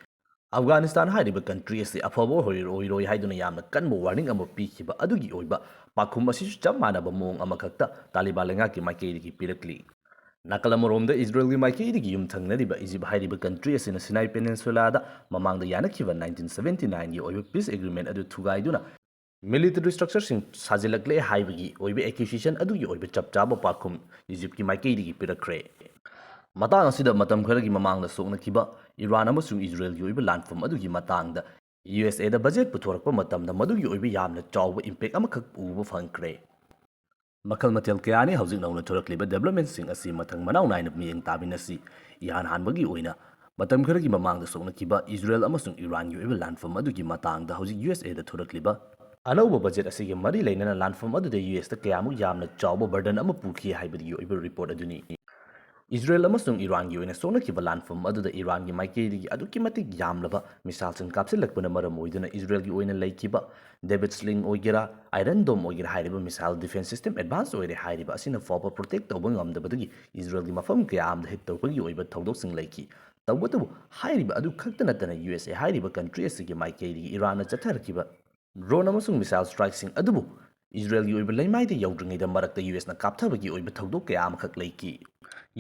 Afghanistan ꯍꯥꯏꯔꯤꯕ country ꯑꯁꯤ ꯑꯐꯕ ꯑꯣꯏꯔꯣꯏ ꯍꯥꯏꯗꯨꯅ ꯌꯥꯝꯅ ꯀꯟꯕ warning ꯑꯃ ꯄꯤꯈꯤꯕ ꯑꯗꯨꯒꯤ ꯑꯣꯏꯕ ꯄꯥꯎꯈꯨꯝ ꯑꯁꯤꯁꯨ ꯆꯞ ꯃꯥꯟꯅꯕ ꯃꯑꯣꯡ ꯑꯃꯈꯛꯇ ꯇꯥꯂꯤꯕꯥꯟ ꯂꯩꯉꯥꯛꯀꯤ ꯃꯥꯏꯀꯩꯗꯒꯤ ꯄꯤꯔꯛꯂꯤ꯫ ꯅꯥꯀꯜ ꯑꯃꯔꯣꯝꯗ ꯏꯖꯔꯦꯜꯒꯤ ꯃꯥꯏꯀꯩꯗꯒꯤ ꯌꯨꯝ ꯊꯪꯅꯔꯤꯕ ꯏꯖꯤꯞ ꯍꯥꯏꯔꯤꯕ ꯀꯟꯇ꯭ꯔꯤ ꯑꯁꯤꯅ ꯁꯤꯅꯥꯏ ꯄꯦꯅꯤꯟꯁꯨꯂꯥꯗ ꯃꯃꯥꯡꯗ ꯌꯥꯅꯈꯤꯕ ꯅꯥꯏꯟꯇꯤꯟ ꯁꯕꯦꯟꯇꯤ ꯅꯥꯏꯟꯒꯤ ꯑꯣꯏꯕ ꯄꯤꯁ ꯑꯦꯒ꯭ꯔꯤꯃꯦꯟ ꯑꯗꯨ ꯊꯨꯒꯥꯏꯗꯨꯅ ꯃꯤꯂꯤꯇꯔꯤ ꯁ꯭ꯇ꯭ꯔꯛꯆꯔꯁꯤꯡ ꯁꯥꯖꯤꯜꯂꯛꯂꯦ ꯍꯥꯏꯕꯒꯤ ꯑꯣꯏꯕ ꯑꯦꯀ꯭ꯌꯨꯁꯦꯁꯟ ꯑꯗꯨꯒꯤ ꯑꯣꯏꯕ ꯆꯞ ꯆꯥꯕ ꯄꯥꯎꯈꯨꯝ ꯏꯖꯤꯞꯀꯤ ꯃꯥꯏꯀꯩꯗꯒꯤ ꯄꯤꯔꯛꯈ꯭ꯔꯦ꯫ ꯃꯇꯥꯡ ꯑꯁꯤꯗ ꯃꯇꯝ ꯈꯔꯒꯤ ꯃꯃꯥꯡꯗ ꯁꯣꯛꯅꯈꯤꯕ ꯏꯔꯥꯟ ꯑꯃꯁꯨꯡ ꯏꯖꯔꯦꯜꯒꯤ ꯑꯣꯏꯕ ꯂꯥꯟꯐꯝ ꯑꯗꯨꯒꯤ ꯃꯇꯥꯡꯗ ꯌꯨ ꯑꯦꯁ ꯑꯦꯗ ꯕꯖꯦꯠ ꯄꯨꯊꯣꯔꯛꯄ ꯃꯇꯝꯗ ꯃꯗꯨꯒꯤ ꯑꯣꯏꯕ ꯌꯥꯝꯅ ꯆꯥꯎꯕ ꯏꯝꯄꯦꯛ ꯑꯃꯈꯛ ꯎꯕ ꯐꯪꯈ꯭ꯔꯦ꯫ ꯃꯈꯜ ꯃꯊꯦꯜ ꯀꯌꯥꯅꯤ ꯍꯧꯖꯤꯛ ꯅꯧꯅ ꯊꯣꯔꯛꯂꯤꯕ ꯗꯦꯕꯂꯞꯃꯦꯟꯠꯁꯤꯡ ꯑꯁꯤ ꯃꯊꯪ ꯃꯅꯥꯎ ꯅꯥꯏꯅ ꯃꯤꯠꯌꯦꯡ ꯇꯥꯃꯤꯟꯅꯁꯤ꯫ ꯏꯍꯥꯟ ꯍꯥꯟꯕꯒꯤ ꯑꯣꯏꯅ, ꯃꯇꯝ ꯈꯔꯒꯤ ꯃꯃꯥꯡꯗ ꯁꯣꯛꯅꯈꯤꯕ ꯏꯖꯔꯦꯜ ꯑꯃꯁꯨꯡ ꯏꯔꯥꯟꯒꯤ ꯑꯣꯏꯕ ꯂꯥꯟꯐꯝ ꯑꯗꯨꯒꯤ ꯃꯇꯥꯡꯗ ꯍꯧꯖꯤꯛ ꯌꯨ ꯑꯦꯁ ꯑꯦꯗ ꯊꯣꯔꯛꯂꯤꯕ ꯑꯅꯧꯕ ꯕꯖꯦꯠ ꯑꯁꯤꯒ ꯃꯔꯤ ꯂꯩꯅꯅ ꯂꯥꯟꯐꯝ ꯑꯗꯨꯗ ꯌꯨ ꯑꯦꯁꯇ ꯀꯌꯥꯃꯨꯛ ꯌꯥꯝꯅ ꯆꯥꯎꯕ ꯕꯔꯗꯟ ꯑꯃ ꯄꯨꯈꯤ ꯍꯥꯏꯕꯗꯨꯒꯤ ꯑꯣꯏꯕ ꯔꯤꯄꯣꯔꯠ ꯑꯗꯨꯅꯤ꯫ ꯏꯖꯔꯦꯜ ꯑꯃꯁꯨꯡ ꯏꯔꯥꯟꯒꯤ ꯑꯣꯏꯅ ꯁꯣꯛꯅꯈꯤꯕ ꯂꯥꯟꯐꯝ ꯑꯗꯨꯗ ꯏꯔꯥꯟꯒꯤ ꯃꯥꯏꯀꯩꯗꯒꯤ ꯑꯗꯨꯛꯀꯤ ꯃꯇꯤꯛ ꯌꯥꯝꯂꯕ ꯃꯤꯁꯥꯏꯜꯁꯤꯡ ꯀꯥꯞꯁꯤꯜꯂꯛꯄꯅ ꯃꯔꯝ ꯑꯣꯏꯗꯨꯅ ꯏꯖꯔꯦꯜꯒꯤ ꯑꯣꯏꯅ ꯂꯩꯈꯤꯕ ꯗꯦꯕꯤꯠ ꯁ꯭ꯂꯤꯡ ꯑꯣꯏꯒꯦꯔꯥ, ꯑꯥꯏꯔꯟ ꯗꯣꯝ ꯑꯣꯏꯒꯦꯔꯥ ꯍꯥꯏꯔꯤꯕ ꯃꯤꯁꯥꯏꯜ ꯗꯤꯐꯦꯟꯁ ꯁꯤꯁꯇꯦꯝ ꯑꯦꯗꯚꯥꯟꯁ ꯑꯣꯏꯔꯦ ꯍꯥꯏꯔꯤꯕ ꯑꯁꯤꯅ ꯐꯥꯎꯕ ꯄ꯭ꯔꯣꯇꯦꯛ ꯇꯧꯕ ꯉꯝꯗꯕꯗꯒꯤ ꯏꯖꯔꯦꯜꯒꯤ ꯃꯐꯝ ꯀꯌꯥ ꯑꯃꯗ ꯍꯤꯠ ꯇꯧꯕꯒꯤ ꯑꯣꯏꯕ ꯊꯧꯗꯣꯛꯁꯤꯡ ꯂꯩꯈꯤ꯫ ꯇꯧꯕꯇꯕꯨ ꯍꯥꯏꯔꯤꯕ ꯑꯗꯨ ꯈꯛꯇ ꯅꯠꯇꯅ ꯌꯨ ꯑꯦꯁ ꯑꯦ ꯍꯥꯏꯔꯤꯕ ꯀꯟꯇ꯭ꯔꯤ ꯑꯁꯤꯒꯤ ꯃꯥꯏꯀꯩꯗꯒꯤ ꯏꯔꯥꯟꯅ ꯆꯠꯊꯔꯛꯈꯤꯕ ꯗ꯭ꯔꯣꯟ ꯑꯃꯁꯨꯡ ꯃꯤꯁꯥꯏꯜ ꯁ꯭ꯇ꯭ꯔꯥꯏꯛꯁꯤꯡ ꯑꯗꯨꯕꯨ ꯏꯖꯔꯦꯜꯒꯤ ꯑꯣꯏꯕ ꯂꯩꯃꯥꯏꯗ ꯌꯧꯗ꯭ꯔꯤꯉꯩꯗ ꯃꯔꯛꯇ ꯌꯨ ꯑꯦꯁꯅ ꯀꯥꯞꯊꯕꯒꯤ ꯑꯣꯏꯕ ꯊꯧꯗꯣꯛ ꯀꯌꯥ ꯑꯃꯈꯛ ꯂꯩꯈꯤ꯫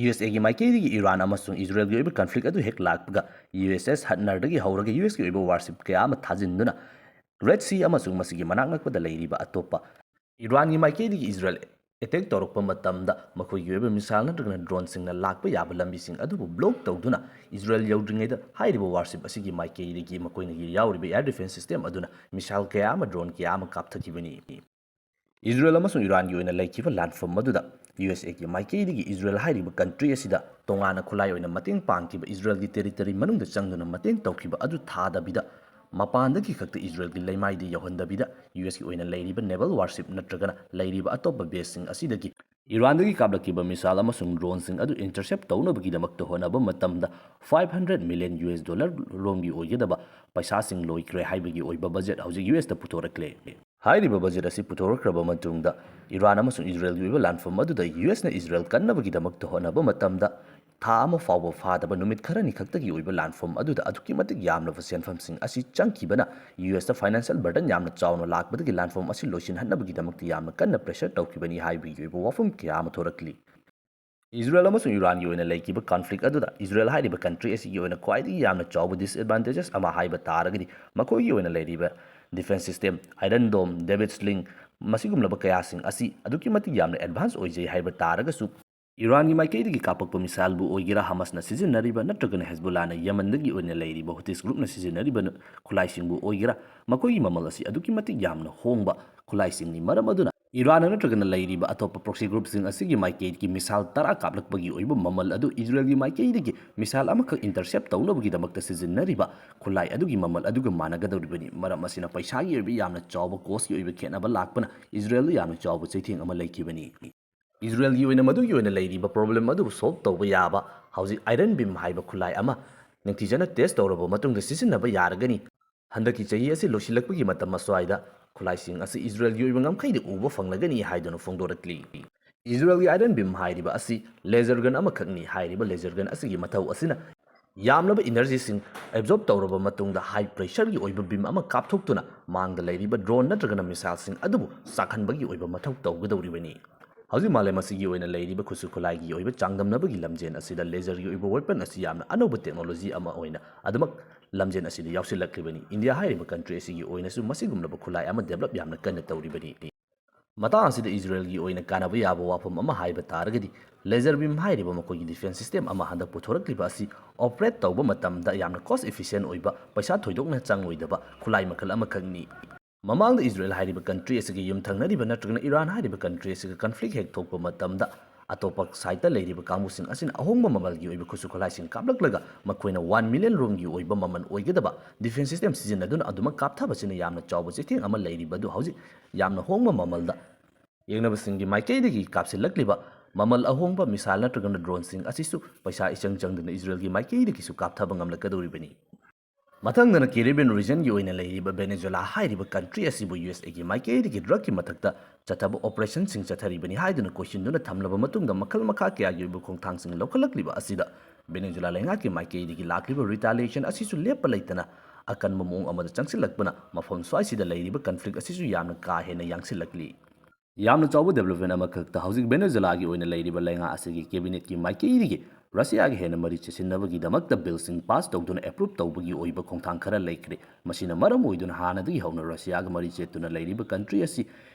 ꯌꯨ ꯑꯦꯁ ꯑꯦꯒꯤ ꯃꯥꯏꯀꯩꯗꯒꯤ ꯏꯔꯥꯟ ꯑꯃꯁꯨꯡ ꯏꯖꯔꯦꯜꯒꯤ ꯑꯣꯏꯕ ꯀꯟꯐ꯭ꯂꯤꯛ ꯑꯗꯨ ꯍꯦꯛ ꯂꯥꯛꯄꯒ ꯌꯨ ꯑꯦꯁ ꯑꯦꯁ ꯍꯠꯅꯔꯗꯒꯤ ꯍꯧꯔꯒ ꯌꯨ ꯑꯦꯁꯀꯤ ꯑꯣꯏꯕ ꯋꯥꯔꯁꯤꯞ ꯀꯌꯥ ꯑꯃ ꯊꯥꯖꯤꯟꯗꯨꯅ ꯔꯦꯗ ꯁꯤ ꯑꯃꯁꯨꯡ ꯃꯁꯤꯒꯤ ꯃꯅꯥꯛ ꯅꯛꯄꯗ ꯂꯩꯔꯤꯕ ꯑꯇꯣꯞꯄ ꯏꯔꯥꯟꯒꯤ ꯃꯥꯏꯀꯩꯗꯒꯤ ꯏꯖꯔꯦꯜ ꯑꯦꯇꯦꯛ ꯇꯧꯔꯛꯄ ꯃꯇꯝꯗ ꯃꯈꯣꯏꯒꯤ ꯑꯣꯏꯕ ꯃꯤꯁꯥꯏꯜ ꯅꯠꯇ꯭ꯔꯒꯅ ꯗ꯭ꯔꯣꯟꯁꯤꯡꯅ ꯂꯥꯛꯄ ꯌꯥꯕ ꯂꯝꯕꯤꯁꯤꯡ ꯑꯗꯨꯕꯨ ꯕ꯭ꯂꯣꯛ ꯇꯧꯗꯨꯅ ꯏꯖꯔꯦꯜ ꯌꯧꯗ꯭ꯔꯤꯉꯩꯗ ꯍꯥꯏꯔꯤꯕ ꯋꯥꯔꯁꯤꯞ ꯑꯁꯤꯒꯤ ꯃꯥꯏꯀꯩꯗꯒꯤ ꯃꯈꯣꯏꯅ ꯌꯥꯎꯔꯤꯕ ꯑꯦꯌꯔ ꯗꯤꯐꯦꯟꯁ ꯁꯤꯁꯇꯦꯝ ꯑꯗꯨꯅ ꯃꯤꯁꯥꯏꯜ ꯀꯌꯥ ꯑꯃ, ꯗ꯭ꯔꯣꯟ ꯀꯌꯥ ꯑꯃ ꯀꯥꯞꯊꯈꯤꯕꯅꯤ꯫ ꯏꯖꯔꯦꯜ ꯑꯃꯁꯨꯡ ꯏꯔꯥꯟꯒꯤ ꯑꯣꯏꯅ ꯂꯩꯈꯤꯕ ꯂꯥꯟꯐꯝ ꯑꯗꯨꯗ ꯌꯨ ꯑꯦꯁ ꯑꯦꯒꯤ ꯃꯥꯏꯀꯩꯗꯒꯤ ꯏꯖꯔꯦꯜ ꯍꯥꯏꯔꯤꯕ ꯀꯟꯇ꯭ꯔꯤ ꯑꯁꯤꯗ ꯇꯣꯉꯥꯟꯅ ꯈꯨꯠꯂꯥꯏ ꯑꯣꯏꯅ ꯃꯇꯦꯡ ꯄꯥꯡꯈꯤꯕ, ꯏꯖꯔꯦꯜꯒꯤ ꯇꯦꯔꯤꯇꯔꯤ ꯃꯅꯨꯡꯗ ꯆꯪꯗꯨꯅ ꯃꯇꯦꯡ ꯇꯧꯈꯤꯕ ꯑꯗꯨ ꯊꯥꯗꯕꯤꯗ, ꯃꯄꯥꯟꯗꯒꯤ ꯈꯛꯇ ꯏꯖꯔꯦꯜꯒꯤ ꯂꯩꯃꯥꯏꯗ ꯌꯧꯍꯟꯗꯕꯤꯗ, ꯌꯨ ꯑꯦꯁꯀꯤ ꯑꯣꯏꯅ ꯂꯩꯔꯤꯕ ꯅꯦꯚꯦꯜ ꯋꯥꯔꯁꯤꯞ ꯅꯠꯇ꯭ꯔꯒꯅ ꯂꯩꯔꯤꯕ ꯑꯇꯣꯞꯄ ꯕꯦꯁꯁꯤꯡ ꯑꯁꯤꯗꯒꯤ ꯏꯔꯥꯟꯗꯒꯤ ꯀꯥꯞꯂꯛꯈꯤꯕ ꯃꯤꯁꯥꯏꯜ ꯑꯃꯁꯨꯡ ꯗ꯭ꯔꯣꯟꯁꯤꯡ ꯑꯗꯨ ꯏꯟꯇꯔꯁꯦꯞ ꯇꯧꯅꯕꯒꯤꯗꯃꯛꯇ ꯍꯣꯠꯅꯕ ꯃꯇꯝꯗ five hundred million U S dollar ꯔꯣꯝꯒꯤ ꯑꯣꯏꯒꯗꯕ ꯄꯩꯁꯥꯁꯤꯡ ꯂꯣꯏꯈ꯭ꯔꯦ ꯍꯥꯏꯕꯒꯤ ꯑꯣꯏꯕ ꯕꯖꯦꯠ ꯍꯧꯖꯤꯛ ꯌꯨ ꯑꯦꯁꯇ ꯄꯨꯊꯣꯔꯛꯂꯦ꯫ ꯍꯥꯏꯔꯤꯕ ꯕꯖꯦꯠ ꯑꯁꯤ ꯄꯨꯊꯣꯔꯛꯈ꯭ꯔꯕ ꯃꯇꯨꯡꯗ ꯏꯔꯥꯟ ꯑꯃꯁꯨꯡ ꯏꯖꯔꯦꯜꯒꯤ ꯑꯣꯏꯕ ꯂꯥꯟꯐꯝ ꯑꯗꯨꯗ ꯌꯨ ꯑꯦꯁꯅ ꯏꯖꯔꯦꯜ ꯀꯟꯅꯕꯒꯤꯗꯃꯛꯇ ꯍꯣꯠꯅꯕ ꯃꯇꯝꯗ ꯊꯥ ꯑꯃ ꯐꯥꯎꯕ ꯐꯥꯗꯕ ꯅꯨꯃꯤꯠ ꯈꯔꯅꯤ ꯈꯛꯇꯒꯤ ꯑꯣꯏꯕ ꯂꯥꯟꯐꯝ ꯑꯗꯨꯗ ꯑꯗꯨꯛꯀꯤ ꯃꯇꯤꯛ ꯌꯥꯝꯂꯕ ꯁꯦꯟꯐꯝꯁꯤꯡ ꯑꯁꯤ ꯆꯪꯈꯤꯕꯅ ꯌꯨ ꯑꯦꯁꯇ ꯐꯥꯏꯅꯥꯟꯁꯤꯌꯦꯜ ꯕꯔꯗꯟ ꯌꯥꯝꯅ ꯆꯥꯎꯅ ꯂꯥꯛꯄꯗꯒꯤ ꯂꯥꯟꯐꯝ ꯑꯁꯤ ꯂꯣꯏꯁꯤꯟꯍꯟꯅꯕꯒꯤꯗꯃꯛꯇ ꯌꯥꯝꯅ ꯀꯟꯅ ꯄ꯭ꯔꯦꯁꯔ ꯇꯧꯈꯤꯕꯅꯤ ꯍꯥꯏꯕꯒꯤ ꯑꯣꯏꯕ ꯋꯥꯐꯝ ꯀꯌꯥ ꯑꯃ ꯊꯣꯔꯛꯂꯤ꯫ ꯏꯖꯔꯦꯜ ꯑꯃꯁꯨꯡ ꯏꯔꯥꯟꯒꯤ ꯑꯣꯏꯅ ꯂꯩꯈꯤꯕ ꯀꯟꯐ꯭ꯂꯤꯛ ꯑꯗꯨꯗ ꯏꯖꯔꯦꯜ ꯍꯥꯏꯔꯤꯕ ꯀꯟꯇ꯭ꯔꯤ ꯑꯁꯤꯒꯤ ꯑꯣꯏꯅ ꯈ꯭ꯋꯥꯏꯗꯒꯤ ꯌꯥꯝꯅ ꯆꯥꯎꯕ ꯗꯤꯁꯑꯦꯗꯚꯥꯟꯇꯦꯖꯦꯁ ꯑꯃ ꯍꯥꯏꯕ ꯇꯥꯔꯒꯗꯤ ꯃꯈꯣꯏꯒꯤ ꯑꯣꯏꯅ ꯂꯩꯔꯤꯕ ꯗꯤꯐꯦꯟꯁ ꯁꯤꯁꯇꯦꯝ, ꯑꯥꯏꯔꯟ ꯗꯣꯝ, ꯗꯦꯕꯤꯠ ꯁ꯭ꯂꯤꯡ, ꯃꯁꯤꯒꯨꯝꯂꯕ ꯀꯌꯥꯁꯤꯡ ꯑꯁꯤ ꯑꯗꯨꯛꯀꯤ ꯃꯇꯤꯛ ꯌꯥꯝꯅ ꯑꯦꯗꯚꯥꯟꯁ ꯑꯣꯏꯖꯩ ꯍꯥꯏꯕ ꯇꯥꯔꯒꯁꯨ, ꯏꯔꯥꯟꯒꯤ ꯃꯥꯏꯀꯩꯗꯒꯤ ꯀꯥꯞꯄꯛꯄ ꯃꯤꯁꯥꯏꯜꯕꯨ ꯑꯣꯏꯒꯦꯔꯥ, ꯍꯃꯁꯅ ꯁꯤꯖꯤꯟꯅꯔꯤꯕ ꯅꯠꯇ꯭ꯔꯒꯅ ꯍꯦꯖꯕꯨꯜꯂꯥꯅ ꯌꯃꯟꯗꯒꯤ ꯑꯣꯏꯅ ꯂꯩꯔꯤꯕ ꯍꯨꯇꯤꯁ ꯒ꯭ꯔꯨꯞꯅ ꯁꯤꯖꯤꯟꯅꯔꯤꯕ ꯈꯨꯠꯂꯥꯏꯁꯤꯡꯕꯨ ꯑꯣꯏꯒꯦꯔꯥ, ꯃꯈꯣꯏꯒꯤ ꯃꯃꯜ ꯑꯁꯤ ꯑꯗꯨꯛꯀꯤ ꯃꯇꯤꯛ ꯌꯥꯝꯅ ꯍꯣꯡꯕ ꯈꯨꯠꯂꯥꯏꯁꯤꯡꯅꯤ꯫ ꯃꯔꯝ ꯑꯗꯨꯅ ꯏꯔꯥꯟꯅ ꯅꯠꯇ꯭ꯔꯒꯅ ꯂꯩꯔꯤꯕ ꯑꯇꯣꯞꯄ ꯄ꯭ꯔꯣꯛꯁꯤ ꯒ꯭ꯔꯨꯞꯁꯤꯡ ꯑꯁꯤꯒꯤ ꯃꯥꯏꯀꯩꯒꯤ ꯃꯤꯁꯥꯏꯜ ꯇꯔꯥ ꯀꯥꯞꯂꯛꯄꯒꯤ ꯑꯣꯏꯕ ꯃꯃꯜ ꯑꯗꯨ ꯏꯖꯔꯦꯜꯒꯤ ꯃꯥꯏꯀꯩꯗꯒꯤ ꯃꯤꯁꯥꯏꯜ ꯑꯃꯈꯛ ꯏꯟꯇꯔꯁꯦꯞ ꯇꯧꯅꯕꯒꯤꯗꯃꯛꯇ ꯁꯤꯖꯤꯟꯅꯔꯤꯕ ꯈꯨꯠꯂꯥꯏ ꯑꯗꯨꯒꯤ ꯃꯃꯜ ꯑꯗꯨꯒ ꯃꯥꯟꯅꯒꯗꯧꯔꯤꯕꯅꯤ꯫ ꯃꯔꯝ ꯑꯁꯤꯅ ꯄꯩꯁꯥꯒꯤ ꯑꯣꯏꯕ ꯌꯥꯝꯅ ꯆꯥꯎꯕ ꯀꯣꯁꯀꯤ ꯑꯣꯏꯕ ꯈꯦꯠꯅꯕ ꯂꯥꯛꯄꯅ ꯏꯖꯔꯦꯜꯗ ꯌꯥꯝꯅ ꯆꯥꯎꯕ ꯆꯩꯊꯦꯡ ꯑꯃ ꯂꯩꯈꯤꯕꯅꯤ꯫ ꯏꯖꯔꯦꯜꯒꯤ ꯑꯣꯏꯅ ꯃꯗꯨꯒꯤ ꯑꯣꯏꯅ ꯂꯩꯔꯤꯕ ꯄ꯭ꯔꯣꯕ꯭ꯂꯦꯝ ꯑꯗꯨꯕꯨ ꯁꯣꯜꯕ ꯇꯧꯕ ꯌꯥꯕ ꯍꯧꯖꯤꯛ ꯑꯥꯏꯔꯟ ꯕꯤꯝ ꯍꯥꯏꯕ ꯈꯨꯠꯂꯥꯏ ꯑꯃ ꯅꯤꯡꯊꯤꯖꯅ ꯇꯦꯁ ꯇꯧꯔꯕ ꯃꯇꯨꯡꯗ ꯁꯤꯖꯤꯟꯅꯕ ꯌꯥꯔꯒꯅꯤ꯫ ꯍꯟꯗꯛꯀꯤ ꯆꯍꯤ ꯑꯁꯤ ꯂꯣꯏꯁꯤꯜꯂꯛꯄꯒꯤ ꯃꯇꯝ ꯑꯁ꯭ꯋꯥꯏꯗ ꯈꯨꯠꯂꯥꯏꯁꯤꯡ ꯑꯁꯤ ꯏꯖꯔꯦꯜꯒꯤ ꯑꯣꯏꯕ ꯉꯝꯈꯩꯗ ꯎꯕ ꯐꯪꯂꯒꯅꯤ ꯍꯥꯏꯗꯨꯅ ꯐꯣꯡꯗꯣꯔꯛꯂꯤ꯫ ꯏꯖꯔꯦꯜꯒꯤ ꯑꯥꯏꯔꯟ ꯕꯤꯝ ꯍꯥꯏꯔꯤꯕ ꯑꯁꯤ ꯂꯦꯖꯔ ꯒꯟ ꯑꯃꯈꯛꯅꯤ꯫ ꯍꯥꯏꯔꯤꯕ ꯂꯦꯖꯔ ꯒꯟ ꯑꯁꯤꯒꯤ ꯃꯊꯧ ꯑꯁꯤꯅ ꯌꯥꯝꯂꯕ ꯏꯅꯔꯖꯤꯁꯤꯡ ꯑꯦꯕꯖꯣꯔꯕ ꯇꯧꯔꯕ ꯃꯇꯨꯡꯗ ꯍꯥꯏ ꯄ꯭ꯔꯦꯁꯔꯒꯤ ꯑꯣꯏꯕ ꯕꯤꯝ ꯑꯃ ꯀꯥꯞꯊꯣꯛꯇꯨꯅ ꯃꯥꯡꯗ ꯂꯩꯔꯤꯕ ꯗ꯭ꯔꯣꯟ ꯅꯠꯇ꯭ꯔꯒꯅ ꯃꯤꯁꯥꯏꯜꯁꯤꯡ ꯑꯗꯨꯕꯨ ꯆꯥꯛꯍꯟꯕꯒꯤ ꯑꯣꯏꯕ ꯃꯊꯧ ꯇꯧꯒꯗꯧꯔꯤꯕꯅꯤ꯫ ꯍꯧꯖꯤꯛ ꯃꯥꯂꯦꯝ ꯑꯁꯤꯒꯤ ꯑꯣꯏꯅ ꯂꯩꯔꯤꯕ ꯈꯨꯠꯁꯨ ꯈꯨꯠꯂꯥꯏꯒꯤ ꯑꯣꯏꯕ ꯆꯥꯡꯗꯝꯅꯕꯒꯤ ꯂꯝꯖꯦꯜ ꯑꯁꯤꯗ ꯂꯦꯖꯔꯒꯤ ꯑꯣꯏꯕ ꯋꯦꯄꯟ ꯑꯁꯤ ꯌꯥꯝꯅ ꯑꯅꯧꯕ ꯇꯦꯛꯅꯣꯂꯣꯖꯤ ꯑꯃ ꯑꯣꯏꯅ ꯑꯗꯨꯃꯛ ꯂꯝꯖꯦꯜ ꯑꯁꯤꯗ ꯌꯥꯎꯁꯤꯜꯂꯛꯂꯤꯕꯅꯤ꯫ ꯏꯟꯗꯤꯌꯥ ꯍꯥꯏꯔꯤꯕ ꯀꯟꯇ꯭ꯔꯤ ꯑꯁꯤꯒꯤ ꯑꯣꯏꯅꯁꯨ ꯃꯁꯤꯒꯨꯝꯂꯕ ꯈꯨꯠꯂꯥꯏ ꯑꯃ ꯗꯦꯕꯂꯞ ꯌꯥꯝꯅ ꯀꯟꯅ ꯇꯧꯔꯤꯕꯅꯤ꯫ ꯃꯇꯥꯡ ꯑꯁꯤꯗ ꯏꯖꯔꯦꯜꯒꯤ ꯑꯣꯏꯅ ꯀꯥꯟꯅꯕ ꯌꯥꯕ ꯋꯥꯐꯝ ꯑꯃ ꯍꯥꯏꯕ ꯇꯥꯔꯒꯗꯤ, ꯂꯦꯖꯔ ꯕꯤꯝ ꯍꯥꯏꯔꯤꯕ ꯃꯈꯣꯏꯒꯤ ꯗꯤꯐꯦꯟꯁ ꯁꯤꯁꯇꯦꯝ ꯑꯃ ꯍꯟꯗꯛ ꯄꯨꯊꯣꯔꯛꯂꯤꯕ ꯑꯁꯤ ꯑꯣꯄꯔꯦꯠ ꯇꯧꯕ ꯃꯇꯝꯗ ꯌꯥꯝꯅ ꯀꯣꯁ ꯏꯐꯤꯁꯤꯌꯦꯟ ꯑꯣꯏꯕ, ꯄꯩꯁꯥ ꯊꯣꯏꯗꯣꯛꯅ ꯆꯪꯂꯣꯏꯗꯕ ꯈꯨꯠꯂꯥꯏ ꯃꯈꯜ ꯑꯃꯈꯛꯅꯤ꯫ ꯃꯃꯥꯡꯗ ꯏꯖꯔꯦꯜ ꯍꯥꯏꯔꯤꯕ ꯀꯟꯇ꯭ꯔꯤ ꯑꯁꯤꯒ ꯌꯨꯝꯊꯪꯅꯔꯤꯕ ꯅꯠꯇ꯭ꯔꯒꯅ ꯏꯔꯥꯟ ꯍꯥꯏꯔꯤꯕ ꯀꯟꯇ꯭ꯔꯤ ꯑꯁꯤꯒ ꯀꯟꯐ꯭ꯂꯤꯛ ꯍꯦꯛ ꯊꯣꯛꯄ ꯃꯇꯝꯗ, ꯑꯇꯣꯞꯄ ꯁꯥꯏꯠꯇ ꯂꯩꯔꯤꯕ ꯀꯥꯡꯕꯨꯁꯤꯡ ꯑꯁꯤꯅ ꯑꯍꯣꯡꯕ ꯃꯃꯜꯒꯤ ꯑꯣꯏꯕ ꯈꯨꯠꯁꯨ ꯈꯨꯠꯂꯥꯏꯁꯤꯡ ꯀꯥꯞꯂꯛꯂꯒ ꯃꯈꯣꯏꯅ ꯋꯥꯟ ꯃꯤꯂꯤꯌꯟ ꯔꯣꯝꯒꯤ ꯑꯣꯏꯕ ꯃꯃꯜ ꯑꯣꯏꯒꯗꯕ ꯗꯤꯐꯦꯟꯁ ꯁꯤꯁꯇꯦꯝ ꯁꯤꯖꯤꯟꯅꯗꯨꯅ ꯑꯗꯨꯃꯛ ꯀꯥꯞꯊꯕꯁꯤꯅ ꯌꯥꯝꯅ ꯆꯥꯎꯕ ꯆꯩꯊꯦꯡ ꯑꯃ ꯂꯩꯔꯤꯕ ꯑꯗꯨ ꯍꯧꯖꯤꯛ ꯌꯥꯝꯅ ꯍꯣꯡꯕ ꯃꯃꯜꯗ ꯌꯦꯡꯅꯕꯁꯤꯡꯒꯤ ꯃꯥꯏꯀꯩꯗꯒꯤ ꯀꯥꯞꯁꯤꯜꯂꯛꯂꯤꯕ ꯃꯃꯜ ꯑꯍꯣꯡꯕ ꯃꯤꯁꯥꯏꯜ ꯅꯠꯇ꯭ꯔꯒꯅ ꯗ꯭ꯔꯣꯟꯁꯤꯡ ꯑꯁꯤꯁꯨ ꯄꯩꯁꯥ ꯏꯆꯪ ꯆꯪꯗꯅ ꯏꯖꯔꯦꯜꯒꯤ ꯃꯥꯏꯀꯩꯗꯒꯤꯁꯨ ꯀꯥꯞꯊꯕ ꯉꯝꯂꯛꯀꯗꯧꯔꯤꯕꯅꯤ꯫ ꯃꯊꯪꯗꯅ ꯀꯦꯔꯤꯕꯤꯌꯟ ꯔꯤꯖꯟꯒꯤ ꯑꯣꯏꯅ ꯂꯩꯔꯤꯕ ꯚꯦꯅꯦꯖꯨꯂꯥ ꯍꯥꯏꯔꯤꯕ ꯀꯟꯇ꯭ꯔꯤ ꯑꯁꯤꯕꯨ ꯌꯨ ꯑꯦꯁ ꯑꯦꯒꯤ ꯃꯥꯏꯀꯩꯗꯒꯤ ꯗ꯭ꯔꯒꯀꯤ ꯃꯊꯛꯇ ꯆꯠꯊꯕ ꯑꯣꯄꯔꯦꯁꯟꯁꯤꯡ ꯆꯠꯊꯔꯤꯕꯅꯤ ꯍꯥꯏꯗꯨꯅ ꯀꯣꯏꯁꯤꯟꯗꯨꯅ ꯊꯝꯂꯕ ꯃꯇꯨꯡꯗ ꯃꯈꯜ ꯃꯈꯥ ꯀꯌꯥꯒꯤ ꯑꯣꯏꯕ ꯈꯣꯡꯊꯥꯡꯁꯤꯡ ꯂꯧꯈꯠꯂꯛꯂꯤꯕ ꯑꯁꯤꯗ ꯚꯦꯅꯦꯖꯨꯂꯥ ꯂꯩꯉꯥꯛꯀꯤ ꯃꯥꯏꯀꯩꯗꯒꯤ ꯂꯥꯛꯂꯤꯕ ꯔꯤꯇꯥꯂꯤꯌꯦꯁꯟ ꯑꯁꯤꯁꯨ ꯂꯦꯞꯄ ꯂꯩꯇꯅ ꯑꯀꯟꯕ ꯃꯑꯣꯡ ꯑꯃꯗ ꯆꯪꯁꯤꯜꯂꯛꯄꯅ ꯃꯐꯝ ꯁ꯭ꯋꯥꯏꯁꯤꯗ ꯂꯩꯔꯤꯕ ꯀꯟꯐ꯭ꯂꯤꯛ ꯑꯁꯤꯁꯨ ꯌꯥꯝꯅ ꯀꯥ ꯍꯦꯟꯅ ꯌꯥꯡꯁꯤꯜꯂꯛꯂꯤ꯫ ꯌꯥꯝꯅ ꯆꯥꯎꯕ development ꯑꯃꯈꯛꯇ ꯍꯧꯖꯤꯛ ꯚꯦꯅꯦꯖꯨꯂꯥꯒꯤ ꯑꯣꯏꯅ ꯂꯩꯔꯤꯕ ꯂꯩꯉꯥꯛ ꯑꯁꯤꯒꯤ cabinetꯀꯤ ꯃꯥꯏꯀꯩꯗꯒꯤ ꯔꯁꯤꯌꯥꯒ ꯍꯦꯟꯅ ꯃꯔꯤ ꯆꯦꯁꯤꯟꯅꯕꯒꯤꯗꯃꯛꯇ billꯁꯤꯡ pass ꯇꯧꯗꯨꯅ approve ꯇꯧꯕꯒꯤ ꯑꯣꯏꯕ ꯈꯣꯡꯊꯥꯡ ꯈꯔ ꯂꯩꯈ꯭ꯔꯦ꯫ ꯃꯁꯤꯅ ꯃꯔꯝ ꯑꯣꯏꯗꯨꯅ ꯍꯥꯟꯅꯗꯒꯤ ꯍꯧꯅ ꯔꯁꯤꯌꯥꯒ ꯃꯔꯤ ꯆꯦꯠꯇꯨꯅ ꯂꯩꯔꯤꯕ country ꯑꯁꯤ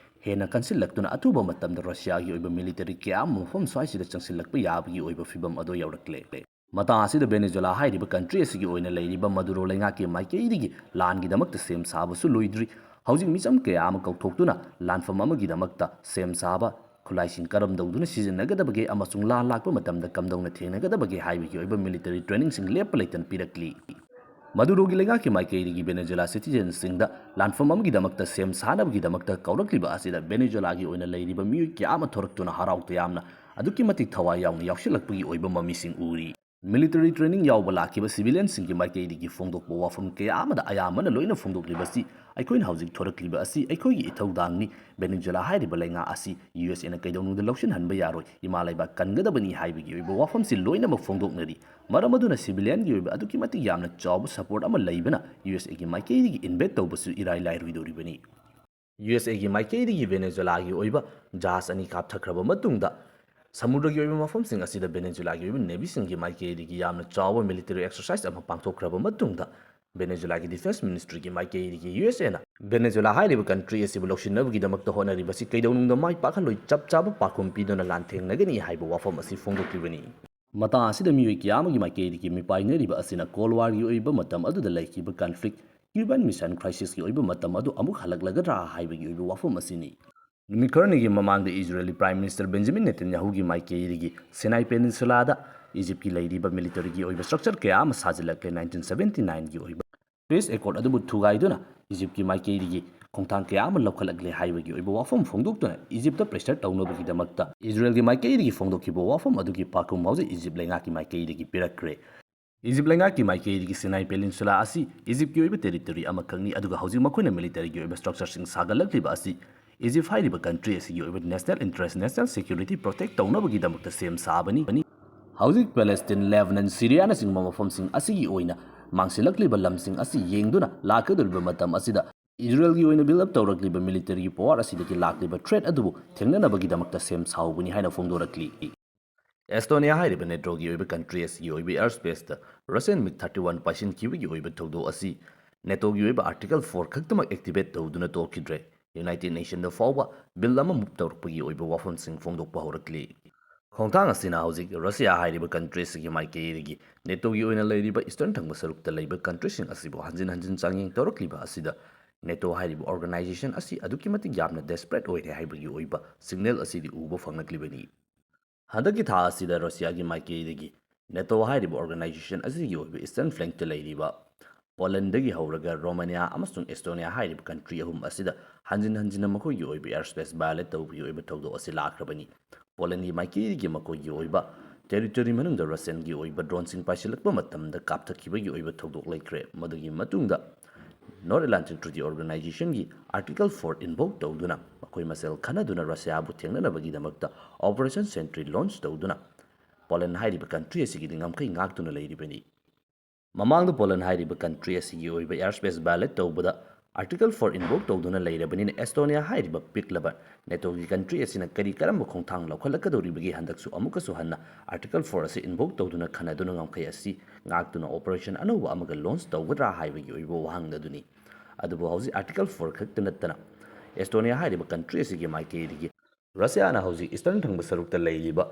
ꯍꯦꯟꯅ ꯀꯟꯁꯤꯜꯂꯛꯇꯨꯅ ꯑꯊꯨꯕ ꯃꯇꯝꯗ ꯔꯁꯤꯌꯥꯒꯤ ꯑꯣꯏꯕ military ꯀꯌꯥ ꯑꯃ ꯃꯐꯝ ꯁ꯭ꯋꯥꯏꯁꯤꯗ ꯆꯪꯁꯤꯜꯂꯛꯄ ꯌꯥꯕꯒꯤ ꯑꯣꯏꯕ ꯐꯤꯕꯝ ꯑꯗꯨ ꯌꯧꯔꯛꯂꯦ꯫ ꯃꯇꯥꯡ ꯑꯁꯤꯗ ꯚꯦꯅꯦꯖꯨꯂꯥ ꯍꯥꯏꯔꯤꯕ country ꯑꯁꯤꯒꯤ ꯑꯣꯏꯅ ꯂꯩꯔꯤꯕ ꯃꯗꯨꯔꯣ ꯂꯩꯉꯥꯛꯀꯤ ꯃꯥꯏꯀꯩꯗꯒꯤ ꯂꯥꯟꯒꯤꯗꯃꯛꯇ ꯁꯦꯝ ꯁꯥꯕꯁꯨ ꯂꯣꯏꯗ꯭ꯔꯤ꯫ ꯍꯧꯖꯤꯛ ꯃꯤꯆꯝ ꯀꯌꯥ ꯑꯃ ꯀꯧꯊꯣꯛꯇꯨꯅ ꯂꯥꯟꯐꯝ ꯑꯃꯒꯤꯗꯃꯛꯇ ꯁꯦꯝ ꯁꯥꯕ, ꯈꯨꯠꯂꯥꯏꯁꯤꯡ ꯀꯔꯝ ꯇꯧꯗꯨꯅ ꯁꯤꯖꯤꯟꯅꯒꯗꯕꯒꯦ ꯑꯃꯁꯨꯡ ꯂꯥꯟ ꯂꯥꯛꯄ ꯃꯇꯝꯗ ꯀꯝꯗꯧꯅ ꯊꯦꯡꯅꯒꯗꯕꯒꯦ ꯍꯥꯏꯕꯒꯤ ꯑꯣꯏꯕ military trainingꯁꯤꯡ ꯂꯦꯞꯄ ꯂꯩꯇꯅ ꯄꯤꯔꯛꯂꯤ꯫ ꯃꯗꯨꯔꯣꯒꯤ ꯂꯩꯉꯥꯛꯀꯤ ꯃꯥꯏꯀꯩꯗꯒꯤ ꯚꯦꯅꯦꯖꯨꯂꯥ citizenꯁꯤꯡꯗ ꯂꯥꯟꯐꯝ ꯑꯃꯒꯤꯗꯃꯛꯇ ꯁꯦꯝ ꯁꯥꯅꯕꯒꯤꯗꯃꯛꯇ ꯀꯧꯔꯛꯂꯤꯕ ꯑꯁꯤꯗ ꯚꯦꯅꯦꯖꯨꯂꯥꯒꯤ ꯑꯣꯏꯅ ꯂꯩꯔꯤꯕ ꯃꯤꯑꯣꯏ ꯀꯌꯥ ꯑꯃ ꯊꯣꯔꯛꯇꯨꯅ ꯍꯔꯥꯎ ꯇꯌꯥꯝꯅ ꯑꯗꯨꯛꯀꯤ ꯃꯇꯤꯛ ꯊꯋꯥꯏ ꯌꯥꯎꯅ ꯌꯥꯎꯁꯤꯜꯂꯛꯄꯒꯤ ꯑꯣꯏꯕ ꯃꯃꯤꯁꯤꯡ ꯎꯔꯤ꯫ Military training ꯌꯥꯎꯕ ꯂꯥꯛꯈꯤꯕ civilianꯁꯤꯡꯒꯤ ꯃꯥꯏꯀꯩꯗꯒꯤ ꯐꯣꯡꯗꯣꯛꯄ ꯋꯥꯐꯝ ꯀꯌꯥ ꯑꯃꯗ ꯑꯌꯥꯝꯕꯅ ꯂꯣꯏꯅ ꯐꯣꯡꯗꯣꯛꯂꯤꯕꯁꯤ ꯑꯩꯈꯣꯏꯅ ꯍꯧꯖꯤꯛ ꯊꯣꯔꯛꯂꯤꯕ ꯑꯁꯤ ꯑꯩꯈꯣꯏꯒꯤ ꯏꯊꯧꯗꯥꯡꯅꯤ꯫ ꯚꯦꯅꯦꯖꯨꯂꯥ ꯍꯥꯏꯔꯤꯕ ꯂꯩꯉꯥꯛ ꯑꯁꯤ USAꯅ ꯀꯩꯗꯧꯅꯨꯡꯗ ꯂꯧꯁꯤꯟꯍꯟꯕ ꯌꯥꯔꯣꯏ꯫ ꯏꯃꯥ ꯂꯩꯕꯥꯛ ꯀꯟꯒꯗꯕꯅꯤ ꯍꯥꯏꯕꯒꯤ ꯑꯣꯏꯕ ꯋꯥꯐꯝꯁꯤ ꯂꯣꯏꯅꯃꯛ ꯐꯣꯡꯗꯣꯛꯅꯔꯤ꯫ ꯃꯔꯝ ꯑꯗꯨꯅ civilianꯒꯤ ꯑꯣꯏꯕ ꯑꯗꯨꯛꯀꯤ ꯃꯇꯤꯛ ꯌꯥꯝꯅ ꯆꯥꯎꯕ support ꯑꯃ ꯂꯩꯕꯅ USAꯒꯤ ꯃꯥꯏꯀꯩꯗꯒꯤ invade ꯇꯧꯕꯁꯨ ꯏꯔꯥꯏ ꯂꯥꯏꯔꯣꯏꯗꯧꯔꯤꯕꯅꯤ꯫ USAꯒꯤ ꯃꯥꯏꯀꯩꯗꯒꯤ ꯚꯦꯅꯦꯖꯨꯂꯥꯒꯤ ꯑꯣꯏꯕ ꯖꯍꯥꯖ ꯑꯅꯤ ꯀꯥꯞꯊꯈ꯭ꯔꯕ ꯃꯇꯨꯡꯗ ꯁꯃꯨꯗ꯭ꯔꯒꯤ ꯑꯣꯏꯕ ꯃꯐꯝꯁꯤꯡ ꯑꯁꯤꯗ ꯚꯦꯅꯦꯖꯨꯂꯥꯒꯤ ꯑꯣꯏꯕ navyꯁꯤꯡꯒꯤ ꯃꯥꯏꯀꯩꯗꯒꯤ ꯌꯥꯝꯅ ꯆꯥꯎꯕ military exercise ꯑꯃ ꯄꯥꯡꯊꯣꯛꯈ꯭ꯔꯕ ꯃꯇꯨꯡꯗ ꯚꯦꯅꯦꯖꯨꯂꯥꯒꯤ defence ministryꯒꯤ ꯃꯥꯏꯀꯩꯗꯒꯤ USAꯅ ꯚꯦꯅꯦꯖꯨꯂꯥ ꯍꯥꯏꯔꯤꯕ country ꯑꯁꯤꯕꯨ ꯂꯧꯁꯤꯟꯅꯕꯒꯤꯗꯃꯛꯇ ꯍꯣꯠꯅꯔꯤꯕꯁꯤ ꯀꯩꯗꯧꯅꯨꯡꯗ ꯃꯥꯏ ꯄꯥꯛꯍꯜꯂꯣꯏ, ꯆꯞ ꯆꯥꯕ ꯄꯥꯎꯈꯨꯝ ꯄꯤꯗꯨꯅ ꯂꯥꯟꯊꯦꯡꯅꯒꯅꯤ ꯍꯥꯏꯕ ꯋꯥꯐꯝ ꯑꯁꯤ ꯐꯣꯡꯗꯣꯛꯂꯤꯕꯅꯤ꯫ ꯃꯇꯥꯡ ꯑꯁꯤꯗ ꯃꯤꯑꯣꯏ ꯀꯌꯥ ꯑꯃꯒꯤ ꯃꯥꯏꯀꯩꯗꯒꯤ ꯃꯤꯄꯥꯏꯅꯔꯤꯕ ꯑꯁꯤꯅ Cold Warꯒꯤ ꯑꯣꯏꯕ ꯃꯇꯝ ꯑꯗꯨꯗ ꯂꯩꯈꯤꯕ conflict, Cuban Missile Crisisꯀꯤ ꯑꯣꯏꯕ ꯃꯇꯝ ꯑꯗꯨ ꯑꯃꯨꯛ ꯍꯜꯂꯛꯂꯒꯗ꯭ꯔꯥ ꯍꯥꯏꯕꯒꯤ ꯑꯣꯏꯕ ꯋꯥꯐꯝ ꯑꯁꯤꯅꯤ꯫ ꯅꯨꯃꯤꯠ ꯈꯔꯅꯤꯒꯤ ꯃꯃꯥꯡꯗ ꯏꯖꯔꯦꯜꯒꯤ Prime Minister Benjamin Netanyahuꯒꯤ ꯃꯥꯏꯀꯩꯗꯒꯤ ꯁꯤꯅꯥꯏ Peninsulaꯗ ꯏꯖꯤꯞꯀꯤ ꯂꯩꯔꯤꯕ militaryꯒꯤ ꯑꯣꯏꯕ structure ꯀꯌꯥ ꯑꯃ ꯁꯥꯖꯤꯜꯂꯛꯂꯦ꯫ Nineteen seventy nineꯒꯤ ꯑꯣꯏꯕ peace accord ꯑꯗꯨꯕꯨ ꯊꯨꯒꯥꯏꯗꯨꯅ ꯏꯖꯤꯞꯀꯤ ꯃꯥꯏꯀꯩꯗꯒꯤ ꯈꯣꯡꯊꯥꯡ ꯀꯌꯥ ꯑꯃ ꯂꯧꯈꯠꯂꯛꯂꯦ ꯍꯥꯏꯕꯒꯤ ꯑꯣꯏꯕ ꯋꯥꯐꯝ ꯐꯣꯡꯗꯣꯛꯇꯨꯅ ꯏꯖꯤꯞꯇ pressure ꯇꯧꯅꯕꯒꯤꯗꯃꯛꯇ ꯏꯖꯔꯦꯜꯒꯤ ꯃꯥꯏꯀꯩꯗꯒꯤ ꯐꯣꯡꯗꯣꯛꯈꯤꯕ ꯋꯥꯐꯝ ꯑꯗꯨꯒꯤ ꯄꯥꯎꯈꯨꯝ ꯍꯧꯖꯤꯛ ꯏꯖꯤꯞ ꯂꯩꯉꯥꯛꯀꯤ ꯃꯥꯏꯀꯩꯗꯒꯤ ꯄꯤꯔꯛꯈ꯭ꯔꯦ꯫ ꯏꯖꯤꯞ ꯂꯩꯉꯥꯛꯀꯤ ꯃꯥꯏꯀꯩꯗꯒꯤ ꯁꯤꯅꯥꯏ Peninsula ꯑꯁꯤ ꯏꯖꯤꯞꯀꯤ ꯑꯣꯏꯕ territory ꯑꯃꯈꯛꯅꯤ, ꯑꯗꯨꯒ ꯍꯧꯖꯤꯛ ꯃꯈꯣꯏꯅ militaryꯒꯤ ꯑꯣꯏꯕ structureꯁꯤꯡ ꯁꯥꯒꯠꯂꯛꯂꯤꯕ ꯑꯁꯤ ꯏꯖꯤꯞ ꯍꯥꯏꯔꯤꯕ country ꯑꯁꯤꯒꯤ ꯑꯣꯏꯕ national interest, national security protect ꯇꯧꯅꯕꯒꯤꯗꯃꯛꯇ ꯁꯦꯝ ꯁꯥꯕꯅꯤ꯫ ꯍꯧꯖꯤꯛ Palestine, Lebanon, Syriaꯅꯆꯤꯡꯕ ꯃꯐꯝꯁꯤꯡ ꯑꯁꯤꯒꯤ ꯑꯣꯏꯅ ꯃꯥꯡꯁꯤꯜꯂꯛꯂꯤꯕ ꯂꯝꯁꯤꯡ ꯑꯁꯤ ꯌꯦꯡꯗꯨꯅ ꯂꯥꯛꯀꯗꯧꯔꯤꯕ ꯃꯇꯝ ꯑꯁꯤꯗ ꯏꯖꯔꯦꯜꯒꯤ ꯑꯣꯏꯅ build up ꯇꯧꯔꯛꯂꯤꯕ military power ꯑꯁꯤꯗꯒꯤ ꯂꯥꯛꯂꯤꯕ threat ꯑꯗꯨꯕꯨ ꯊꯦꯡꯅꯅꯕꯒꯤꯗꯃꯛꯇ ꯁꯦꯝ ꯁꯥꯍꯧꯕꯅꯤ ꯍꯥꯏꯅ ꯐꯣꯡꯗꯣꯔꯛꯂꯤ꯫ ꯑꯦꯁꯇꯣꯅꯤꯌꯥ ꯍꯥꯏꯔꯤꯕ NATOꯒꯤ ꯑꯣꯏꯕ country ꯑꯁꯤꯒꯤ ꯑꯣꯏꯕ air spaceꯇ Russian MiG thirty one ꯄꯥꯏꯁꯤꯟꯈꯤꯕꯒꯤ ꯑꯣꯏꯕ ꯊꯧꯗꯣꯛ ꯑꯁꯤ NATOꯒꯤ ꯑꯣꯏꯕ Article four ꯈꯛꯇꯃꯛ activate ꯇꯧꯗꯨꯅ ꯇꯣꯛꯈꯤꯗ꯭ꯔꯦ꯫ United Nationꯗ ꯐꯥꯎꯕ bill ꯑꯃ move ꯇꯧꯔꯛꯄꯒꯤ ꯑꯣꯏꯕ ꯋꯥꯐꯝꯁꯤꯡ ꯐꯣꯡꯗꯣꯛꯄ ꯍꯧꯔꯛꯂꯤ꯫ ꯈꯣꯡꯊꯥꯡ ꯑꯁꯤꯅ ꯍꯧꯖꯤꯛ ꯔꯁꯤꯌꯥ ꯍꯥꯏꯔꯤꯕ country ꯑꯁꯤꯒꯤ ꯃꯥꯏꯀꯩꯗꯒꯤ NATOꯒꯤ ꯑꯣꯏꯅ ꯂꯩꯔꯤꯕ eastern ꯊꯪꯕ ꯁꯔꯨꯛꯇ ꯂꯩꯕ countryꯁꯤꯡ ꯑꯁꯤꯕꯨ ꯍꯟꯖꯤꯟ ꯍꯟꯖꯤꯟ ꯆꯥꯡꯌꯦꯡ ꯇꯧꯔꯛꯂꯤꯕ ꯑꯁꯤꯗ NATO ꯍꯥꯏꯔꯤꯕ organization ꯑꯁꯤ ꯑꯗꯨꯛꯀꯤ ꯃꯇꯤꯛ ꯌꯥꯝꯅ desperate ꯑꯣꯏꯔꯦ ꯍꯥꯏꯕꯒꯤ ꯑꯣꯏꯕ signal ꯑꯁꯤꯗꯤ ꯎꯕ ꯐꯪꯂꯛꯂꯤꯕꯅꯤ꯫ ꯍꯟꯗꯛꯀꯤ ꯊꯥ ꯑꯁꯤꯗ ꯔꯁꯤꯌꯥꯒꯤ ꯃꯥꯏꯀꯩꯗꯒꯤ NATO ꯍꯥꯏꯔꯤꯕ organization ꯑꯁꯤꯒꯤ ꯑꯣꯏꯕ eastern flankꯇ ꯂꯩꯔꯤꯕ ꯄꯣꯂꯦꯟꯗꯒꯤ ꯍꯧꯔꯒ ꯔꯣꯃꯥꯅꯤꯌꯥ ꯑꯃꯁꯨꯡ ꯑꯦꯁꯇꯣꯅꯤꯌꯥ ꯍꯥꯏꯔꯤꯕ country ꯑꯍꯨꯝ ꯑꯁꯤꯗ ꯍꯟꯖꯤꯟ ꯍꯟꯖꯤꯟꯅ ꯃꯈꯣꯏꯒꯤ ꯑꯣꯏꯕ air space violate ꯇꯧꯕꯒꯤ ꯑꯣꯏꯕ ꯊꯧꯗꯣꯛ ꯑꯁꯤ ꯂꯥꯛꯈ꯭ꯔꯕꯅꯤ꯫ ꯄꯣꯂꯦꯟꯒꯤ ꯃꯥꯏꯀꯩꯗꯒꯤ ꯃꯈꯣꯏꯒꯤ ꯑꯣꯏꯕ territory ꯃꯅꯨꯡꯗ Russianꯒꯤ ꯑꯣꯏꯕ droneꯁꯤꯡ ꯄꯥꯏꯁꯤꯜꯂꯛꯄ ꯃꯇꯝꯗ ꯀꯥꯞꯊꯠꯈꯤꯕꯒꯤ ꯑꯣꯏꯕ ꯊꯧꯗꯣꯛ ꯂꯩꯈ꯭ꯔꯦ꯫ ꯃꯗꯨꯒꯤ ꯃꯇꯨꯡꯗ North Atlantic Treaty Organizationꯒꯤ Article four invoke ꯇꯧꯗꯨꯅ ꯃꯈꯣꯏ ꯃꯁꯦꯜ ꯈꯟꯅꯗꯨꯅ ꯔꯁꯤꯌꯥꯕꯨ ꯊꯦꯡꯅꯅꯕꯒꯤꯗꯃꯛꯇ Operation Sentry launch ꯇꯧꯗꯨꯅ ꯄꯣꯂꯦꯟ ꯍꯥꯏꯔꯤꯕ country ꯑꯁꯤꯒꯤꯗꯤ ꯉꯝꯈꯩ ꯉꯥꯛꯇꯨꯅ ꯂꯩꯔꯤꯕꯅꯤ꯫ ꯃꯃꯥꯡꯗ ꯄꯣꯂꯦꯟ ꯍꯥꯏꯔꯤꯕ country ꯑꯁꯤꯒꯤ ꯑꯣꯏꯕ air space violate ꯇꯧꯕꯗ Article four invoke ꯇꯧꯗꯨꯅ ꯂꯩꯔꯕꯅꯤꯅ ꯑꯦꯁꯇꯣꯅꯤꯌꯥ ꯍꯥꯏꯔꯤꯕ ꯄꯤꯛꯂꯕ NATOꯒꯤ country ꯑꯁꯤꯅ ꯀꯔꯤ ꯀꯔꯝꯕ ꯈꯣꯡꯊꯥꯡ ꯂꯧꯈꯠꯂꯛꯀꯗꯧꯔꯤꯕꯒꯦ? ꯍꯟꯗꯛꯁꯨ ꯑꯃꯨꯛꯀꯁꯨ ꯍꯟꯅ Article four ꯑꯁꯤ invoke ꯇꯧꯗꯨꯅ ꯈꯟꯅꯗꯨꯅ ꯉꯝꯈꯩ ꯑꯁꯤ ꯉꯥꯛꯇꯨꯅ operation ꯑꯅꯧꯕ ꯑꯃꯒ launch ꯇꯧꯒꯗ꯭ꯔꯥ ꯍꯥꯏꯕꯒꯤ ꯑꯣꯏꯕ ꯋꯥꯍꯪ ꯑꯗꯨꯅꯤ꯫ ꯑꯗꯨꯕꯨ ꯍꯧꯖꯤꯛ Article four ꯈꯛꯇ ꯅꯠꯇꯅ ꯑꯦꯁꯇꯣꯅꯤꯌꯥ ꯍꯥꯏꯔꯤꯕ country ꯑꯁꯤꯒꯤ ꯃꯥꯏꯀꯩꯗꯒꯤ ꯔꯁꯤꯌꯥꯅ ꯍꯧꯖꯤꯛ eastern ꯊꯪꯕ ꯁꯔꯨꯛꯇ ꯂꯩꯔꯤꯕ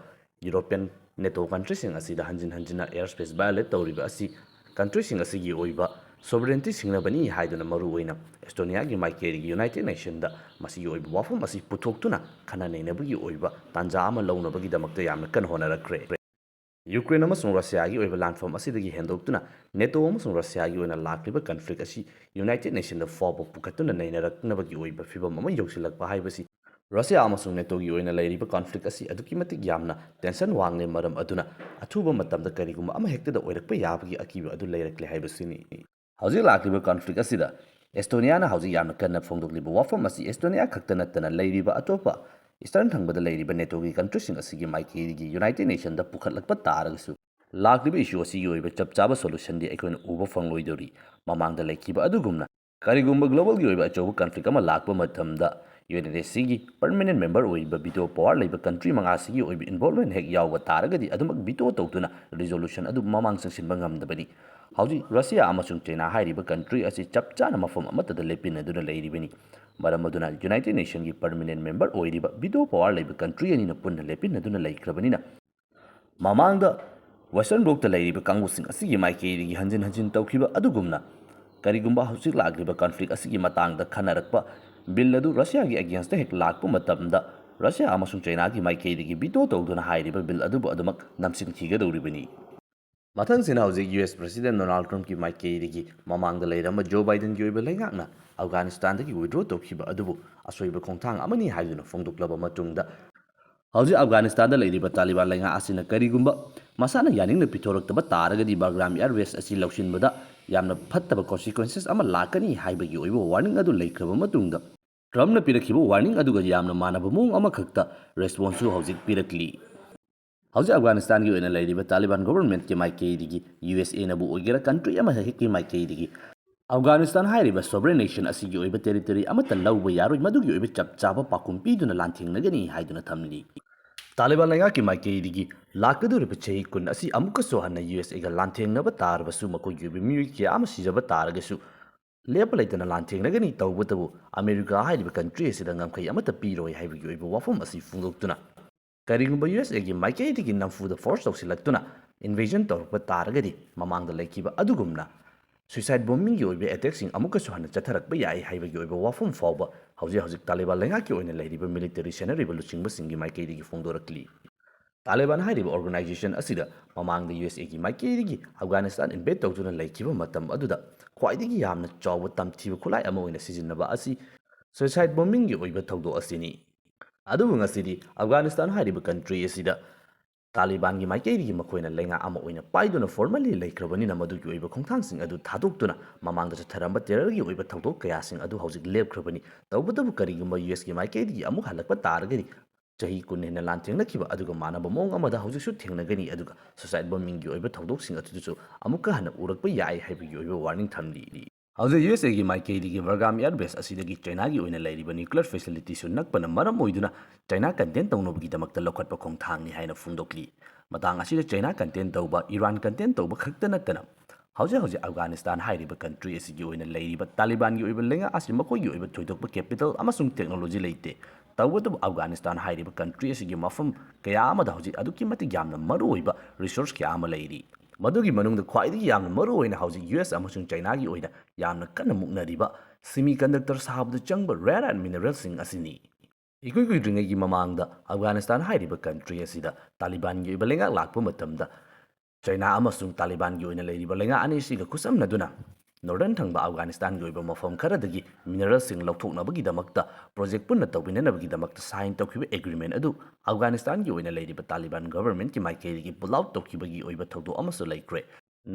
European NATO countryꯁꯤꯡ ꯑꯁꯤꯗ ꯍꯟꯖꯤꯟ ꯍꯟꯖꯤꯟꯅ air space violate ꯇꯧꯔꯤꯕ ꯑꯁꯤ countryꯁꯤꯡ ꯑꯁꯤꯒꯤ ꯑꯣꯏꯕ sovereignty ꯁꯤꯡꯅꯕꯅꯤ ꯍꯥꯏꯗꯨꯅ ꯃꯔꯨꯑꯣꯏꯅ ꯑꯦꯁꯇꯣꯅꯤꯌꯥꯒꯤ ꯃꯥꯏꯀꯩꯗꯒꯤ United Nationꯗ ꯃꯁꯤꯒꯤ ꯑꯣꯏꯕ ꯋꯥꯐꯝ ꯑꯁꯤ ꯄꯨꯊꯣꯛꯇꯨꯅ ꯈꯟꯅ ꯅꯩꯅꯕꯒꯤ ꯑꯣꯏꯕ ꯇꯥꯟꯖꯥ ꯑꯃ ꯂꯧꯅꯕꯒꯤꯗꯃꯛꯇ ꯌꯥꯝꯅ ꯀꯟꯅ ꯍꯣꯠꯅꯔꯛꯈ꯭ꯔꯦ꯫ ꯌꯨꯀ꯭ꯔꯦꯟ ꯑꯃꯁꯨꯡ ꯔꯁꯤꯌꯥꯒꯤ ꯑꯣꯏꯕ ꯂꯥꯟꯐꯝ ꯑꯁꯤꯗꯒꯤ ꯍꯦꯟꯗꯣꯛꯇꯨꯅ NATO ꯑꯃꯁꯨꯡ ꯔꯁꯤꯌꯥꯒꯤ ꯑꯣꯏꯅ ꯂꯥꯛꯂꯤꯕ conflict ꯑꯁꯤ United Nationꯗ ꯐꯥꯎꯕ ꯄꯨꯈꯠꯇꯨꯅ ꯅꯩꯅꯔꯛꯅꯕꯒꯤ ꯑꯣꯏꯕ ꯐꯤꯚꯝ ꯑꯃ ꯌꯧꯁꯤꯜꯂꯛꯄ ꯍꯥꯏꯕꯁꯤ ꯔꯁꯤꯌꯥ ꯑꯃꯁꯨꯡ NATOꯒꯤ ꯑꯣꯏꯅ ꯂꯩꯔꯤꯕ conflict ꯑꯁꯤ ꯑꯗꯨꯛꯀꯤ ꯃꯇꯤꯛ ꯌꯥꯝꯅ tension ꯋꯥꯡꯂꯦ꯫ ꯃꯔꯝ ꯑꯗꯨꯅ ꯑꯊꯨꯕ ꯃꯇꯝꯗ ꯀꯔꯤꯒꯨꯝꯕ ꯑꯃ ꯍꯦꯛꯇꯗ ꯑꯣꯏꯔꯛꯄ ꯌꯥꯕꯒꯤ ꯑꯀꯤꯕ ꯑꯗꯨ ꯂꯩꯔꯛꯂꯦ ꯍꯥꯏꯕꯁꯤꯅꯤ꯫ ꯍꯧꯖꯤꯛ ꯂꯥꯛꯂꯤꯕ conflict ꯑꯁꯤꯗ ꯑꯦꯁꯇꯣꯅꯤꯌꯥꯅ ꯍꯧꯖꯤꯛ ꯌꯥꯝꯅ ꯀꯟꯅ ꯐꯣꯡꯗꯣꯛꯂꯤꯕ ꯋꯥꯐꯝ ꯑꯁꯤ ꯑꯦꯁꯇꯣꯅꯤꯌꯥ ꯈꯛꯇ ꯅꯠꯇꯅ ꯂꯩꯔꯤꯕ ꯑꯇꯣꯞꯄ eastern ꯊꯪꯕꯗ ꯂꯩꯔꯤꯕ NATOꯒꯤ countryꯁꯤꯡ ꯑꯁꯤꯒꯤ ꯃꯥꯏꯀꯩꯗꯒꯤ United Nationꯗ ꯄꯨꯈꯠꯂꯛꯄ ꯇꯥꯔꯒꯁꯨ ꯂꯥꯛꯂꯤꯕ issue ꯑꯁꯤꯒꯤ ꯑꯣꯏꯕ ꯆꯞ ꯆꯥꯕ solutionꯗꯤ ꯑꯩꯈꯣꯏꯅ ꯎꯕ ꯐꯪꯂꯣꯏꯗꯧꯔꯤ꯫ ꯃꯃꯥꯡꯗ ꯂꯩꯈꯤꯕ ꯑꯗꯨꯒꯨꯝꯅ ꯀꯔꯤꯒꯨꯝꯕ global ꯒꯤ ꯑꯣꯏꯕ ꯑꯆꯧꯕ conflict ꯑꯃ ꯂꯥꯛꯄ ꯃꯇꯝꯗ, U N S C ꯒꯤ permanent member ꯑꯣꯏꯔꯤꯕ veto power ꯂꯩꯕ country ꯃꯉꯥꯁꯤꯒꯤ ꯑꯣꯏꯕ involvement ꯍꯦꯛ ꯌꯥꯎꯕ ꯇꯥꯔꯒꯗꯤ, ꯑꯗꯨꯃꯛ veto ꯇꯧꯗꯨꯅ resolution ꯑꯗꯨ ꯃꯃꯥꯡ ꯆꯪꯁꯤꯟꯕ ꯉꯝꯗꯕꯅꯤ꯫ ꯍꯧꯖꯤꯛ ꯔꯁꯤꯌꯥ ꯑꯃꯁꯨꯡ ꯆꯩꯅꯥ ꯍꯥꯏꯔꯤꯕ country ꯑꯁꯤ ꯆꯞ ꯆꯥꯅ ꯃꯐꯝ ꯑꯃꯠꯇꯗ ꯂꯦꯞꯄꯤꯟꯅꯗꯨꯅ ꯂꯩꯔꯤꯕꯅꯤ꯫ ꯃꯔꯝ ꯑꯗꯨꯅ United Nation ꯒꯤ permanent member ꯑꯣꯏꯔꯤꯕ veto power ꯂꯩꯕ country ꯑꯅꯤꯅ ꯄꯨꯟꯅ ꯂꯦꯞꯄꯤꯟꯅꯗꯨꯅ ꯂꯩꯈ꯭ꯔꯕꯅꯤꯅ, ꯃꯃꯥꯡꯗ Western Bloc ꯇ ꯂꯩꯔꯤꯕ ꯀꯥꯡꯕꯨꯁꯤꯡ ꯑꯁꯤꯒꯤ ꯃꯥꯏꯀꯩꯗꯒꯤ ꯍꯟꯖꯤꯟ ꯍꯟꯖꯤꯟ ꯇꯧꯈꯤꯕ ꯑꯗꯨꯒꯨꯝꯅ, ꯀꯔꯤꯒꯨꯝꯕ ꯍꯧꯖꯤꯛ ꯂꯥꯛꯂꯤꯕ conflict ꯑꯁꯤꯒꯤ ꯃꯇꯥꯡꯗ ꯈꯟꯅꯔꯛꯄ bill ꯑꯗꯨ ꯔꯁꯤꯌꯥꯒꯤ against ꯇ ꯍꯦꯛ ꯂꯥꯛꯄ ꯃꯇꯝꯗ, ꯔꯁꯤꯌꯥ ꯑꯃꯁꯨꯡ ꯆꯩꯅꯥꯒꯤ ꯃꯥꯏꯀꯩꯗꯒꯤ veto ꯇꯧꯗꯨꯅ ꯍꯥꯏꯔꯤꯕ bill ꯑꯗꯨꯕꯨ ꯑꯗꯨꯃꯛ ꯅꯝꯁꯤꯟꯈꯤꯒꯗꯧꯔꯤꯕꯅꯤ꯫ ꯃꯊꯪꯁꯤꯅ ꯍꯧꯖꯤꯛ U S President Donald Trump ꯀꯤ ꯃꯥꯏꯀꯩꯗꯒꯤ ꯃꯃꯥꯡꯗ ꯂꯩꯔꯝꯕ Joe Biden ꯒꯤ ꯑꯣꯏꯕ ꯂꯩꯉꯥꯛꯅ ꯑꯐꯒꯥꯅꯤꯁꯇꯥꯟꯗꯒꯤ withdraw ꯇꯧꯈꯤꯕ ꯑꯗꯨꯕꯨ ꯑꯁꯣꯏꯕ ꯈꯣꯡꯊꯥꯡ ꯑꯃꯅꯤ ꯍꯥꯏꯗꯨꯅ ꯐꯣꯡꯗꯣꯛꯂꯕ ꯃꯇꯨꯡꯗ, ꯍꯧꯖꯤꯛ ꯑꯐꯒꯥꯅꯤꯁꯇꯥꯟꯗ ꯂꯩꯔꯤꯕ ꯇꯥꯂꯤꯕꯥꯟ ꯂꯩꯉꯥꯛ ꯑꯁꯤꯅ ꯀꯔꯤꯒꯨꯝꯕ ꯃꯁꯥꯅ ꯌꯥꯅꯤꯡꯅ ꯄꯤꯊꯣꯔꯛꯇꯕ ꯇꯥꯔꯒꯗꯤ, Bagram Air Base ꯑꯁꯤ ꯂꯧꯁꯤꯟꯕꯗ ꯌꯥꯝꯅ ꯐꯠꯇꯕ consequences ꯑꯃ ꯂꯥꯛꯀꯅꯤ ꯍꯥꯏꯕꯒꯤ ꯑꯣꯏꯕ warning ꯑꯗꯨ ꯂꯩꯈ꯭ꯔꯕ ꯃꯇꯨꯡꯗ, Trump ꯅ ꯄꯤꯔꯛꯈꯤꯕ warning ꯑꯗꯨꯒ ꯌꯥꯝꯅ ꯃꯥꯟꯅꯕ ꯃꯑꯣꯡ ꯑꯃꯈꯛꯇ response ꯁꯨ ꯍꯧꯖꯤꯛ ꯄꯤꯔꯛꯂꯤ꯫ ꯍꯧꯖꯤꯛ ꯑꯐꯒꯥꯅꯤꯁꯇꯥꯟꯒꯤ ꯑꯣꯏꯅ ꯂꯩꯔꯤꯕ ꯇꯥꯂꯤꯕꯥꯟ government ꯀꯤ ꯃꯥꯏꯀꯩꯗꯒꯤ, U S A ꯅꯕꯨ ꯑꯣꯏꯒꯦꯔꯥ, country ꯑꯃ ꯍꯦꯛꯀꯤ ꯃꯥꯏꯀꯩꯗꯒꯤ, ꯑꯐꯒꯥꯅꯤꯁꯇꯥꯟ ꯍꯥꯏꯔꯤꯕ sovereign nation ꯑꯁꯤꯒꯤ ꯑꯣꯏꯕ territory ꯑꯃꯠꯇ ꯂꯧꯕ ꯌꯥꯔꯣꯏ, ꯃꯗꯨꯒꯤ ꯑꯣꯏꯕ ꯆꯞ ꯆꯥꯕ ꯄꯥꯎꯈꯨꯝ ꯄꯤꯗꯨꯅ ꯂꯥꯟꯊꯦꯡꯅꯒꯅꯤ ꯍꯥꯏꯗꯨꯅ ꯊꯝꯂꯤ꯫ ꯇꯥꯂꯤꯕꯥꯟ ꯂꯩꯉꯥꯛꯀꯤ ꯃꯥꯏꯀꯩꯗꯒꯤ ꯂꯥꯛꯀꯗꯧꯔꯤꯕ ꯆꯍꯤ ꯀꯨꯟ ꯑꯁꯤ ꯑꯃꯨꯛꯀꯁꯨ ꯍꯟꯅ U S A ꯒ ꯂꯥꯟꯊꯦꯡꯅꯕ ꯇꯥꯔꯕꯁꯨ, ꯃꯈꯣꯏꯒꯤ ꯑꯣꯏꯕ ꯃꯤꯑꯣꯏ ꯀꯌꯥ ꯑꯃ ꯁꯤꯖꯕ ꯇꯥꯔꯒꯁꯨ, ꯂꯦꯞꯄ ꯂꯩꯇꯅ ꯂꯥꯟꯊꯦꯡꯅꯒꯅꯤ꯫ ꯇꯧꯕꯇꯕꯨ, ꯑꯃꯦꯔꯤꯀꯥ ꯍꯥꯏꯔꯤꯕ country ꯑꯁꯤꯗ ꯉꯝꯈꯩ ꯑꯃꯠꯇ ꯄꯤꯔꯣꯏ ꯍꯥꯏꯕꯒꯤ ꯑꯣꯏꯕ ꯋꯥꯐꯝ ꯑꯁꯤ ꯐꯣꯡꯗꯣꯛꯇꯨꯅ, ꯀꯔꯤꯒꯨꯝꯕ U S A ꯒꯤ ꯃꯥꯏꯀꯩꯗꯒꯤ ꯅꯝꯐꯨꯗ force ꯇꯧꯁꯤꯜꯂꯛꯇꯨꯅ invasion ꯇꯧꯔꯛꯄ ꯇꯥꯔꯒꯗꯤ, ꯃꯃꯥꯡꯗ ꯂꯩꯈꯤꯕ ꯑꯗꯨꯒꯨꯝꯅ suicide bombing ꯒꯤ ꯑꯣꯏꯕ attack ꯁꯤꯡ ꯑꯃꯨꯛꯀꯁꯨ ꯍꯟꯅ ꯆꯠꯊꯔꯛꯄ ꯌꯥꯏ ꯍꯥꯏꯕꯒꯤ ꯑꯣꯏꯕ ꯋꯥꯐꯝ ꯐꯥꯎꯕ ꯍꯧꯖꯤꯛ ꯍꯧꯖꯤꯛ ꯇꯥꯂꯤꯕꯥꯟ ꯂꯩꯉꯥꯛꯀꯤ ꯑꯣꯏꯅ ꯂꯩꯔꯤꯕ military ꯁꯦꯟꯅꯔꯤꯕ ꯂꯨꯆꯤꯡꯕꯁꯤꯡꯒꯤ ꯃꯥꯏꯀꯩꯗꯒꯤ ꯐꯣꯡꯗꯣꯔꯛꯂꯤ꯫ ꯇꯥꯂꯤꯕꯥꯟ ꯍꯥꯏꯔꯤꯕ organization ꯑꯁꯤꯗ ꯃꯃꯥꯡꯗ U S A ꯒꯤ ꯃꯥꯏꯀꯩꯗꯒꯤ ꯑꯐꯒꯥꯅꯤꯁꯇꯥꯟ invade ꯇꯧꯗꯨꯅ ꯂꯩꯈꯤꯕ ꯃꯇꯝ ꯑꯗꯨꯗ ꯈ꯭ꯋꯥꯏꯗꯒꯤ ꯌꯥꯝꯅ ꯆꯥꯎꯕ ꯇꯝꯊꯤꯕ ꯈꯨꯠꯂꯥꯏ ꯑꯃ ꯑꯣꯏꯅ ꯁꯤꯖꯤꯟꯅꯕ ꯑꯁꯤ suicide bombing ꯒꯤ ꯑꯣꯏꯕ ꯊꯧꯗꯣꯛ ꯑꯁꯤꯅꯤ꯫ ꯑꯗꯨꯕꯨ ꯉꯁꯤꯗꯤ ꯑꯐꯒꯥꯅꯤꯁꯇꯥꯟ ꯍꯥꯏꯔꯤꯕ country ꯑꯁꯤꯗ ꯇꯥꯂꯤꯕꯥꯟꯒꯤ ꯃꯥꯏꯀꯩꯗꯒꯤ ꯃꯈꯣꯏꯅ ꯂꯩꯉꯥꯛ ꯑꯃ ꯑꯣꯏꯅ ꯄꯥꯏꯗꯨꯅ formally ꯂꯩꯈ꯭ꯔꯕꯅꯤꯅ, ꯃꯗꯨꯒꯤ ꯑꯣꯏꯕ ꯈꯣꯡꯊꯥꯡꯁꯤꯡ ꯑꯗꯨ ꯊꯥꯗꯣꯛꯇꯨꯅ ꯃꯃꯥꯡꯗ ꯆꯠꯊꯔꯝꯕ terror ꯒꯤ ꯑꯣꯏꯕ ꯊꯧꯗꯣꯛ ꯀꯌꯥꯁꯤꯡ ꯑꯗꯨ ꯍꯧꯖꯤꯛ ꯂꯦꯞꯈ꯭ꯔꯕꯅꯤ꯫ ꯇꯧꯕꯇꯕꯨ, ꯀꯔꯤꯒꯨꯝꯕ U S ꯀꯤ ꯃꯥꯏꯀꯩꯗꯒꯤ ꯑꯃꯨꯛ ꯍꯜꯂꯛꯄ ꯇꯥꯔꯒꯗꯤ, ꯆꯍꯤ ꯀꯨꯟ ꯍꯦꯟꯅ ꯂꯥꯟꯊꯦꯡꯅꯈꯤꯕ ꯑꯗꯨꯒ ꯃꯥꯟꯅꯕ ꯃꯑꯣꯡ ꯑꯃꯗ ꯍꯧꯖꯤꯛꯁꯨ ꯊꯦꯡꯅꯒꯅꯤ, ꯑꯗꯨꯒ suicide bombing ꯒꯤ ꯑꯣꯏꯕ ꯊꯧꯗꯣꯛꯁꯤꯡ ꯑꯗꯨꯁꯨ ꯑꯃꯨꯛꯀ ꯍꯟꯅ ꯎꯔꯛꯄ ꯌꯥꯏ ꯍꯥꯏꯕꯒꯤ ꯑꯣꯏꯕ warning ꯊꯝꯂꯤ꯫ ꯍꯧꯖꯤꯛ ꯌꯨ ꯑꯦꯁ ꯑꯦꯒꯤ ꯃꯥꯏꯀꯩꯗꯒꯤ ꯕꯔꯒꯥꯝ ꯑꯦꯌꯔꯕꯦꯁ ꯑꯁꯤꯗꯒꯤ ꯆꯥꯏꯅꯥꯒꯤ ꯑꯣꯏꯅ ꯂꯩꯔꯤꯕ ꯅ꯭ꯌꯨꯀ꯭ꯂꯤꯌꯔ ꯐꯦꯁꯤꯂꯤꯇꯤꯁꯨ ꯅꯛꯄꯅ ꯃꯔꯝ ꯑꯣꯏꯗꯨꯅ ꯆꯥꯏꯅꯥ ꯀꯟꯇꯦꯟ ꯇꯧꯅꯕꯒꯤꯗꯃꯛꯇ ꯂꯧꯈꯠꯄ ꯈꯣꯡꯊꯥꯡꯅꯤ ꯍꯥꯏꯅ ꯐꯣꯡꯗꯣꯛꯂꯤ꯫ ꯃꯇꯥꯡ ꯑꯁꯤꯗ ꯆꯥꯏꯅꯥ ꯀꯟꯇꯦꯟ ꯇꯧꯕ, ꯏꯔꯥꯟ ꯀꯟꯇꯦꯟ ꯇꯧꯕ ꯈꯛꯇ ꯅꯠꯇꯅ ꯍꯧꯖꯤꯛ ꯍꯧꯖꯤꯛ ꯑꯐꯒꯥꯅꯤꯁꯇꯥꯟ ꯍꯥꯏꯔꯤꯕ ꯀꯟꯇ꯭ꯔꯤ ꯑꯁꯤꯒꯤ ꯑꯣꯏꯅ ꯂꯩꯔꯤꯕ ꯇꯥꯂꯤꯕꯥꯟꯒꯤ ꯑꯣꯏꯕ ꯂꯩꯉꯥꯛ ꯑꯁꯤ ꯃꯈꯣꯏꯒꯤ ꯑꯣꯏꯕ ꯊꯣꯏꯗꯣꯛꯄ ꯀꯦꯄꯤꯇꯦꯜ ꯑꯃꯁꯨꯡ ꯇꯦꯛꯅꯣꯂꯣꯖꯤ ꯂꯩꯇꯦ꯫ ꯇꯧꯕꯇꯕꯨ ꯑꯐꯒꯥꯅꯤꯁꯇꯥꯟ ꯍꯥꯏꯔꯤꯕ ꯀꯟꯇ꯭ꯔꯤ ꯑꯁꯤꯒꯤ ꯃꯐꯝ ꯀꯌꯥ ꯑꯃꯗ ꯍꯧꯖꯤꯛ ꯑꯗꯨꯛꯀꯤ ꯃꯇꯤꯛ ꯌꯥꯝꯅ ꯃꯔꯨꯑꯣꯏꯕ ꯔꯤꯁꯣꯔꯁ ꯀꯌꯥ ꯑꯃ ꯂꯩꯔꯤ꯫ ꯃꯗꯨꯒꯤ ꯃꯅꯨꯡꯗ ꯈ꯭ꯋꯥꯏꯗꯒꯤ ꯌꯥꯝꯅ ꯃꯔꯨꯑꯣꯏꯅ ꯍꯧꯖꯤꯛ ꯌꯨ ꯑꯦꯁ ꯑꯃꯁꯨꯡ ꯆꯥꯏꯅꯥꯒꯤ ꯑꯣꯏꯅ ꯌꯥꯝꯅ ꯀꯟꯅ ꯃꯨꯛꯅꯔꯤꯕ ꯁꯤꯃꯤ ꯀꯟꯗꯛꯇꯔ ꯁꯥꯕꯗ ꯆꯪꯕ ꯔꯦꯌꯔ ꯑꯔꯊ ꯃꯤꯅꯔꯦꯜꯁꯤꯡ ꯑꯁꯤꯅꯤ꯫ ꯏꯀꯨꯏ ꯀꯨꯏꯗ꯭ꯔꯤꯉꯩꯒꯤ ꯃꯃꯥꯡꯗ ꯑꯐꯒꯥꯅꯤꯁꯇꯥꯟ ꯍꯥꯏꯔꯤꯕ ꯀꯟꯇ꯭ꯔꯤ ꯑꯁꯤꯗ ꯇꯥꯂꯤꯕꯥꯟꯒꯤ ꯑꯣꯏꯕ ꯂꯩꯉꯥꯛ ꯂꯥꯛꯄ ꯃꯇꯝꯗ ꯆꯥꯏꯅꯥ ꯑꯃꯁꯨꯡ ꯇꯥꯂꯤꯕꯥꯟꯒꯤ ꯑꯣꯏꯅ ꯂꯩꯔꯤꯕ ꯂꯩꯉꯥꯛ ꯑꯅꯤꯁꯤꯒ ꯈꯨꯠꯁꯝꯅꯗꯨꯅ ꯅꯣꯔꯗꯔꯟ ꯊꯪꯕ ꯑꯐꯒꯥꯅꯤꯁꯇꯥꯟꯒꯤ ꯑꯣꯏꯕ ꯃꯐꯝ ꯈꯔꯗꯒꯤ ꯃꯤꯅꯔꯦꯜꯁꯤꯡ ꯂꯧꯊꯣꯛꯅꯕꯒꯤꯗꯃꯛꯇ ꯄ꯭ꯔꯣꯖꯦꯛ ꯄꯨꯟꯅ ꯇꯧꯃꯤꯟꯅꯅꯕꯒꯤꯗꯃꯛꯇ ꯁꯥꯏꯟ ꯇꯧꯈꯤꯕ ꯑꯦꯒ꯭ꯔꯤꯃꯦꯟ ꯑꯗꯨ ꯑꯐꯒꯥꯅꯤꯁꯇꯥꯟꯒꯤ ꯑꯣꯏꯅ ꯂꯩꯔꯤꯕ ꯇꯥꯂꯤꯕꯥꯟ ꯒꯚꯔꯟꯃꯦꯟꯠꯀꯤ ꯃꯥꯏꯀꯩꯗꯒꯤ ꯄꯨꯜ ꯑꯥꯎꯠ ꯇꯧꯈꯤꯕꯒꯤ ꯑꯣꯏꯕ ꯊꯧꯗꯣꯛ ꯑꯃꯁꯨ ꯂꯩꯈ꯭ꯔꯦ꯫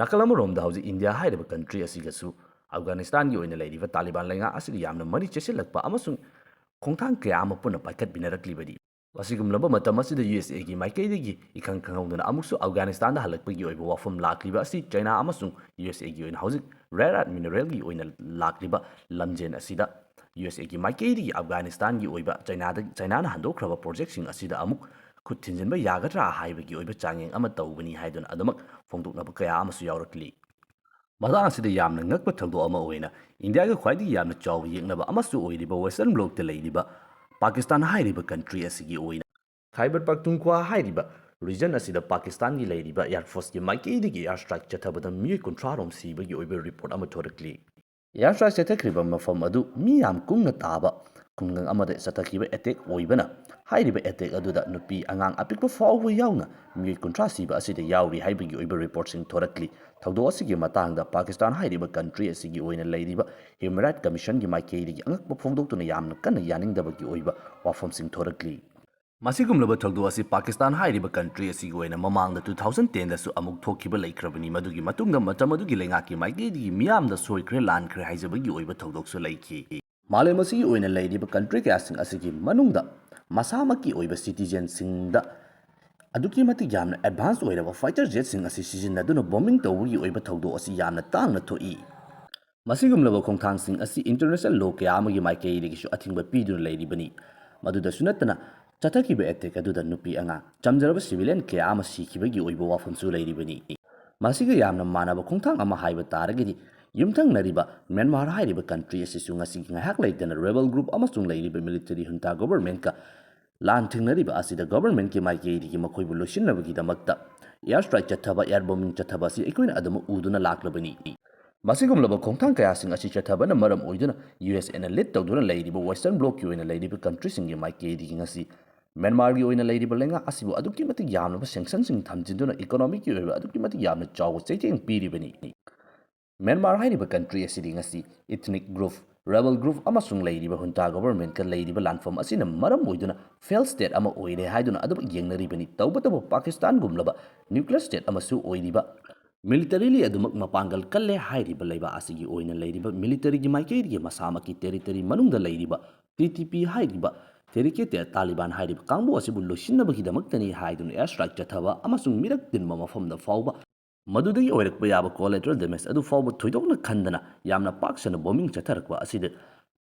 ꯅꯥꯀꯜ ꯑꯃꯔꯣꯝꯗ ꯍꯧꯖꯤꯛ ꯏꯟꯗꯤꯌꯥ ꯍꯥꯏꯔꯤꯕ ꯀꯟꯇ꯭ꯔꯤ ꯑꯁꯤꯒꯁꯨ ꯑꯐꯒꯥꯅꯤꯁꯇꯥꯟꯒꯤ ꯑꯣꯏꯅ ꯂꯩꯔꯤꯕ ꯇꯥꯂꯤꯕꯥꯟ ꯂꯩꯉꯥꯛ ꯑꯁꯤꯒ ꯌꯥꯝꯅ ꯃꯔꯤ ꯆꯦꯁꯤꯜꯂꯛꯄ ꯑꯃꯁꯨꯡ ꯈꯣꯡꯊꯥꯡ ꯀꯌꯥ ꯑꯃ ꯄꯨꯟꯅ ꯄꯥꯏꯈꯠꯃꯤꯟꯅꯔꯛꯂꯤꯕꯅꯤ꯫ ꯑꯁꯤꯒꯨꯝꯂꯕ ꯃꯇꯝ ꯑꯁꯤꯗ ꯌꯨ ꯑꯦꯁ ꯑꯦꯒꯤ ꯃꯥꯏꯀꯩꯗꯒꯤ ꯏꯈꯪ ꯈꯪꯍꯧꯗꯅ ꯑꯃꯨꯛꯁꯨ ꯑꯐꯒꯥꯅꯤꯁꯇꯥꯟꯗ ꯍꯜꯂꯛꯄꯒꯤ ꯑꯣꯏꯕ ꯋꯥꯐꯝ ꯂꯥꯛꯂꯤꯕ ꯑꯁꯤ ꯆꯥꯏꯅꯥ ꯑꯃꯁꯨꯡ ꯌꯨ ꯑꯦꯁ ꯑꯦꯒꯤ ꯑꯣꯏꯅ ꯍꯧꯖꯤꯛ ꯔꯦꯌꯔ ꯑꯔꯊ ꯃꯤꯅꯔꯦꯜꯒꯤ ꯑꯣꯏꯅ ꯂꯥꯛꯂꯤꯕ ꯂꯝꯖꯦꯟ ꯑꯁꯤꯗ ꯌꯨ ꯑꯦꯁ ꯑꯦꯒꯤ ꯃꯥꯏꯀꯩꯗꯒꯤ ꯑꯐꯒꯥꯅꯤꯁꯇꯥꯟꯒꯤ ꯑꯣꯏꯕ ꯆꯥꯏꯅꯥꯗ, ꯆꯥꯏꯅꯥꯅ ꯍꯟꯗꯣꯛꯈ꯭ꯔꯕ ꯄ꯭ꯔꯣꯖꯦꯛꯁꯤꯡ ꯑꯁꯤꯗ ꯑꯃꯨꯛ ꯈꯨꯠ ꯊꯤꯟꯖꯤꯟꯕ ꯌꯥꯒꯗ꯭ꯔꯥ ꯍꯥꯏꯕꯒꯤ ꯑꯣꯏꯕ ꯆꯥꯡꯌꯦꯡ ꯑꯃ ꯇꯧꯕꯅꯤ ꯍꯥꯏꯗꯨꯅ ꯑꯗꯨꯃꯛ ꯐꯣꯡꯗꯣꯛꯅꯕ ꯀꯌꯥ ꯑꯃꯁꯨ ꯌꯥꯎꯔꯛꯂꯤ꯫ ꯃꯇꯥꯡ ꯑꯁꯤꯗ ꯌꯥꯝꯅ ꯉꯛꯄ ꯊꯧꯗꯣꯛ ꯑꯃ ꯑꯣꯏꯅ ꯏꯟꯗꯤꯌꯥꯒ ꯈ꯭ꯋꯥꯏꯗꯒꯤ ꯌꯥꯝꯅ ꯆꯥꯎꯕ ꯌꯦꯛꯅꯕ ꯑꯃꯁꯨ ꯑꯣꯏꯔꯤꯕ ꯋꯦꯁꯇꯔꯟ ꯕ꯭ꯂꯣꯛꯇ ꯂꯩꯔꯤꯕ ꯄꯥꯀꯤꯁꯇꯥꯟ ꯍꯥꯏꯔꯤꯕ ꯀꯟꯇ꯭ꯔꯤ ꯑꯁꯤꯒꯤ ꯑꯣꯏꯅ ꯈꯥꯏꯕꯔ ꯄꯥꯈꯇꯨꯟꯈ꯭ꯋꯥ ꯍꯥꯏꯔꯤꯕ ꯔꯤꯖꯟ ꯑꯁꯤꯗ ꯄꯥꯀꯤꯁꯇꯥꯟꯒꯤ ꯂꯩꯔꯤꯕ ꯑꯦꯌꯔ ꯐꯣꯔꯁꯀꯤ ꯃꯥꯏꯀꯩꯗꯒꯤ ꯑꯦꯌꯔ ꯁ꯭ꯇ꯭ꯔꯥꯏꯛ ꯆꯠꯊꯕꯗ ꯃꯤꯑꯣꯏ ꯀꯨꯟꯊ꯭ꯔꯥ ꯔꯣꯝ ꯁꯤꯕꯒꯤ ꯑꯣꯏꯕ ꯔꯤꯄꯣꯔꯠ ꯑꯃ ꯊꯣꯔꯛꯂꯤ꯫ ꯑꯦꯌꯔ ꯁ꯭ꯇ꯭ꯔꯥꯏꯛ ꯆꯠꯊꯈ꯭ꯔꯤꯕ ꯃꯐꯝ ꯑꯗꯨ ꯃꯤ ꯌꯥꯝ ꯀꯨꯡꯅ ꯇꯥꯕ ꯈꯨꯡꯒꯪ ꯑꯃꯗ ꯆꯠꯊꯈꯤꯕ ꯑꯦꯇꯦꯛ ꯑꯣꯏꯕꯅ, ꯍꯥꯏꯔꯤꯕ ꯑꯦꯇꯦꯛ ꯑꯗꯨꯗ ꯅꯨꯄꯤ ꯑꯉꯥꯡ ꯑꯄꯤꯛꯄ ꯐꯥꯎꯕ ꯌꯥꯎꯅ ꯃꯤꯑꯣꯏ ꯀꯨꯟꯊ꯭ꯔꯥ ꯁꯤꯕ ꯑꯁꯤꯗ ꯌꯥꯎꯔꯤ ꯍꯥꯏꯕꯒꯤ ꯑꯣꯏꯕ ꯔꯤꯄꯣꯔꯠꯁꯤꯡ ꯊꯣꯔꯛꯂꯤ꯫ ꯊꯧꯗꯣꯛ ꯑꯁꯤꯒꯤ ꯃꯇꯥꯡꯗ ꯄꯥꯀꯤꯁꯇꯥꯟ ꯍꯥꯏꯔꯤꯕ ꯀꯟꯇ꯭ꯔꯤ ꯑꯁꯤꯒꯤ ꯑꯣꯏꯅ ꯂꯩꯔꯤꯕ ꯍ꯭ꯌꯨꯃꯦꯟ ꯔꯥꯏꯠ ꯀꯃꯤꯁꯟꯒꯤ ꯃꯥꯏꯀꯩꯗꯒꯤ ꯑꯉꯛꯄ ꯐꯣꯡꯗꯣꯛꯇꯨꯅ ꯌꯥꯝꯅ ꯀꯟꯅ ꯌꯥꯅꯤꯡꯗꯕꯒꯤ ꯑꯣꯏꯕ ꯋꯥꯐꯝꯁꯤꯡ ꯊꯣꯔꯛꯂꯤ꯫ ꯃꯁꯤꯒꯨꯝꯂꯕ ꯊꯧꯗꯣꯛ ꯑꯁꯤ ꯄꯥꯀꯤꯁꯇꯥꯟ ꯍꯥꯏꯔꯤꯕ ꯀꯟꯇ꯭ꯔꯤ ꯑꯁꯤꯒꯤ ꯑꯣꯏꯅ ꯃꯃꯥꯡꯗ ꯇꯨ ꯊꯥꯎꯖꯟ ꯇꯦꯟꯗꯁꯨ ꯑꯃꯨꯛ ꯊꯣꯛꯈꯤꯕ ꯂꯩꯈ꯭ꯔꯕꯅꯤ꯫ ꯃꯗꯨꯒꯤ ꯃꯇꯨꯡꯗ ꯃꯇꯝ ꯑꯗꯨꯒꯤ ꯂꯩꯉꯥꯛꯀꯤ ꯃꯥꯏꯀꯩꯗꯒꯤ ꯃꯤꯌꯥꯝꯗ ꯁꯣꯏꯈ꯭ꯔꯦ, ꯂꯥꯟꯈ꯭ꯔꯦ ꯍꯥꯏꯖꯕꯒꯤ ꯑꯣꯏꯕ ꯊꯧꯗꯣꯛꯁꯨ ꯂꯩꯈꯤ꯫ ꯃꯥꯂꯦꯝ ꯑꯁꯤꯒꯤ ꯑꯣꯏꯅ ꯂꯩꯔꯤꯕ ꯀꯟꯇ꯭ꯔꯤ ꯀꯌꯥꯁꯤꯡ ꯑꯁꯤꯒꯤ ꯃꯅꯨꯡꯗ ꯃꯁꯥꯃꯛꯀꯤ ꯑꯣꯏꯕ ꯁꯤꯇꯤꯖꯦꯟꯁꯤꯡꯗ ꯑꯗꯨꯛꯀꯤ ꯃꯇꯤꯛ ꯌꯥꯝꯅ ꯑꯦꯗꯚꯥꯟꯁ ꯑꯣꯏꯔꯕ ꯐꯥꯏꯇꯔ ꯖꯦꯠꯁꯤꯡ ꯑꯁꯤ ꯁꯤꯖꯤꯟꯅꯗꯨꯅ ꯕꯣꯝꯕꯤꯡ ꯇꯧꯕꯒꯤ ꯑꯣꯏꯕ ꯊꯧꯗꯣꯛ ꯑꯁꯤ ꯌꯥꯝꯅ ꯇꯥꯡꯅ ꯊꯣꯛꯏ꯫ ꯃꯁꯤꯒꯨꯝꯂꯕ ꯈꯣꯡꯊꯥꯡꯁꯤꯡ ꯑꯁꯤ international law ꯀꯌꯥ ꯑꯃꯒꯤ ꯃꯥꯏꯀꯩꯗꯒꯤꯁꯨ ꯑꯊꯤꯡꯕ ꯄꯤꯗꯨꯅ ꯂꯩꯔꯤꯕꯅꯤ꯫ ꯃꯗꯨꯗꯁꯨ ꯅꯠꯇꯅ, ꯆꯠꯊꯈꯤꯕ attack ꯑꯗꯨꯗ ꯅꯨꯄꯤ ꯑꯉꯥꯡ, ꯆꯝꯖꯔꯕ civilian ꯀꯌꯥ ꯑꯃ ꯁꯤꯈꯤꯕꯒꯤ ꯑꯣꯏꯕ ꯋꯥꯐꯝꯁꯨ ꯂꯩꯔꯤꯕꯅꯤ꯫ ꯃꯁꯤꯒ ꯌꯥꯝꯅ ꯃꯥꯟꯅꯕ ꯈꯣꯡꯊꯥꯡ ꯑꯃ ꯍꯥꯏꯕ ꯇꯥꯔꯒꯗꯤ, ꯌꯨꯝꯊꯪꯅꯔꯤꯕ ꯃ꯭ꯌꯥꯟꯃꯥꯔ ꯍꯥꯏꯔꯤꯕ country ꯑꯁꯤꯁꯨ ꯉꯁꯤꯒꯤ ꯉꯥꯏꯍꯥꯛ ꯂꯩꯇꯅ rebel group ꯑꯃꯁꯨꯡ ꯂꯩꯔꯤꯕ military junta governmentꯀ ꯂꯥꯟ ꯊꯦꯡꯅꯔꯤꯕ ꯑꯁꯤꯗ governmentꯀꯤ ꯃꯥꯏꯀꯩꯗꯒꯤ ꯃꯈꯣꯏꯕꯨ ꯂꯣꯏꯁꯤꯟꯅꯕꯒꯤꯗꯃꯛꯇ air strike ꯆꯠꯊꯕ, air bombing ꯆꯠꯊꯕ ꯑꯁꯤ ꯑꯩꯈꯣꯏꯅ ꯑꯗꯨꯃꯛ ꯎꯗꯨꯅ ꯂꯥꯛꯂꯕꯅꯤ꯫ ꯃꯁꯤꯒꯨꯝꯂꯕ ꯈꯣꯡꯊꯥꯡ ꯀꯌꯥꯁꯤꯡ ꯑꯁꯤ ꯆꯠꯊꯕꯅ ꯃꯔꯝ ꯑꯣꯏꯗꯨꯅ USAꯅ lead ꯇꯧꯗꯨꯅ ꯂꯩꯔꯤꯕ Western Blocꯀꯤ ꯑꯣꯏꯅ ꯂꯩꯔꯤꯕ countryꯁꯤꯡꯒꯤ ꯃꯥꯏꯀꯩꯗꯒꯤ ꯉꯁꯤ ꯃ꯭ꯌꯥꯟꯃꯥꯔꯒꯤ ꯑꯣꯏꯅ ꯂꯩꯔꯤꯕ ꯂꯩꯉꯥꯛ ꯑꯁꯤꯕꯨ ꯑꯗꯨꯛꯀꯤ ꯃꯇꯤꯛ ꯌꯥꯝꯂꯕ sanctionꯁꯤꯡ ꯊꯝꯖꯤꯟꯗꯨꯅ economicꯀꯤ ꯑꯣꯏꯕ ꯑꯗꯨꯛꯀꯤ ꯃꯇꯤꯛ ꯌꯥꯝꯅ ꯆꯥꯎꯕ ꯆꯩꯊꯦꯡ ꯄꯤꯔꯤꯕꯅꯤ꯫ ꯃ꯭ꯌꯥꯟꯃꯥꯔ ꯍꯥꯏꯔꯤꯕ country ꯑꯁꯤꯗꯤ ꯉꯁꯤ ethnic group, rebel group ꯑꯃꯁꯨꯡ ꯂꯩꯔꯤꯕ junta governmentꯀ ꯂꯩꯔꯤꯕ ꯂꯥꯟꯐꯝ ꯑꯁꯤꯅ ꯃꯔꯝ ꯑꯣꯏꯗꯨꯅ fail state ꯑꯃ ꯑꯣꯏꯔꯦ ꯍꯥꯏꯗꯨꯅ ꯑꯗꯨꯃꯛ ꯌꯦꯡꯅꯔꯤꯕꯅꯤ꯫ ꯇꯧꯕꯇꯕꯨ ꯄꯥꯀꯤꯁꯇꯥꯟꯒꯨꯝꯂꯕ nuclear state ꯑꯃꯁꯨ ꯑꯣꯏꯔꯤꯕ, militaryly ꯑꯗꯨꯃꯛ ꯃꯄꯥꯡꯒꯜ ꯀꯜꯂꯦ ꯍꯥꯏꯔꯤꯕ ꯂꯩꯕꯥꯛ ꯑꯁꯤꯒꯤ ꯑꯣꯏꯅ ꯂꯩꯔꯤꯕ militaryꯒꯤ ꯃꯥꯏꯀꯩꯗꯒꯤ ꯃꯁꯥꯃꯛꯀꯤ territory ꯃꯅꯨꯡꯗ ꯂꯩꯔꯤꯕ TTP ꯍꯥꯏꯔꯤꯕ Tehrik-e-Taliban ꯍꯥꯏꯔꯤꯕ ꯀꯥꯡꯕꯨ ꯑꯁꯤꯕꯨ ꯂꯣꯏꯁꯤꯟꯅꯕꯒꯤꯗꯃꯛꯇꯅꯤ ꯍꯥꯏꯗꯨꯅ air strike ꯆꯠꯊꯕ ꯑꯃꯁꯨꯡ ꯃꯤꯔꯛ ꯇꯤꯟꯕ ꯃꯐꯝꯗ ꯐꯥꯎꯕ ꯃꯗꯨꯗꯒꯤ ꯑꯣꯏꯔꯛꯄ ꯌꯥꯕ collateral damage ꯑꯗꯨ ꯐꯥꯎꯕ ꯊꯣꯏꯗꯣꯛꯅ ꯈꯟꯗꯅ ꯌꯥꯝꯅ ꯄꯥꯛ ꯁꯟꯅ bombing ꯆꯠꯊꯔꯛꯄ ꯑꯁꯤꯗ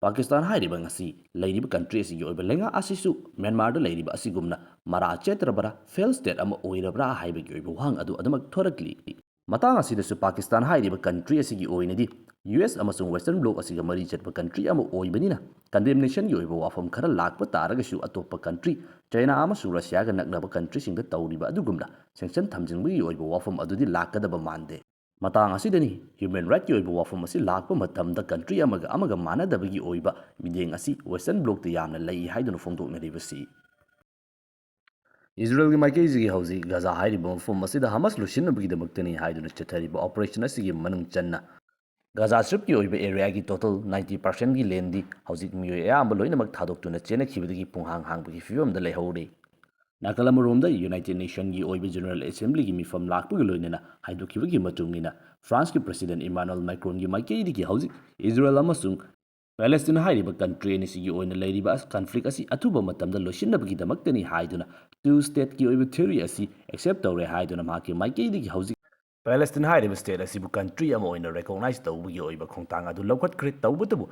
ꯄꯥꯀꯤꯁꯇꯥꯟ ꯍꯥꯏꯔꯤꯕ ꯉꯁꯤ ꯂꯩꯔꯤꯕ country ꯑꯁꯤꯒꯤ ꯑꯣꯏꯕ ꯂꯩꯉꯥꯛ ꯑꯁꯤꯁꯨ ꯃ꯭ꯌꯥꯟꯃꯥꯔꯗ ꯂꯩꯔꯤꯕ ꯑꯁꯤꯒꯨꯝꯅ ꯃꯔꯥ ꯆꯦꯠꯇ꯭ꯔꯕ꯭ꯔꯥ, fail state ꯑꯃ ꯑꯣꯏꯔꯕ꯭ꯔꯥ ꯍꯥꯏꯕꯒꯤ ꯑꯣꯏꯕ ꯋꯥꯍꯪ ꯑꯗꯨ ꯑꯗꯨꯃꯛ ꯊꯣꯔꯛꯂꯤ꯫ ꯃꯇꯥꯡ ꯑꯁꯤꯗꯁꯨ ꯄꯥꯀꯤꯁꯇꯥꯟ ꯍꯥꯏꯔꯤꯕ country ꯑꯁꯤꯒꯤ ꯑꯣꯏꯅꯗꯤ US ꯑꯃꯁꯨꯡ Western Bloc ꯑꯁꯤꯒ ꯃꯔꯤ ꯆꯠꯄ country ꯑꯃ ꯑꯣꯏꯕꯅꯤꯅ condemnationꯒꯤ ꯑꯣꯏꯕ ꯋꯥꯐꯝ ꯈꯔ ꯂꯥꯛꯄ ꯇꯥꯔꯒꯁꯨ ꯑꯇꯣꯞꯄ country, China ꯑꯃꯁꯨꯡ Russiaꯒ ꯅꯛꯅꯕ countryꯁꯤꯡꯗ ꯇꯧꯔꯤꯕ ꯑꯗꯨꯒꯨꯝꯅ sanction ꯊꯝꯖꯤꯟꯕꯒꯤ ꯑꯣꯏꯕ ꯋꯥꯐꯝ ꯑꯗꯨꯗꯤ ꯂꯥꯛꯀꯗꯕ ꯃꯥꯟꯗꯦ꯫ ꯃꯇꯥꯡ ꯑꯁꯤꯗꯅꯤ human rightꯀꯤ ꯑꯣꯏꯕ ꯋꯥꯐꯝ ꯑꯁꯤ ꯂꯥꯛꯄ ꯃꯇꯝꯗ country ꯑꯃꯒ ꯑꯃꯒ ꯃꯥꯟꯅꯗꯕꯒꯤ ꯑꯣꯏꯕ ꯃꯤꯠꯌꯦꯡ ꯑꯁꯤ Western Blocꯇ ꯌꯥꯝꯅ ꯂꯩ ꯍꯥꯏꯗꯨꯅ ꯐꯣꯡꯗꯣꯛꯅꯔꯤꯕꯁꯤ꯫ ꯏꯖꯔꯦꯜꯒꯤ ꯃꯥꯏꯀꯩꯁꯤꯒꯤ ꯍꯧꯖꯤꯛ ꯒꯥꯖꯥ ꯍꯥꯏꯔꯤꯕ ꯃꯐꯝ ꯑꯁꯤꯗ ꯍꯃꯥꯁ ꯂꯣꯏꯁꯤꯟꯅꯕꯒꯤꯗꯃꯛꯇꯅꯤ ꯍꯥꯏꯗꯨꯅ ꯆꯠꯊꯔꯤꯕ operation ꯑꯁꯤꯒꯤ ꯃꯅꯨꯡ ꯆꯟꯅ ꯒꯥꯖꯥ ꯁ꯭ꯇ꯭ꯔꯤꯞꯀꯤ ꯑꯣꯏꯕ areaꯒꯤ total ninety percentꯀꯤ landꯗꯤ ꯍꯧꯖꯤꯛ ꯃꯤꯑꯣꯏ ꯑꯌꯥꯝꯕ ꯂꯣꯏꯅꯃꯛ ꯊꯥꯗꯣꯛꯇꯨꯅ ꯆꯦꯟꯅꯈꯤꯕꯗꯒꯤ ꯄꯨꯡꯍꯥꯡ ꯍꯥꯡꯕꯒꯤ ꯐꯤꯕꯝꯗ ꯂꯩꯍꯧꯔꯦ꯫ ꯅꯥꯀꯜ ꯑꯃꯔꯣꯝꯗ United Nationꯒꯤ ꯑꯣꯏꯕ General Assemblyꯒꯤ ꯃꯤꯐꯝ ꯂꯥꯛꯄꯒ ꯂꯣꯏꯅꯅ ꯍꯥꯏꯗꯣꯛꯈꯤꯕꯒꯤ ꯃꯇꯨꯡ ꯏꯟꯅ, Franceꯀꯤ President Emmanuel Macronꯒꯤ ꯃꯥꯏꯀꯩꯗꯒꯤ ꯍꯧꯖꯤꯛ ꯏꯖꯔꯦꯜ ꯑꯃꯁꯨꯡ ꯄꯦꯂꯦꯁꯇꯤꯟ ꯍꯥꯏꯔꯤꯕ country ꯑꯅꯤꯁꯤꯒꯤ ꯑꯣꯏꯅ ꯂꯩꯔꯤꯕ ꯑꯁ-, conflict ꯑꯁꯤ ꯑꯊꯨꯕ ꯃꯇꯝꯗ ꯂꯣꯏꯁꯤꯟꯅꯕꯒꯤꯗꯃꯛꯇꯅꯤ ꯍꯥꯏꯗꯨꯅ two stateꯀꯤ ꯑꯣꯏꯕ theory ꯑꯁꯤ accept ꯇꯧꯔꯦ ꯍꯥꯏꯗꯨꯅ ꯃꯍꯥꯛꯀꯤ ꯃꯥꯏꯀꯩꯗꯒꯤ ꯍꯧꯖꯤꯛ ꯄꯦꯂꯦꯁꯇꯤꯟ ꯍꯥꯏꯔꯤꯕ ꯁ꯭ꯇꯦꯠ ꯑꯁꯤꯕꯨ ꯀꯟꯇ꯭ꯔꯤ ꯑꯃ ꯑꯣꯏꯅ ꯔꯦꯀꯣꯛꯅꯥꯏꯖ ꯇꯧꯕꯒꯤ ꯑꯣꯏꯕ ꯈꯣꯡꯊꯥꯡ ꯑꯗꯨ ꯂꯧꯈꯠꯈ꯭ꯔꯦ꯫ ꯇꯧꯕꯇꯕꯨ,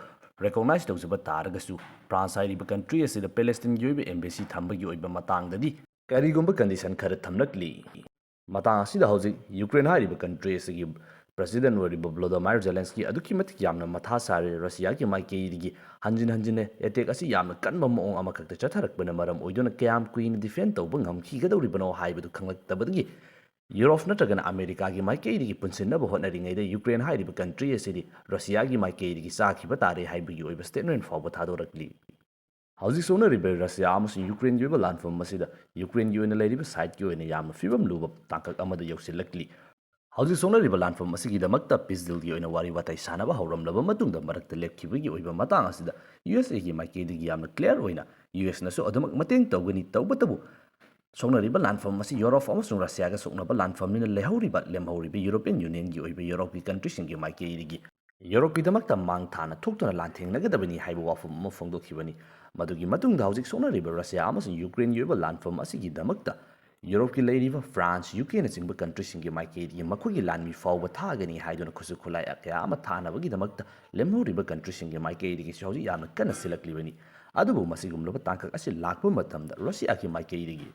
ꯔꯦꯀꯣꯛꯅꯥꯏꯖ ꯇꯧꯖꯕ ꯇꯥꯔꯒꯁꯨ, ꯐ꯭ꯔꯥꯟꯁ ꯍꯥꯏꯔꯤꯕ ꯀꯟꯇ꯭ꯔꯤ ꯑꯁꯤꯗ ꯄꯦꯂꯦꯁꯇꯤꯟꯒꯤ ꯑꯣꯏꯕ ꯑꯦꯝꯕꯦꯁꯤ ꯊꯝꯕꯒꯤ ꯑꯣꯏꯕ ꯃꯇꯥꯡꯗꯗꯤ ꯀꯔꯤꯒꯨꯝꯕ ꯀꯟꯗꯤꯁꯟ ꯈꯔ ꯊꯝꯂꯛꯂꯤ꯫ ꯃꯇꯥꯡ ꯑꯁꯤꯗ ꯍꯧꯖꯤꯛ ꯌꯨꯀ꯭ꯔꯦꯟ ꯍꯥꯏꯔꯤꯕ ꯀꯟꯇ꯭ꯔꯤ ꯑꯁꯤꯒꯤ ꯄ꯭ꯔꯦꯁꯤꯗꯦꯟ ꯑꯣꯏꯔꯤꯕ ꯚꯣꯂꯣꯗꯣꯃꯥꯏꯔ ꯖꯦꯂꯦꯟꯁꯀꯤ ꯑꯗꯨꯛꯀꯤ ꯃꯇꯤꯛ ꯌꯥꯝꯅ ꯃꯊꯥ ꯁꯥꯔꯦ꯫ ꯔꯁꯤꯌꯥꯒꯤ ꯃꯥꯏꯀꯩꯗꯒꯤ ꯍꯟꯖꯤꯟ ꯍꯟꯖꯤꯟꯅ ꯑꯦꯇꯦꯛ ꯑꯁꯤ ꯌꯥꯝꯅ ꯀꯟꯕ ꯃꯑꯣꯡ ꯑꯃꯈꯛꯇ ꯆꯠꯊꯔꯛꯄꯅ ꯃꯔꯝ ꯑꯣꯏꯗꯨꯅ ꯀꯌꯥꯝ ꯀꯨꯏꯅ ꯗꯤꯐꯦꯟ ꯇꯧꯕ ꯉꯝꯈꯤꯒꯗꯧꯔꯤꯕꯅꯣ ꯍꯥꯏꯕꯗꯨ ꯈꯪꯂꯛꯇꯕꯗꯒꯤ ꯌꯨꯔꯣꯞ ꯅꯠꯇ꯭ꯔꯒꯅ ꯑꯃꯦꯔꯤꯀꯥꯒꯤ ꯃꯥꯏꯀꯩꯗꯒꯤ ꯄꯨꯟꯁꯤꯟꯅꯕ ꯍꯣꯠꯅꯔꯤꯉꯩꯗ ꯌꯨꯀ꯭ꯔꯦꯟ ꯍꯥꯏꯔꯤꯕ ꯀꯟꯇ꯭ꯔꯤ ꯑꯁꯤꯗꯤ ꯔꯁꯤꯌꯥꯒꯤ ꯃꯥꯏꯀꯩꯗꯒꯤ ꯆꯥꯈꯤꯕ ꯇꯥꯔꯦ ꯍꯥꯏꯕꯒꯤ ꯑꯣꯏꯕ ꯁ꯭ꯇꯦꯠꯃꯦꯟ ꯐꯥꯎꯕ ꯊꯥꯗꯣꯔꯛꯂꯤ꯫ ꯍꯧꯖꯤꯛ ꯁꯣꯛꯅꯔꯤꯕ ꯔꯁꯤꯌꯥ ꯑꯃꯁꯨꯡ ꯌꯨꯀ꯭ꯔꯦꯟꯒꯤ ꯑꯣꯏꯕ ꯂꯥꯟꯐꯝ ꯑꯁꯤꯗ ꯌꯨꯀ꯭ꯔꯦꯟꯒꯤ ꯑꯣꯏꯅ ꯂꯩꯔꯤꯕ ꯁꯥꯏꯠꯀꯤ ꯑꯣꯏꯅ ꯌꯥꯝꯅ ꯐꯤꯕꯝ ꯂꯨꯕ ꯇꯥꯡꯀꯛ ꯑꯃꯗ ꯌꯧꯁꯤꯜꯂꯛꯂꯤ꯫ ꯍꯧꯖꯤꯛ ꯁꯣꯛꯅꯔꯤꯕ ꯂꯥꯟꯐꯝ ꯑꯁꯤꯒꯤꯗꯃꯛꯇ ꯄꯤꯁ ꯗꯤꯜꯒꯤ ꯑꯣꯏꯅ ꯋꯥꯔꯤ ꯋꯥꯇꯥꯏ ꯁꯥꯟꯅꯕ ꯍꯧꯔꯝꯂꯕ ꯃꯇꯨꯡꯗ ꯃꯔꯛꯇ ꯂꯦꯞꯈꯤꯕꯒꯤ ꯑꯣꯏꯕ ꯃꯇꯥꯡ ꯑꯁꯤꯗ ꯌꯨ ꯑꯦꯁ ꯑꯦꯒꯤ ꯃꯥꯏꯀꯩꯗꯒꯤ ꯌꯥꯝꯅ ꯀ꯭ꯂꯤꯌꯥꯔ ꯑꯣꯏꯅ ꯌꯨ ꯑꯦꯁꯅꯁꯨ ꯑꯗꯨꯃꯛ ꯃꯇꯦꯡ ꯇꯧꯒꯅꯤ꯫ ꯇꯧꯕꯇꯕꯨ ꯁꯣꯛꯅꯔꯤꯕ ꯂꯥꯟꯐꯝ ꯑꯁꯤ ꯌꯨꯔꯣꯞ ꯑꯃꯁꯨꯡ ꯔꯁꯤꯌꯥꯒ ꯁꯣꯛꯅꯕ ꯂꯥꯟꯐꯝꯅꯤꯅ ꯂꯩꯍꯧꯔꯤꯕ ꯂꯦꯝꯍꯧꯔꯤꯕ ꯌꯨꯔꯣꯄꯤꯌꯟ ꯌꯨꯅꯤꯌꯟꯒꯤ ꯑꯣꯏꯕ ꯌꯨꯔꯣꯞꯀꯤ ꯀꯟꯇ꯭ꯔꯤꯁꯤꯡꯒꯤ ꯃꯥꯏꯀꯩꯗꯒꯤ ꯌꯨꯔꯣꯞꯀꯤꯗꯃꯛꯇ ꯃꯥꯡ ꯊꯥꯅ ꯊꯣꯛꯇꯨꯅ ꯂꯥꯟꯊꯦꯡꯅꯒꯗꯕꯅꯤ ꯍꯥꯏꯕ ꯋꯥꯐꯝ ꯑꯃ ꯐꯣꯡꯗꯣꯛꯈꯤꯕꯅꯤ꯫ ꯃꯗꯨꯒꯤ ꯃꯇꯨꯡꯗ ꯍꯧꯖꯤꯛ ꯁꯣꯛꯅꯔꯤꯕ ꯔꯁꯤꯌꯥ ꯑꯃꯁꯨꯡ ꯌꯨꯀ꯭ꯔꯦꯟꯒꯤ ꯑꯣꯏꯕ ꯂꯥꯟꯐꯝ ꯑꯁꯤꯒꯤꯗꯃꯛꯇ ꯌꯨꯔꯣꯞꯀꯤ ꯂꯩꯔꯤꯕ ꯐ꯭ꯔꯥꯟꯁ, ꯌꯨ ꯀꯦꯅꯆꯤꯡꯕ ꯀꯟꯇ꯭ꯔꯤꯁꯤꯡꯒꯤ ꯃꯥꯏꯀꯩꯗꯒꯤ ꯃꯈꯣꯏꯒꯤ ꯂꯥꯟꯃꯤ ꯐꯥꯎꯕ ꯊꯥꯒꯅꯤ ꯍꯥꯏꯗꯨꯅ ꯈꯨꯠꯁꯨ ꯈꯨꯠꯂꯥꯏ ꯀꯌꯥ ꯑꯃ ꯊꯥꯅꯕꯒꯤꯗꯃꯛꯇ ꯂꯦꯝꯍꯧꯔꯤꯕ ꯀꯟꯇ꯭ꯔꯤꯁꯤꯡꯒꯤ ꯃꯥꯏꯀꯩꯗꯒꯤꯁꯨ ꯍꯧꯖꯤꯛ ꯌꯥꯝꯅ ꯀꯟꯅ ꯁꯤꯜꯂꯛꯂꯤꯕꯅꯤ꯫ ꯑꯗꯨꯕꯨ ꯃꯁꯤꯒꯨꯝꯂꯕ ꯇꯥꯡꯀꯛ ꯑꯁꯤ ꯂꯥꯛꯄ ꯃꯇꯝꯗ ꯔꯁꯤꯌꯥꯒꯤ ꯃꯥꯏꯀꯩꯗꯒꯤ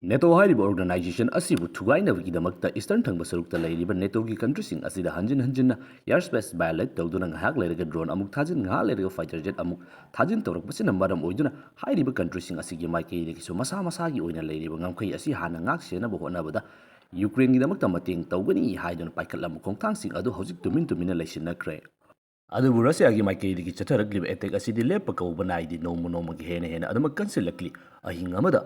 ꯅꯦꯇꯣ ꯍꯥꯏꯔꯤꯕ ꯑꯣꯔꯒꯅꯥꯏꯖꯦꯁꯟ ꯑꯁꯤꯕꯨ ꯊꯨꯒꯥꯏꯅꯕꯒꯤꯗꯃꯛꯇ ꯏꯁꯇꯔꯟ ꯊꯪꯕ ꯁꯔꯨꯛꯇ ꯂꯩꯔꯤꯕ ꯅꯦꯇꯣꯒꯤ ꯀꯟꯇ꯭ꯔꯤꯁꯤꯡ ꯑꯁꯤꯗ ꯍꯟꯖꯤꯟ ꯍꯟꯖꯤꯟꯅ ꯑꯦꯌꯔ ꯁ꯭ꯄꯦꯁ ꯚꯥꯏꯑꯣꯂꯦꯠ ꯇꯧꯗꯨꯅ ꯉꯥꯏꯍꯥꯛ ꯂꯩꯔꯒ ꯗ꯭ꯔꯣꯟ ꯑꯃꯨꯛ ꯊꯥꯖꯤꯟ, ꯉꯥꯏꯍꯥꯛ ꯂꯩꯔꯒ ꯐꯥꯏꯇꯔ ꯖꯦꯠ ꯑꯃꯨꯛ ꯊꯥꯖꯤꯟ ꯇꯧꯔꯛꯄꯁꯤꯅ ꯃꯔꯝ ꯑꯣꯏꯗꯨꯅ ꯍꯥꯏꯔꯤꯕ ꯀꯟꯇ꯭ꯔꯤꯁꯤꯡ ꯑꯁꯤꯒꯤ ꯃꯥꯏꯀꯩꯗꯒꯤꯁꯨ ꯃꯁꯥ ꯃꯁꯥꯒꯤ ꯑꯣꯏꯅ ꯂꯩꯔꯤꯕ ꯉꯝꯈꯩ ꯑꯁꯤ ꯍꯥꯟꯅ ꯉꯥꯛ ꯁꯦꯟꯅꯕ ꯍꯣꯠꯅꯕꯗ ꯌꯨꯀ꯭ꯔꯦꯟꯒꯤꯗꯃꯛꯇ ꯃꯇꯦꯡ ꯇꯧꯒꯅꯤ ꯍꯥꯏꯗꯨꯅ ꯄꯥꯏꯈꯠꯂꯝꯕ ꯈꯣꯡꯊꯥꯡꯁꯤꯡ ꯑꯗꯨ ꯍꯧꯖꯤꯛ ꯇꯨꯃꯤꯟ ꯇꯨꯃꯤꯟꯅ ꯂꯩꯁꯤꯟꯅꯈ꯭ꯔꯦ꯫ ꯑꯗꯨꯕꯨ ꯔꯁꯤꯌꯥꯒꯤ ꯃꯥꯏꯀꯩꯗꯒꯤ ꯆꯠꯊꯔꯛꯂꯤꯕ ꯑꯦꯇꯦꯛ ꯑꯁꯤꯗꯤ ꯂꯦꯞꯄ ꯀꯧꯕ ꯅꯥꯏꯗꯦ꯫ ꯅꯣꯡꯃ ꯅꯣꯡꯃꯒꯤ ꯍꯦꯟꯅ ꯍꯦꯟꯅ ꯑꯗꯨꯃꯛ ꯀꯟꯁꯤꯜꯂꯛꯂꯤ꯫ ꯑꯍꯤꯡ ꯑꯃꯗ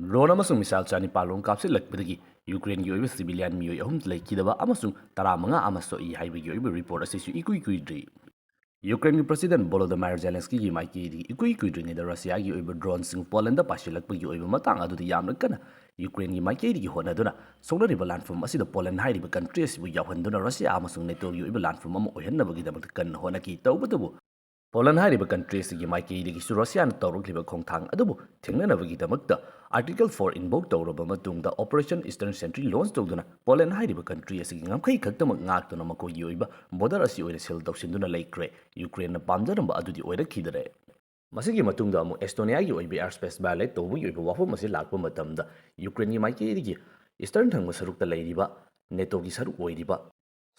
ꯗ꯭ꯔꯣꯟ ꯑꯃꯁꯨꯡ ꯃꯤꯁꯥꯏꯜ ꯆꯅꯤꯄꯥꯜ ꯔꯣꯝ ꯀꯥꯞꯁꯤꯜꯂꯛꯄꯗꯒꯤ ꯌꯨꯀ꯭ꯔꯦꯟꯒꯤ ꯑꯣꯏꯕ ꯁꯤꯚꯤꯂꯤꯌꯟ ꯃꯤꯑꯣꯏ ꯑꯍꯨꯝ ꯂꯩꯈꯤꯗꯕ ꯑꯃꯁꯨꯡ ꯇꯔꯥꯃꯉꯥ ꯑꯃ ꯁꯣꯛꯏ ꯍꯥꯏꯕꯒꯤ ꯑꯣꯏꯕ ꯔꯤꯄꯣꯔꯠ ꯑꯁꯤꯁꯨ ꯏꯀꯨꯏ ꯀꯨꯏꯗ꯭ꯔꯤ꯫ ꯌꯨꯀ꯭ꯔꯦꯟꯒꯤ ꯄ꯭ꯔꯦꯁꯤꯗꯦꯟ ꯚꯣꯂꯣꯗꯤꯃꯥꯏꯔ ꯖꯦꯂꯦꯟꯁꯀꯤꯒꯤ ꯃꯥꯏꯀꯩꯗꯒꯤ ꯏꯀꯨꯏ ꯀꯨꯏꯗ꯭ꯔꯤꯉꯩꯗ ꯔꯁꯤꯌꯥꯒꯤ ꯑꯣꯏꯕ ꯗ꯭ꯔꯣꯟꯁꯤꯡ ꯄꯣꯂꯦꯟꯗ ꯄꯥꯏꯁꯤꯜꯂꯛꯄꯒꯤ ꯑꯣꯏꯕ ꯃꯇꯥꯡ ꯑꯗꯨꯗ ꯌꯥꯝꯅ ꯀꯟꯅ ꯌꯨꯀ꯭ꯔꯦꯟꯒꯤ ꯃꯥꯏꯀꯩꯗꯒꯤ ꯍꯣꯠꯅꯗꯨꯅ ꯁꯣꯛꯅꯔꯤꯕ ꯂꯥꯟꯐꯝ ꯑꯁꯤꯗ ꯄꯣꯂꯦꯟ ꯍꯥꯏꯔꯤꯕ ꯀꯟꯇ꯭ꯔꯤ ꯑꯁꯤꯕꯨ ꯌꯥꯎꯍꯟꯗꯨꯅ ꯔꯁꯤꯌꯥ ꯑꯃꯁꯨꯡ ꯅꯦꯇꯣꯒꯤ ꯑꯣꯏꯕ ꯂꯥꯟꯐꯝ ꯑꯃ ꯑꯣꯏꯍꯟꯅꯕꯒꯤꯗꯃꯛꯇ ꯀꯟꯅ ꯍꯣꯠꯅꯈꯤ꯫ ꯇꯧꯕꯇꯕꯨ ꯄꯣꯂꯟ ꯍꯥꯏꯔꯤꯕ ꯀꯟꯇ꯭ꯔꯤ ꯑꯁꯤꯒꯤ ꯃꯥꯏꯀꯩꯗꯒꯤꯁꯨ ꯔꯁꯤꯌꯥꯅ ꯇꯧꯔꯛꯂꯤꯕ ꯈꯣꯡꯊꯥꯡ ꯑꯗꯨꯕꯨ ꯊꯦꯡꯅꯅꯕꯒꯤꯗꯃꯛꯇ Article four invoke ꯇꯧꯔꯕ ꯃꯇꯨꯡꯗ Operation Eastern Sentry launch ꯇꯧꯗꯨꯅ ꯄꯣꯂꯟ ꯍꯥꯏꯔꯤꯕ ꯀꯟꯇ꯭ꯔꯤ ꯑꯁꯤꯒꯤ ꯉꯝꯈꯩ ꯈꯛꯇꯃꯛ ꯉꯥꯛꯇꯨꯅ ꯃꯈꯣꯏꯒꯤ ꯑꯣꯏꯕ ꯕꯣꯔꯗꯔ ꯑꯁꯤ ꯑꯣꯏꯅ ꯁꯤꯜ ꯇꯧꯁꯤꯟꯗꯨꯅ ꯂꯩꯈ꯭ꯔꯦ꯫ ꯌꯨꯀ꯭ꯔꯦꯟꯅ ꯄꯥꯝꯖꯔꯝꯕ ꯑꯗꯨꯗꯤ ꯑꯣꯏꯔꯛꯈꯤꯗꯔꯦ꯫ ꯃꯁꯤꯒꯤ ꯃꯇꯨꯡꯗ ꯑꯃꯨꯛ ꯑꯦꯁꯇꯣꯅꯤꯌꯥꯒꯤ ꯑꯣꯏꯕ air space violate ꯇꯧꯕꯒꯤ ꯑꯣꯏꯕ ꯋꯥꯐꯝ ꯑꯁꯤ ꯂꯥꯛꯄ ꯃꯇꯝꯗ ꯌꯨꯀ꯭ꯔꯦꯟꯒꯤ ꯃꯥꯏꯀꯩꯗꯒꯤ ꯏꯁꯇꯔꯟ ꯊꯪꯕ ꯁꯔꯨꯛꯇ ꯂꯩꯔꯤꯕ ꯅꯦꯇꯣꯒꯤ ꯁꯔꯨꯛ ꯑꯣꯏꯔꯤꯕ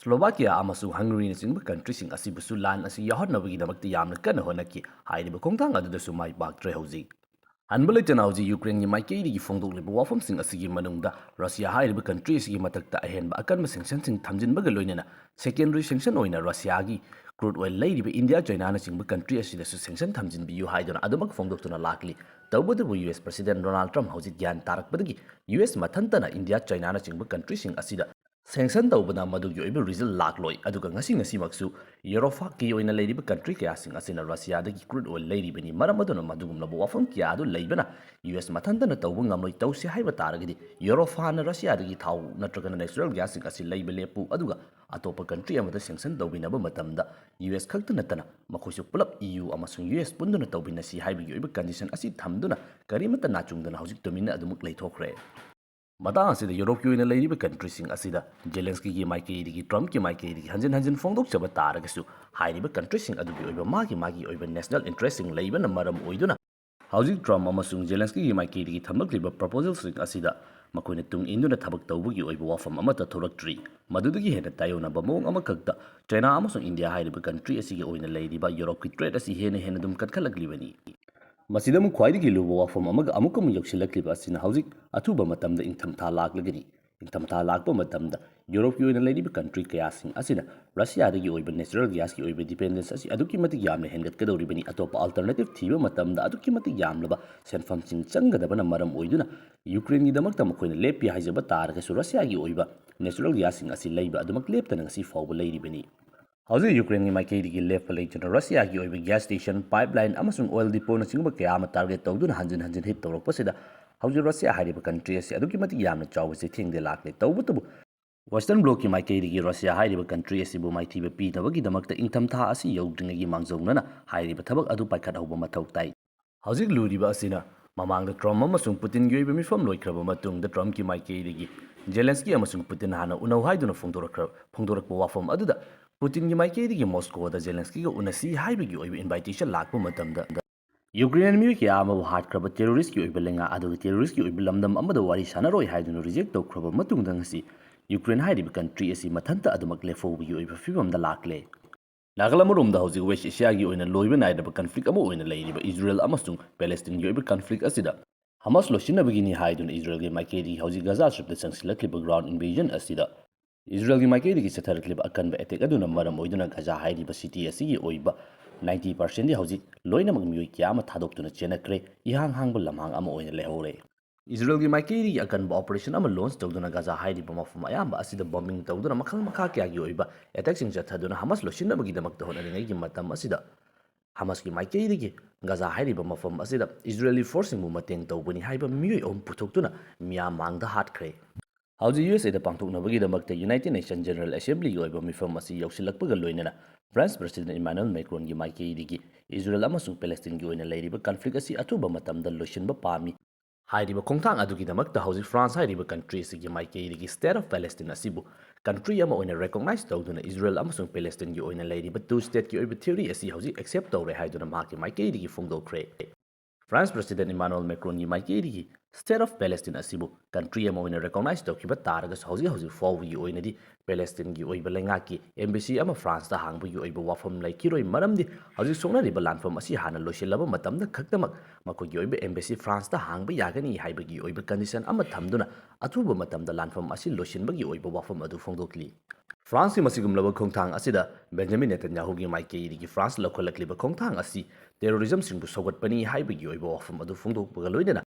ꯁ꯭ꯂꯣꯚꯥꯀꯤꯌꯥ ꯑꯃꯁꯨꯡ ꯍꯪꯒꯔꯤꯅꯆꯤꯡꯕ ꯀꯟꯇ꯭ꯔꯤꯁꯤꯡ ꯑꯁꯤꯕꯨꯁꯨ ꯂꯥꯟ ꯑꯁꯤ ꯌꯥꯎꯍꯟꯅꯕꯒꯤꯗꯃꯛꯇ ꯌꯥꯝꯅ ꯀꯟꯅ ꯍꯣꯠꯅꯈꯤ꯫ ꯍꯥꯏꯔꯤꯕ ꯈꯣꯡꯊꯥꯡ ꯑꯗꯨꯗꯁꯨ ꯃꯥꯏ ꯄꯥꯛꯇ꯭ꯔꯦ꯫ ꯍꯧꯖꯤꯛ ꯍꯟꯕ ꯂꯩꯇꯅ ꯍꯧꯖꯤꯛ ꯌꯨꯀ꯭ꯔꯦꯟꯒꯤ ꯃꯥꯏꯀꯩꯗꯒꯤ ꯐꯣꯡꯗꯣꯛꯂꯤꯕ ꯋꯥꯐꯝꯁꯤꯡ ꯑꯁꯤꯒꯤ ꯃꯅꯨꯡꯗ ꯔꯁꯤꯌꯥ ꯍꯥꯏꯔꯤꯕ ꯀꯟꯇ꯭ꯔꯤ ꯑꯁꯤꯒꯤ ꯃꯊꯛꯇ ꯑꯍꯦꯟꯕ ꯑꯀꯟꯕ ꯁꯦꯡꯁꯟꯁꯤꯡ ꯊꯝꯖꯤꯟꯕꯒ ꯂꯣꯏꯅꯅ secondary sanction ꯑꯣꯏꯅ ꯔꯁꯤꯌꯥꯒꯤ crude oil ꯂꯩꯔꯤꯕ ꯏꯟꯗꯤꯌꯥ, ꯆꯥꯏꯅꯥꯅꯆꯤꯡꯕ ꯀꯟꯇ꯭ꯔꯤ ꯑꯁꯤꯗꯁꯨ ꯁꯦꯡꯁꯟ ꯊꯝꯖꯤꯟꯕꯤꯌꯨ ꯍꯥꯏꯗꯨꯅ ꯑꯗꯨꯃꯛ ꯐꯣꯡꯗꯣꯛꯇꯨꯅ ꯂꯥꯛꯂꯤ꯫ ꯇꯧꯕꯇꯕꯨ ꯌꯨ ꯑꯦꯁ ꯄ꯭ꯔꯁꯤꯗꯦꯟ ꯗꯣꯅꯥꯜꯗ ꯇ꯭ꯔꯝꯞ ꯍꯧꯖꯤꯛ ꯒ꯭ꯌꯥꯟ ꯇꯥꯔꯛꯄꯗꯒꯤ ꯌꯨ ꯑꯦꯁ ꯃꯊꯟꯇꯅ ꯏꯟꯗꯤꯌꯥ, ꯆꯥꯏꯅꯥꯅꯆꯤꯡꯕ ꯀꯟꯇ꯭ꯔꯤꯁꯤꯡ ꯑꯁꯤꯗ ꯁꯦꯡꯁꯟ ꯇꯧꯕꯅ ꯃꯗꯨꯒꯤ ꯑꯣꯏꯕ ꯔꯤꯖꯜ ꯂꯥꯛꯂꯣꯏ꯫ ꯑꯗꯨꯒ ꯉꯁꯤ ꯉꯁꯤꯃꯛꯁꯨ ꯌꯨꯔꯣꯐꯥꯀꯤ ꯑꯣꯏꯅ ꯂꯩꯔꯤꯕ ꯀꯟꯇ꯭ꯔꯤ ꯀꯌꯥꯁꯤꯡ ꯑꯁꯤꯅ ꯔꯁꯤꯌꯥꯗꯒꯤ crude oil ꯂꯩꯔꯤꯕꯅꯤ꯫ ꯃꯔꯝ ꯑꯗꯨꯅ ꯃꯗꯨꯒꯨꯝꯂꯕ ꯋꯥꯐꯝ ꯀꯌꯥ ꯑꯗꯨ ꯂꯩꯕꯅ ꯌꯨ ꯑꯦꯁ ꯃꯊꯟꯇꯅ ꯇꯧꯕ ꯉꯝꯂꯣꯏ꯫ ꯇꯧꯁꯤ ꯍꯥꯏꯕ ꯇꯥꯔꯒꯗꯤ ꯌꯨꯔꯣꯐꯥꯅ ꯔꯁꯤꯌꯥꯗꯒꯤ ꯊꯥꯎ ꯅꯠꯇ꯭ꯔꯒꯅ natural gasꯁꯤꯡ ꯑꯁꯤ ꯂꯩꯕ ꯂꯦꯞꯄꯨ, ꯑꯗꯨꯒ ꯑꯇꯣꯞꯄ ꯀꯟꯇ꯭ꯔꯤ ꯑꯃꯗ ꯁꯦꯡꯁꯟ ꯇꯧꯕꯤꯅꯕ ꯃꯇꯝꯗ ꯌꯨ ꯑꯦꯁ ꯈꯛꯇ ꯅꯠꯇꯅ ꯃꯈꯣꯏꯁꯨ ꯄꯨꯂꯞ ꯏ ꯌꯨ ꯑꯃꯁꯨꯡ ꯌꯨ ꯑꯦꯁ ꯄꯨꯟꯗꯨꯅ ꯇꯧꯕꯤꯟꯅꯁꯤ ꯍꯥꯏꯕꯒꯤ ꯑꯣꯏꯕ ꯀꯟꯗꯤꯁꯟ ꯑꯁꯤ ꯊꯝꯗꯨꯅ ꯀꯔꯤꯃꯠꯇ ꯅꯥꯆꯨꯡꯗꯅ ꯍꯧꯖꯤꯛ ꯇꯨꯃꯤꯟꯅ ꯑꯗꯨꯃꯛ ꯂꯩꯊꯣꯛꯈ꯭ꯔꯦ꯫ ꯃꯇꯥꯡ ꯑꯁꯤꯗ ꯌꯨꯔꯣꯞꯀꯤ ꯑꯣꯏꯅ ꯂꯩꯔꯤꯕ ꯀꯟꯇ꯭ꯔꯤꯁꯤꯡ ꯑꯁꯤꯗ ꯖꯦꯂꯦꯟꯁꯀꯤꯒꯤ ꯃꯥꯏꯀꯩꯗꯒꯤ, ꯇ꯭ꯔꯝꯞꯀꯤ ꯃꯥꯏꯀꯩꯗꯒꯤ ꯍꯟꯖꯤꯟ ꯍꯟꯖꯤꯟ ꯐꯣꯡꯗꯣꯛꯆꯕ ꯇꯥꯔꯒꯁꯨ, ꯍꯥꯏꯔꯤꯕ ꯀꯟꯇ꯭ꯔꯤꯁꯤꯡ ꯑꯗꯨꯒꯤ ꯑꯣꯏꯕ ꯃꯥꯒꯤ ꯃꯥꯒꯤ ꯑꯣꯏꯕ ꯅꯦꯁꯅꯦꯜ ꯏꯟꯇꯔꯦꯁꯁꯤꯡ ꯂꯩꯕꯅ ꯃꯔꯝ ꯑꯣꯏꯗꯨꯅ ꯍꯧꯖꯤꯛ ꯇ꯭ꯔꯝꯞ ꯑꯃꯁꯨꯡ ꯖꯦꯂꯦꯟꯁꯀꯤꯒꯤ ꯃꯥꯏꯀꯩꯗꯒꯤ ꯊꯝꯂꯛꯂꯤꯕ ꯄ꯭ꯔꯣꯄꯣꯖꯦꯜꯁꯤꯡ ꯑꯁꯤꯗ ꯃꯈꯣꯏꯅ ꯇꯨꯡ ꯏꯟꯗꯨꯅ ꯊꯕꯛ ꯇꯧꯕꯒꯤ ꯑꯣꯏꯕ ꯋꯥꯐꯝ ꯑꯃꯠꯇ ꯊꯣꯛꯂꯛꯇ꯭ꯔꯤ꯫ ꯃꯗꯨꯗꯒꯤ ꯍꯦꯟꯅ ꯇꯥꯏꯌꯣꯟꯅꯕ ꯃꯑꯣꯡ ꯑꯃꯈꯛꯇ ꯆꯥꯏꯅꯥ ꯑꯃꯁꯨꯡ ꯏꯟꯗꯤꯌꯥ ꯍꯥꯏꯔꯤꯕ ꯀꯟꯇ꯭ꯔꯤ ꯑꯁꯤꯒꯤ ꯑꯣꯏꯅ ꯂꯩꯔꯤꯕ ꯌꯨꯔꯣꯞꯀꯤ ꯇ꯭ꯔꯦꯗ ꯑꯁꯤ ꯍꯦꯟꯅ ꯍꯦꯟꯅ ꯑꯗꯨꯝ ꯀꯟꯈꯠꯂꯛꯂꯤꯕꯅꯤ꯫ ꯃꯁꯤꯗ ꯑꯃꯨꯛ ꯈ꯭ꯋꯥꯏꯗꯒꯤ ꯂꯨꯕ ꯋꯥꯐꯝ ꯑꯃꯒ ꯑꯃꯨꯛꯀ ꯑꯃꯨꯛ ꯌꯧꯁꯤꯜꯂꯛꯂꯤꯕ ꯑꯁꯤꯅ ꯍꯧꯖꯤꯛ ꯑꯊꯨꯕ ꯃꯇꯝꯗ ꯏꯪꯊꯝꯊꯥ ꯂꯥꯛꯂꯒꯅꯤ꯫ ꯏꯪꯊꯝꯊꯥ ꯂꯥꯛꯄ ꯃꯇꯝꯗ ꯌꯨꯔꯣꯞꯀꯤ ꯑꯣꯏꯅ ꯂꯩꯔꯤꯕ ꯀꯟꯇ꯭ꯔꯤ ꯀꯌꯥꯁꯤꯡ ꯑꯁꯤꯅ ꯔꯁꯤꯌꯥꯗꯒꯤ ꯑꯣꯏꯕ natural gasꯀꯤ ꯑꯣꯏꯕ dependence ꯑꯁꯤ ꯑꯗꯨꯛꯀꯤ ꯃꯇꯤꯛ ꯌꯥꯝꯅ ꯍꯦꯟꯒꯠꯀꯗꯧꯔꯤꯕꯅꯤ꯫ ꯑꯇꯣꯞꯄ alternative ꯊꯤꯕ ꯃꯇꯝꯗ ꯑꯗꯨꯛꯀꯤ ꯃꯇꯤꯛ ꯌꯥꯝꯂꯕ ꯁꯦꯟꯐꯝꯁꯤꯡ ꯆꯪꯒꯗꯕꯅ ꯃꯔꯝ ꯑꯣꯏꯗꯨꯅ ꯌꯨꯀ꯭ꯔꯦꯟꯒꯤꯗꯃꯛꯇ ꯃꯈꯣꯏꯅ ꯂꯦꯞꯄꯤ ꯍꯥꯏꯖꯕ ꯇꯥꯔꯒꯁꯨ ꯔꯁꯤꯌꯥꯒꯤ ꯑꯣꯏꯕ natural gasꯁꯤꯡ ꯑꯁꯤ ꯂꯩꯕ ꯑꯗꯨꯃꯛ ꯂꯦꯞꯇꯅ ꯉꯁꯤ ꯐꯥꯎꯕ ꯂꯩꯔꯤꯕꯅꯤ꯫ ꯍꯧꯖꯤꯛ ꯌꯨꯀ꯭ꯔꯦꯟꯒꯤ ꯃꯥꯏꯀꯩꯗꯒꯤ ꯂꯦꯞꯄ ꯂꯩꯇꯅ ꯔꯁꯤꯌꯥꯒꯤ ꯑꯣꯏꯕ gas station, pipeline ꯑꯃꯁꯨꯡ oil depotꯅꯆꯤꯡꯕ ꯀꯌꯥ ꯑꯃ target ꯇꯧꯗꯨꯅ ꯍꯟꯖꯤꯟ ꯍꯟꯖꯤꯟ hit ꯇꯧꯔꯛꯄꯁꯤꯗ ꯍꯧꯖꯤꯛ ꯔꯁꯤꯌꯥ ꯍꯥꯏꯔꯤꯕ ꯀꯟꯇ꯭ꯔꯤ ꯑꯁꯤ ꯑꯗꯨꯛꯀꯤ ꯃꯇꯤꯛ ꯌꯥꯝꯅ ꯆꯥꯎꯕ ꯆꯩꯊꯦꯡꯗ ꯂꯥꯛꯂꯦ꯫ ꯇꯧꯕꯇꯕꯨ Western Blocꯀꯤ ꯃꯥꯏꯀꯩꯗꯒꯤ ꯔꯁꯤꯌꯥ ꯍꯥꯏꯔꯤꯕ country ꯑꯁꯤꯕꯨ ꯃꯥꯏꯊꯤꯕ ꯄꯤꯅꯕꯒꯤꯗꯃꯛꯇ ꯏꯪꯊꯝꯊꯥ ꯑꯁꯤ ꯌꯧꯗ꯭ꯔꯤꯉꯩꯒꯤ ꯃꯥꯡꯖꯧꯅꯅ ꯍꯥꯏꯔꯤꯕ ꯊꯕꯛ ꯑꯗꯨ ꯄꯥꯏꯈꯠꯍꯧꯕ ꯃꯊꯧ ꯇꯥꯏ꯫ ꯍꯧꯖꯤꯛ ꯂꯨꯔꯤꯕ ꯑꯁꯤꯅ ꯃꯃꯥꯡꯗ ꯇ꯭ꯔꯝꯞ ꯑꯃꯁꯨꯡ ꯄꯨꯇꯤꯟꯒꯤ ꯑꯣꯏꯕ ꯃꯤꯐꯝ ꯂꯣꯏꯈ꯭ꯔꯕ ꯃꯇꯨꯡꯗ ꯇ꯭ꯔꯝꯞꯀꯤ ꯃꯥꯏꯀꯩꯗꯒꯤ ꯖꯦꯂꯦꯟꯁꯀꯤ ꯑꯃꯁꯨꯡ ꯄꯨꯇꯤꯟ ꯍꯥꯟꯅ ꯎꯅꯧ ꯍꯥꯏꯗꯨꯅ ꯐꯣꯡꯗꯣꯔꯛꯈ꯭ꯔ-, ꯐꯣꯡꯗꯣꯔꯛꯄ ꯋꯥꯐꯝ ꯑꯗꯨꯗ ꯄꯨꯇꯤꯟꯒꯤ ꯃꯥꯏꯀꯩꯗꯒꯤ ꯃꯣꯁꯀꯣꯗ ꯖꯦꯂꯦꯟꯁꯀꯤꯒ ꯎꯅꯁꯤ ꯍꯥꯏꯕꯒꯤ ꯑꯣꯏꯕ invitation ꯂꯥꯛꯄ ꯃꯇꯝꯗ, ꯌꯨꯀ꯭ꯔꯦꯟ ꯃꯤꯑꯣꯏ ꯀꯌꯥ ꯑꯃꯕꯨ ꯍꯥꯠꯈ꯭ꯔꯕ terroristꯀꯤ ꯑꯣꯏꯕ ꯂꯩꯉꯥꯛ ꯑꯗꯨꯒ terroristꯀꯤ ꯑꯣꯏꯕ ꯂꯝꯗꯝ ꯑꯃꯗ ꯋꯥꯔꯤ ꯁꯥꯟꯅꯔꯣꯏ ꯍꯥꯏꯗꯨꯅ reject ꯇꯧꯈ꯭ꯔꯕ ꯃꯇꯨꯡꯗ ꯉꯁꯤ ꯌꯨꯀ꯭ꯔꯦꯟ ꯍꯥꯏꯔꯤꯕ country ꯑꯁꯤ ꯃꯊꯟꯇ ꯑꯗꯨꯃꯛ ꯂꯦꯞꯍꯧꯕꯒꯤ ꯑꯣꯏꯕ ꯐꯤꯕꯝꯗ ꯂꯥꯛꯂꯦ꯫ ꯅꯥꯀꯜ ꯑꯃꯔꯣꯝꯗ ꯍꯧꯖꯤꯛ West Asiaꯒꯤ ꯑꯣꯏꯅ ꯂꯣꯏꯕ ꯅꯥꯏꯗꯕ conflict ꯑꯃ ꯑꯣꯏꯅ ꯂꯩꯔꯤꯕ ꯏꯖꯔꯦꯜ ꯑꯃꯁꯨꯡ ꯄꯦꯂꯦꯁꯇꯤꯟꯒꯤ ꯑꯣꯏꯕ conflict ꯑꯁꯤꯗ ꯍꯃꯥꯁ ꯂꯣꯏꯁꯤꯟꯅꯕꯒꯤꯅꯤ ꯍꯥꯏꯗꯨꯅ ꯏꯖꯔꯦꯜꯒꯤ ꯃꯥꯏꯀꯩꯗꯒꯤ ꯍꯧꯖꯤꯛ ꯒꯥꯖꯥ ꯁ꯭ꯇ꯭ꯔꯤꯞꯇ ꯆꯪꯁꯤꯜꯂꯛꯂꯤꯕ ground invasion ꯑꯁꯤꯗ ꯏꯖꯔꯦꯜꯒꯤ ꯃꯥꯏꯀꯩꯗꯒꯤ ꯆꯠꯊꯔꯛꯂꯤꯕ ꯑꯀꯟꯕ attack ꯑꯗꯨꯅ ꯃꯔꯝ ꯑꯣꯏꯗꯨꯅ ꯒꯥꯖꯥ ꯍꯥꯏꯔꯤꯕ city ꯑꯁꯤꯒꯤ ꯑꯣꯏꯕ ninety percentꯗꯤ ꯍꯧꯖꯤꯛ ꯂꯣꯏꯅꯃꯛ ꯃꯤꯑꯣꯏ ꯀꯌꯥ ꯑꯃ ꯊꯥꯗꯣꯛꯇꯨꯅ ꯆꯦꯟꯅꯈ꯭ꯔꯦ, ꯏꯍꯥꯡ ꯍꯥꯡꯕ ꯂꯝꯍꯥꯡ ꯑꯃ ꯑꯣꯏꯅ ꯂꯩꯍꯧꯔꯦ꯫ ꯏꯖꯔꯦꯜꯒꯤ ꯃꯥꯏꯀꯩꯗꯒꯤ ꯑꯀꯟꯕ operation ꯑꯃ launch ꯇꯧꯗꯨꯅ ꯒꯥꯖꯥ ꯍꯥꯏꯔꯤꯕ ꯃꯐꯝ ꯑꯌꯥꯝꯕ ꯑꯁꯤꯗ bombing ꯇꯧꯗꯨꯅ ꯃꯈꯜ ꯃꯈꯥ ꯀꯌꯥꯒꯤ ꯑꯣꯏꯕ attackꯁꯤꯡ ꯆꯠꯊꯗꯨꯅ ꯍꯃꯥꯁ ꯂꯣꯏꯁꯤꯟꯅꯕꯒꯤꯗꯃꯛꯇ ꯍꯣꯠꯅꯔꯤꯉꯩꯒꯤ ꯃꯇꯝ ꯑꯁꯤꯗ ꯍꯃꯥꯁꯀꯤ ꯃꯥꯏꯀꯩꯗꯒꯤ ꯒꯥꯖꯥ ꯍꯥꯏꯔꯤꯕ ꯃꯐꯝ ꯑꯁꯤꯗ ꯏꯖꯔꯦꯂꯤ forceꯁꯤꯡꯕꯨ ꯃꯇꯦꯡ ꯇꯧꯕꯅꯤ ꯍꯥꯏꯕ ꯃꯤꯑꯣꯏ ꯑꯍꯨꯝ ꯄꯨꯊꯣꯛꯇꯨꯅ ꯃꯤꯌꯥꯝ ꯃꯥꯡꯗ ꯍꯥꯠꯈ꯭ꯔꯦ꯫ ꯍꯧꯖꯤꯛ USAꯗ ꯄꯥꯡꯊꯣꯛꯅꯕꯒꯤꯗꯃꯛꯇ United Nations General Assemblyꯒꯤ ꯑꯣꯏꯕ ꯃꯤꯐꯝ ꯑꯁꯤ ꯌꯧꯁꯤꯜꯂꯛꯄꯒ ꯂꯣꯏꯅꯅ France President Emmanuel Macronꯒꯤ ꯃꯥꯏꯀꯩꯗꯒꯤ ꯏꯖꯔꯦꯜ ꯑꯃꯁꯨꯡ ꯄꯦꯂꯦꯁꯇꯤꯟꯒꯤ ꯑꯣꯏꯅ ꯂꯩꯔꯤꯕ conflict ꯑꯁꯤ ꯑꯊꯨꯕ ꯃꯇꯝꯗ ꯂꯣꯏꯁꯤꯟꯕ ꯄꯥꯝꯃꯤ ꯍꯥꯏꯔꯤꯕ ꯈꯣꯡꯊꯥꯡ ꯑꯗꯨꯒꯤꯗꯃꯛꯇ ꯍꯧꯖꯤꯛ France ꯍꯥꯏꯔꯤꯕ country ꯑꯁꯤꯒꯤ ꯃꯥꯏꯀꯩꯗꯒꯤ State of Palestine ꯑꯁꯤꯕꯨ country ꯑꯃ ꯑꯣꯏꯅ recognize ꯇꯧꯗꯨꯅ ꯏꯖꯔꯦꯜ ꯑꯃꯁꯨꯡ ꯄꯦꯂꯦꯁꯇꯤꯟꯒꯤ ꯑꯣꯏꯅ ꯂꯩꯔꯤꯕ two stateꯀꯤ ꯑꯣꯏꯕ theory ꯑꯁꯤ ꯍꯧꯖꯤꯛ accept ꯇꯧꯔꯦ ꯍꯥꯏꯗꯨꯅ ꯃꯍꯥꯛꯀꯤ ꯃꯥꯏꯀꯩꯗꯒꯤ ꯐꯣꯡꯗꯣꯛꯈ꯭ꯔꯦ꯫ France President Emmanuel Macronꯒꯤ ꯃꯥꯏꯀꯩꯗꯒꯤ State of Palestine ꯑꯁꯤꯕꯨ country ꯑꯃ ꯑꯣꯏꯅ recognize ꯇꯧꯈꯤꯕ ꯇꯥꯔꯒꯁꯨ ꯍꯧꯖꯤꯛ ꯍꯧꯖꯤꯛ ꯐꯥꯎꯕꯒꯤ ꯑꯣꯏꯅꯗꯤ ꯄꯦꯂꯦꯁꯇꯤꯟꯒꯤ ꯑꯣꯏꯕ ꯂꯩꯉꯥꯛꯀꯤ embassy ꯑꯃ Franceꯇ ꯍꯥꯡꯕꯒꯤ ꯑꯣꯏꯕ ꯋꯥꯐꯝ ꯂꯩꯈꯤꯔꯣꯏ, ꯃꯔꯝꯗꯤ ꯍꯧꯖꯤꯛ ꯁꯣꯛꯅꯔꯤꯕ ꯂꯥꯟꯐꯝ ꯑꯁꯤ ꯍꯥꯟꯅ ꯂꯣꯏꯁꯤꯜꯂꯕ ꯃꯇꯝꯗ ꯈꯛꯇꯃꯛ ꯃꯈꯣꯏꯒꯤ ꯑꯣꯏꯕ embassy Franceꯇ ꯍꯥꯡꯕ ꯌꯥꯒꯅꯤ ꯍꯥꯏꯕꯒꯤ ꯑꯣꯏꯕ condition ꯑꯃ ꯊꯝꯗꯨꯅ ꯑꯊꯨꯕ ꯃꯇꯝꯗ ꯂꯥꯟꯐꯝ ꯑꯁꯤ ꯂꯣꯏꯁꯤꯟꯕꯒꯤ ꯑꯣꯏꯕ ꯋꯥꯐꯝ ꯑꯗꯨ ꯐꯣꯡꯗꯣꯛꯂꯤ꯫ Franceꯀꯤ ꯃꯁꯤꯒꯨꯝꯂꯕ ꯈꯣꯡꯊꯥꯡ ꯑꯁꯤꯗ Benjamin Netanyahuꯒꯤ ꯃꯥꯏꯀꯩꯗꯒꯤ France ꯂꯧꯈꯠꯂꯛꯂꯤꯕ ꯈꯣꯡꯊꯥꯡ ꯑꯁꯤ terrorismꯁꯤꯡꯕꯨ ꯁꯧꯒꯠꯄꯅꯤ ꯍꯥꯏꯕꯒꯤ ꯑꯣꯏꯕ ꯋꯥꯐꯝ ꯑꯗꯨ ꯐꯣꯡꯗꯣꯛꯄꯒ ꯂꯣꯏꯅꯅ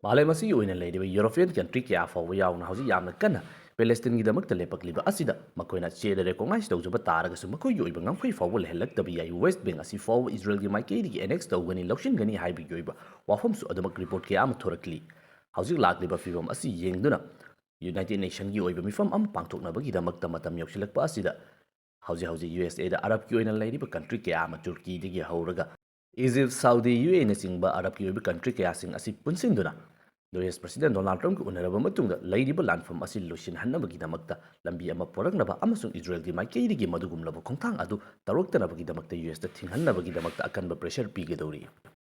ꯃꯥꯂꯦꯝ ꯑꯁꯤꯒꯤ ꯑꯣꯏꯅ ꯂꯩꯔꯤꯕ European country ꯀꯌꯥ ꯐꯥꯎꯕ ꯌꯥꯎꯅ ꯍꯧꯖꯤꯛ ꯌꯥꯝꯅ ꯀꯟꯅ ꯄꯦꯂꯦꯁꯇꯤꯟꯒꯤꯗꯃꯛꯇ ꯂꯦꯞꯄꯛꯂꯤꯕ ꯑꯁꯤꯗ ꯃꯈꯣꯏꯅ ꯆꯦꯗ recognize ꯇꯧꯖꯕ ꯇꯥꯔꯒꯁꯨ ꯃꯈꯣꯏꯒꯤ ꯑꯣꯏꯕ ꯉꯝꯈꯩ ꯐꯥꯎꯕ ꯂꯩꯍꯜꯂꯛꯇꯕ ꯌꯥꯏ꯫ West Bank ꯑꯁꯤ ꯐꯥꯎꯕ ꯏꯖꯔꯦꯜꯒꯤ ꯃꯥꯏꯀꯩꯗꯒꯤ annex ꯇꯧꯒꯅꯤ, ꯂꯧꯁꯤꯟꯒꯅꯤ ꯍꯥꯏꯕꯒꯤ ꯑꯣꯏꯕ ꯋꯥꯐꯝꯁꯨ ꯑꯗꯨꯃꯛ report ꯀꯌꯥ ꯑꯃ ꯊꯣꯔꯛꯂꯤ꯫ ꯍꯧꯖꯤꯛ ꯂꯥꯛꯂꯤꯕ ꯐꯤꯕꯝ ꯑꯁꯤ ꯌꯦꯡꯗꯨꯅ ꯌꯨꯅꯥꯏꯇꯦꯗ ꯅꯦꯁꯟꯒꯤ ꯑꯣꯏꯕ ꯃꯤꯐꯝ ꯑꯃ ꯄꯥꯡꯊꯣꯛꯅꯕꯒꯤꯗꯃꯛꯇ ꯃꯇꯝ ꯌꯧꯁꯤꯜꯂꯛꯄ ꯑꯁꯤꯗ ꯍꯧꯖꯤꯛ ꯍꯧꯖꯤꯛ ꯌꯨ ꯑꯦꯁ ꯑꯦꯗ ꯑꯔꯕꯀꯤ ꯑꯣꯏꯅ ꯂꯩꯔꯤꯕ ꯀꯟꯇ꯭ꯔꯤ ꯀꯌꯥ ꯑꯃ, ꯇꯨꯔꯀꯤꯗꯒꯤ ꯍꯧꯔꯒ ꯏꯖꯤꯞ, ꯁꯥꯎꯗꯤ, ꯌꯨ ꯑꯦꯅꯆꯤꯡꯕ ꯑꯔꯕꯀꯤ ꯑꯣꯏꯕ ꯀꯟꯇ꯭ꯔꯤ ꯀꯌꯥꯁꯤꯡ ꯑꯁꯤ ꯄꯨꯟꯁꯤꯟꯗꯨꯅ ꯌꯨ ꯑꯦꯁ ꯄ꯭ꯔꯁꯤꯗꯦꯟ ꯗꯣꯅꯥꯜꯗ ꯇ꯭ꯔꯝꯞꯀ ꯎꯅꯔꯕ ꯃꯇꯨꯡꯗ ꯂꯩꯔꯤꯕ ꯂꯥꯟꯐꯝ ꯑꯁꯤ ꯂꯣꯏꯁꯤꯟꯍꯟꯅꯕꯒꯤꯗꯃꯛꯇ ꯂꯝꯕꯤ ꯑꯃ ꯄꯣꯔꯛꯅꯕ ꯑꯃꯁꯨꯡ ꯏꯖꯔꯦꯜꯒꯤ ꯃꯥꯏꯀꯩꯗꯒꯤ ꯃꯗꯨꯒꯨꯝꯂꯕ ꯈꯣꯡꯊꯥꯡ ꯑꯗꯨ ꯇꯧꯔꯛꯇꯅꯕꯒꯤꯗꯃꯛꯇ ꯌꯨ ꯑꯦꯁꯇ ꯊꯤꯡꯍꯟꯅꯕꯒꯤꯗꯃꯛꯇ ꯑꯀꯟꯕ ꯄ꯭ꯔꯦꯁꯔ ꯄꯤꯒꯗꯧꯔꯤ꯫